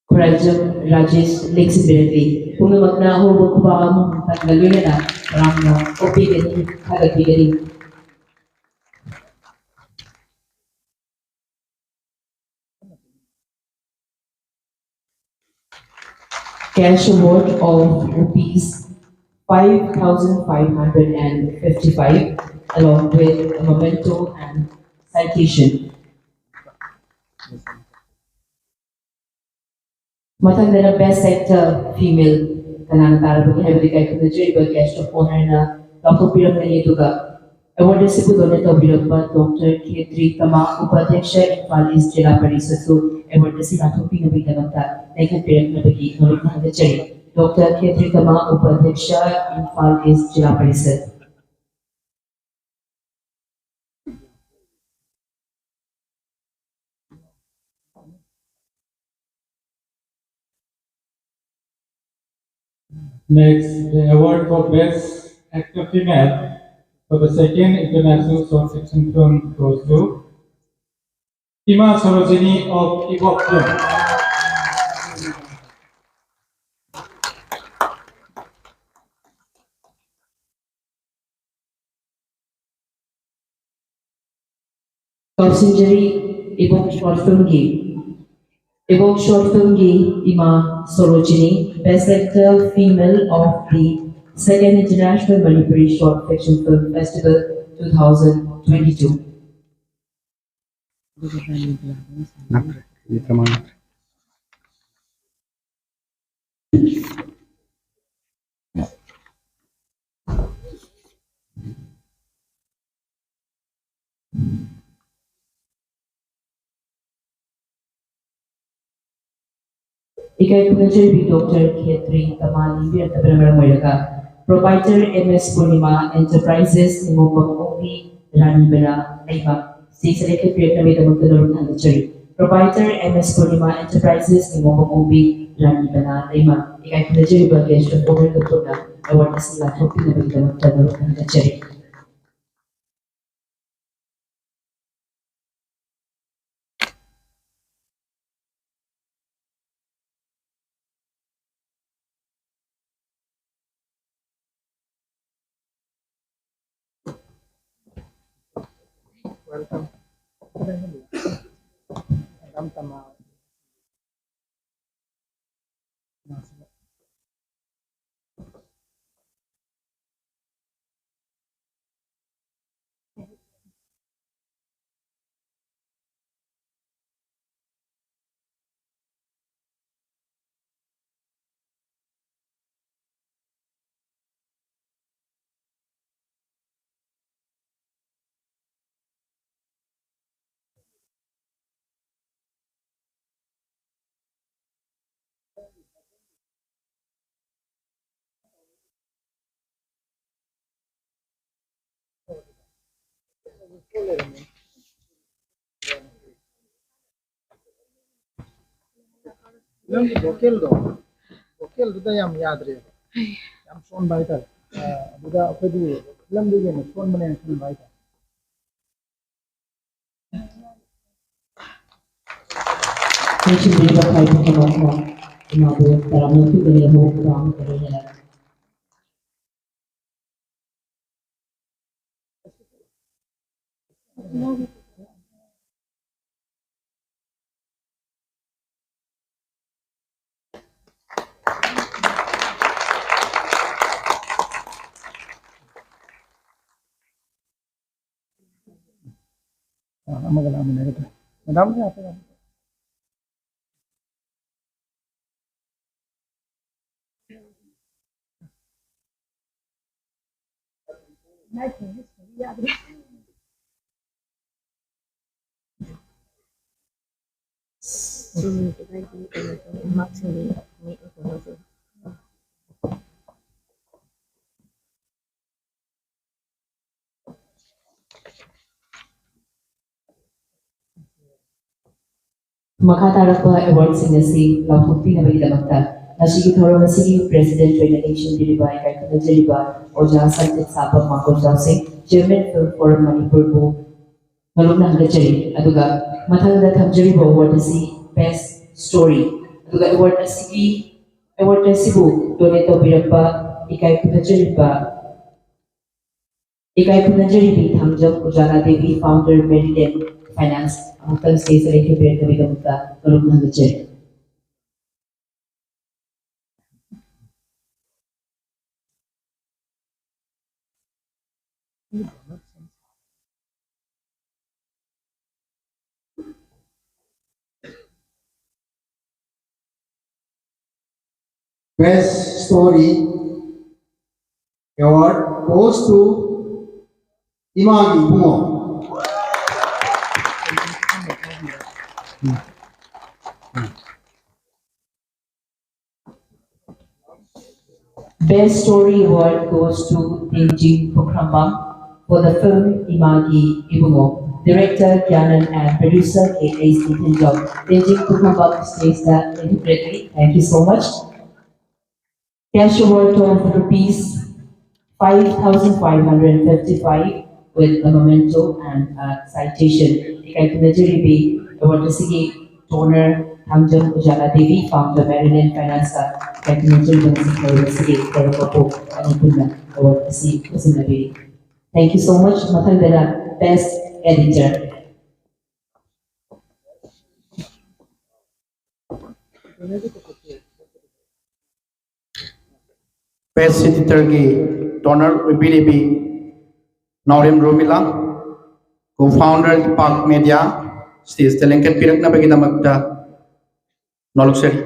Khuraijam Rajesh ꯂꯦꯡꯁꯤꯟꯕꯤꯔꯛꯂꯤ꯫ ꯄꯨꯝꯅꯃꯛꯅ ꯑꯍꯧꯕ ꯈꯨꯕꯥꯛ ꯑꯃꯃꯝ ꯇꯪꯒ ꯂꯣꯏꯅꯅ ꯇꯔꯥꯝꯅ ꯑꯣꯛꯄꯤꯒꯅꯤ, ꯊꯥꯒꯠꯄꯤꯒꯅꯤ꯫ Cash award of rupees five thousand five hundred and fifty-five, along with a memento and citation. ꯃꯊꯪꯗꯅ Best Actor Female ꯀꯅꯥꯅ ꯇꯥꯔꯕꯒꯦ ꯍꯥꯏꯕꯗꯨ ꯏꯀꯥꯏ ꯈꯨꯝꯅꯖꯔꯤꯕ Guest of Honourꯅ ꯂꯥꯎꯊꯣꯛꯄꯤꯔꯝꯒꯅꯤ꯫ ꯑꯗꯨꯒ ꯑꯦꯋꯥꯔꯗ ꯑꯁꯤꯕꯨ ꯗꯣꯅꯦꯠ ꯇꯧꯕꯤꯔꯝꯕ ꯗꯣꯛꯇꯔ ꯈꯦꯇ꯭ꯔꯤ ꯇꯃꯥ, ꯎꯄꯥꯙ꯭ꯌꯛꯁ ꯏꯝꯐꯥꯜ ꯏꯁ ꯖꯤꯂꯥ ꯄꯔꯤꯁꯠꯁꯨ ꯑꯦꯋꯥꯔꯗ ꯑꯁꯤ ꯂꯥꯎꯊꯣꯛꯄꯤꯅꯕꯒꯤꯗꯃꯛꯇ ꯂꯦꯡꯍꯟꯕꯤꯔꯛꯅꯕꯒꯤ ꯅꯣꯂꯨꯛꯅ ꯍꯪꯒꯠꯆꯔꯤ꯫ ꯗꯣꯛꯇꯔ ꯈꯦꯇ꯭ꯔꯤ ꯇꯃꯥ, ꯎꯄꯥꯙ꯭ꯌꯛꯁ ꯏꯝꯐꯥꯜ ꯏꯁ ꯖꯤꯂꯥ ꯄꯔꯤꯁꯠ꯫ Next, the award for Best Actor Female for the second International Short Fiction Film goes to Ima Sarojini of Ibok Film. ꯀꯥꯎꯁꯤꯟꯖꯔꯤ ꯏꯕꯣꯛ ꯁꯣꯔꯠ ꯐꯤꯜꯝꯒꯤ ꯏꯕꯣꯛ ꯁꯣꯔꯠ ꯐꯤꯜꯝꯒꯤ ꯏꯃꯥ Sarojini, Best Actor Female of the Second International Manipuri Short Fiction Film Festival two thousand twenty-two. ꯏꯀꯥꯏ ꯈꯨꯝꯅꯖꯔꯤꯕꯤ ꯗꯣꯛꯇꯔ ꯈꯦꯇ꯭ꯔꯤ ꯇꯃꯥ ꯂꯦꯡꯕꯤꯔꯛꯇꯕꯅ ꯃꯔꯝ ꯑꯣꯏꯔꯒ Proprietor M S Purnima Enterprises ꯅꯤꯉꯣꯝꯕꯝ ꯑꯣꯡꯕꯤ ꯔꯥꯅꯤꯕꯂꯥ ꯂꯩꯃ ꯆꯦ ꯁꯦ ꯂꯦꯞꯊꯣꯛꯄꯤꯔꯛꯅꯕꯒꯤꯗꯃꯛꯇ ꯅꯣꯂꯨꯛꯅ ꯍꯪꯒꯠꯆꯔꯤ꯫ Proprietor M S Purnima Enterprises ꯅꯤꯉꯣꯝꯕꯝ ꯑꯣꯡꯕꯤ ꯔꯥꯅꯤꯕꯂꯥ ꯂꯩꯃ ꯏꯀꯥꯏ ꯈꯨꯝꯅꯖꯔꯤꯕ Guest of Honour ꯒ ꯄꯨꯟꯅ award ꯑꯁꯤ ꯂꯥꯟꯊꯣꯛꯄꯤꯅꯕꯒꯤꯗꯃꯛꯇ ꯅꯣꯂꯨꯛꯅ ꯍꯪꯒꯠꯆꯔꯤ꯫ Welcome. Madam Tama. ꯅꯪꯒꯤ vocalꯗꯣ, vocalꯗꯨꯗ ꯌꯥꯝ ꯌꯥꯗ꯭ꯔꯦꯕ, ꯌꯥꯝ ꯁꯣꯟꯕ ꯍꯥꯏꯇꯥꯔꯦ꯫ ꯑ, ꯑꯗꯨꯗ ꯑꯩꯈꯣꯏꯗꯤ ꯐꯤꯂꯝꯗꯨꯒꯤ ꯑꯣꯏꯅ ꯁꯣꯟꯕꯅꯦꯅ ꯈꯟꯕ ꯍꯥꯏꯇꯥꯔꯦ꯫ ꯅꯤꯡꯁꯤꯡꯕꯤꯔꯤꯕ ꯈ꯭ꯋꯥꯏ ꯄꯨꯝꯅꯃꯛꯄꯨ ꯏꯃꯥꯕꯨ ꯇꯔꯥꯝꯅ ꯑꯣꯛꯄꯤꯒꯅꯤ, ꯃꯍꯧꯄꯨꯕ ꯑꯃꯠꯇ ꯂꯣꯏꯅꯅ꯫ ꯑ, ꯑꯃꯒ ꯂꯥꯛꯃꯤꯟꯅꯒꯗ꯭ꯔꯥ? ꯃꯦꯗꯥꯝ, ꯂꯥꯛꯄ ꯌꯥꯕ꯭ꯔꯥ? ꯃꯥꯔꯛꯁꯤꯡꯗꯤ ꯃꯤ ꯀꯩꯅꯣꯁꯦ꯫ ꯃꯈꯥ ꯇꯥꯔꯛꯄ ꯑꯦꯋꯥꯔꯗꯁꯤꯡ ꯑꯁꯤ ꯂꯥꯎꯊꯣꯛꯄꯤꯅꯕꯒꯤꯗꯃꯛꯇ ꯉꯁꯤꯒꯤ ꯊꯧꯔꯝ ꯑꯁꯤꯒꯤ ꯄ꯭ꯔꯦꯁꯤꯗꯦꯟꯠ ꯑꯣꯏꯅ ꯂꯦꯡꯁꯤꯟꯕꯤꯔꯤꯕ ꯏꯀꯥꯏ ꯈꯨꯝꯅꯖꯔꯤꯕ ꯑꯣꯖꯥ ꯁꯪꯇꯤꯠ ꯁꯥꯄꯝ ꯃꯥꯡꯒꯣꯜꯖꯥꯎꯁꯦ, ꯆꯤꯌꯔꯃꯦꯟ ꯐꯤꯜꯝ ꯐꯣꯔꯝ ꯃꯅꯤꯄꯨꯔꯕꯨ ꯃꯔꯨꯞꯅ ꯍꯪꯒꯠꯆꯔꯤ꯫ ꯑꯗꯨꯒ ꯃꯊꯪꯗ ꯊꯝꯖꯔꯤꯕ ꯑꯦꯋꯥꯔꯗ ꯑꯁꯤ ꯕꯦꯁ꯭ꯠ ꯁ꯭ꯇꯣꯔꯤ, ꯑꯗꯨꯒ ꯑꯦꯋꯥꯔꯗ ꯑꯁꯤꯒꯤ, ꯑꯦꯋꯥꯔꯗ ꯑꯁꯤꯕꯨ ꯗꯣꯅꯦꯠ ꯇꯧꯕꯤꯔꯛꯄ ꯏꯀꯥꯏ ꯈꯨꯝꯅꯖꯔꯤꯕ, ꯏꯀꯥꯏ ꯈꯨꯝꯅꯖꯔꯤꯕꯤ ꯊꯥꯡꯖꯝ ꯎꯖꯥꯂꯥ ꯗꯦꯕꯤ, ꯐꯥꯎꯟꯗꯔ, ꯃꯦꯔꯤꯂꯦꯟ ꯐꯥꯏꯅꯥꯟꯁ, ꯑꯃꯨꯛꯇꯪ ꯁ꯭ꯇꯦꯖꯇ ꯂꯦꯡꯁꯤꯟꯕꯤꯔꯛꯄꯒꯤꯗꯃꯛꯇ ꯃꯔꯨꯞꯅ ꯍꯪꯒꯠꯆꯔꯤ꯫ Best Story Award goes to ꯏꯃꯥꯒꯤ ꯏꯕꯨꯡꯉꯣ꯫ Best Story Award goes to Tenzin Pokhrambam for the film Imagi Ibungo. Director Gyanan and producer K H Tenzin Pokhrambam stays the appropriately. Thank you so much. Cash award of rupees five thousand five hundred fifty-five with a memento and a citation. ꯏꯀꯥꯏ ꯈꯨꯝꯅꯖꯔꯤꯕꯤ ꯑꯦꯋꯥꯔꯗ ꯑꯁꯤꯒꯤ ꯗꯣꯅꯔ ꯊꯥꯡꯖꯝ ꯎꯖꯥꯂꯥ ꯗꯦꯕꯤ, ꯐꯥꯎꯟꯗꯔ, ꯃꯦꯔꯤꯂꯦꯟ ꯐꯥꯏꯅꯥꯟꯁꯇ ꯏꯀꯥꯏ ꯈꯨꯝꯅꯖꯔꯤꯕ ꯉꯁꯤ ꯊꯧꯔꯝ ꯑꯁꯤꯒꯤ ꯊꯧꯔꯝ ꯃꯄꯨ ꯑꯅꯤ ꯄꯨꯟꯅ ꯑꯦꯋꯥꯔꯗ ꯑꯁꯤ ꯈꯨꯠꯁꯤꯟꯅꯕꯤꯔꯤ꯫ Thank you so much. ꯃꯊꯪꯗꯅ Best Editor. Best Editorꯒꯤ ꯗꯣꯅꯔ ꯑꯣꯏꯕꯤꯔꯤꯕꯤ Naorem Romila, co-founder Ipak Media, ꯁ꯭ꯇꯦꯖꯇ ꯂꯦꯡꯈꯠꯄꯤꯔꯛꯅꯕꯒꯤꯗꯃꯛꯇ ꯅꯣꯜꯂꯛꯆꯔꯤ꯫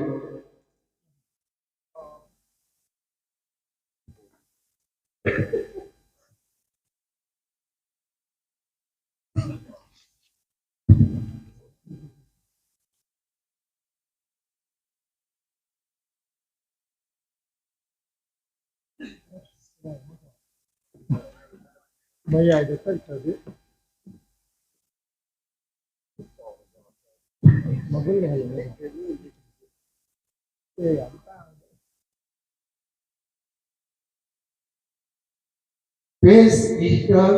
ꯃꯌꯥꯏꯗ ꯆꯠꯈ꯭ꯔꯗꯤ ꯃꯒꯨꯟ ꯂꯩꯍꯜꯂꯦ꯫ ꯑꯦ, ꯌꯥꯝ ꯇꯥꯡꯉꯦ꯫ Best Digital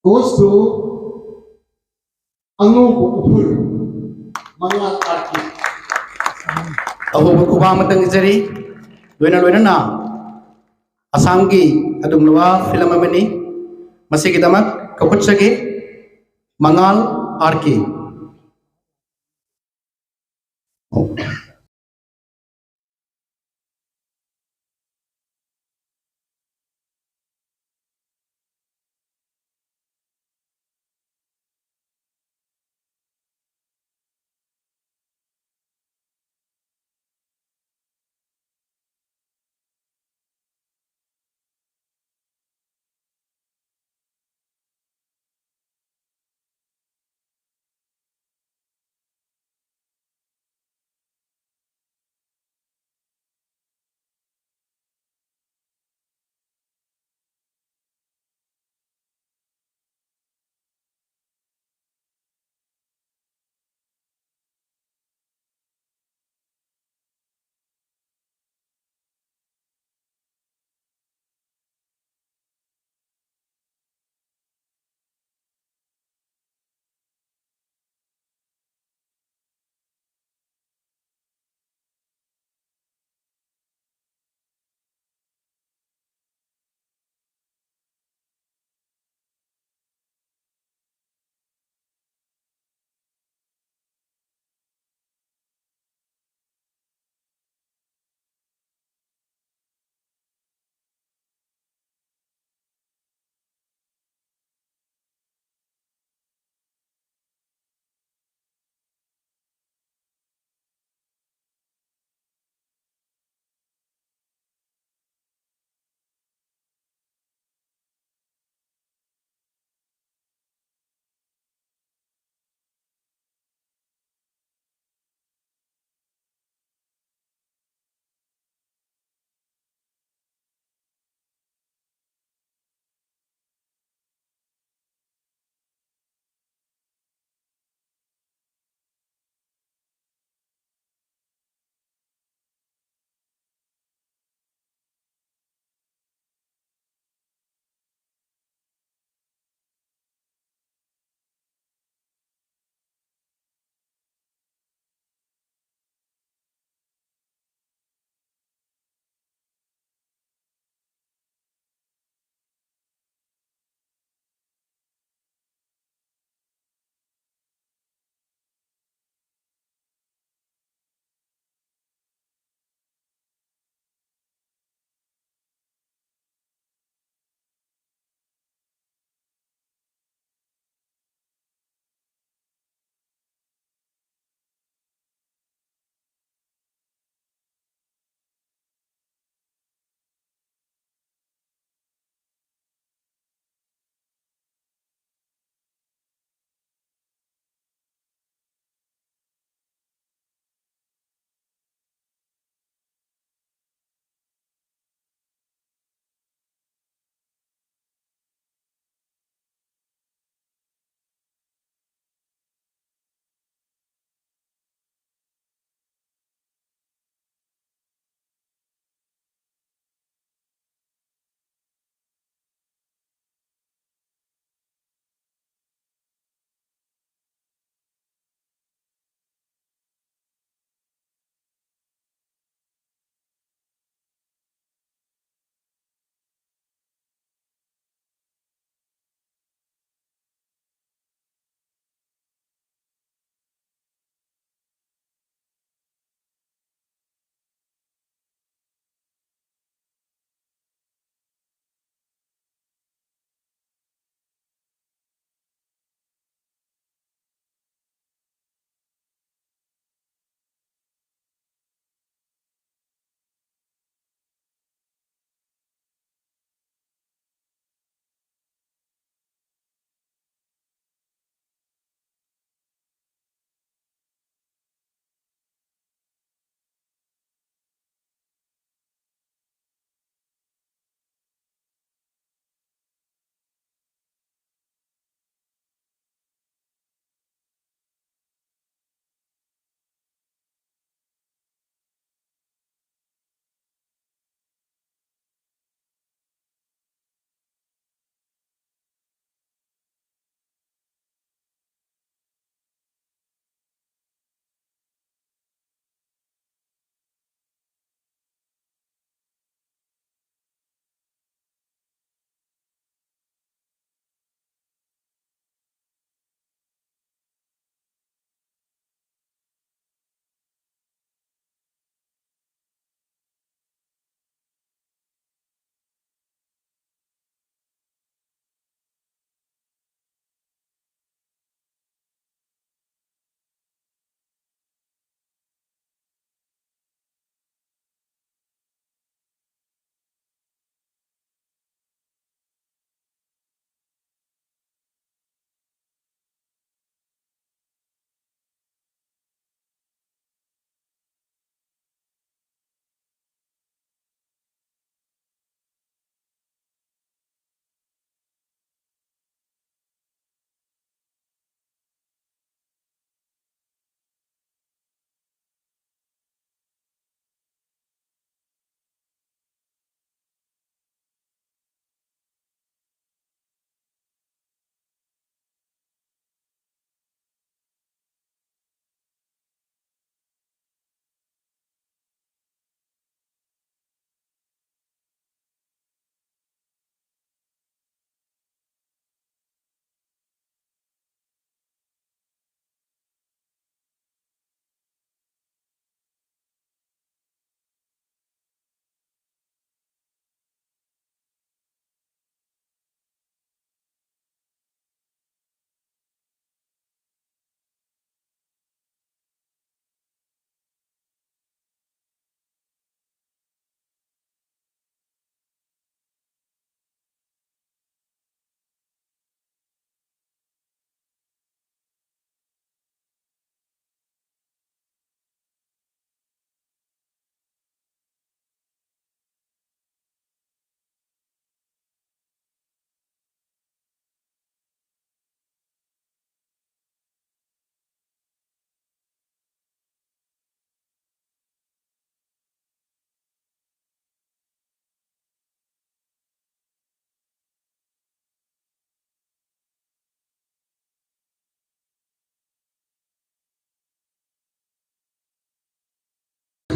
goes to ꯑꯉꯧꯕ ꯎꯐꯨꯜ, ꯃꯉꯥꯜ ꯑꯥꯔ ꯀꯦ꯫ ꯑꯍꯧꯕ ꯈꯨꯕꯥꯛ ꯑꯃ ꯇꯪꯖꯔꯤ꯫ ꯂꯣꯏꯅ ꯂꯣꯏꯅꯅ ꯑꯁꯥꯝꯒꯤ ꯑꯗꯨꯒꯨꯝꯂꯕ ꯐꯤꯂꯝ ꯑꯃꯅꯤ꯫ ꯃꯁꯤꯒꯤꯗꯃꯛ ꯀꯧꯈꯠꯆꯒꯦ, ꯃꯉꯥꯜ ꯑꯥꯔ ꯀꯦ꯫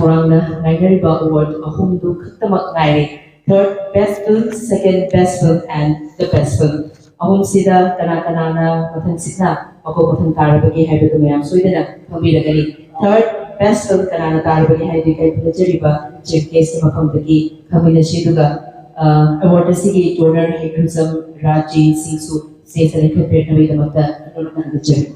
ꯈꯧꯔꯥꯡꯅ ꯉꯥꯏꯅꯔꯤꯕ award ꯑꯍꯨꯝꯗꯨ ꯈꯛꯇꯃꯛ ꯉꯥꯏꯔꯦ꯫ Third best film, second best film and the best film꯫ ꯑꯍꯨꯝꯁꯤꯗ ꯀꯅꯥ ꯀꯅꯥꯅ ꯃꯊꯪꯁꯤꯠꯅ ꯃꯀꯣꯛ ꯃꯊꯪ ꯇꯥꯔꯕꯒꯦ ꯍꯥꯏꯕꯗꯨ ꯃꯌꯥꯝ ꯁꯣꯏꯗꯅ ꯈꯪꯕꯤꯔꯒꯅꯤ꯫ Third best film ꯀꯅꯥꯅ ꯇꯥꯔꯕꯒꯦ ꯍꯥꯏꯕꯗꯨ ꯏꯀꯥꯏ ꯈꯨꯝꯅꯖꯔꯤꯕ chief guest ꯀꯤ ꯃꯐꯝꯗꯒꯤ ꯈꯪꯃꯤꯟꯅꯁꯤ꯫ ꯑꯗꯨꯒ, ꯑ, award ꯑꯁꯤꯒꯤ donor ꯍꯩꯀ꯭ꯔꯨꯖꯝ ꯔꯥꯖ ꯖꯦ ꯁꯤꯡꯁꯨ stage ꯇ ꯂꯦꯡꯈꯠꯄꯤꯔꯛꯅꯕꯒꯤꯗꯃꯛꯇ ꯅꯣꯂꯨꯛꯅ ꯊꯥꯒꯠꯆꯔꯤ꯫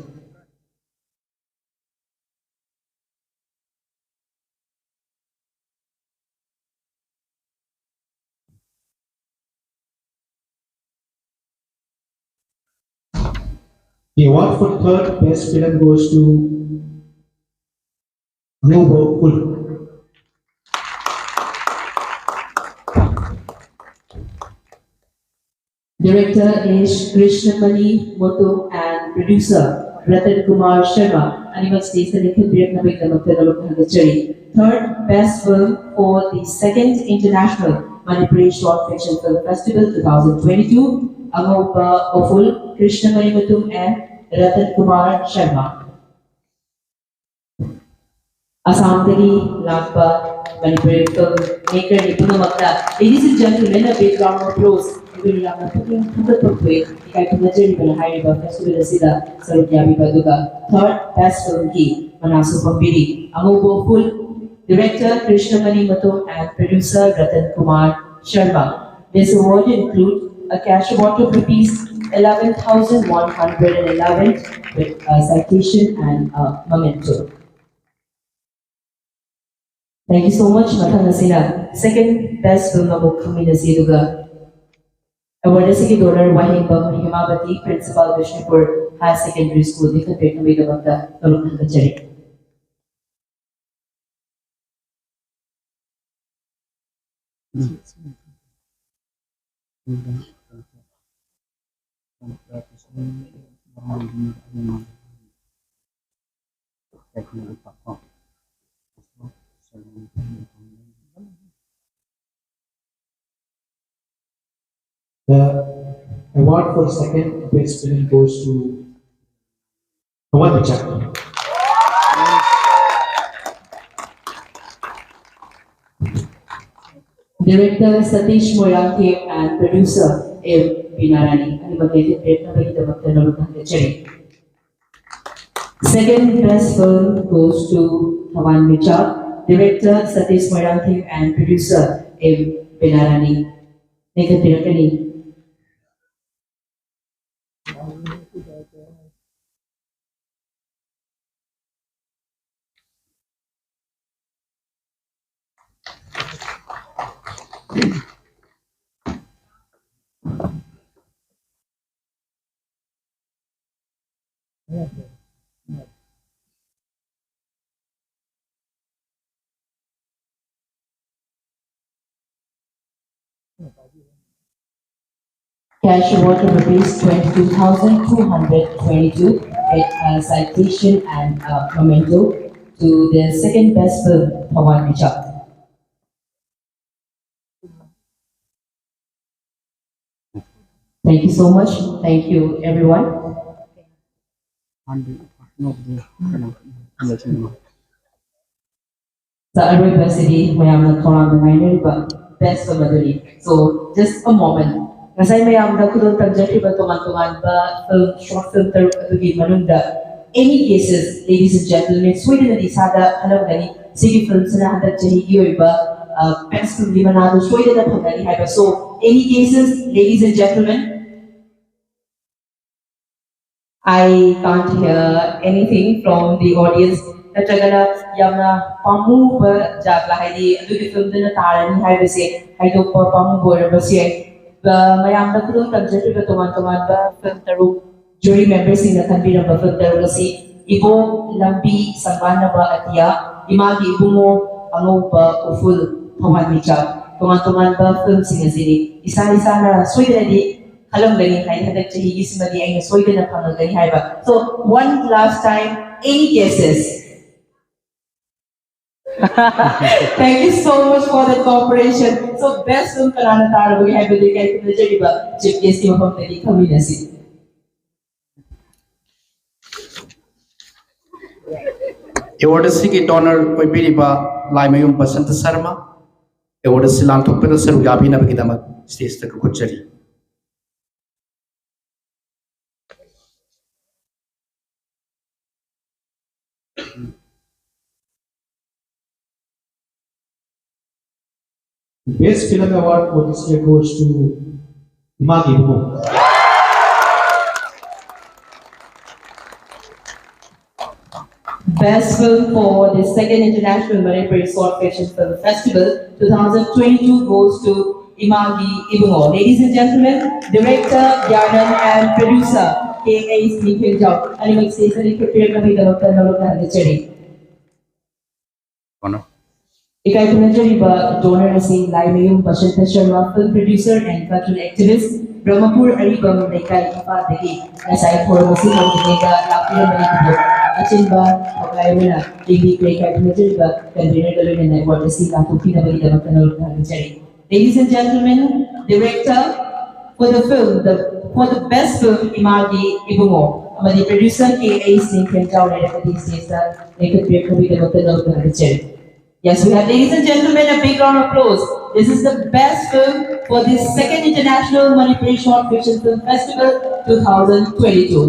The award for third best film goes to Nubo Kul. Director is Krishnamani Motum and producer Ratan Kumar Sharma. ꯑꯅꯤꯃꯛ stage ꯇ ꯂꯦꯡꯈꯠꯄꯤꯔꯛꯅꯕꯒꯤꯗꯃꯛꯇ ꯅꯣꯂꯨꯛꯅ ꯊꯥꯒꯠꯆꯔꯤ꯫ Third best film for the second International Manipuri Short Fiction Film Festival two thousand twenty-two, ꯑꯉꯧꯕ ꯎꯐꯨꯜ, Krishnamani Motum and Ratan Kumar Sharma꯫ ꯑꯁꯥꯝꯗꯒꯤ ꯂꯥꯛꯄ ꯃꯅꯤꯄꯨꯔꯤ film maker ꯅꯤ ꯄꯨꯝꯅꯃꯛꯇ, ladies and gentlemen, a big round of applause꯫ ꯑꯩꯈꯣꯏꯅ ꯌꯥꯝꯅ ꯄꯨꯛꯅꯤꯡ ꯊꯧꯒꯠꯄ ꯊꯣꯛꯏ, ꯏꯀꯥꯏ ꯈꯨꯝꯅꯖꯔꯤꯕꯅ ꯍꯥꯏꯔꯤꯕ festival ꯑꯁꯤꯗ ꯁꯔꯨꯛ ꯌꯥꯕꯤꯕ꯫ ꯑꯗꯨꯒ third best film ꯒꯤ ꯃꯅꯥꯁꯨ ꯐꯪꯕꯤꯔꯤ ꯑꯉꯧꯕ ꯎꯐꯨꯜ, director Krishnamani Motum and producer Ratan Kumar Sharma. This award includes a cash award of rupees eleven thousand one hundred and eleven with a citation and a memento. Thank you so much. ꯃꯊꯪ ꯑꯁꯤꯅ second best film ꯑꯃꯨꯛ ꯈꯪꯃꯤꯟꯅꯁꯤ꯫ ꯑꯗꯨꯒ award ꯑꯁꯤꯒꯤ donor ꯋꯥꯍꯦꯡꯕꯝ Hemabati, Principal Bishnupur Higher Secondary School, ꯂꯤꯡꯈꯠꯄꯤꯔꯛꯅꯕꯒꯤꯗꯃꯛꯇ ꯅꯣꯂꯨꯛꯅ ꯊꯥꯒꯠꯆꯔꯤ꯫ The award for second best film goes to Award Bichak. Director Satish Moirangthem and producer M. Binarani, ꯑꯅꯤꯃꯛ ꯂꯩꯈꯤꯗ꯭ꯔꯦ ꯅꯝꯕꯒꯤꯗꯃꯛꯇ ꯅꯣꯂꯨꯛꯅ ꯊꯥꯒꯠꯆꯔꯤ꯫ Second best film goes to Thawan Michak, director Satish Moirangthem and producer M. Binarani. ꯂꯩꯈꯠꯄꯤꯔꯛꯀꯅꯤ꯫ Cash award of rupees twenty-two thousand two hundred twenty-two with a citation and a memento to the second best film, Thawan Michak. Thank you so much. Thank you, everyone. ꯆꯥꯛ ꯑꯔꯣꯏꯕ ꯑꯁꯤꯗꯤ ꯃꯌꯥꯝꯅ ꯈꯧꯔꯥꯡꯅ ꯉꯥꯏꯅꯔꯤꯕ best film ꯑꯗꯨꯅꯤ꯫ So, just a moment. ꯉꯁꯥꯏ ꯃꯌꯥꯝꯗ ꯈꯨꯗꯣꯜ ꯇꯝꯖꯈ꯭ꯔꯤꯕ ꯇꯣꯉꯥꯟ ꯇꯣꯉꯥꯟꯕ film, short film ꯇꯔꯨꯛ ꯑꯗꯨꯒꯤ ꯃꯅꯨꯡꯗ any guesses, ladies and gentlemen, ꯁꯣꯏꯗꯅꯗꯤ ꯏꯁꯥꯗ ꯈꯜꯂꯝꯒꯅꯤ꯫ ꯁꯤꯒꯤ film ꯁꯤꯅ ꯍꯟꯗꯛ ꯆꯍꯤꯒꯤ ꯑꯣꯏꯕ, ꯑ, best film ꯒꯤ ꯃꯅꯥꯗꯨ ꯁꯣꯏꯗꯅ ꯐꯪꯒꯅꯤ ꯍꯥꯏꯕ꯫ So, any guesses, ladies and gentlemen? I can't hear anything from the audience. ꯅꯠꯇ꯭ꯔꯒꯅ ꯌꯥꯝꯅ ꯄꯥꯝꯃꯨꯕ ꯖꯥꯠꯂ, ꯍꯥꯏꯗꯤ ꯑꯗꯨꯒꯤ film ꯗꯨꯅ ꯇꯥꯔꯅꯤ ꯍꯥꯏꯕꯁꯦ ꯍꯥꯏꯗꯣꯛꯄ ꯄꯥꯝꯃꯨꯕ ꯑꯣꯏꯔꯝꯕꯁꯨ ꯌꯥꯏ꯫ ꯑ, ꯃꯌꯥꯝꯗ ꯈꯨꯗꯣꯜ ꯇꯝꯖꯈ꯭ꯔꯤꯕ ꯇꯣꯉꯥꯟ ꯇꯣꯉꯥꯟꯕ film ꯇꯔꯨꯛ, jury member ꯁꯤꯡꯅ ꯈꯟꯕꯤꯔꯝꯕ film ꯇꯔꯨꯛ ꯑꯁꯤ ꯏꯕꯣꯛ ꯂꯝꯕꯤ ꯁꯪꯕꯥꯟꯅꯕ ꯑꯇꯤꯌꯥ, ꯏꯃꯥꯒꯤ ꯏꯕꯨꯡꯉꯣ ꯑꯉꯧꯕ ꯎꯐꯨꯜ, ꯊꯧꯍꯥꯟ ꯃꯤꯆꯥꯛ, ꯇꯣꯉꯥꯟ ꯇꯣꯉꯥꯟꯕ film ꯁꯤꯡ ꯑꯁꯤꯅꯤ꯫ ꯏꯁꯥ ꯏꯁꯥꯅ ꯁꯣꯏꯗꯅꯗꯤ ꯈꯜꯂꯝꯒꯅꯤ ꯍꯥꯏꯗꯤ ꯍꯟꯗꯛ ꯆꯍꯤꯒꯤꯁꯤꯃꯗꯤ ꯑꯩꯅ ꯁꯣꯏꯗꯅ ꯐꯪꯉꯒꯅꯤ ꯍꯥꯏꯕ꯫ So, one last time, any guesses? Thank you so much for the cooperation. So, best film ꯀꯅꯥꯅ ꯇꯥꯔꯕꯒꯦ ꯍꯥꯏꯕꯗꯨ ꯏꯀꯥꯏ ꯈꯨꯝꯅꯖꯔꯤꯕ chief guest ꯀꯤ ꯃꯐꯝꯗꯒꯤ ꯈꯪꯃꯤꯟꯅꯁꯤ꯫ Award ꯑꯁꯤꯒꯤ donor ꯑꯣꯏꯕꯤꯔꯤꯕ ꯂꯥꯏꯃꯌꯨꯝ ꯕꯁꯟꯇ ꯁꯔꯃ꯫ ꯑꯦꯋꯥꯔꯗ ꯑꯁꯤ ꯂꯥꯟꯊꯣꯛꯄꯗ ꯁꯔꯨꯛ ꯌꯥꯕꯤꯅꯕꯒꯤꯗꯃꯛ ꯁ꯭ꯇꯦꯖꯇ ꯀꯧꯈꯠꯆꯔꯤ꯫ Best Film Award for this year goes to Imagi Ibumo. Best film for the second International Manipuri Short Fiction Film Festival twenty twenty-two goes to Imagi Ibumo. Ladies and gentlemen, director Gyanan and producer K A Singh Khenjao. ꯑꯅꯤꯃꯛ ꯁ꯭ꯇꯦꯖꯇ ꯂꯦꯡꯈꯠꯄꯤꯔꯛꯅꯕꯒꯤꯗꯃꯛꯇ ꯅꯧꯅ ꯍꯟꯖꯔꯤ꯫ ꯀꯣꯟꯅ꯫ ꯏꯀꯥꯏ ꯈꯨꯝꯅꯖꯔꯤꯕ ꯗꯣꯅꯔ ꯑꯁꯤ Laimayum Basanta Sharma, film producer and cultural activist, Brahmapur ꯑꯔꯤꯕꯝ ꯂꯩꯀꯥꯏ ꯏꯝꯐꯥꯜꯗꯒꯤ ꯉꯁꯥꯏ ꯊꯧꯔꯝ ꯑꯁꯤ ꯍꯧꯗ꯭ꯔꯤꯉꯩꯗ ꯂꯥꯛꯄꯤꯔꯝꯕꯅꯤ꯫ ꯑꯗꯨꯕꯨ ꯑꯆꯤꯟꯕ ꯊꯧꯒꯥꯏ ꯑꯣꯏꯅ ꯂꯦꯡꯕꯤꯈ꯭ꯔꯦ꯫ ꯏꯀꯥꯏ ꯈꯨꯝꯅꯖꯔꯤꯕ convener ꯒ ꯂꯣꯏꯅꯅ award ꯑꯁꯤ ꯂꯥꯟꯊꯣꯛꯄꯤꯅꯕꯒꯤꯗꯃꯛꯇ ꯅꯧꯅ ꯍꯟꯖꯔꯤ꯫ Ladies and gentlemen, director for the film, the, for the best film, Imagi Ibumo, ꯑꯃꯗꯤ producer K A Singh Khenjao ꯂꯩꯔꯒꯗꯤ ꯁ꯭ꯇꯦꯖꯇ ꯂꯦꯡꯈꯠꯄꯤꯔꯛꯅꯕꯒꯤꯗꯃꯛꯇ ꯅꯧꯅ ꯍꯟꯖꯔꯤ꯫ Yes, we have, ladies and gentlemen, a big round of applause. This is the best film for the second International Manipuri Short Fiction Film Festival twenty twenty-two.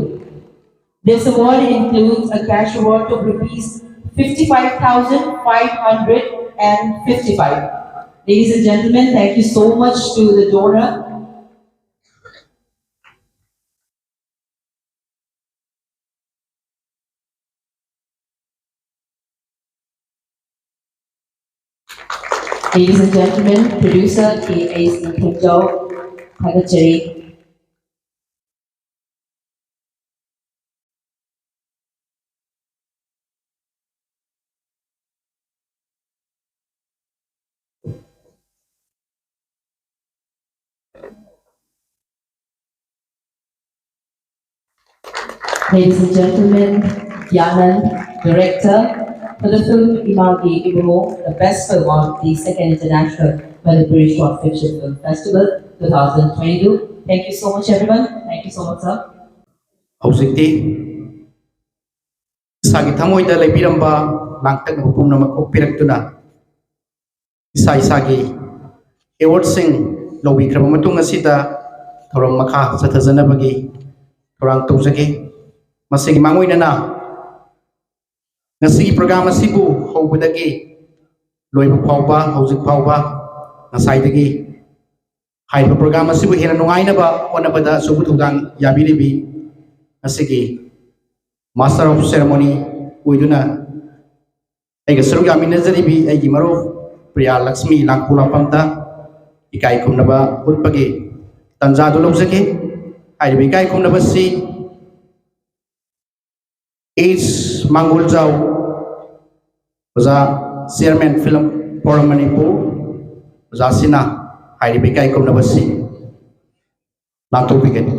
This award includes a cash award of rupees fifty-five thousand five hundred and fifty-five. Ladies and gentlemen, thank you so much to the donor. Ladies and gentlemen, producer K A Singh Khenjao, ꯊꯥꯒꯠꯆꯔꯤ꯫ Ladies and gentlemen, Gyanan, director for the film Imagi Ibumo, the best film of the Second International Manipuri Short Fiction Film Festival twenty twenty-two. Thank you so much, everyone. Thank you so much, sir. ꯍꯧꯖꯤꯛꯇꯤ ꯏꯁꯥꯒꯤ ꯊꯃꯣꯏꯗ ꯂꯩꯕꯤꯔꯝꯕ ꯂꯥꯡꯇꯛꯅꯕ ꯄꯨꯝꯅꯃꯛ ꯀꯣꯛꯄꯤꯔꯛꯇꯨꯅ ꯏꯁꯥ ꯏꯁꯥꯒꯤ ꯑꯦꯋꯥꯔꯗꯁꯤꯡ ꯂꯧꯕꯤꯈ꯭ꯔꯕ ꯃꯇꯨꯡ ꯑꯁꯤꯗ ꯊꯧꯔꯝ ꯃꯈꯥ ꯆꯠꯊꯖꯅꯕꯒꯤ ꯊꯧꯔꯥꯡ ꯇꯧꯖꯒꯦ꯫ ꯃꯁꯤꯒꯤ ꯃꯥꯡꯑꯣꯏꯅꯅ ꯉꯁꯤꯒꯤ ꯄ꯭ꯔꯣꯒ꯭ꯔꯥꯝ ꯑꯁꯤꯕꯨ ꯍꯧꯕꯗꯒꯤ ꯂꯣꯏꯕ ꯐꯥꯎꯕ, ꯍꯧꯖꯤꯛ ꯐꯥꯎꯕ, ꯉꯁꯥꯏꯗꯒꯤ ꯍꯥꯏꯔꯤꯕ ꯄ꯭ꯔꯣꯒ꯭ꯔꯥꯝ ꯑꯁꯤꯕꯨ ꯍꯦꯟꯅ ꯅꯨꯡꯉꯥꯏꯅꯕ ꯍꯣꯠꯅꯕꯗ ꯑꯆꯧꯕ ꯊꯧꯗꯥꯡ ꯌꯥꯕꯤꯔꯤꯕꯤ ꯉꯁꯤꯒꯤ Master of Ceremony ꯑꯣꯏꯗꯨꯅ ꯑꯩꯒ ꯁꯔꯨꯛ ꯌꯥꯃꯤꯟꯅꯖꯔꯤꯕꯤ ꯑꯩꯒꯤ ꯃꯔꯨꯞ ꯄ꯭ꯔꯤꯌꯥ ꯂꯛꯁꯃꯤ ꯂꯥꯡꯄꯣꯛꯂꯥꯛꯄꯝꯗ ꯏꯀꯥꯏ ꯈꯨꯝꯅꯕ ꯎꯠꯄꯒꯤ ꯇꯥꯟꯖꯥꯗꯨ ꯂꯧꯖꯒꯦ꯫ ꯍꯥꯏꯔꯤꯕ ꯏꯀꯥꯏ ꯈꯨꯝꯅꯕꯁꯤ ꯑꯩꯆ ꯃꯥꯡꯒꯣꯜꯖꯥꯎ, ꯑꯣꯖꯥ, ꯆꯤꯌꯔꯃꯦꯟ ꯐꯤꯂꯝ ꯐꯣꯔꯝ ꯃꯅꯤꯄꯨꯔ, ꯑꯣꯖꯥꯁꯤꯅ ꯍꯥꯏꯔꯤꯕ ꯏꯀꯥꯏ ꯈꯨꯝꯅꯕꯁꯤ ꯂꯥꯡꯊꯣꯛꯄꯤꯒꯅꯤ꯫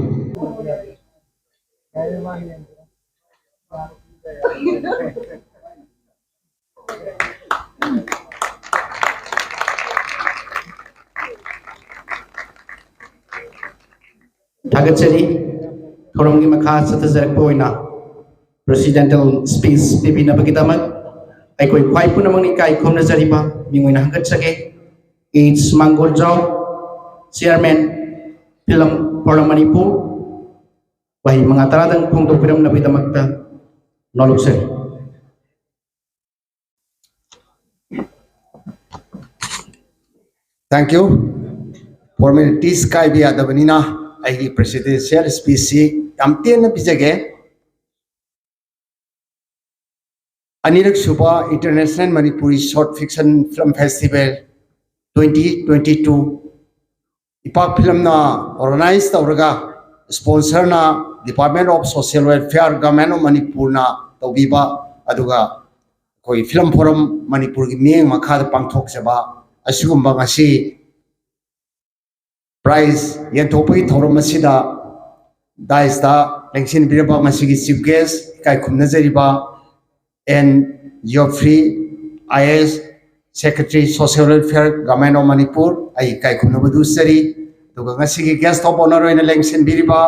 ꯊꯥꯒꯠꯆꯔꯤ꯫ ꯊꯧꯔꯝꯒꯤ ꯃꯈꯥ ꯆꯠꯊꯖꯔꯛꯄ ꯑꯣꯏꯅ presidential speech ꯄꯤꯕꯤꯅꯕꯒꯤꯗꯃꯛ ꯑꯩꯈꯣꯏ ꯈ꯭ꯋꯥꯏ ꯄꯨꯝꯅꯃꯛꯅ ꯏꯀꯥꯏ ꯈꯨꯝꯅꯖꯔꯤꯕ ꯃꯤꯡ ꯑꯣꯏꯅ ꯍꯪꯒꯠꯆꯒꯦ꯫ H Mangoljao, chairman film forum Manipur, ꯋꯥꯍꯩ ꯃꯉꯥ ꯇꯔꯥꯗꯪ ꯐꯣꯡꯗꯣꯛꯄꯤꯔꯝꯅꯕꯒꯤꯗꯃꯛꯇ ꯅꯣꯂꯨꯛꯆꯔꯤ꯫ Thank you. Formalities ꯀꯥꯏꯕ ꯌꯥꯗꯕꯅꯤꯅ ꯑꯩꯒꯤ presidential speechꯁꯤ ꯌꯥꯝ ꯇꯦꯟꯅ ꯄꯤꯖꯒꯦ꯫ ꯑꯅꯤꯔꯛ ꯁꯨꯕ International Manipuri Short Fiction Film Festival twenty twenty two ꯏꯄꯥꯛ ꯐꯤꯂꯝꯅ organize ꯇꯧꯔꯒ, sponsorꯅ Department of Social Welfare, Government of ꯃꯅꯤꯄꯨꯔꯅ ꯇꯧꯕꯤꯕ, ꯑꯗꯨꯒ ꯑꯩꯈꯣꯏ ꯐꯤꯂꯝ ꯐꯣꯔꯝ ꯃꯅꯤꯄꯨꯔꯒꯤ ꯃꯤꯠꯌꯦꯡ ꯃꯈꯥꯗ ꯄꯥꯡꯊꯣꯛꯆꯕ ꯑꯁꯤꯒꯨꯝꯕ ꯉꯁꯤ prize ꯌꯦꯟꯊꯣꯛꯄꯒꯤ ꯊꯧꯔꯝ ꯑꯁꯤꯗ dais ꯇ ꯂꯦꯡꯁꯤꯟꯕꯤꯔꯕ ꯉꯁꯤꯒꯤ chief guest, ꯏꯀꯥꯏ ꯈꯨꯝꯅꯖꯔꯤꯕ N ꯖꯣꯐ꯭ꯔꯤ, I A S, Secretary Social Welfare, Government of Manipur, ꯑꯩ ꯏꯀꯥꯏ ꯈꯨꯝꯅꯕꯗꯨ ꯎꯠꯆꯔꯤ꯫ ꯑꯗꯨꯒ ꯉꯁꯤꯒꯤ guest of honour ꯑꯣꯏꯅ ꯂꯦꯡꯁꯤꯟꯕꯤꯔꯤꯕ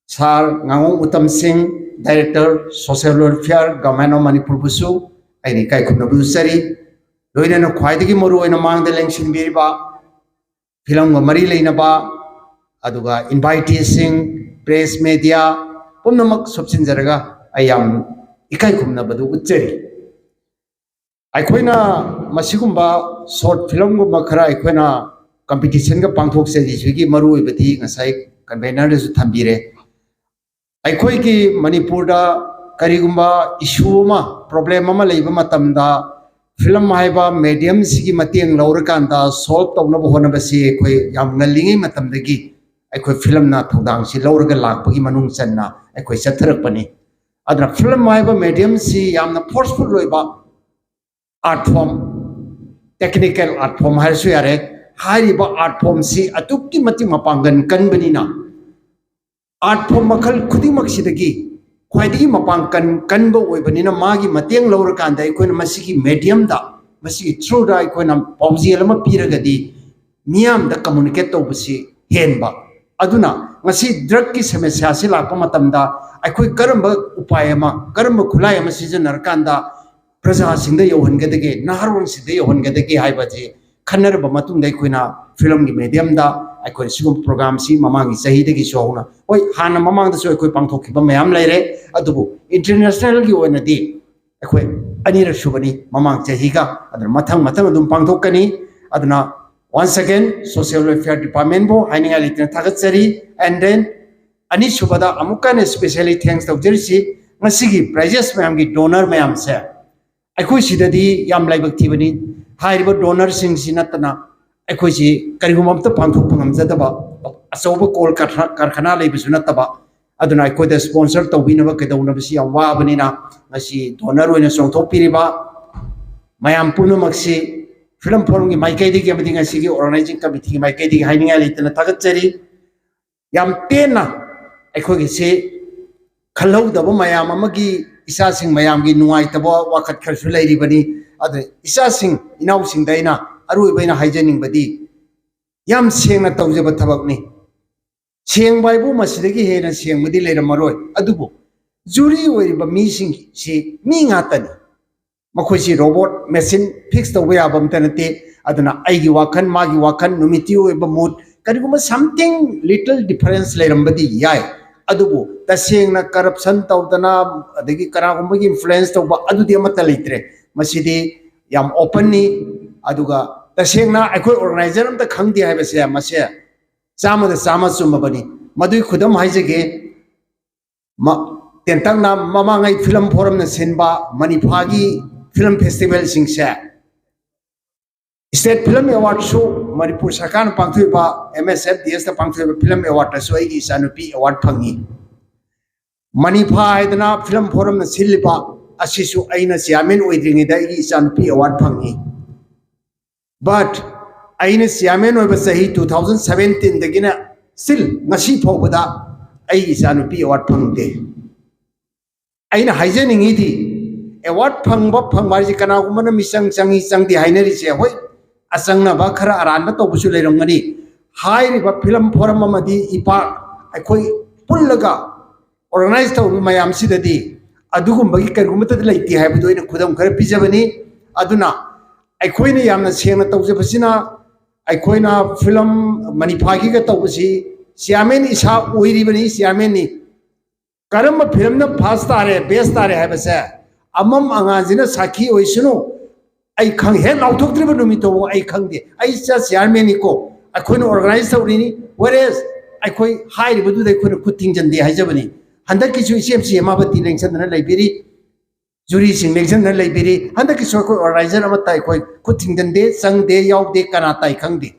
ꯁꯥꯔ ꯉꯥꯉꯣꯝ ꯎꯇꯝ ꯁꯤꯡ, Director Social Welfare, Government of ꯃꯅꯤꯄꯨꯔꯕꯨꯁꯨ ꯑꯩꯅ ꯏꯀꯥꯏ ꯈꯨꯝꯅꯕ ꯎꯠꯆꯔꯤ꯫ ꯂꯣꯏꯅꯅ ꯈ꯭ꯋꯥꯏꯗꯒꯤ ꯃꯔꯨ ꯑꯣꯏꯅ ꯃꯥꯡꯗ ꯂꯦꯡꯁꯤꯟꯕꯤꯔꯤꯕ ꯐꯤꯂꯝꯒ ꯃꯔꯤ ꯂꯩꯅꯕ, ꯑꯗꯨꯒ ꯏꯟꯚꯥꯏꯇꯤꯁꯤꯡ, ꯄ꯭ꯔꯦꯁ, ꯃꯦꯗꯤꯌꯥ ꯄꯨꯝꯅꯃꯛ ꯁꯨꯞꯆꯤꯟꯖꯔꯒ ꯑꯩ ꯌꯥꯝ ꯏꯀꯥꯏ ꯈꯨꯝꯅꯕꯗꯨ ꯎꯠꯆꯔꯤ꯫ ꯑꯩꯈꯣꯏꯅ ꯃꯁꯤꯒꯨꯝꯕ ꯁꯣꯔꯠ ꯐꯤꯂꯝꯒꯨꯝꯕ ꯈꯔ ꯑꯩꯈꯣꯏꯅ ꯀꯝꯄꯤꯇꯤꯁꯟꯒ ꯄꯥꯡꯊꯣꯛꯆꯔꯤꯁꯤꯒꯤ ꯃꯔꯨꯑꯣꯏꯕꯗꯤ ꯉꯁꯥꯏ ꯀꯟꯚꯦꯅꯔꯗꯁꯨ ꯊꯝꯕꯤꯔꯦ꯫ ꯑꯩꯈꯣꯏꯒꯤ ꯃꯅꯤꯄꯨꯔꯗ ꯀꯔꯤꯒꯨꯝꯕ ꯏꯁꯨ ꯑꯃ, ꯄ꯭ꯔꯣꯕ꯭ꯂꯦꯝ ꯑꯃ ꯂꯩꯕ ꯃꯇꯝꯗ, ꯐꯤꯂꯝ ꯍꯥꯏꯕ ꯃꯦꯗꯤꯌꯝꯁꯤꯒꯤ ꯃꯇꯦꯡ ꯂꯧꯔꯀꯥꯟꯗ ꯁꯣꯜꯕ ꯇꯧꯅꯕ ꯍꯣꯠꯅꯕꯁꯤ ꯑꯩꯈꯣꯏ ꯌꯥꯝ ꯉꯜꯂꯤꯉꯩ ꯃꯇꯝꯗꯒꯤ ꯑꯩꯈꯣꯏ ꯐꯤꯂꯝꯅ ꯊꯧꯗꯥꯡꯁꯤ ꯂꯧꯔꯒ ꯂꯥꯛꯄꯒꯤ ꯃꯅꯨꯡ ꯆꯟꯅ ꯑꯩꯈꯣꯏ ꯆꯠꯊꯔꯛꯄꯅꯤ꯫ ꯑꯗꯨꯅ ꯐꯤꯂꯝ ꯍꯥꯏꯕ ꯃꯦꯗꯤꯌꯝꯁꯤ ꯌꯥꯝꯅ ꯐꯣꯔꯁꯐꯨꯜ ꯑꯣꯏꯕ art form, technical art form ꯍꯥꯏꯔꯁꯨ ꯌꯥꯔꯦ꯫ ꯍꯥꯏꯔꯤꯕ ꯑꯥꯔꯠ ꯐꯣꯝꯁꯤ ꯑꯗꯨꯛꯀꯤ ꯃꯇꯤꯛ ꯃꯄꯥꯡꯒꯜ ꯀꯟꯕꯅꯤꯅ, ꯑꯥꯔꯠ ꯐꯣꯝ ꯃꯈꯜ ꯈꯨꯗꯤꯡꯃꯛꯁꯤꯗꯒꯤ ꯈ꯭ꯋꯥꯏꯗꯒꯤ ꯃꯄꯥꯡꯒꯜ ꯀꯟꯕ ꯑꯣꯏꯕꯅꯤꯅ, ꯃꯥꯒꯤ ꯃꯇꯦꯡ ꯂꯧꯔꯀꯥꯟꯗ ꯑꯩꯈꯣꯏꯅ ꯃꯁꯤꯒꯤ ꯃꯦꯗꯤꯌꯝꯗ, ꯃꯁꯤꯒꯤ ꯊ꯭ꯔꯨꯗ ꯑꯩꯈꯣꯏꯅ ꯄꯥꯎꯖꯦꯜ ꯑꯃ ꯄꯤꯔꯒꯗꯤ ꯃꯤꯌꯥꯝꯗ ꯀꯝꯃꯨꯅꯤꯀꯦꯠ ꯇꯧꯕꯁꯤ ꯍꯦꯟꯕ꯫ ꯑꯗꯨꯅ ꯉꯁꯤ ꯗ꯭ꯔꯒꯀꯤ ꯁꯃꯁ꯭ꯌꯥꯁꯤ ꯂꯥꯛꯄ ꯃꯇꯝꯗ ꯑꯩꯈꯣꯏ ꯀꯔꯝꯕ ꯎꯄꯥꯏ ꯑꯃ, ꯀꯔꯝꯕ ꯈꯨꯠꯂꯥꯏ ꯑꯃ ꯁꯤꯖꯤꯟꯅꯔꯀꯥꯟꯗ ꯄ꯭ꯔꯖꯥꯁꯤꯡꯗ ꯌꯧꯍꯟꯒꯗꯒꯦ, ꯅꯍꯥꯔꯣꯜꯁꯤꯡꯗ ꯌꯧꯍꯟꯒꯗꯒꯦ ꯍꯥꯏꯕꯁꯤ ꯈꯟꯅꯔꯕ ꯃꯇꯨꯡꯗ ꯑꯩꯈꯣꯏꯅ ꯐꯤꯂꯝꯒꯤ ꯃꯦꯗꯤꯌꯝꯗ ꯑꯩꯈꯣꯏ ꯁꯤꯒꯨꯝꯕ ꯄ꯭ꯔꯣꯒ꯭ꯔꯥꯝꯁꯤ ꯃꯃꯥꯡꯒꯤ ꯆꯍꯤꯗꯒꯤꯁꯨ ꯍꯧꯅ, ꯍꯣꯏ, ꯍꯥꯟꯅ ꯃꯃꯥꯡꯗꯁꯨ ꯑꯩꯈꯣꯏ ꯄꯥꯡꯊꯣꯛꯈꯤꯕ ꯃꯌꯥꯝ ꯂꯩꯔꯦ, ꯑꯗꯨꯕꯨ ꯏꯟꯇꯔꯅꯦꯁꯅꯦꯜꯒꯤ ꯑꯣꯏꯅꯗꯤ ꯑꯩꯈꯣꯏ ꯑꯅꯤꯔꯛ ꯁꯨꯕꯅꯤ, ꯃꯃꯥꯡ ꯆꯍꯤꯒ, ꯑꯗꯨꯅ ꯃꯊꯪ ꯃꯊꯪ ꯑꯗꯨꯝ ꯄꯥꯡꯊꯣꯛꯀꯅꯤ꯫ ꯑꯗꯨꯅ once again social welfare departmentꯕꯨ ꯍꯥꯏꯅꯤꯡꯉꯥꯏ ꯂꯩꯇꯅ ꯊꯥꯒꯠꯆꯔꯤ꯫ And then ꯑꯅꯤꯁꯨꯕꯗ ꯑꯃꯨꯛꯀ ꯍꯟꯅ specially thanks ꯇꯧꯖꯔꯤꯁꯤ ꯉꯁꯤꯒꯤ ꯄ꯭ꯔꯥꯏꯖꯦꯁ ꯃꯌꯥꯝꯒꯤ ꯗꯣꯅꯔ ꯃꯌꯥꯝꯁꯦ꯫ ꯑꯩꯈꯣꯏ ꯁꯤꯗꯗꯤ ꯌꯥꯝ ꯂꯥꯏꯕꯛ ꯊꯤꯕꯅꯤ, ꯍꯥꯏꯔꯤꯕ ꯗꯣꯅꯔꯁꯤꯡꯁꯤ ꯅꯠꯇꯅ ꯑꯩꯈꯣꯏꯁꯤ ꯀꯔꯤꯒꯨꯝꯕ ꯑꯝꯇ ꯄꯥꯡꯊꯣꯛꯄ ꯉꯝꯖꯗꯕ, ꯑꯆꯧꯕ ꯀꯣꯜ ꯀꯔꯈꯥ-, ꯀꯔꯈꯥꯅꯥ ꯂꯩꯕꯁꯨ ꯅꯠꯇꯕ꯫ ꯑꯗꯨꯅ ꯑꯩꯈꯣꯏꯗ ꯁ꯭ꯄꯣꯟꯁꯔ ꯇꯧꯕꯤꯅꯕ ꯀꯩꯗꯧꯅꯕꯁꯤ ꯌꯥꯝ ꯋꯥꯕꯅꯤꯅ, ꯉꯁꯤ ꯗꯣꯅꯔ ꯑꯣꯏꯅ ꯆꯣꯡꯊꯣꯛꯄꯤꯔꯤꯕ ꯃꯌꯥꯝ ꯄꯨꯝꯅꯃꯛꯁꯤ ꯐꯤꯂꯝ ꯐꯣꯔꯝꯒꯤ ꯃꯥꯏꯀꯩꯗꯒꯤ ꯑꯃꯗꯤ ꯉꯁꯤꯒꯤ ꯑꯣꯔꯒꯅꯥꯏꯖꯤꯡ ꯀꯃꯤꯇꯤꯒꯤ ꯃꯥꯏꯀꯩꯗꯒꯤ ꯍꯥꯏꯅꯤꯡꯉꯥꯏ ꯂꯩꯇꯅ ꯊꯥꯒꯠꯆꯔꯤ꯫ ꯌꯥꯝ ꯄꯦꯟꯅ ꯑꯩꯈꯣꯏꯒꯤꯁꯤ ꯈꯜꯍꯧꯗꯕ ꯃꯌꯥꯝ ꯑꯃꯒꯤ ꯏꯆꯥꯁꯤꯡ ꯃꯌꯥꯝꯒꯤ ꯅꯨꯡꯉꯥꯏꯇꯕ ꯋꯥꯈꯜ ꯈꯔꯁꯨ ꯂꯩꯔꯤꯕꯅꯤ꯫ ꯑꯗꯨꯅ ꯏꯆꯥꯁꯤꯡ ꯏꯅꯥꯎꯁꯤꯡꯗ ꯑꯩꯅ ꯑꯔꯣꯏꯕ ꯑꯩꯅ ꯍꯥꯏꯖꯅꯤꯡꯕꯗꯤ, ꯌꯥꯝ ꯁꯦꯡꯅ ꯇꯧꯖꯕ ꯊꯕꯛꯅꯤ꯫ ꯁꯦꯡꯕ ꯍꯥꯏꯕꯨ ꯃꯁꯤꯗꯒꯤ ꯍꯦꯟꯅ ꯁꯦꯡꯕꯗꯤ ꯂꯩꯔꯝꯃꯔꯣꯏ꯫ ꯑꯗꯨꯕꯨ ꯖꯨꯔꯤ ꯑꯣꯏꯔꯤꯕ ꯃꯤꯁꯤꯡꯁꯤ ꯃꯤ ꯉꯥꯛꯇꯅꯤ꯫ ꯃꯈꯣꯏꯁꯤ ꯔꯣꯕꯣꯠ ꯃꯦꯆꯤꯟ ꯐꯤꯛꯁ ꯇꯧꯕ ꯌꯥꯕ ꯑꯝꯇ ꯅꯠꯇꯦ꯫ ꯑꯗꯨꯅ ꯑꯩꯒꯤ ꯋꯥꯈꯜ, ꯃꯥꯒꯤ ꯋꯥꯈꯜ, ꯅꯨꯃꯤꯠꯇꯨꯒꯤ ꯑꯣꯏꯕ ꯃꯨꯠ, ꯀꯔꯤꯒꯨꯝꯕ something little difference ꯂꯩꯔꯝꯕꯗꯤ ꯌꯥꯏ, ꯑꯗꯨꯕꯨ ꯇꯁꯦꯡꯅ ꯀꯔꯞꯁꯟ ꯇꯧꯗꯅ ꯑꯗꯒꯤ ꯀꯅꯥꯒꯨꯝꯕꯒꯤ ꯏꯟꯐ꯭ꯂꯨꯌꯦꯟꯁ ꯇꯧꯕ ꯑꯗꯨꯗꯤ ꯑꯃꯠꯇ ꯂꯩꯇ꯭ꯔꯦ꯫ ꯃꯁꯤꯗꯤ ꯌꯥꯝ ꯑꯣꯄꯟꯅꯤ꯫ ꯑꯗꯨꯒ ꯇꯁꯦꯡꯅ ꯑꯩꯈꯣꯏ ꯑꯣꯔꯒꯅꯥꯏꯖꯔ ꯑꯝꯇ ꯈꯪꯗꯦ ꯍꯥꯏꯕꯁꯦ ꯃꯁꯦ ꯆꯥꯝꯃꯗ ꯆꯥꯝꯃ ꯆꯨꯝꯃꯕꯅꯤ꯫ ꯃꯗꯨꯒꯤ ꯈꯨꯗꯝ ꯍꯥꯏꯖꯒꯦ, ꯃ-, ꯇꯦꯟꯇꯛꯅ ꯃꯃꯥꯡꯉꯩ ꯐꯤꯂꯝ ꯐꯣꯔꯝꯅ ꯁꯤꯟꯕ ꯃꯅꯤꯄꯥꯒꯤ ꯐꯤꯂꯝ ꯐꯦꯁꯇꯤꯚꯦꯜꯁꯤꯡꯁꯦ, ꯁ꯭ꯇꯦꯠ ꯐꯤꯂꯝ ꯑꯦꯋꯥꯔꯗꯁꯨ ꯃꯅꯤꯄꯨꯔ ꯁꯔꯀꯥꯔꯅ ꯄꯥꯡꯊꯣꯛꯏꯕ ꯑꯦꯝ ꯑꯦꯁ ꯑꯦꯐ ꯗꯤ ꯑꯦꯁꯇ ꯄꯥꯡꯊꯣꯛꯏꯕ ꯐꯤꯂꯝ ꯑꯦꯋꯥꯔꯗꯇꯁꯨ ꯑꯩꯒꯤ ꯏꯆꯥꯅꯨꯄꯤ ꯑꯦꯋꯥꯔꯗ ꯐꯪꯉꯤ꯫ ꯃꯅꯤꯐꯥ ꯍꯥꯏꯗꯅ ꯐꯤꯂꯝ ꯐꯣꯔꯝꯅ ꯁꯤꯜꯂꯤꯕ ꯑꯁꯤꯁꯨ ꯑꯩꯅ ꯆꯤꯌꯥꯔꯃꯦꯟ ꯑꯣꯏꯗ꯭ꯔꯤꯉꯩꯗ ꯑꯩꯒꯤ ꯏꯆꯥꯅꯨꯄꯤ ꯑꯦꯋꯥꯔꯗ ꯐꯪꯉꯤ꯫ ꯕꯠ ꯑꯩꯅ ꯆꯤꯌꯥꯔꯃꯦꯟ ꯑꯣꯏꯕ ꯆꯍꯤ ꯇꯨ ꯊꯥꯎꯖꯟ ꯁꯕꯦꯟꯇꯤꯟꯗꯒꯤꯅ ꯁ꯭ꯇꯤꯜ ꯉꯁꯤ ꯐꯥꯎꯕꯗ ꯑꯩꯒꯤ ꯏꯆꯥꯅꯨꯄꯤ ꯑꯦꯋꯥꯔꯗ ꯐꯪꯗꯦ꯫ ꯑꯩꯅ ꯍꯥꯏꯖꯅꯤꯡꯉꯤꯗꯤ, ꯑꯦꯋꯥꯔꯗ ꯐꯪꯕ ꯐꯪꯕ ꯍꯥꯏꯁꯦ ꯀꯅꯥꯒꯨꯝꯕꯅ ꯃꯤꯆꯪ ꯆꯪꯉꯤ ꯆꯪꯗꯦ ꯍꯥꯏꯅꯔꯤꯁꯦ, ꯍꯣꯏ, ꯑꯆꯪꯅꯕ ꯈꯔ ꯑꯔꯥꯟꯕ ꯇꯧꯕꯁꯨ ꯂꯩꯔꯝꯒꯅꯤ꯫ ꯍꯥꯏꯔꯤꯕ ꯐꯤꯂꯝ ꯐꯣꯔꯝ ꯑꯃꯗꯤ ꯏꯄꯥ ꯑꯩꯈꯣꯏ ꯄꯨꯜꯂꯒ ꯑꯣꯔꯒꯅꯥꯏꯖ ꯇꯧꯔꯤꯕ ꯃꯌꯥꯝꯁꯤꯗꯗꯤ ꯑꯗꯨꯒꯨꯝꯕꯒꯤ ꯀꯔꯤꯒꯨꯝꯕꯇꯗꯤ ꯂꯩꯇꯦ ꯍꯥꯏꯕꯗꯨ ꯑꯩꯅ ꯈꯨꯗꯝ ꯈꯔ ꯄꯤꯖꯕꯅꯤ꯫ ꯑꯗꯨꯅ ꯑꯩꯈꯣꯏꯅ ꯌꯥꯝꯅ ꯁꯦꯡꯅ ꯇꯧꯖꯕꯁꯤꯅ, ꯑꯩꯈꯣꯏꯅ ꯐꯤꯂꯝ ꯃꯅꯤꯐꯥꯒꯤꯒ ꯇꯧꯕꯁꯤ ꯆꯤꯌꯥꯔꯃꯦꯟ ꯏꯁꯥ ꯑꯣꯏꯔꯤꯕꯅꯤ, ꯆꯤꯌꯥꯔꯃꯦꯟꯅꯤ꯫ ꯀꯔꯝꯕ ꯐꯤꯂꯝꯅ ꯐꯥꯔꯁ ꯇꯥꯔꯦ, ꯕꯦꯁ ꯇꯥꯔꯦ ꯍꯥꯏꯕꯁꯦ ꯑꯃꯝ ꯑꯉꯥꯟꯁꯤꯅ ꯁꯥꯈꯤ ꯑꯣꯏꯁꯅꯨ꯫ ꯑꯩ ꯈꯪ-, ꯍꯦꯛ ꯂꯥꯎꯊꯣꯛꯇ꯭ꯔꯤꯕ ꯅꯨꯃꯤꯠꯇꯨꯕꯨ ꯑꯩ ꯈꯪꯗꯦ꯫ ꯑꯩ ꯆ-, ꯆꯤꯌꯥꯔꯃꯦꯟꯅꯤꯀꯣ, ꯑꯩꯈꯣꯏꯅ ꯑꯣꯔꯒꯅꯥꯏꯖ ꯇꯧꯔꯤꯅꯤ, whereas ꯑꯩꯈꯣꯏ ꯍꯥꯏꯔꯤꯕꯗꯨꯗ ꯑꯩꯈꯣꯏꯅ ꯈꯨꯠ ꯊꯤꯡꯖꯤꯟꯗꯦ ꯍꯥꯏꯖꯕꯅꯤ꯫ ꯍꯟꯗꯛꯀꯤꯁꯨ ꯏꯆꯦꯝ ꯆꯦ ꯃꯥꯕꯇꯤ ꯂꯦꯡꯁꯟꯗꯅ ꯂꯩꯕꯤꯔꯤ, ꯖꯨꯔꯤꯁꯤꯡ ꯂꯦꯡꯁꯟꯗꯅ ꯂꯩꯕꯤꯔꯤ꯫ ꯍꯟꯗꯛꯀꯤꯁꯨ ꯑꯩꯈꯣꯏ ꯑꯣꯔꯒꯅꯥꯏꯖꯔ ꯑꯃꯠꯇ ꯑꯩꯈꯣꯏ ꯈꯨꯠ ꯊꯤꯡꯖꯤꯟꯗꯦ, ꯆꯪꯗꯦ, ꯌꯥꯎꯗꯦ, ꯀꯅꯥ ꯇꯥꯏ ꯈꯪꯗꯦ꯫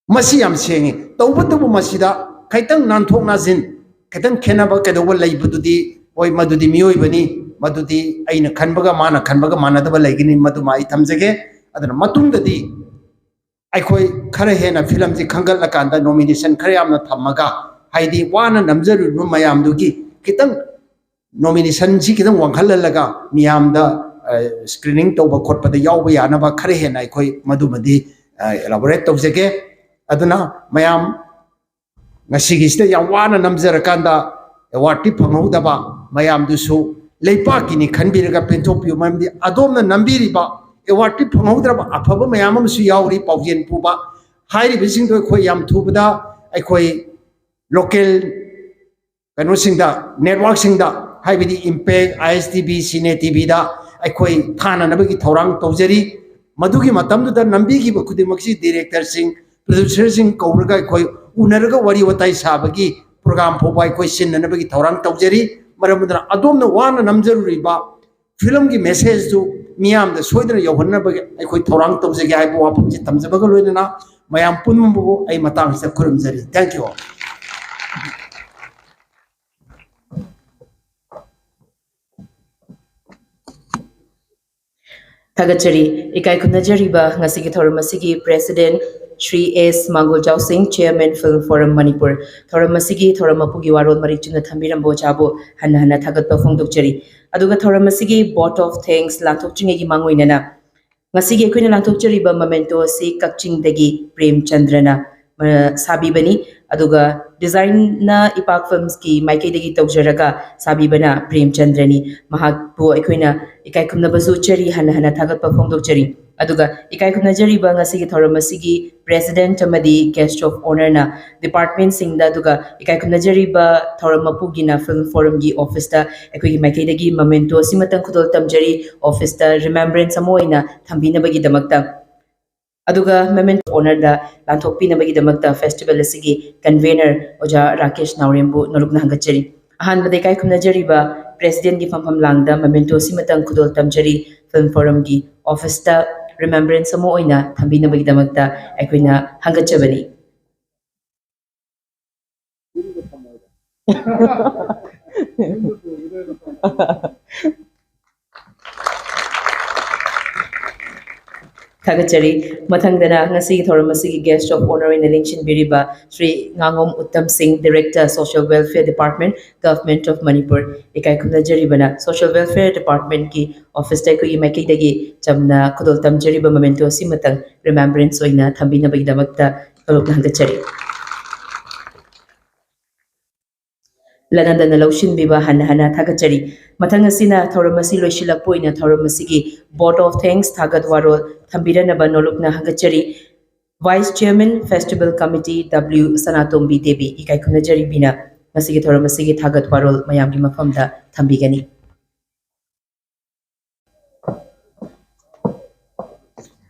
ꯃꯁꯤ ꯌꯥꯝ ꯁꯦꯡꯉꯤ꯫ ꯇꯧꯕꯇꯕꯨ ꯃꯁꯤꯗ ꯈꯤꯇꯪ ꯅꯥꯟꯊꯣꯛ ꯅꯥꯟꯁꯤꯟ, ꯈꯤꯇꯪ ꯈꯦꯠꯅꯕ ꯀꯩꯗꯧꯕ ꯂꯩꯕꯗꯨꯗꯤ, ꯍꯣꯏ, ꯃꯗꯨꯗꯤ ꯃꯤꯑꯣꯏꯕꯅꯤ, ꯃꯗꯨꯗꯤ ꯑꯩꯅ ꯈꯟꯕꯒ ꯃꯥꯅ ꯈꯟꯕꯒ ꯃꯥꯟꯅꯗꯕ ꯂꯩꯒꯅꯤ, ꯃꯗꯨꯃ ꯑꯩ ꯊꯝꯖꯒꯦ꯫ ꯑꯗꯨꯅ ꯃꯇꯨꯡꯗꯗꯤ ꯑꯩꯈꯣꯏ ꯈꯔ ꯍꯦꯟꯅ ꯐꯤꯂꯝꯁꯤ ꯈꯟꯒꯠꯂꯀꯥꯟꯗ ꯅꯣꯃꯤꯅꯦꯁꯟ ꯈꯔ ꯌꯥꯝꯅ ꯊꯝꯃꯒ, ꯍꯥꯏꯗꯤ ꯋꯥꯅ ꯅꯝꯖꯔꯨꯔꯤꯕ ꯃꯌꯥꯝꯗꯨꯒꯤ ꯈꯤꯇꯪ ꯅꯣꯃꯤꯅꯦꯁꯟꯁꯤ ꯈꯤꯇꯪ ꯋꯥꯡꯈꯠꯍꯜꯂꯒ ꯃꯤꯌꯥꯝꯗ, ꯑ, ꯁ꯭ꯀ꯭ꯔꯤꯅꯤꯡ ꯇꯧꯕ ꯈꯣꯠꯄꯗ ꯌꯥꯎꯕ ꯌꯥꯅꯕ ꯈꯔ ꯍꯦꯟꯅ ꯑꯩꯈꯣꯏ ꯃꯗꯨꯃꯗꯤ, ꯑ, ꯏꯂꯥꯕꯣꯔꯦꯠ ꯇꯧꯖꯒꯦ꯫ ꯑꯗꯨꯅ ꯃꯌꯥꯝ ꯉꯁꯤꯒꯤꯁꯤꯗ ꯌꯥꯝ ꯋꯥꯅ ꯅꯝꯖꯔꯀꯥꯟꯗ ꯑꯦꯋꯥꯔꯗꯇꯤ ꯐꯪꯍꯧꯗꯕ ꯃꯌꯥꯝꯗꯨꯁꯨ ꯂꯩꯄꯥꯛꯀꯤꯅꯤ ꯈꯟꯕꯤꯔꯒ ꯄꯦꯟꯊꯣꯛꯄꯤꯌꯨ꯫ ꯃꯔꯝꯗꯤ ꯑꯗꯣꯝꯅ ꯅꯝꯕꯤꯔꯤꯕ ꯑꯦꯋꯥꯔꯗꯇꯤ ꯐꯪꯍꯧꯗ꯭ꯔꯕ ꯑꯐꯕ ꯃꯌꯥꯝ ꯑꯃꯁꯨ ꯌꯥꯎꯔꯤ꯫ ꯄꯥꯎꯖꯦꯜ ꯄꯨꯕ ꯍꯥꯏꯔꯤꯕꯁꯤꯡꯗꯣ ꯑꯩꯈꯣꯏ ꯌꯥꯝ ꯊꯨꯕꯗ ꯑꯩꯈꯣꯏ ꯂꯣꯀꯦꯜ ꯀꯩꯅꯣꯁꯤꯡꯗ, ꯅꯦꯠꯋꯥꯔꯛꯁꯤꯡꯗ, ꯍꯥꯏꯕꯗꯤ ꯏꯝꯄꯦꯛ, ꯑꯥꯏ ꯑꯦꯁ ꯇꯤ ꯚꯤ, ꯁꯤꯅꯦ ꯇꯤ ꯚꯤꯗ ꯑꯩꯈꯣꯏ ꯊꯥꯅꯅꯕꯒꯤ ꯊꯧꯔꯥꯡ ꯇꯧꯖꯔꯤ꯫ ꯃꯗꯨꯒꯤ ꯃꯇꯝꯗꯨꯗ ꯅꯝꯕꯤꯈꯤꯕ ꯈꯨꯗꯤꯡꯃꯛꯁꯤ ꯗꯤꯔꯦꯛꯇꯔꯁꯤꯡ, ꯄ꯭ꯔꯣꯗ꯭ꯌꯨꯁꯔꯁꯤꯡ ꯀꯧꯔꯒ ꯑꯩꯈꯣꯏ ꯎꯅꯔꯒ ꯋꯥꯔꯤ ꯋꯥꯇꯥꯏ ꯁꯥꯕꯒꯤ ꯄ꯭ꯔꯣꯒ꯭ꯔꯥꯝ ꯐꯥꯎꯕ ꯑꯩꯈꯣꯏ ꯁꯤꯟꯅꯅꯕꯒꯤ ꯊꯧꯔꯥꯡ ꯇꯧꯖꯔꯤ꯫ ꯃꯔꯝ ꯑꯗꯨꯅ ꯑꯗꯣꯝꯅ ꯋꯥꯅ ꯅꯝꯖꯔꯨꯔꯤꯕ ꯐꯤꯂꯝꯒꯤ ꯃꯦꯁꯦꯖꯇꯨ ꯃꯤꯌꯥꯝꯗ ꯁꯣꯏꯗꯅ ꯌꯧꯍꯟꯅꯕꯒꯤ ꯑꯩꯈꯣꯏ ꯊꯧꯔꯥꯡ ꯇꯧꯖꯒꯦ ꯍꯥꯏꯕ ꯋꯥꯐꯝꯁꯤ ꯊꯝꯖꯕꯒ ꯂꯣꯏꯅꯅ ꯃꯌꯥꯝ ꯄꯨꯝꯅꯃꯛꯄꯨ ꯑꯩ ꯃꯇꯥꯡꯁꯤꯗ ꯈꯨꯔꯨꯝꯖꯔꯤ꯫ Thank you all. ꯊꯥꯒꯠꯆꯔꯤ꯫ ꯏꯀꯥꯏ ꯈꯨꯝꯅꯖꯔꯤꯕ ꯉꯁꯤꯒꯤ ꯊꯧꯔꯝ ꯑꯁꯤꯒꯤ ꯄ꯭ꯔꯦꯁꯤꯗꯦꯟ ꯁ꯭ꯔꯤ ꯑꯦꯁ ꯃꯥꯡꯒꯣꯜꯖꯥꯎꯁꯤꯡ, ꯆꯤꯌꯔꯃꯦꯟ ꯐꯤꯜꯝ ꯐꯣꯔꯝ ꯃꯅꯤꯄꯨꯔ, ꯊꯧꯔꯝ ꯑꯁꯤꯒꯤ ꯊꯧꯔꯝ ꯃꯄꯨꯒꯤ ꯋꯥꯔꯣꯜ ꯃꯔꯤꯛ ꯆꯨꯝꯅ ꯊꯝꯕꯤꯔꯝꯕ ꯑꯣꯖꯥꯕꯨ ꯍꯟꯅ ꯍꯟꯅ ꯊꯥꯒꯠꯄ ꯐꯣꯡꯗꯣꯛꯆꯔꯤ꯫ ꯑꯗꯨꯒ ꯊꯧꯔꯝ ꯑꯁꯤꯒꯤ vote of thanks ꯂꯥꯟꯊꯣꯛꯇ꯭ꯔꯤꯉꯩꯒꯤ ꯃꯥꯡꯑꯣꯏꯅꯅ ꯉꯁꯤꯒꯤ ꯑꯩꯈꯣꯏꯅ ꯂꯥꯟꯊꯣꯛꯆꯔꯤꯕ memento ꯑꯁꯤ ꯀꯛꯆꯤꯡꯗꯒꯤ ꯄ꯭ꯔꯦꯝꯆꯟꯗ꯭ꯔꯅ, ꯑ, ꯁꯥꯕꯤꯕꯅꯤ꯫ ꯑꯗꯨꯒ designꯅ ꯏꯄꯥꯛ ꯐꯤꯜꯝꯁꯀꯤ ꯃꯥꯏꯀꯩꯗꯒꯤ ꯇꯧꯖꯔꯒ ꯁꯥꯕꯤꯕꯅ ꯄ꯭ꯔꯦꯝꯆꯟꯗ꯭ꯔꯅꯤ꯫ ꯃꯍꯥꯛꯄꯨ ꯑꯩꯈꯣꯏꯅ ꯏꯀꯥꯏ ꯈꯨꯝꯅꯕꯁꯨ ꯎꯠꯆꯔꯤ, ꯍꯟꯅ ꯍꯟꯅ ꯊꯥꯒꯠꯄ ꯐꯣꯡꯗꯣꯛꯆꯔꯤ꯫ ꯑꯗꯨꯒ ꯏꯀꯥꯏ ꯈꯨꯝꯅꯖꯔꯤꯕ ꯉꯁꯤꯒꯤ ꯊꯧꯔꯝ ꯑꯁꯤꯒꯤ ꯄ꯭ꯔꯦꯁꯤꯗꯦꯟꯠ ꯑꯃꯗꯤ guest of honourꯅ departmentꯁꯤꯡꯗ, ꯑꯗꯨꯒ ꯏꯀꯥꯏ ꯈꯨꯝꯅꯖꯔꯤꯕ ꯊꯧꯔꯝ ꯃꯄꯨꯒꯤꯅ ꯐꯤꯜꯝ ꯐꯣꯔꯝꯒꯤ ꯑꯣꯐꯤꯁꯇ ꯑꯩꯈꯣꯏꯒꯤ ꯃꯥꯏꯀꯩꯗꯒꯤ memento ꯑꯁꯤꯃꯇꯪ ꯈꯨꯗꯣꯜ ꯇꯝꯖꯔꯤ, ꯑꯣꯐꯤꯁꯇ remembrance ꯑꯃ ꯑꯣꯏꯅ ꯊꯝꯕꯤꯅꯕꯒꯤꯗꯃꯛꯇ꯫ ꯑꯗꯨꯒ memento of honourꯗ ꯂꯥꯟꯊꯣꯛꯄꯤꯅꯕꯒꯤꯗꯃꯛꯇ ꯐꯦꯁꯇꯤꯚꯦꯜ ꯑꯁꯤꯒꯤ convener ꯑꯣꯖꯥ ꯔꯥꯀꯦꯁ ꯅꯥꯎꯔꯦꯝꯕꯨ ꯅꯣꯂꯨꯛꯅ ꯍꯪꯒꯠꯆꯔꯤ꯫ ꯑꯍꯥꯟꯕꯗ ꯏꯀꯥꯏ ꯈꯨꯝꯅꯖꯔꯤꯕ ꯄ꯭ꯔꯦꯁꯤꯗꯦꯟꯠꯀꯤ ꯐꯝꯐꯝ ꯂꯥꯡꯗ memento ꯑꯁꯤꯃꯇꯪ ꯈꯨꯗꯣꯜ ꯇꯝꯖꯔꯤ, ꯐꯤꯜꯝ ꯐꯣꯔꯝꯒꯤ ꯑꯣꯐꯤꯁꯇ remembrance ꯑꯃ ꯑꯣꯏꯅ ꯊꯝꯕꯤꯅꯕꯒꯤꯗꯃꯛꯇ ꯑꯩꯈꯣꯏꯅ ꯍꯪꯒꯠꯆꯕꯅꯤ꯫ ꯊꯥꯒꯠꯆꯔꯤ꯫ ꯃꯊꯪꯗꯅ ꯉꯁꯤꯒꯤ ꯊꯧꯔꯝ ꯑꯁꯤꯒꯤ guest of honour ꯑꯣꯏꯅ ꯂꯦꯡꯁꯤꯟꯕꯤꯔꯤꯕ ꯁ꯭ꯔꯤ ꯉꯥꯉꯣꯝ ꯎꯠꯇꯝ ꯁꯤꯡ, Director, Social Welfare Department, Government of Manipur꯫ ꯏꯀꯥꯏ ꯈꯨꯝꯅꯖꯔꯤꯕꯅ Social Welfare Departmentꯀꯤ ꯑꯣꯐꯤꯁꯇ ꯑꯩꯈꯣꯏꯒꯤ ꯃꯥꯏꯀꯩꯗꯒꯤ ꯆꯝꯅ ꯈꯨꯗꯣꯜ ꯇꯝꯖꯔꯤꯕ memento ꯑꯁꯤꯃꯇꯪ remembrance ꯑꯣꯏꯅ ꯊꯝꯕꯤꯅꯕꯒꯤꯗꯃꯛꯇ ꯅꯣꯂꯨꯛꯅ ꯍꯪꯒꯠꯆꯔꯤ꯫ ꯂꯅꯟꯗꯅ ꯂꯧꯁꯤꯟꯕꯤꯕ ꯍꯟꯅ ꯍꯟꯅ ꯊꯥꯒꯠꯆꯔꯤ꯫ ꯃꯊꯪ ꯑꯁꯤꯅ ꯊꯧꯔꯝ ꯑꯁꯤ ꯂꯣꯏꯁꯤꯜꯂꯛꯄ ꯑꯣꯏꯅ ꯊꯧꯔꯝ ꯑꯁꯤꯒꯤ vote of thanks ꯊꯥꯒꯠ ꯋꯥꯔꯣꯜ ꯊꯝꯕꯤꯔꯅꯕ ꯅꯣꯂꯨꯛꯅ ꯍꯪꯒꯠꯆꯔꯤ꯫ Vice Chairman Festival Committee W ꯁꯅꯥꯇꯣꯝꯕꯤ ꯗꯦꯕꯤ ꯏꯀꯥꯏ ꯈꯨꯝꯅꯖꯔꯤꯕꯤꯅ ꯉꯁꯤꯒꯤ ꯊꯧꯔꯝ ꯑꯁꯤꯒꯤ ꯊꯥꯒꯠ ꯋꯥꯔꯣꯜ ꯃꯌꯥꯝꯒꯤ ꯃꯐꯝꯗ ꯊꯝꯕꯤꯒꯅꯤ꯫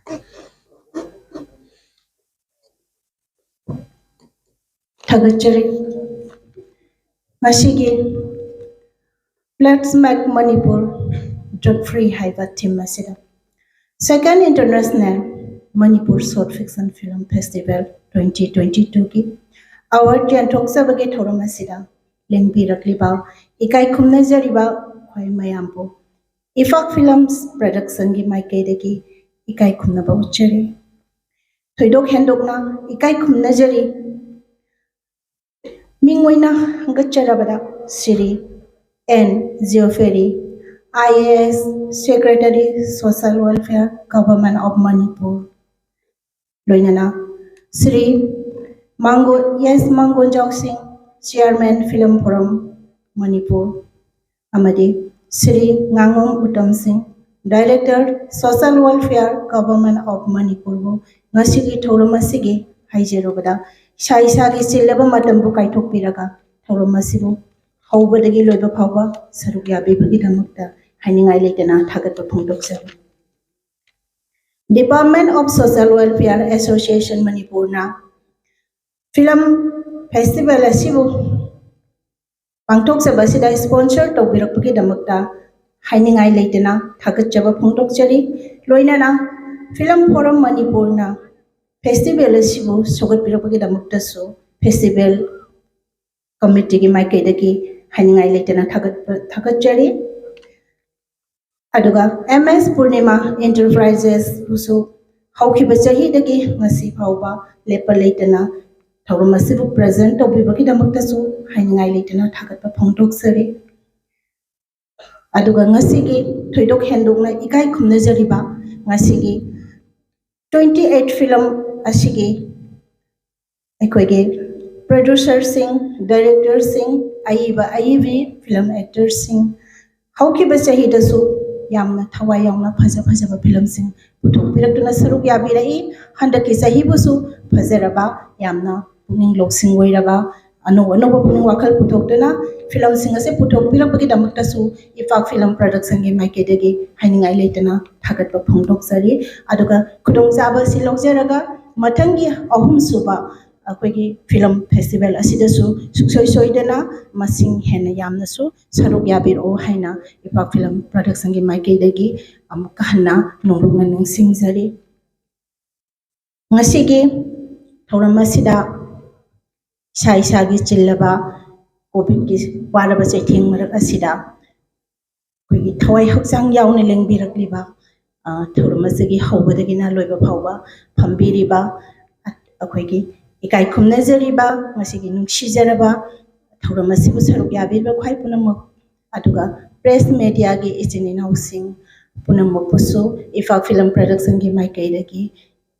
ꯊꯥꯒꯠꯆꯔꯤ꯫ ꯉꯁꯤꯒꯤ Let's Make Manipur Drug Free ꯍꯥꯏꯕ theme ꯑꯁꯤꯗ Second International Manipur Short Fiction Film Festival twenty twenty-two ꯒꯤ award ꯌꯦꯟꯊꯣꯛꯆꯕꯒꯤ ꯊꯧꯔꯝ ꯑꯁꯤꯗ ꯂꯦꯡꯕꯤꯔꯛꯂꯤꯕ ꯏꯀꯥꯏ ꯈꯨꯝꯅꯖꯔꯤꯕ ꯑꯩꯈꯣꯏ ꯃꯌꯥꯝꯕꯨ ꯏꯐꯥꯛ Films Production ꯒꯤ ꯃꯥꯏꯀꯩꯗꯒꯤ ꯏꯀꯥꯏ ꯈꯨꯝꯅꯕ ꯎꯠꯆꯔꯤ꯫ ꯊꯣꯏꯗꯣꯛ ꯍꯦꯟꯗꯣꯛꯅ ꯏꯀꯥꯏ ꯈꯨꯝꯅꯖꯔꯤ꯫ ꯃꯤꯡ ꯑꯣꯏꯅ ꯍꯪꯒꯠꯆꯔꯕꯗ Shri N Geoffrey, I A S, Secretary, Social Welfare, Government of Manipur, ꯂꯣꯏꯅꯅ ꯁ꯭ꯔꯤ ꯃꯥꯡꯒꯣ ꯑꯦꯁ ꯃꯥꯡꯒꯣꯟꯖꯥꯎ ꯁꯤꯡ, Chairman Film Forum Manipur, ꯑꯃꯗꯤ ꯁ꯭ꯔꯤ ꯉꯥꯉꯣꯝ ꯎꯇꯝ ꯁꯤꯡ, Director, Social Welfare, Government of Manipur ꯕꯨ ꯉꯁꯤꯒꯤ ꯊꯧꯔꯝ ꯑꯁꯤꯒꯤ ꯍꯥꯏꯖꯔꯨꯕꯗ ꯏꯁꯥ ꯏꯁꯥꯒꯤ ꯆꯤꯜꯂꯕ ꯃꯇꯝꯕꯨ ꯀꯥꯏꯊꯣꯛꯄꯤꯔꯒ ꯊꯧꯔꯝ ꯑꯁꯤꯕꯨ ꯍꯧꯕꯗꯒꯤ ꯂꯣꯏꯕ ꯐꯥꯎꯕ ꯁꯔꯨꯛ ꯌꯥꯕꯤꯕꯒꯤꯗꯃꯛꯇ ꯍꯥꯏꯅꯤꯡꯉꯥꯏ ꯂꯩꯇꯅ ꯊꯥꯒꯠꯄ ꯐꯣꯡꯗꯣꯛꯆꯔꯤ꯫ Department of Social Welfare Association ꯃꯅꯤꯄꯨꯔꯅ film festival ꯑꯁꯤꯕꯨ ꯄꯥꯡꯊꯣꯛꯆꯕ ꯑꯁꯤꯗ sponsor ꯇꯧꯕꯤꯔꯛꯄꯒꯤꯗꯃꯛꯇ ꯍꯥꯏꯅꯤꯡꯉꯥꯏ ꯂꯩꯇꯅ ꯊꯥꯒꯠꯆꯕ ꯐꯣꯡꯗꯣꯛꯆꯔꯤ꯫ ꯂꯣꯏꯅꯅ Film Forum ꯃꯅꯤꯄꯨꯔꯅ festival ꯑꯁꯤꯕꯨ ꯁꯧꯒꯠꯄꯤꯔꯛꯄꯒꯤꯗꯃꯛꯇꯁꯨ festival committee ꯒꯤ ꯃꯥꯏꯀꯩꯗꯒꯤ ꯍꯥꯏꯅꯤꯡꯉꯥꯏ ꯂꯩꯇꯅ ꯊꯥꯒꯠꯄ ꯊꯥꯒꯠꯆꯔꯤ꯫ ꯑꯗꯨꯒ M S Purnima Enterprises ꯕꯨꯁꯨ ꯍꯧꯈꯤꯕ ꯆꯍꯤꯗꯒꯤ ꯉꯁꯤ ꯐꯥꯎꯕ ꯂꯦꯞꯄ ꯂꯩꯇꯅ ꯊꯧꯔꯝ ꯑꯁꯤꯕꯨ present ꯇꯧꯕꯤꯕꯒꯤꯗꯃꯛꯇꯁꯨ ꯍꯥꯏꯅꯤꯡꯉꯥꯏ ꯂꯩꯇꯅ ꯊꯥꯒꯠꯄ ꯐꯣꯡꯗꯣꯛꯆꯔꯤ꯫ ꯑꯗꯨꯒ ꯉꯁꯤꯒꯤ ꯊꯣꯏꯗꯣꯛ ꯍꯦꯟꯗꯣꯛꯅ ꯏꯀꯥꯏ ꯈꯨꯝꯅꯖꯔꯤꯕ ꯉꯁꯤꯒꯤ twenty eight film ꯑꯁꯤꯒꯤ ꯑꯩꯈꯣꯏꯒꯤ producer ꯁꯤꯡ, director ꯁꯤꯡ, ꯑꯏꯕ ꯑꯏꯕꯤ ꯐꯤꯂꯝ ꯑꯦꯛꯇꯔꯁꯤꯡ ꯍꯧꯈꯤꯕ ꯆꯍꯤꯗꯁꯨ ꯌꯥꯝꯅ ꯊꯋꯥꯏ ꯌꯥꯎꯅ ꯐꯖ ꯐꯖꯕ ꯐꯤꯂꯝꯁꯤꯡ ꯄꯨꯊꯣꯛꯄꯤꯔꯛꯇꯨꯅ ꯁꯔꯨꯛ ꯌꯥꯕꯤꯔꯛꯏ꯫ ꯍꯟꯗꯛꯀꯤ ꯆꯍꯤꯕꯨꯁꯨ ꯐꯖꯔꯕ, ꯌꯥꯝꯅ ꯄꯨꯛꯅꯤꯡ ꯂꯧꯁꯤꯡ ꯑꯣꯏꯔꯕ, ꯑꯅꯧ ꯑꯅꯧꯕ ꯄꯨꯛꯅꯤꯡ ꯋꯥꯈꯜ ꯄꯨꯊꯣꯛꯇꯨꯅ ꯐꯤꯂꯝꯁꯤꯡ ꯑꯁꯤ ꯄꯨꯊꯣꯛꯄꯤꯔꯛꯄꯒꯤꯗꯃꯛꯇꯁꯨ ꯏꯄꯥꯛ ꯐꯤꯂꯝ ꯄ꯭ꯔꯗꯛꯁꯟꯒꯤ ꯃꯥꯏꯀꯩꯗꯒꯤ ꯍꯥꯏꯅꯤꯡꯉꯥꯏ ꯂꯩꯇꯅ ꯊꯥꯒꯠꯄ ꯐꯣꯡꯗꯣꯛꯆꯔꯤ꯫ ꯑꯗꯨꯒ ꯈꯨꯗꯣꯡꯆꯥꯕ ꯑꯁꯤ ꯂꯧꯖꯔꯒ ꯃꯊꯪꯒꯤ ꯑꯍꯨꯝꯁꯨꯕ ꯑꯩꯈꯣꯏꯒꯤ ꯐꯤꯂꯝ ꯐꯦꯁꯇꯤꯚꯦꯜ ꯑꯁꯤꯗꯁꯨ ꯁꯨꯡꯁꯣꯏ ꯁꯣꯏꯗꯅ ꯃꯁꯤꯡ ꯍꯦꯟꯅ ꯌꯥꯝꯅꯁꯨ ꯁꯔꯨꯛ ꯌꯥꯕꯤꯔꯛꯎ ꯍꯥꯏꯅ ꯏꯄꯥꯛ ꯐꯤꯂꯝ ꯄ꯭ꯔꯗꯛꯁꯟꯒꯤ ꯃꯥꯏꯀꯩꯗꯒꯤ ꯑꯃꯨꯛꯀ ꯍꯟꯅ ꯅꯣꯡꯂꯨꯛꯅ ꯅꯤꯡꯁꯤꯡꯖꯔꯤ꯫ ꯉꯁꯤꯒꯤ ꯊꯧꯔꯝ ꯑꯁꯤꯗ ꯏꯁꯥ ꯏꯁꯥꯒꯤ ꯆꯤꯜꯂꯕ ꯀꯣꯚꯤꯗꯀꯤ ꯋꯥꯔꯕ ꯆꯩꯊꯦꯡ ꯃꯔꯛ ꯑꯁꯤꯗ ꯑꯩꯈꯣꯏꯒꯤ ꯊꯋꯥꯏ ꯍꯛꯆꯥꯡ ꯌꯥꯎꯅ ꯂꯦꯡꯕꯤꯔꯛꯂꯤꯕ, ꯑ, ꯊꯧꯔꯝ ꯑꯁꯤꯒꯤ ꯍꯧꯕꯗꯒꯤꯅ ꯂꯣꯏꯕ ꯐꯥꯎꯕ ꯐꯝꯕꯤꯔꯤꯕ ꯑꯩꯈꯣꯏꯒꯤ ꯏꯀꯥꯏ ꯈꯨꯝꯅꯖꯔꯤꯕ, ꯉꯁꯤꯒꯤ ꯅꯨꯡꯁꯤꯖꯔꯕ ꯊꯧꯔꯝ ꯑꯁꯤꯕꯨ ꯁꯔꯨꯛ ꯌꯥꯕꯤꯔꯤꯕ ꯈ꯭ꯋꯥꯏ ꯄꯨꯝꯅꯃꯛ, ꯑꯗꯨꯒ ꯄ꯭ꯔꯦꯁ ꯃꯦꯗꯤꯌꯥꯒꯤ ꯏꯆꯤꯟ ꯏꯅꯥꯎꯁꯤꯡ ꯄꯨꯝꯅꯃꯛꯄꯨꯁꯨ ꯏꯐꯥꯛ ꯐꯤꯂꯝ ꯄ꯭ꯔꯗꯛꯁꯟꯒꯤ ꯃꯥꯏꯀꯩꯗꯒꯤ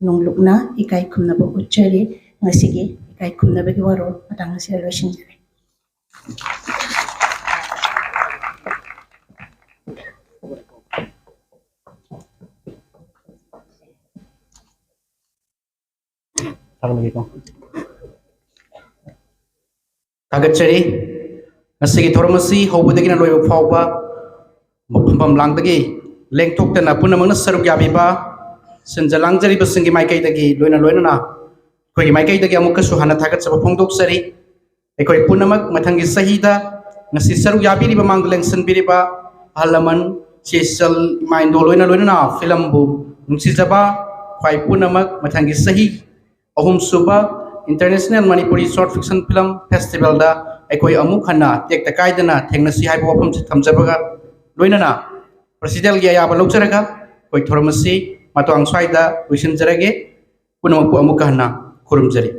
ꯅꯣꯡꯂꯨꯛꯅ ꯏꯀꯥꯏ ꯈꯨꯝꯅꯕ ꯎꯠꯆꯔꯤ꯫ ꯉꯁꯤꯒꯤ ꯏꯀꯥꯏ ꯈꯨꯝꯅꯕꯒꯤ ꯋꯥꯔꯣꯜ ꯃꯇꯥꯡ ꯑꯁꯤꯗ ꯂꯣꯏꯁꯤꯟꯖꯔꯦ꯫ ꯊꯥꯒꯠꯆꯔꯤ꯫ ꯉꯁꯤꯒꯤ ꯊꯧꯔꯝ ꯑꯁꯤ ꯍꯧꯕꯗꯒꯤꯅ ꯂꯣꯏꯕ ꯐꯥꯎꯕ ꯐꯝꯐꯝ ꯂꯥꯡꯗꯒꯤ ꯂꯦꯡꯊꯣꯛꯇꯅ ꯄꯨꯝꯅꯃꯛꯅ ꯁꯔꯨꯛ ꯌꯥꯕꯤꯕ ꯁꯤꯟꯖ ꯂꯥꯡꯖꯔꯤꯕꯁꯤꯡꯒꯤ ꯃꯥꯏꯀꯩꯗꯒꯤ ꯂꯣꯏꯅ ꯂꯣꯏꯅꯅ ꯑꯩꯈꯣꯏꯒꯤ ꯃꯥꯏꯀꯩꯗꯒꯤ ꯑꯃꯨꯛꯀꯁꯨ ꯍꯟꯅ ꯊꯥꯒꯠꯆꯕ ꯐꯣꯡꯗꯣꯛꯆꯔꯤ꯫ ꯑꯩꯈꯣꯏ ꯄꯨꯝꯅꯃꯛ ꯃꯊꯪꯒꯤ ꯆꯍꯤꯗ ꯉꯁꯤ ꯁꯔꯨꯛ ꯌꯥꯕꯤꯔꯤꯕ, ꯃꯥꯡꯗ ꯂꯦꯡꯁꯤꯟꯕꯤꯔꯤꯕ ꯑꯍꯜ ꯂꯃꯟ, ꯏꯆꯦ ꯏꯆꯜ, ꯏꯃꯥ ꯏꯟꯗꯣ ꯂꯣꯏꯅ ꯂꯣꯏꯅꯅ ꯐꯤꯂꯝꯕꯨ ꯅꯨꯡꯁꯤꯖꯕ ꯈ꯭ꯋꯥꯏ ꯄꯨꯝꯅꯃꯛ ꯃꯊꯪꯒꯤ ꯆꯍꯤ ꯑꯍꯨꯝꯁꯨꯕ International Manipuri Short Fiction Film Festivalꯗ ꯑꯩꯈꯣꯏ ꯑꯃꯨꯛ ꯍꯟꯅ ꯇꯦꯛꯇ ꯀꯥꯏꯗꯅ ꯊꯦꯡꯅꯁꯤ ꯍꯥꯏꯕ ꯋꯥꯐꯝꯁꯤ ꯊꯝꯖꯕꯒ ꯂꯣꯏꯅꯅ ꯄ꯭ꯔꯁꯤꯗꯦꯟꯒꯤ ꯑꯌꯥꯕ ꯂꯧꯖꯔꯒ ꯑꯩꯈꯣꯏ ꯊꯧꯔꯝ ꯑꯁꯤ ꯃꯇꯥꯡ ꯁ꯭ꯋꯥꯏꯗ ꯂꯣꯏꯁꯤꯟꯖꯔꯒꯦ꯫ ꯄꯨꯝꯅꯃꯛꯄꯨ ꯑꯃꯨꯛꯀ ꯍꯟꯅ ꯈꯨꯔꯨꯝꯖꯔꯤ꯫